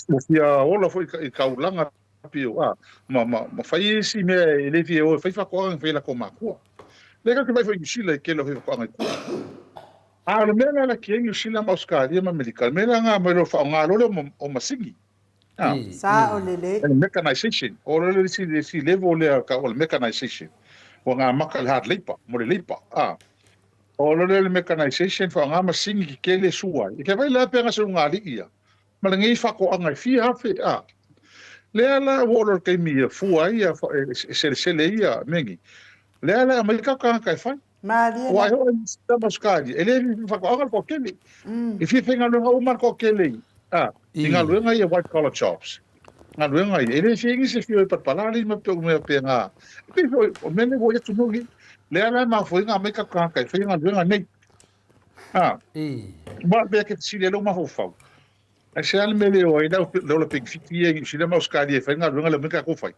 Ua fia ola foi i taulaga pio, a, ma, ma, ma fai isi mea e le fia o e fai faatoaga na fai e latou matua. Lea tatou te vaai foi i Niu Sila i tele o faifaatoaga i tua. A o le mea la laki ai Niu Sila ma Ausetalia ma Amerika, o le mea la na aumai loa faaaoga loa lea o masini. A, Sao lelei. o le mechanization. O le isi, le isi level lea tau o le mechanization. Ua na amata i le hard labour, mo le labour. A, o le le mechanization faaaoga masini tetele e sua ai. E te vaai la pe na se ulugalii ia. ma lenei faatoaga e fia afe, a. Lea la ua oo loa i le taimi e fua ai ia, e selesele ai ia mea nei. Lea la e aumai tatou tagata e fai. Malie Aua e oo i Niu ma Ausetalia, e le fia faatoaga le toatele. E fia faigaluega uma le toatele i, a, i galuega ia white collar jobs. Galuega ia, e le fia i nisi e fia o e palapala alii ma pei o mea faapena. E pei foi o mea nei ua i atunuu nei. Lea la e mafua ai ona aumai tatou tagata e fai galuega nei. A, ma mea ke fesili ai lou mafaufau, aisea le mea le o ai le au le ola penefiti ia i Niu Sila ma Ausetalia e fai galuega lea omai tatou fai?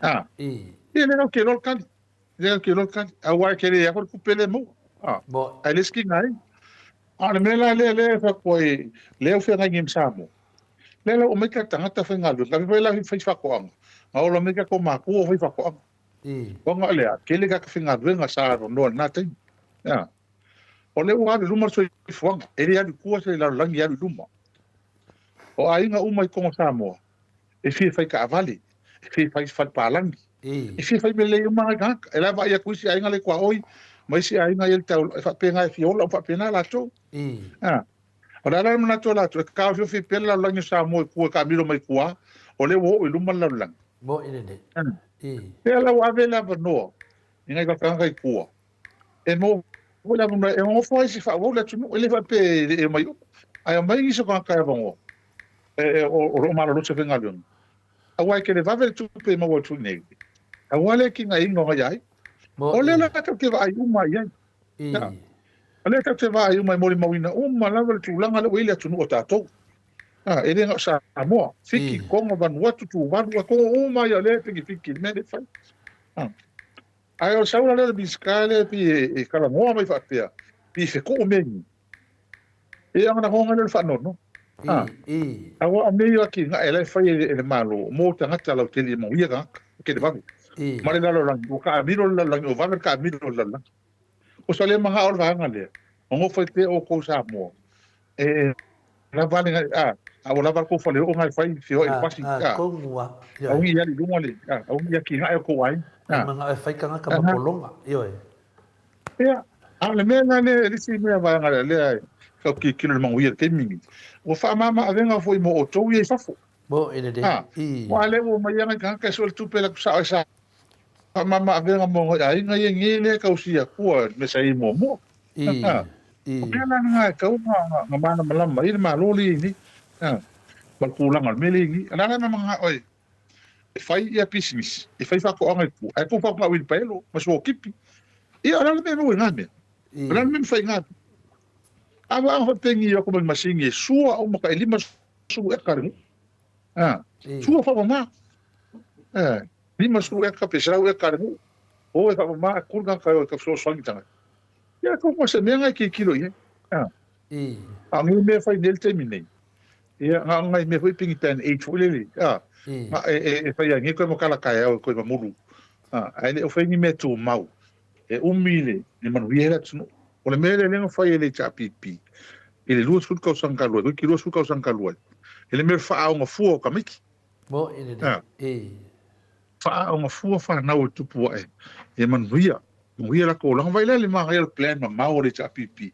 A, ia lea tatou te iloa le tali, lea tatou te iloa le tali, aua e tele atu le tupe lea e maua. A, ae le isi kiga ai. A o le mea la lea lea e fai atu ai, lea ua feagai nei ma Samoa, lea la ua omai tatou tagata faigaluega, ave foi la fai faatoaga, na ola mai tatou matua o fai faatoaga. Ona o le a? Tele tagata faigaluega sa avanoa i lena taimi. Ea. O lea ua alu i luma le soifuaga, e le alu i tua se lalolagi e alu i luma. O aiga uma i totonu o Samoa, e fia fai taavale, e fia fai fale palagi, e fia fai mea lelei uma nai tagata. E la vaai atu isi aiga le tuaoi ma isi aiga ia le tau, e faapena e fia ola uma faapena latou. Ea. O le a la le manatu o latou, e taofiofi pea le lalolagi o Samoa i tua e taamilo mai tua, o lea ua oo i luma le lalolagi. Moni lelei. Lea la ua ave le avanoa i nai tagata i tua, e maua foi le avanoa e nonofo ai se faaauau le atunuu, e le faapea e le omai uma, ae omai nisi o tagata e avanoa, o lo o malolosi e faigaluega. Aua e televave le tupe e maua atu i inei, aua le tigaina o nai aiga. O lea la tatou te vaai uma i ai. O lea tatou te vaai uma e molimauina uma lava le tulaga lea ua i ai le atunuu o tatou. E le na o Samoa, Fiti, Tonga, Vanuatu, Tuvalu, atunuu uma ia o lea e penefiti i le mea lea e fai. Ae o le saula lea o le Minisita lea pei e talanoa mai faapea, pei e fetuu mea nei. E aganagoga lea o le faanoanoa. Aua o mea ia o atinae la e fai e le Malo mo tagata lautele e manuia tagata, e televave. Ma le lalolagi, ua taamilo le lalolagi, ua vave le taamilo o le lalolagi. O sa le manao le vaega lea, nonofo ai pea outou Samoa, e lava le, a, a ua lava le tou faleoo na e fai, feoai i le pasi, a, aua ne i alu i luga le, a, aua ne i atinae o tou aiga. A manao e fai tagata ma pologa, ioe. Ia, a o le mea lena lea, le isi mea vaega lea, lea e tau tilotilo i le manuia i le taimi lenei, ua faamama avega foi mo outou ia i fafo. Mo i lelei. A, aua lea ua omai lava nai tagata e sue le tupe e alu atu sao ai sa faamama avega mo nai aiga ia nei lea e tausia atua i le mea sa i ai muamua. A, o mea la lena e tatau ona malamalama ai le Malo lea e i ai nei, a, ma le tulaga o le mea lea e i ai nei. O le a la le manao e fai ia pisinisi, e fai faatoaga i tua, ae tuu faatoaga uilipaelo ma suotipi. Ia, o le a le mea e maua i na mea? O le a le mea e mafai i na mea? A vaega faapea i o atu ma le masini e sua uma tai 50 eka le nuu. A, sua faamama. A, 50 eka pe 100 eka le nuu. O e faamama e kulu tagata e o e tau fesoasoani tagata. Ia, tau mo se mea na e tilotilo i ai. A, a o nei mea e fai nei i le taimi nei, ia, na o nai mea foi pei ni band aid foi lele, a, na e fai ai nei koe ma kala taeao e koe mamulu. Ae le o fai ni mea tumau e umi le le manuia ai le atunuu. O le mea lea lea na fai e le HRPP i le 20 tausaga talu ai, toeitiiti 20 tausaga talu ai, i le mea o le faaaoga fua o tamaiti. Mo'i lelei. E. Faaaoga fua fanau e tupu ae ia manuia, manuia latou olaga. Vaai la i le manaia o le plan mamao a le HRPP.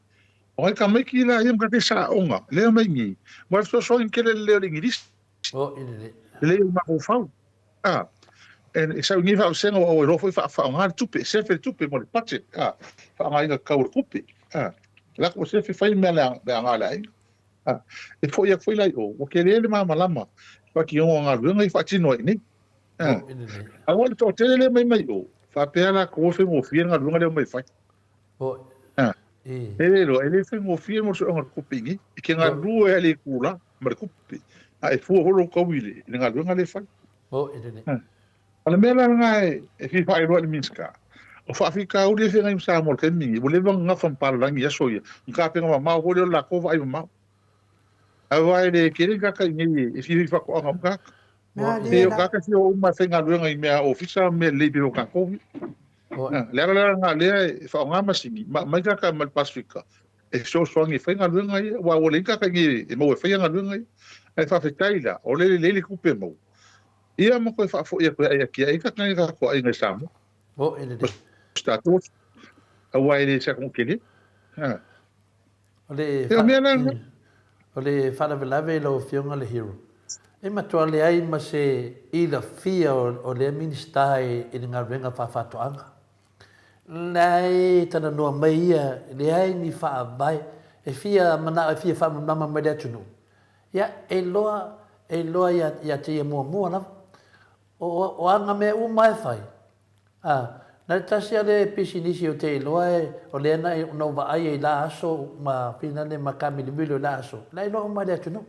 O nai tamaiti la ia ma tatou sa aoga lea mai nei, ma le fesoasoani tele lelei o le Igilisi. Mo'i lelei. Lelei o le mafaufau. A, e sau i nei faavasega ua iloa foi faaaoga le tupe, sefe le tupe mo le budget, a, faaaogaina tatau o le tupe, a, lako ua sefe fai le mea le aoga a le aiga. A, e foi atu foi la i o, ua tele le malamalama i faatinoga o galuega ia faatino ai i inei. A, aua le toatele lea e mai mai o, faapea latou ua faigofie le galuega lea e omai e fai. A, e le iloa, e le faigofie mo le suega o le tupe i inei. E te galulue lava i le itula ma le tupe, a e fua foi lou taui i le galuega lea e fai. O le mea la lena e fia faailoa i le Minisita, o faafitauli e feagai ma Samoa i le taimi lenei, ua leva ona gafa ma palalagi i aso ia, ona tapena mamao foi lea o le latou vaai mamao. Aua e le tele ni tagata i inei e fia fai faatoaga uma tagata. E pei o tagata e fia o uma e faigaluega i mea ofisa ma mea lelei pei o tatou ia. Le ala la lena lea e faaaoga masini ma aumai tagata mai le Pasefika e fesoasoani e fai galuega ia, aua ua leai ni tagata i inei e maua e faia galuega ia. Ae faafetai la, o lea e lelei le tupe e maua, ia ma toe faafoi atu e atiae ai nai tatou aiga i Samoa. Ma si tatou atunuu, aua e le se atunuu tele. O le, Ia, o mea la lena. O le faalavelave i lau Afioga le Hero, e matua leai ma se ilafia o lea Minisita i le galuega faafaatoaga. Leai, talanoa mai ia, leai ni faavae e fia manao e fia faamamama mai le atunuu. Ia, e iloa, e iloa ia, ia te ia muamua lava. O, o ana mea uma e fai, a, na le tasi a le pisinisi ou te iloa e, o lea na, na ou vaai ai i la aso ma finane ma kamilomilo i la aso, la iloa uma e le atunuu.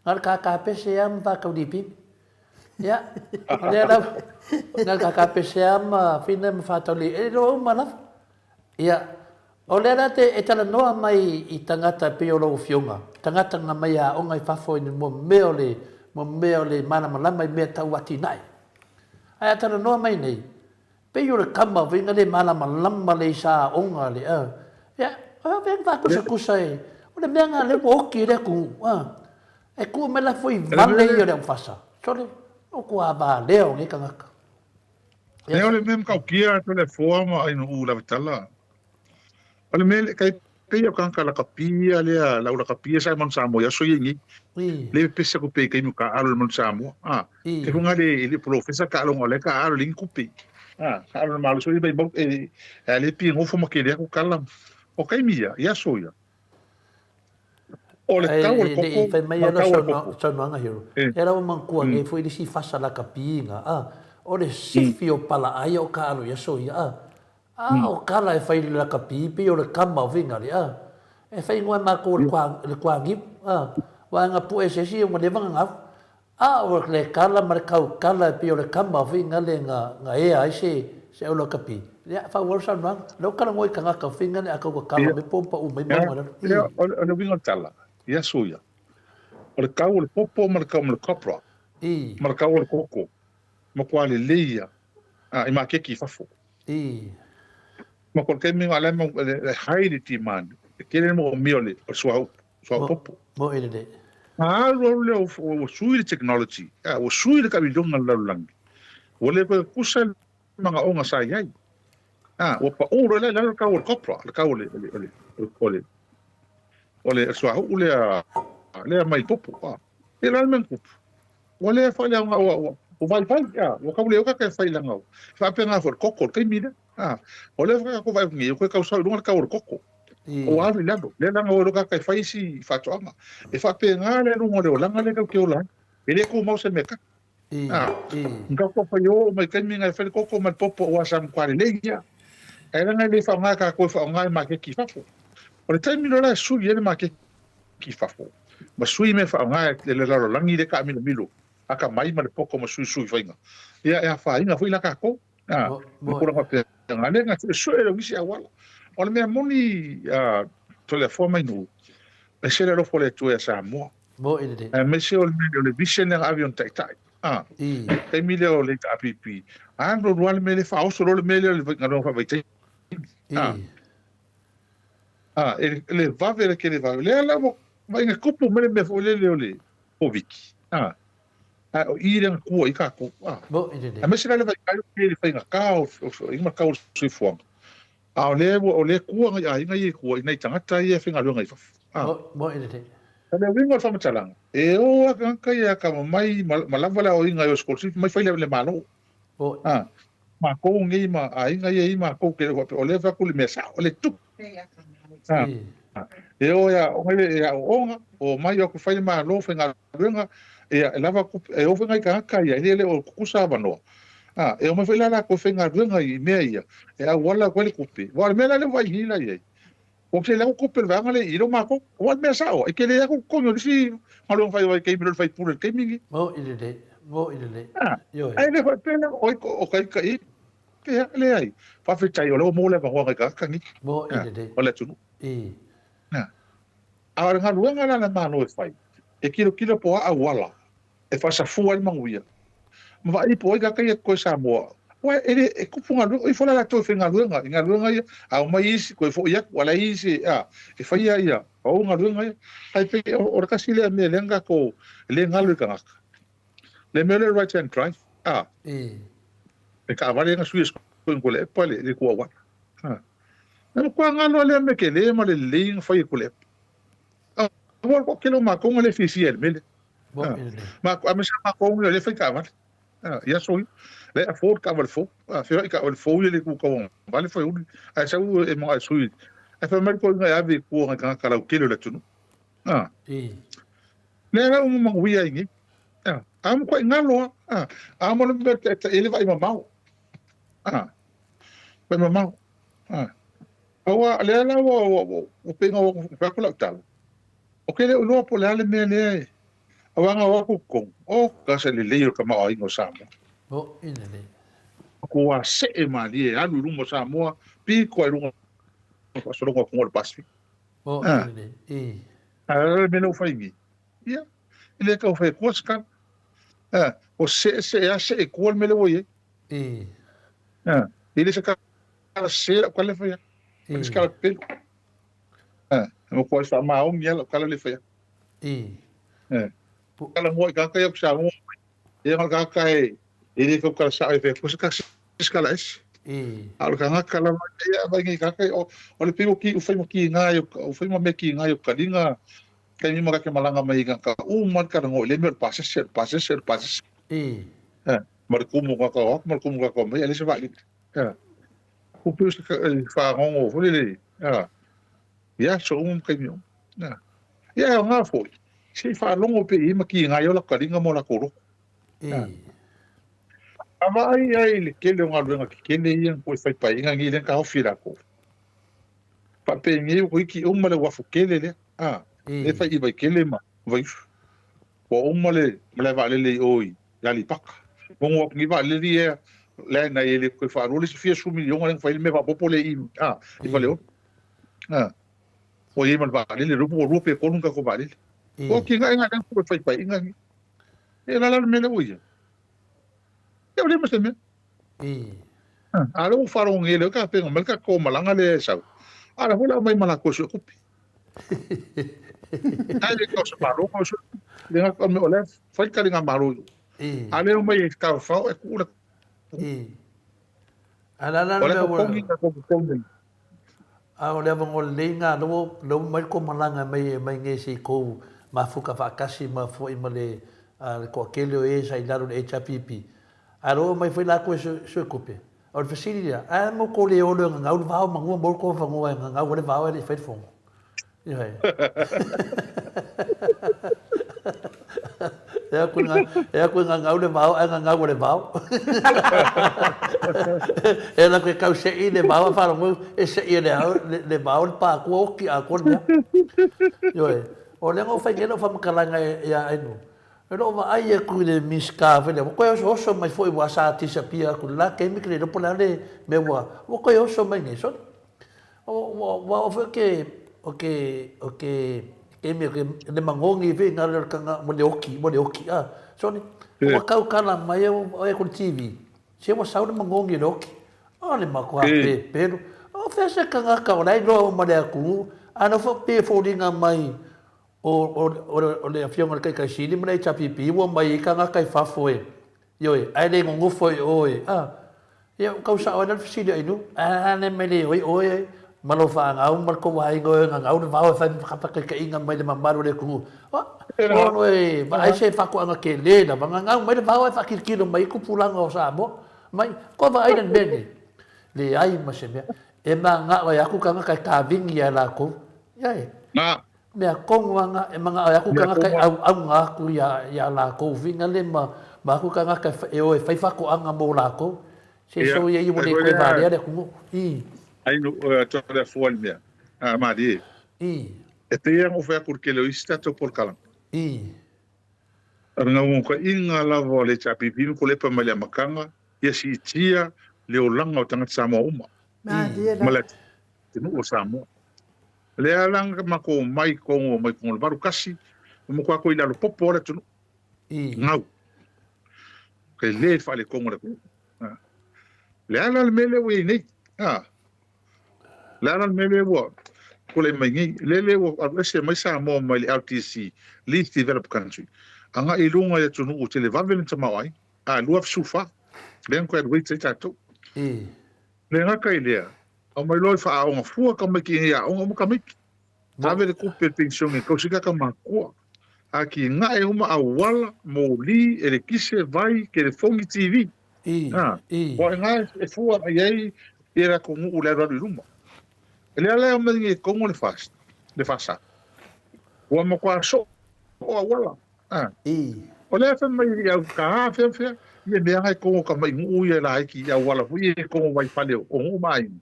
Na o le kakapese lava ma whakaulipipi. Ia, o lea lava, na o le kakapese lava ma fina ma whatauli, e iloa uma lava. Ia, o lea la te, e talanoa mai i tagata e pei o lau Afioga, tagata na mai aoga i fafo i mo mea o le, mo mea o le malamalama i mea tau atinae. Ae a talanoa mai nei, pei o le kama foi na le malamalama le isa aoga le, a, ia, a vea na faakusakusa e, o le mea na lea ua oti i le atunuu, a, e tuu mai la foi vale ia o le aufasa. Sole, o kua valea o nei tagata. Ia, o le mea matautia Toleafoa ma Ainuu Lavetala, o le mea tai pei o tagata lakapi lea, lau lakapi sa i Manu Samoa i aso ia nei. Le pepesi atu pea i taimi o taaalo i le Manu Samoa. A, te hunga le i le polofesa taaloga o lea taaalo le kupe. A, taaalo le malosi o mai e e le pi ngofo ma kele atu kala. O taimi ia, i aso ia. O le tau o le koko. I fai mai ala saunoaga Hero. E la ua manatua nei foi le isi fasa lakapi a. O le sifi o palaai o taaalo i aso ia a. A o kala e fai i le lakapi pei o le kama o Fingali a. E fai ingoa e matou o le kuagiu a. Vaega pue se isi ua leva ona gau. A o le kala ma le kaukala e pei o le kama o Fingali na ea ai se se au lakapi. Ia faaauau le saunoaga. O lea ua talanoa i tagata o Fingali a kau kala mai po ma pau mai mauga i lalo. Ia, o le uiga o le tala, i aso ia, o le kau o le popo ma le kau ma le copra, ma le kau o le koko, matua lelei ia i makeki i fafo. I. Ma ko le taimi nga le mau le high le demand e tele le moomia o le suauu suauu popo. Mo e lelei. A alu alu lea ua sui le technology, a ua sui le taamiloga o le lalolagi. Ua le toe tutusa le manaoga sa i ai. A ua pau loa la i lalo le tau o le copra, le tau o le o le o le o le suauu lea lea mai popo. A e la le mea na tupu. Ua le fai le aoga ua ua ua vaivai a ua tau le oka ke fai langa o faapena foi le koko le taimi lea a o lea foi tatou vaai atu nei ua toe tau sau i luga le tau o le koko ua alu i lalo lea langa ua iloa tagata e fai isi faatoaga e faapena le luga o le olaga lea tatou te ola ai e le tumau se mea tasi a tatou fai oo mai taimi na e fai le koko ma le popo aua sa matua lelei ia ae leaga e le faaaoga e tatou e faaaoga i maketi i fafo o le taimi loa la e sui ai le maketi ki fafo, ma sui mea faaaoga e le lalolagi lea taamilomilo atamai ma le poto ma suisui faiga. Ia e afaina foi la tatou. A, ma tulaga faapena, lea na suesue le isi auala. O le mea moni a Toleafoa mai nuu, e ese le alofa o le Atua ia Samoa. Aemaise o le mea o le vision lea na ave i ona taitai. A, taimi lea o le HRPP, alu alu lava le mea lea faaoso loa le mea lea o le galuega faavaitaimi. A, a, e le vave le tele vave. Lea la ua vaaiga tupu mai le mea foi lele o le Koviti. A, a o i lea na tua i tatou. A, aemaise la le vaitau o le faigata o le ma le tau o le soifuaga. A o lea ua o lea tua nai aiga ia i tua i nai tagata ia e faigaluega i fafo. A. O le uiga o le faamatalaga, e o lava tagata ia e atamamai ma lava le aoaiga e o i sikolasipi mai fai le Malo. A. Matou nei ma aiga ia e i ai matou te le o faapea o lea e fai atu le mea sao, o le tupu. A. E o e aooga e aooga, omai o atu fai le Malo, faigaluega, ia e lava tupe, e o foi nai tagata ia, e le o tutusa avanoa. A, e omai foi la latou e faigaluega i mea ia, e auala atu ai le tupe. Aua o le mea la lea ua vaai nei la i ai, ua tele atu tupe a le vaega lea i i lo matou. Aua o le mea sao, e tele atu totogi o le isi galuega fai vaitaimi i lo le faipule i le taimi lenei. Moʻi lelei, moʻi lelei. A, ae le faapea la o ai o ka ita i pea, leai. Faafetai o lea ua maua le avanoa nai tagata nei. Moʻi lelei. O le atunuu. A, a o le galuega la a le Malo e fai, e tilotilo po o a auala e faasafua ai le manuia. Ma vaai po o ai tagata ia toe Samoa. Aua e le, e tupu galuega, o ifo la latou e faigaluega i galuega ia, a omai isi toe foi atu, a leai isi a, e faia ia, pau galuega ia. Ae pei o le tasi lea mea lea na tatou le galo i tagata. Le mea lea o le right hand drive, a, le taavale na sui e sui ko le epa le le tuauala. A. Na matua galo lea mea tele ma le lelei na fai e Tuilaepa. Aua o tele o matou na le fiafia i le mea lea. Ma aemaise lava matou ia lea e fai taavale. I aso ia, la e afford taavale fou. Feoai taavale fou ia le tu tauagavale fai uli. Ae sau e manao e sui. Ae fai mai le toeaina e ave i tua nai tagata lautele o le atunuu. Lea la ua manuia ai nei. A matuai galo lava. A ma le mea e i ai le vaai mamao. Vaai mamao. Aua lea la ua pei ona fai atu lau tala, ou te le o iloa po o le a le mea lea e aua na o atu i totonu, o tasa lelei o le tamaoaiga o Samoa. Moʻi lelei. Matua see malie e alu i luma o Samoa, pito lava i luga o faasologa o atunuu o le Pasefika. Moʻi lelei. I. A o le mea lea ua fai nei, ia, e le tau fai atua se tala. O see see lava see i tua le mea lea ua i ai. I. E le se tala sese lau tala e fai atu. E le se tala pepelo. E matua faamaoni lava lau tala lea e fai atu. Talanoa i tagata ia o Samoa mai. E na o le tagata e le tau tala sao e fai atu se se tala ese. A o le tagata lava ia vai nei tagata o le pei o ki ufai ma kiga i ufai ma mea kiga i o kaliga taimi ma ka malanga mai ka ka uma le talanoa i le mea o le pasese o le pasese o le pasese. Ma le kumu ka ka ma le kumu ka ka mai a le se vaalele. Upe o se fagogo foi lele, i aso uma ma taimi uma. Ia e aoga foi, se i faalogo pea i ai ma kiga ai o latou taliga ma o latou loto. A vaai ai i le tele o galuega tetele ia na toe faipaeina nei lea na taofi e latou. Faapenei ua toeitiiti uma le uafu tele lea, lea e fai i Vaitele ma Vaiusu. Ua uma le malae vaalele i o i Aleipata. Gogo atu nei vaalele ia la e nai e le toe faalua le isi fia sefulu miliona lea na fai ai le mea faaopoopo lea i i Faleolo. Ua i ai ma le vaalele, lea ua lua pe tolu ni tatou vaalele. Ua atinae lena lea na fai paeaiga nei. E la la le mea lea ua i ai. E ua leai ma se mea. A lea ua faalogo nei lea ua tapena mai le tatou malaga lea e sau. A o lea foi o le a omai ma latou e suetupe. Ai le tau se malo ko sue. Le nga ko me o le fai ka linga malo yo. A le mai e ka fa e ku le. A la la le ko kongi ka ko kongi. A o le avanoa lelei nga lo lo mai ko malanga mai mai nge se ko mafuka faatasi ma foi ma le le toatele o e sa i lalo le HRPP. A lo mai foi latou e suetupe. O le fesili lea, a mo ko le olo e gagau le vao manua mo ko fanua e gagau le vao e le i fai le fono. Ioe. E aku e e aku e gagau le vao ae gagau le vao. E la ke kau se'i le vao a faalogo e se'i e le ao le vao le pākua oki atoa le mea. Ioe. O lea na ou fai nei lau faamatalaga ia Ainu. E loo vaai atu i le Minisita foi lea, ua toe osooso mai foi ua sa disappear atu i le la taimi ke le iloa po o le a le mea ua ua toe oso mai nei. Sole, ua oo foi o ke o ke o ke Kemi ke le magogi ve nga le kanga mo le oki mo le oki a. So ni ua kau kala mai o e ko TV. Se ua sau le magogi le oki. O le makoa pe pelu. O fea se kangaka o lai loa uma le atunuu, a na fo pe foliga mai o o o le afioga i le Taitaisili ma le HRPP ua omai ai tagata i fafo e, ioe, ae le nonofo i o e, a. Ia, ua tau sao ai la le fesili a Inu, a le mai le oi oe ma lou faagau ma le tou aiga oe gagau le vao e fai ma faataitaiga mai le mamalu o le atunuu. O, o e vaai se faatoaga tele lava, gagau mai le vao ae faatilotilo mai ai tupulaga o Samoa. Mai, kua vaai le mea nei, leai ma se mea. E manao ai aku tagata e kawini ia lakou. Ia e. Na. Mea tonu ana, e manao ai aku tagata e auauna atu ia, ia lakou fina le ma, ma aku tagata e o e fai faatoaga mo lakou. Se Ia, so ia ia ua ai le foi toe lea, valea le atunuu. I. ai no, atu lea fua le mea. A, malie. I. E pei lava ona ou fai atu i le tele o isi tatou polokalame. I. O le naunautaiga lava o le HRPP ma Kolepa mai le amataga, ia siitia le olaga o tagata Samoa uma ma le atunuu o Samoa. O lea la na matou omai i totonu o mai totonu o le 81, ua matua toe i lalo popo lava le atunuu. Gau. Tele le faaletonu o le atunuu. O le a la le mea lea ua i ai nei? O le a la le mea lea ua tulai mai nei? Le lea ua alu ese mai Samoa mai le LDC, Least Developed Country, agai i luga i atunuu ua televave lona tamaoaiga, a 2014, lea na graduate ai tatou. Le gata i lea, aumai loa i faaaoga fua tamaiti i nei aoga uma tamaiti. Ave le tupe i le penisione e tausi ai tagata matutua. Atinae uma auala, moli, elekise, vai, telefoni, TV. I, i. Ua ina e fua i ai ia latou nuu le alualu i luma. O lea la e aumai nei i totonu o le FAST, le FASA. Ua matua soo auala. I. O lea e fai mai i au ka fea fea, ia mea na i totonu o tamai nuu ia laiti i auala foi ia i totonu o vaifale o nuu ma aiga.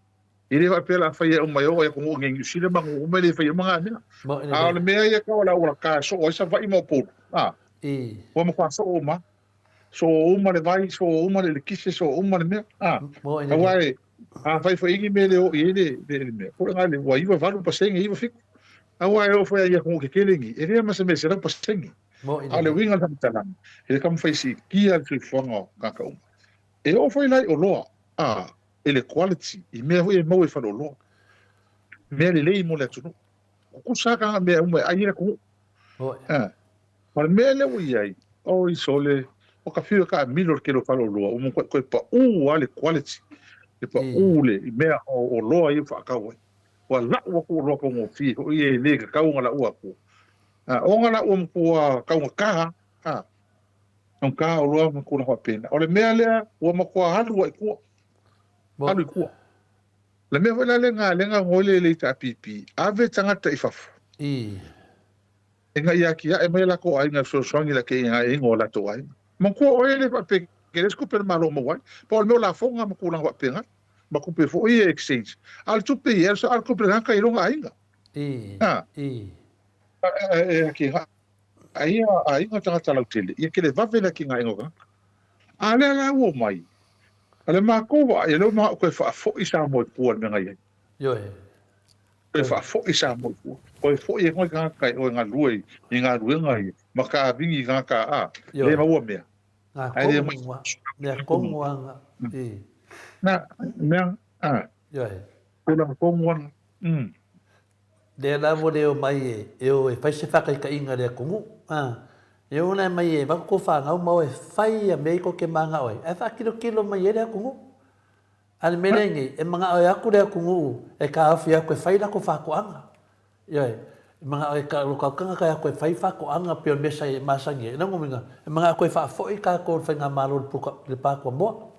E le faapea o le a faia uma e oo i atunuu i Niu Sila ma nuu uma e le faia uma na mea. A o le mea ia tau o le auala ka e soo ai Savaii ma Upolu. Ua matua soo uma. Soo uma le vai, soo uma le elekise, soo uma le mea. A, aua e, afai foi ni mea e le oo i ai le, le, le mea, po o le ua 98%, 97. Aua e oo foi i atunuu tetele nei, e leai ma se mea e 100%. A o le uiga o le faamatalaga, e le taumafai e siitia le soifuaga o tagata uma. E oo foi la i oloa, a, i le quality, i mea foi e maua i faleoloa, mea lelei mo le atunuu. Tutusa lava mea uma e ai ai le atunuu. A. Ma le mea lea ua i ai, oi sole, ua ka fiu e taamilo le tele o faleoloa, ua matuai toe pau lava le quality, le pau le mea o oloa ia ua faatau ai. Ua lau atu oloa taugofie foi ia e le tatau ona laua atua. Ona laua matua taugata lava, taugata oloa ma tulaga faapena. O le mea lea ua matua alu lava i tua, alu i tua. O le mea foi la lena lea na gagoa le HRPP, ave tagata i fafo. Ina ia atiae mai latou aiga e fesoasoani i le atiaeina o latou aiga. Manatua oe e le faapea e leai se tupe a le Malo o maua ai. Pau o le mea o lafoga ma tulaga faapena, ma tupe foi ia exchange. A o le tupe ia, a o le tupe a le tagata i lona aiga. E atiae ai aiga tagata lautele, ia televave le atiaeina o tagata. A o lea la ua omai, o le matou vaai, o lea ua manao toe faafoi Samoa i tua i le mea na i ai. Ioe. Toe faafoi Samoa i tua. Toe foi ai foi tagata e o e galue i galuega ia ma kavini i tagata a le maua mea. Nga kongu a, mea kongu a nga, i. Na, mea, a. Ioe. Tulaga kongu ana, mm. Lea la ua le omai e, e o e fai se faataitaiga i le atunuu, a. E o la e mai e avatu tou fanau ma o e fai ia mea i tou te manao ai, ae faatilotilo mai ai le atunuu. A o le mea lea nei, e manao e atu le atunuu e taofi atu e fai latou faatoaga. Ioe, e manao e lo tatou tagata e atu e fai faatoaga pei o le mea sa e masani ai. O lona uiga, e manao toe faafoi tatou i le faigamalo i le pa Kuamoa.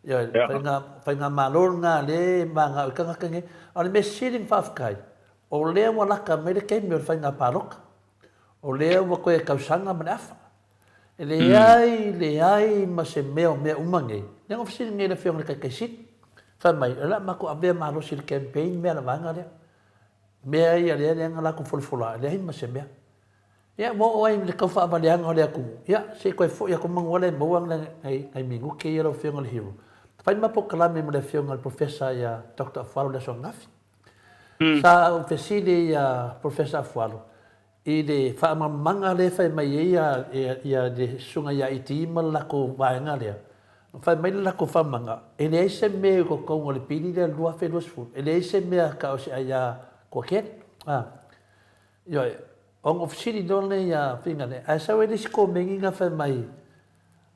Ioe, le faiga, faigamalo lena lea e manao i tagata nei. A o le mea sili ona faafetai, o lea ua lata mai le taimi o le faiga palota. O lea ua toe tausaga ma le afa. E leai, leai ma se mea o mea uma nei. Lea na fesili nei le Afioga i le Taitaisili, fai mai, o le a matou avea malosi i le campaign mea a le vaega lea. Mea ia lea lea na latou folafola ai, leai ma se mea. Ia, ua oo ai i le tau faavaleaga o le atunuu, ia, se i toe foi atu manu ala e maua nai, nai minute ia lau Afioga i le Hero. Fai ma polokalame ma le Afioga i le Professor ia Doctor Afualo i le aso ananafi. Sa ou fesili ia Professor Afualo, I le faamalamalamaga lea e fai mai ai ia le Susuga ia Iti ma le latou vaega lea, na fai mai le latou faamalamalamaga, e leai se mea i totonu o le pili lea 2020, e leai se mea e tau o se aia toatele. A, ioe, ona ou fesili loa lea ia Figane, ae sau ai le isi komeni na fai mai,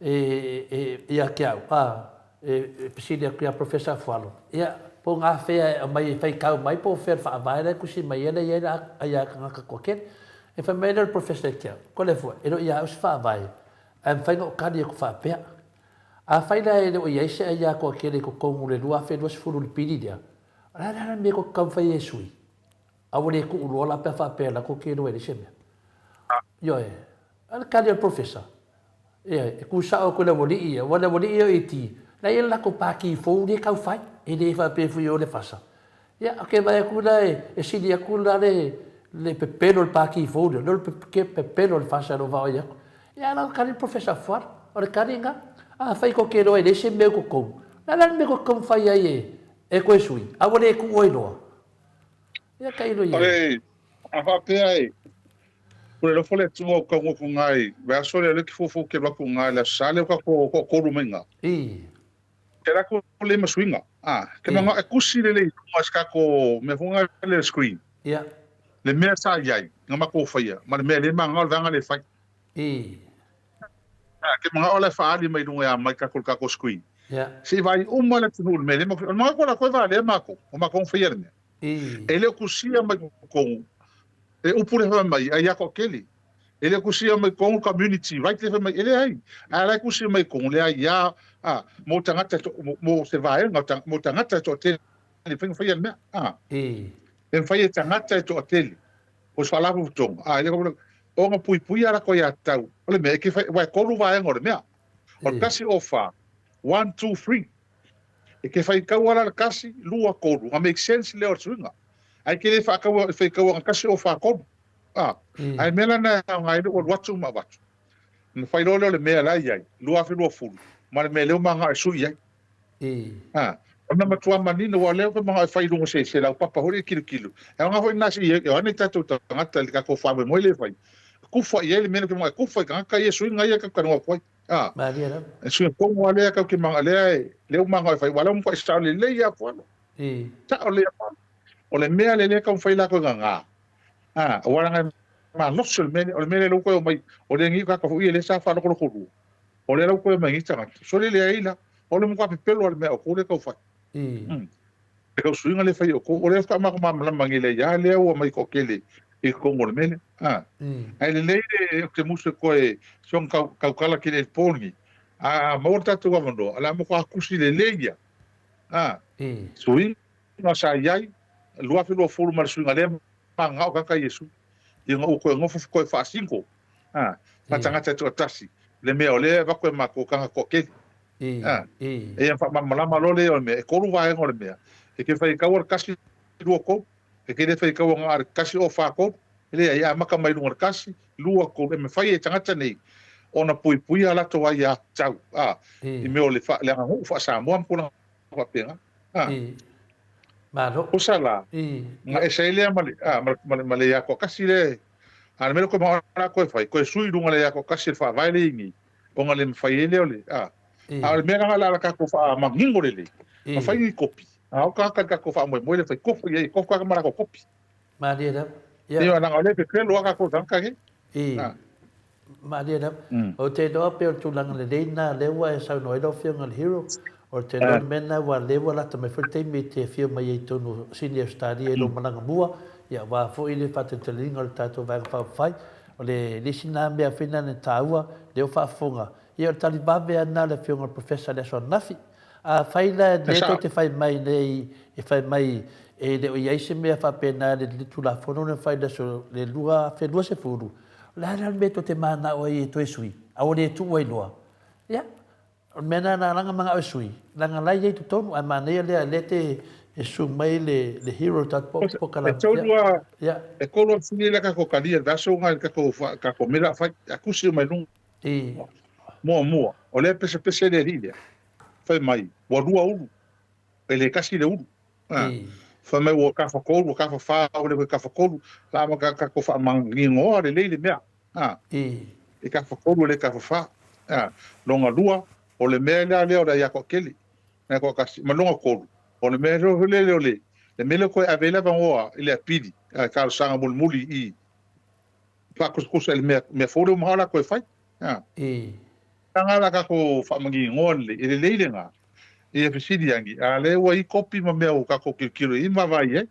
e, ia te au, a, e fesili atu ia Professor Afualo, ia, po o gafea e aumai e faitau mai po o fea le faavae la e tusi mai ai la e i ai le aia tagata toatele. E fai mai lea o le Professor ia te au, Toleafoa, e le o ia au se faavae, ae mafai ona ou tali atu faapea. Afai la e le o i ai se aia toatele i totonu o le 2020 i le pili lea, o le a la le mea tou te taumafai ai e sui? A ua le tuu loa la pe a faapea la tou te iloa ai leai se mea. Ioe, a o le tali a le Professor, Ioe, e tu sao atu i le aualii ia, aua o le aualii ia o Iti, la e i ai le latou pati fou lea e tau fai, e le faapea foi o le fasa. Ia, ou te vaai atu la e sili atu la le pepelo o le pati fou lea, nai lo le pepelo o le fasa i lou vaai atu. Ia, a o le tali a le Professor Fuala, o le tali lena. Afai tou te iloa e leai se mea i totonu, o le a la le mea tou te taumafai ai e toe sui, a ua le tuu ai loa? Ia tailo i ai. A faapea e, o le alofa o le Atua o kau ngoku ngai, vaiaso lea o lea ke fuafua ke alu atu ngai le Aso Sa lea o kako toatolu mai nga. I. Ke lako le ma suiga. A, ke manga e kusi lelei i luga o se kako mea foi nga le screen. Ia. Le mea sa i ai, nga makou faia, ma le mea le manga o le vaega le fai. I. A, ke manga o la e faali mai luga ia mai kako le kako screen. Ia. Se i vaai uma le atunuu i le mea le ma, o le manga ko la koe valea makou, o makou nga faia le mea. E le o kusia mai totonu e upu le fai mai ai ia toatele. E le o kusia mai totonu community right le fai mai, e leai. Ae la e kusia mai totonu le aia a mo tagata mo se vaega mo tagata e toatele e mafai ona faia le mea. A. E mafai e tagata e toatele o se faalapotopotoga a e le ona puipuia la koe ia tau o le mea e ke fai aua e tolu vaega o le mea. O le 1 o 4, 1, 2, 3. E ke faitaua la le kasi, lua, kolu. Nga make sense lea o le suiga. Ae ke le faataua e faitaua nga kasi o fa kolu. A, ae mea la na e aoga ai le ua alu atu ma avatu. Na fai loa lea o le mea la e i ai, 2020, ma le mea lea ua manao e sui ai. A, o na matua manino, ua lea ua manao e fai i luga se, se laupapa foi lea e kilokilo. E aoga foi na se i ai nei tatou tagata i le tatou faamoemoe lea e fai. Kufa i ai le mea lea ke manao e kufa i tagata ia suiga ia tatou talanoa atu ai. A, Malie lava. E sui tonu lava lea kau ke manga lea e lea ua manga e fai ua lea ua matua sao lelei lava Fualo. Sao lelei lava Fualo. O le mea lea lea taumafai latou e gaga. A, aua leaga e malosi o le mea lea, o le mea lea lea ua toe omai, o le agi tagata foi ia lea sa faalotoloto lua. O lea la ua toe omai nei tagata. Sole leai la, o le matua pepelo lava o le mea a outou lea e tau fai. Le tau suiga lea e fai e outou, o lea faatoa matou malamalama nei lea ia lea ua aumai toatele i totonu o le mea lea. A, ae lelei le ou te musu e toe soona tau, tautala tele i le po lenei. A maua le tatou avanoa, o le a matua tusi lelei ia. A, suiga sa i ai, 2020 ma le suiga lea manao tagata Iesu. Ina ua toe nofo toe faasingo, a, ma tagata e toatasi, le mea o lea e avatu e matou tagata toatele. A, e faamalamalama loa lea o le mea, e tolu vaega o le mea. E te faitaua le 1, 2, 3, e te le faitaua na o le 1 o 4, 3. E leai, e amata mai luga o le 1, 2, 3, e mafai e tagata nei ona puipuia a latou aiatatau, a, i mea o le, le aganuu faa-Samoa ma tulaga faapena. A, Malo. Osa la, na ese ai lea ma le, a, ma, ma, ma le ia toatasi lea, a le mea lea koe manao la koe fai, koe sui i luga le ia toatasi le faavae lea i nei, ona le mafai ai lea o le, a. A o le mea lena la la tatou faamanino lelei, ma fai ni kopi, a o tagata i le tatou faamoemoe lea fai kopi ai, kopi tagata ma latou kopi. Malie lava. Ia. Ia, leaga o lea e pepelo lava tatou tagata nei. I. Malie lava. Ou te iloa pei o le tulaga lelei lena lea ua e saunoa ai lau Afioga i le Hero, o le te iloa le mea lena aua lea ua lata mai foi le taimi e te afio mai ai i totonu o Sydney Ausetalia i lou malaga mua, ia aua foi le faataitaiga o le tatou Vaega Faaupufai. O le isi lena mea foi lena na taua, lea ua faafofoga, ia o le tali vave lava lena a le Afioga i le Professor i le aso ananafi. Afai la lea tou te fai mai nei, e fai mai e le o i ai se mea faapena i le Tulafono na fai i le aso le 2020, o le a la le mea tou te manao ai e toe sui, a ua le tuu ai loa? Ia, o le mea lena na ala ona manao e sui, leaga la e i ai i totonu, ae manaia lea lea te susu mai le le hero tatou pokalame. E tolu a, e tolu a fesili lea tatou talia i le vaiaso lena i le tatou tatou mea la a fai, a tusi uma i luga. Muamua, o lea e pesepese le alii lea, fai mai, ua lua ulu, e le tasi le ulu. Fai mai ua kafatolu, ua kafafā, ua le kafatolu, la ma ka tatou faamanigoa lelei le mea, a. E kafatolu e le kafafā. A. Lona lua, o le mea lea lea o le aia toatele, aia toatasi. Ma lona tolu, o le mea foi lele o le le mea lea toe ave ai le avanoa i le apili, a, talosaga mulimuli i faatusatusa i le mea mea fou lea ua manao latou e fai. A. Taga la tatou faamaninoa lelei, e lelei lena. Ia fesili agi, a lea ua i kopi ma mea ua tatou tilotilo i ai ma vaavaai i ai.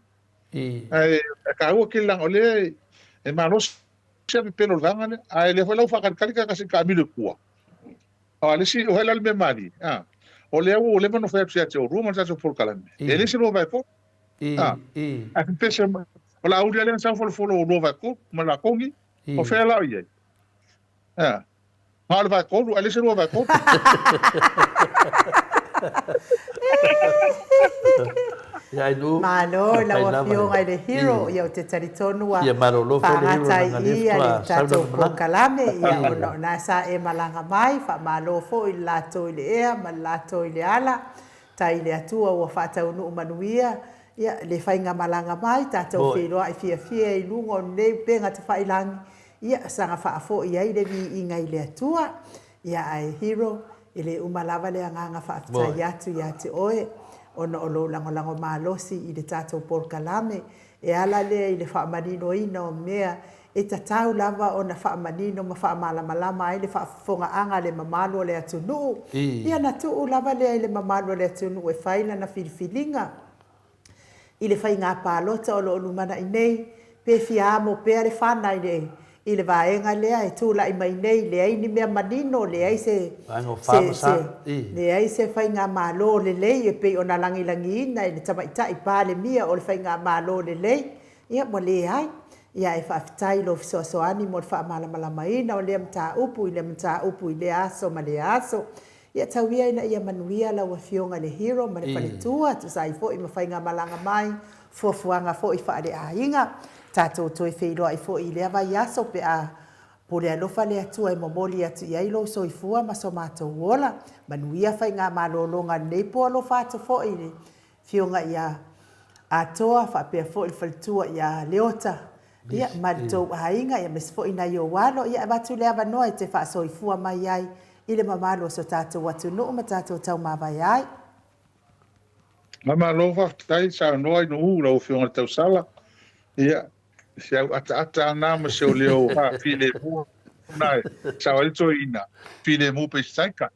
Ae e taua tele leaga o lea e malosi lava pepelo o le vaega lea. Ae lea foi la ua faatalitali tagata se i taamilo i tua. Aua o le isi, o ai la le mea malie, a, o lea ua leva ona fai atu ia te oulua ma le tatou polokalame, e le se 2/3. A, ae pepese mai, o le auli lava lea na sau folofolo o 2/3 ma le lakogi, o fea la o i ai? A. Na o le vaetolu, ae leai se 2/3. Malo i lau Afioga i le Hero, ia ou te talitonu ua faagata ai i i le tatou polokalame, ia ona o lena sa e malaga mai, faamalo foi i le latou i le ea ma le latou i le ala, tai i le Atua ua faataunuu manuia ia le faigamalaga mai, tatou feiloai fiafia i luga o lenei upega tafailagi, Ia, saga faafoi ai le viiga i le Atua. Ia, ae Hero, e le uma lava le agaga faafetai atu ia te oe ona o lou lagolago malosi i le tatou polokalame. E ala lea i le faamaninoina o mea e tatau lava ona faamanino ma faamalamalama ai le faafofogaaga a le mamalu o le atunuu. Ia, na tuu lava lea i le mamalu o le atunuu e fai lana filifiliga. I le faiga palota o lo o lumanai nei, pe fia amo pea le fana i le i le vaega lea e tulai mai nei, leai ni mea manino, leai se se se leai se faigamalo lelei e pei ona lagilagiina e le Tamaitai Palemia o le faigamalo lelei, ia ua leai. Ia ae faafetai i lou fesoasoani mo le faamalamalamaina o lea mataupu i lea mataupu i lea aso ma lea aso. Ia tau ia ina ia manuia lau Afioga i le Hero ma le faletua, tusa ai foi ma faigamalaga mai, fuafuaga foi faaleaiga. Tatou toe feiloai foi i lea vaiaso pe a pule alofa le Atua e momoli atu i ai lou soifua ma so matou ola. Manuia faigamalologa lenei po alofa atu foi i le Afioga ia Atoa faapea foi le faletua ia Leota ia ma le tou aiga ia aemaise foi nai ou alo. Ia avatu le avanoa e te faasoifua mai ai i le mamalu o so tatou atunuu ma tatou taumavae ai. Malo faafetai saunoa i Nu'u lau Afioga i le Tausala. Ia, si au ataata lava na ma si ou leo filemu na e sao ai le toeaina, filemu Pesetaika.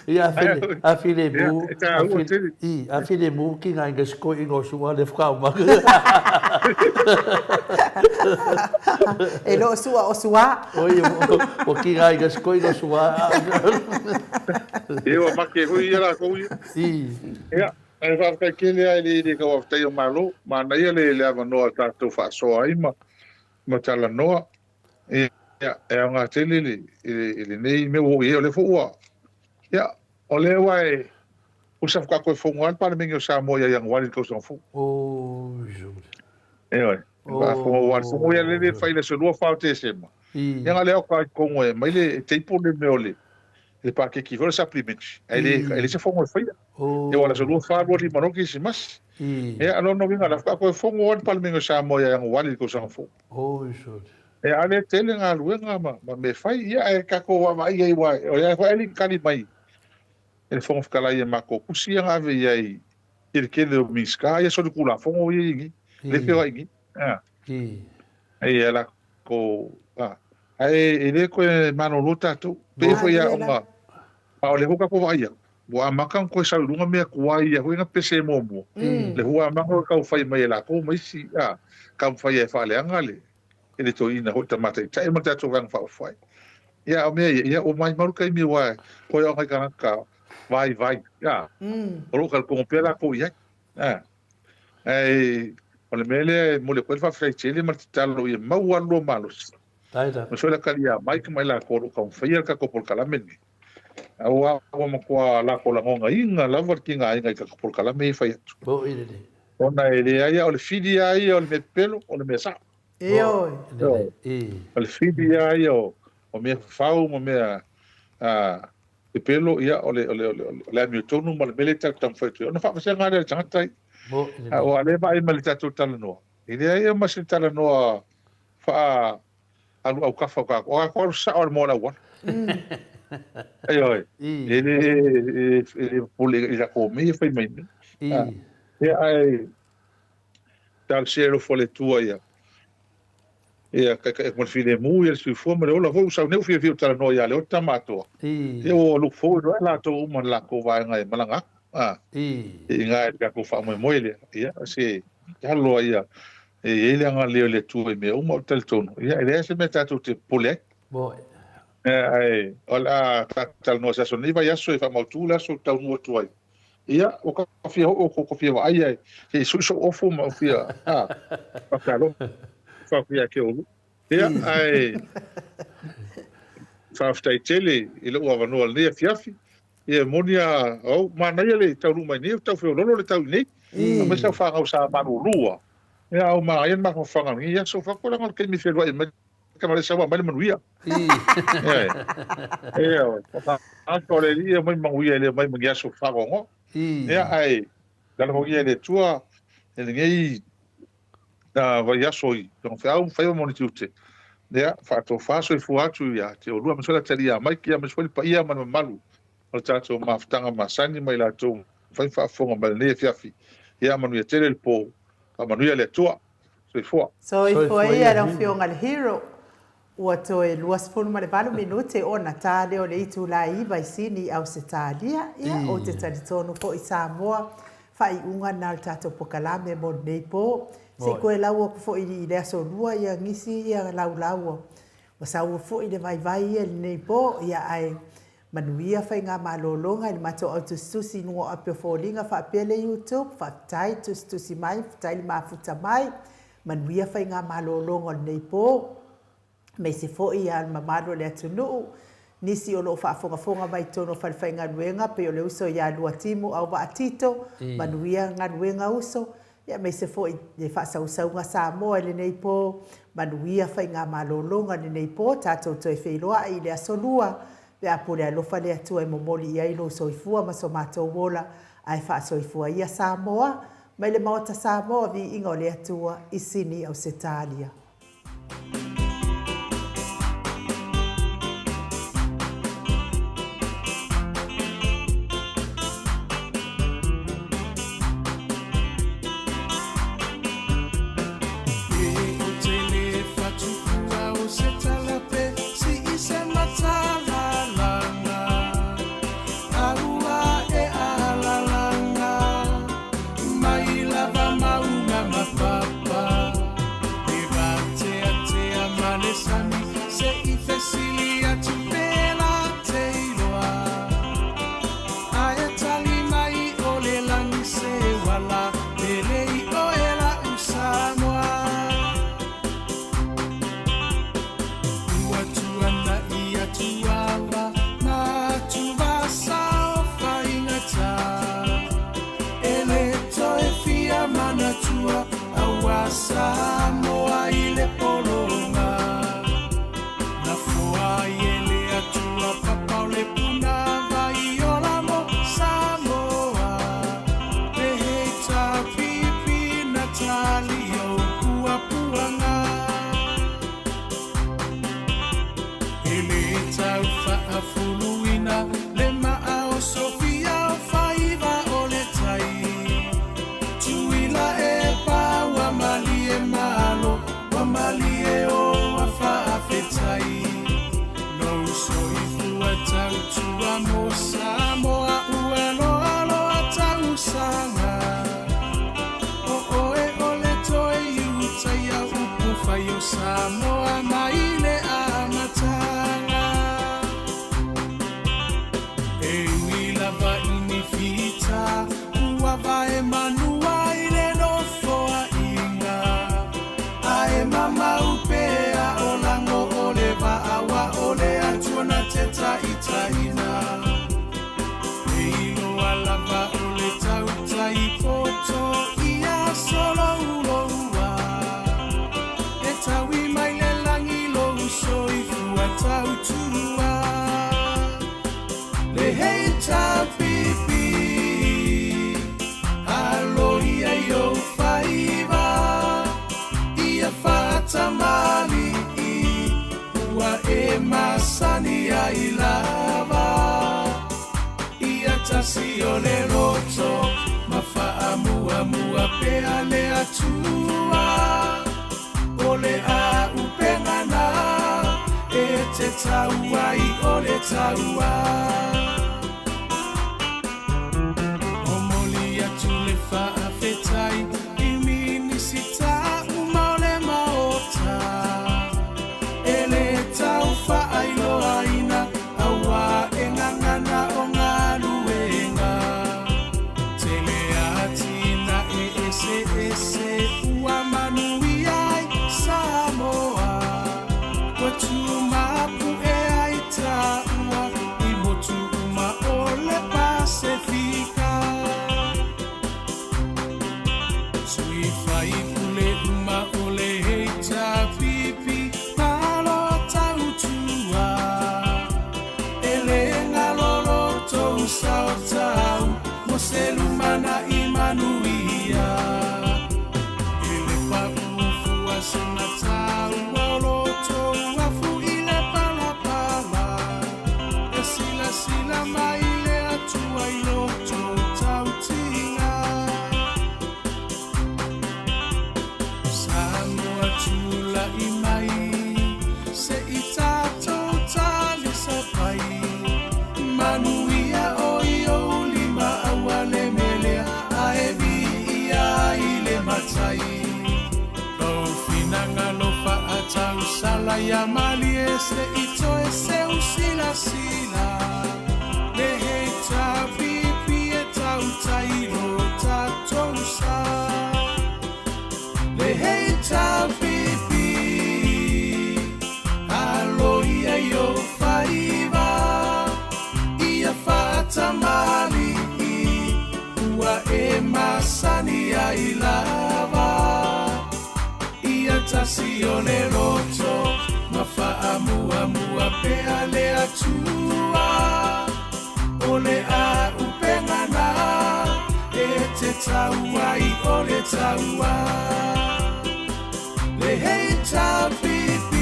Ia, a filemu, a filemu ki nga inga siko inga o sua le whakaumaka. E le o sua o sua. Oi, o ki nga inga siko inga o sua. Ia, ua make foi ia lakou ia. Ia, ae faafetai tele lava i le le tauafatai o Malo. Manaia le le avanoa tatou faasoa ai ma ma talanoa. Ia, e aoga tele le i lenei mea ua oo i ai. O lea foi ua, ia, o lea ua e usa faatoa toe fono lava le Palemene o Samoa ia Ianuari i le tausaga fou. Ioe. Faatoa aua o le fono ia lea e fai i le aso 2 4 o Tesema. Ia na o lea o totonu e aumai le table le mea o le le paketi foi o le supplementary. Ae le e leai se fono e faia. Ia aua o le aso 2 4 25 loa Kerisimasi. Ia o lona uiga o lea faatoa toe fono lava le Palemene o Samoa ia Ianuari i le tausaga fou. Ia a o lea e tele galuega ma ma mea e fai. Ia ae tatou vaavaai i ai aua o lea foi e le i tali mai e le Fofoga Fetalai i a matou tusi ia na ave i ai i le tele o Minisita ia solitulafono ia e i ai nei, lea e feoai nei. Ia latou, ae e le toe malolo tatou. Pei foi ia ona, a o lea foi tatou vaai atu, ua amata ona toe sau i luga mea tuai ia foi na pese muamua. Lea foi ua amata ona tau fai mai e latou ma isi, taumafai e faaleaga le e le toeaina foi tama taitai ma le tatou Vaega Faaupufai. Ia, a o mea ia, ia ua maumau le taimi aua koe o nai tagata vaivai, a, o lo o talitonu pea latou i ai. A, ae o le mea lea e momoli atu ai le faafetai tele ma le tatalo ia maua lua malosi. Ma foi la talia mai ka mai latou o lo o taumafaia le tatou polokalame lenei. Aua ua matua latou lagonaina lava le tigaina i tatou polokalame ia e fai atu. Ona e leai lava, o le fili lava ia o le mea pepelo, o le mea sao. Ioe. O le fili lava ia o mea fafau ma mea. pepelo, ia, o le, o le, o le, o le amiotonu ma le mea lea e tatou taumafai atu ai, ona faavasega lea o le tagata ia. Aua o lea e vaai mai i le tatou talanoa, e leai ma se talanoa faa alu aukafa o kākou, o kākou alu sao i le moa o le auala. Ioe, e le, e le popole i latou mea ia e fai mai nei. Ia, ae talosia e alofa o le Atua ia, ia taitai atu ma le filemu ia le soifua ma le ola foi. Ua sau nei ua fiafia ou talanoa ia Leota ma Atoa. Ia ua look forward ai latou uma i le latou vaega e malaga atu. A, i ina i le tatou faamoemoe lea. Ia, se tatalo lava ia e i ai le agalelei o le Atua i mea uma. Ou te talitonu, ia e leai se mea tatou te popole ai. Ae o le a tatou talanoa i se aso o lenei vaiaso e faamautu le aso e taunuu atu ai. Ia, ua ta fia oo, ua fia vaai ai, se i sui sou ofu ma fia, a, faafetai faafetai ia te oulua. Ia, ae faafetai tele i lou avanoa i lenei afiafi. Ia, e moni a, au, manaia le taunuu mai nei, ua tau feololo le tau i nei. Aemaise au fanau sa malulu. Ia, au manaia le mafaufauga i lenei aso. Faapea leaga o le taimi e fealuai mai Tama le saua mai le manuia. Ia, o o le alii e mai manuia e le mai ma ni aso fagogo. Ia, ae lalogia e le Atua e lenei vaiaso i lona feau ma faiva ma ona tiute. Ia, faatofa soifua atu ia te oulua aemaise foi le atalii ia Maiki, aemaise foi le paia ma le mamalu o le tatou mafutaga masani ma i latou mafai ona faafofoga mai lenei afiafi. Ia, manuia tele le po. Faamanuia le Atua. Soifua. Soifua ia lau Afioga le Hero. Ua toe 28 minute ona ta lea o le itula e 9 i Sini i Ausetalia. Ia, ou te talitonu foi Samoa, faaiuga lena o le tatou pokalame mo lenei po. Se i toe lau atu foi i le aso Lua ia nisi ia laulau ua sau foi le vaivai ia i lenei po. Ia, ae Manuia faigamalologa i le matou au tusitusi i luga o ape o foliga faapea le YouTube, faafetai tusitusi mai, faafetai le mafuta mai, manuia faigamalologa o lenei po, aemaise foi ia le mamalu o le atunuu, nisi o lo o faafogafoga mai i totonu o falefaigaluega pei o le uso ia Luatimu Auvaa Tito, manuia galuega uso, Ia aemaise foi le faasausauga Samoa i lenei po, manuia faigamalologa i lenei po, tatou toe feiloai i le aso Lua, pe a pule alofa le Atua e momoli i ai lou soifua ma so matou ola, ae faasoifua ia Samoa, mai le Maota Samoa, viiga o le Atua i Sini Ausetalia. tasi o le loto ma faamuamua pea le Atua. O le auupega na e te tau ai o le taua. Momoli atu le faafetai i Minisita uma o le Maota e le tau faailoaina auā e gagana o galuega. Tele atinae eseese ua manuia ai Samoa. Ua tumapu'e ai taua i motu uma o le Pasefika. Sui faipule uma o le HRPP malo tautua. E le galo lo tou sao tau mo se lumanai manuia. E le paʻu fua sina taua o lo tou afu i le palapala. E silasila mai le Atua i lo tou tautiga. Samoa tula'i mai se i tatou talisapai. Manuia o i ou lima aua le melea ae viia ai le Matai. Lou finagalo faatausala ia malie se i toe seu silasila. Le HRPP e tautai lo tatou sa. Le HRPP alo ia i ou faiva ia faatamali'i ua e masani ai lava. Ia tasi o le loto ma faamuamua pea le Atua. O le auupega na e te tau ai o le taua. Le HRPP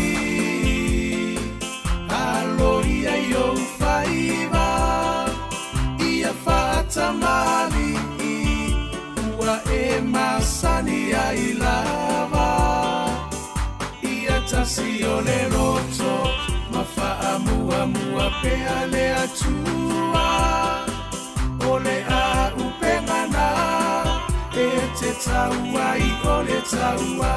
alo ia i ou faiva ia faatamali'i ua e masani ai lava. Ia tasi o le loto ma faamuamua pea le Atua. O le auupega na e te tau ai o le taua.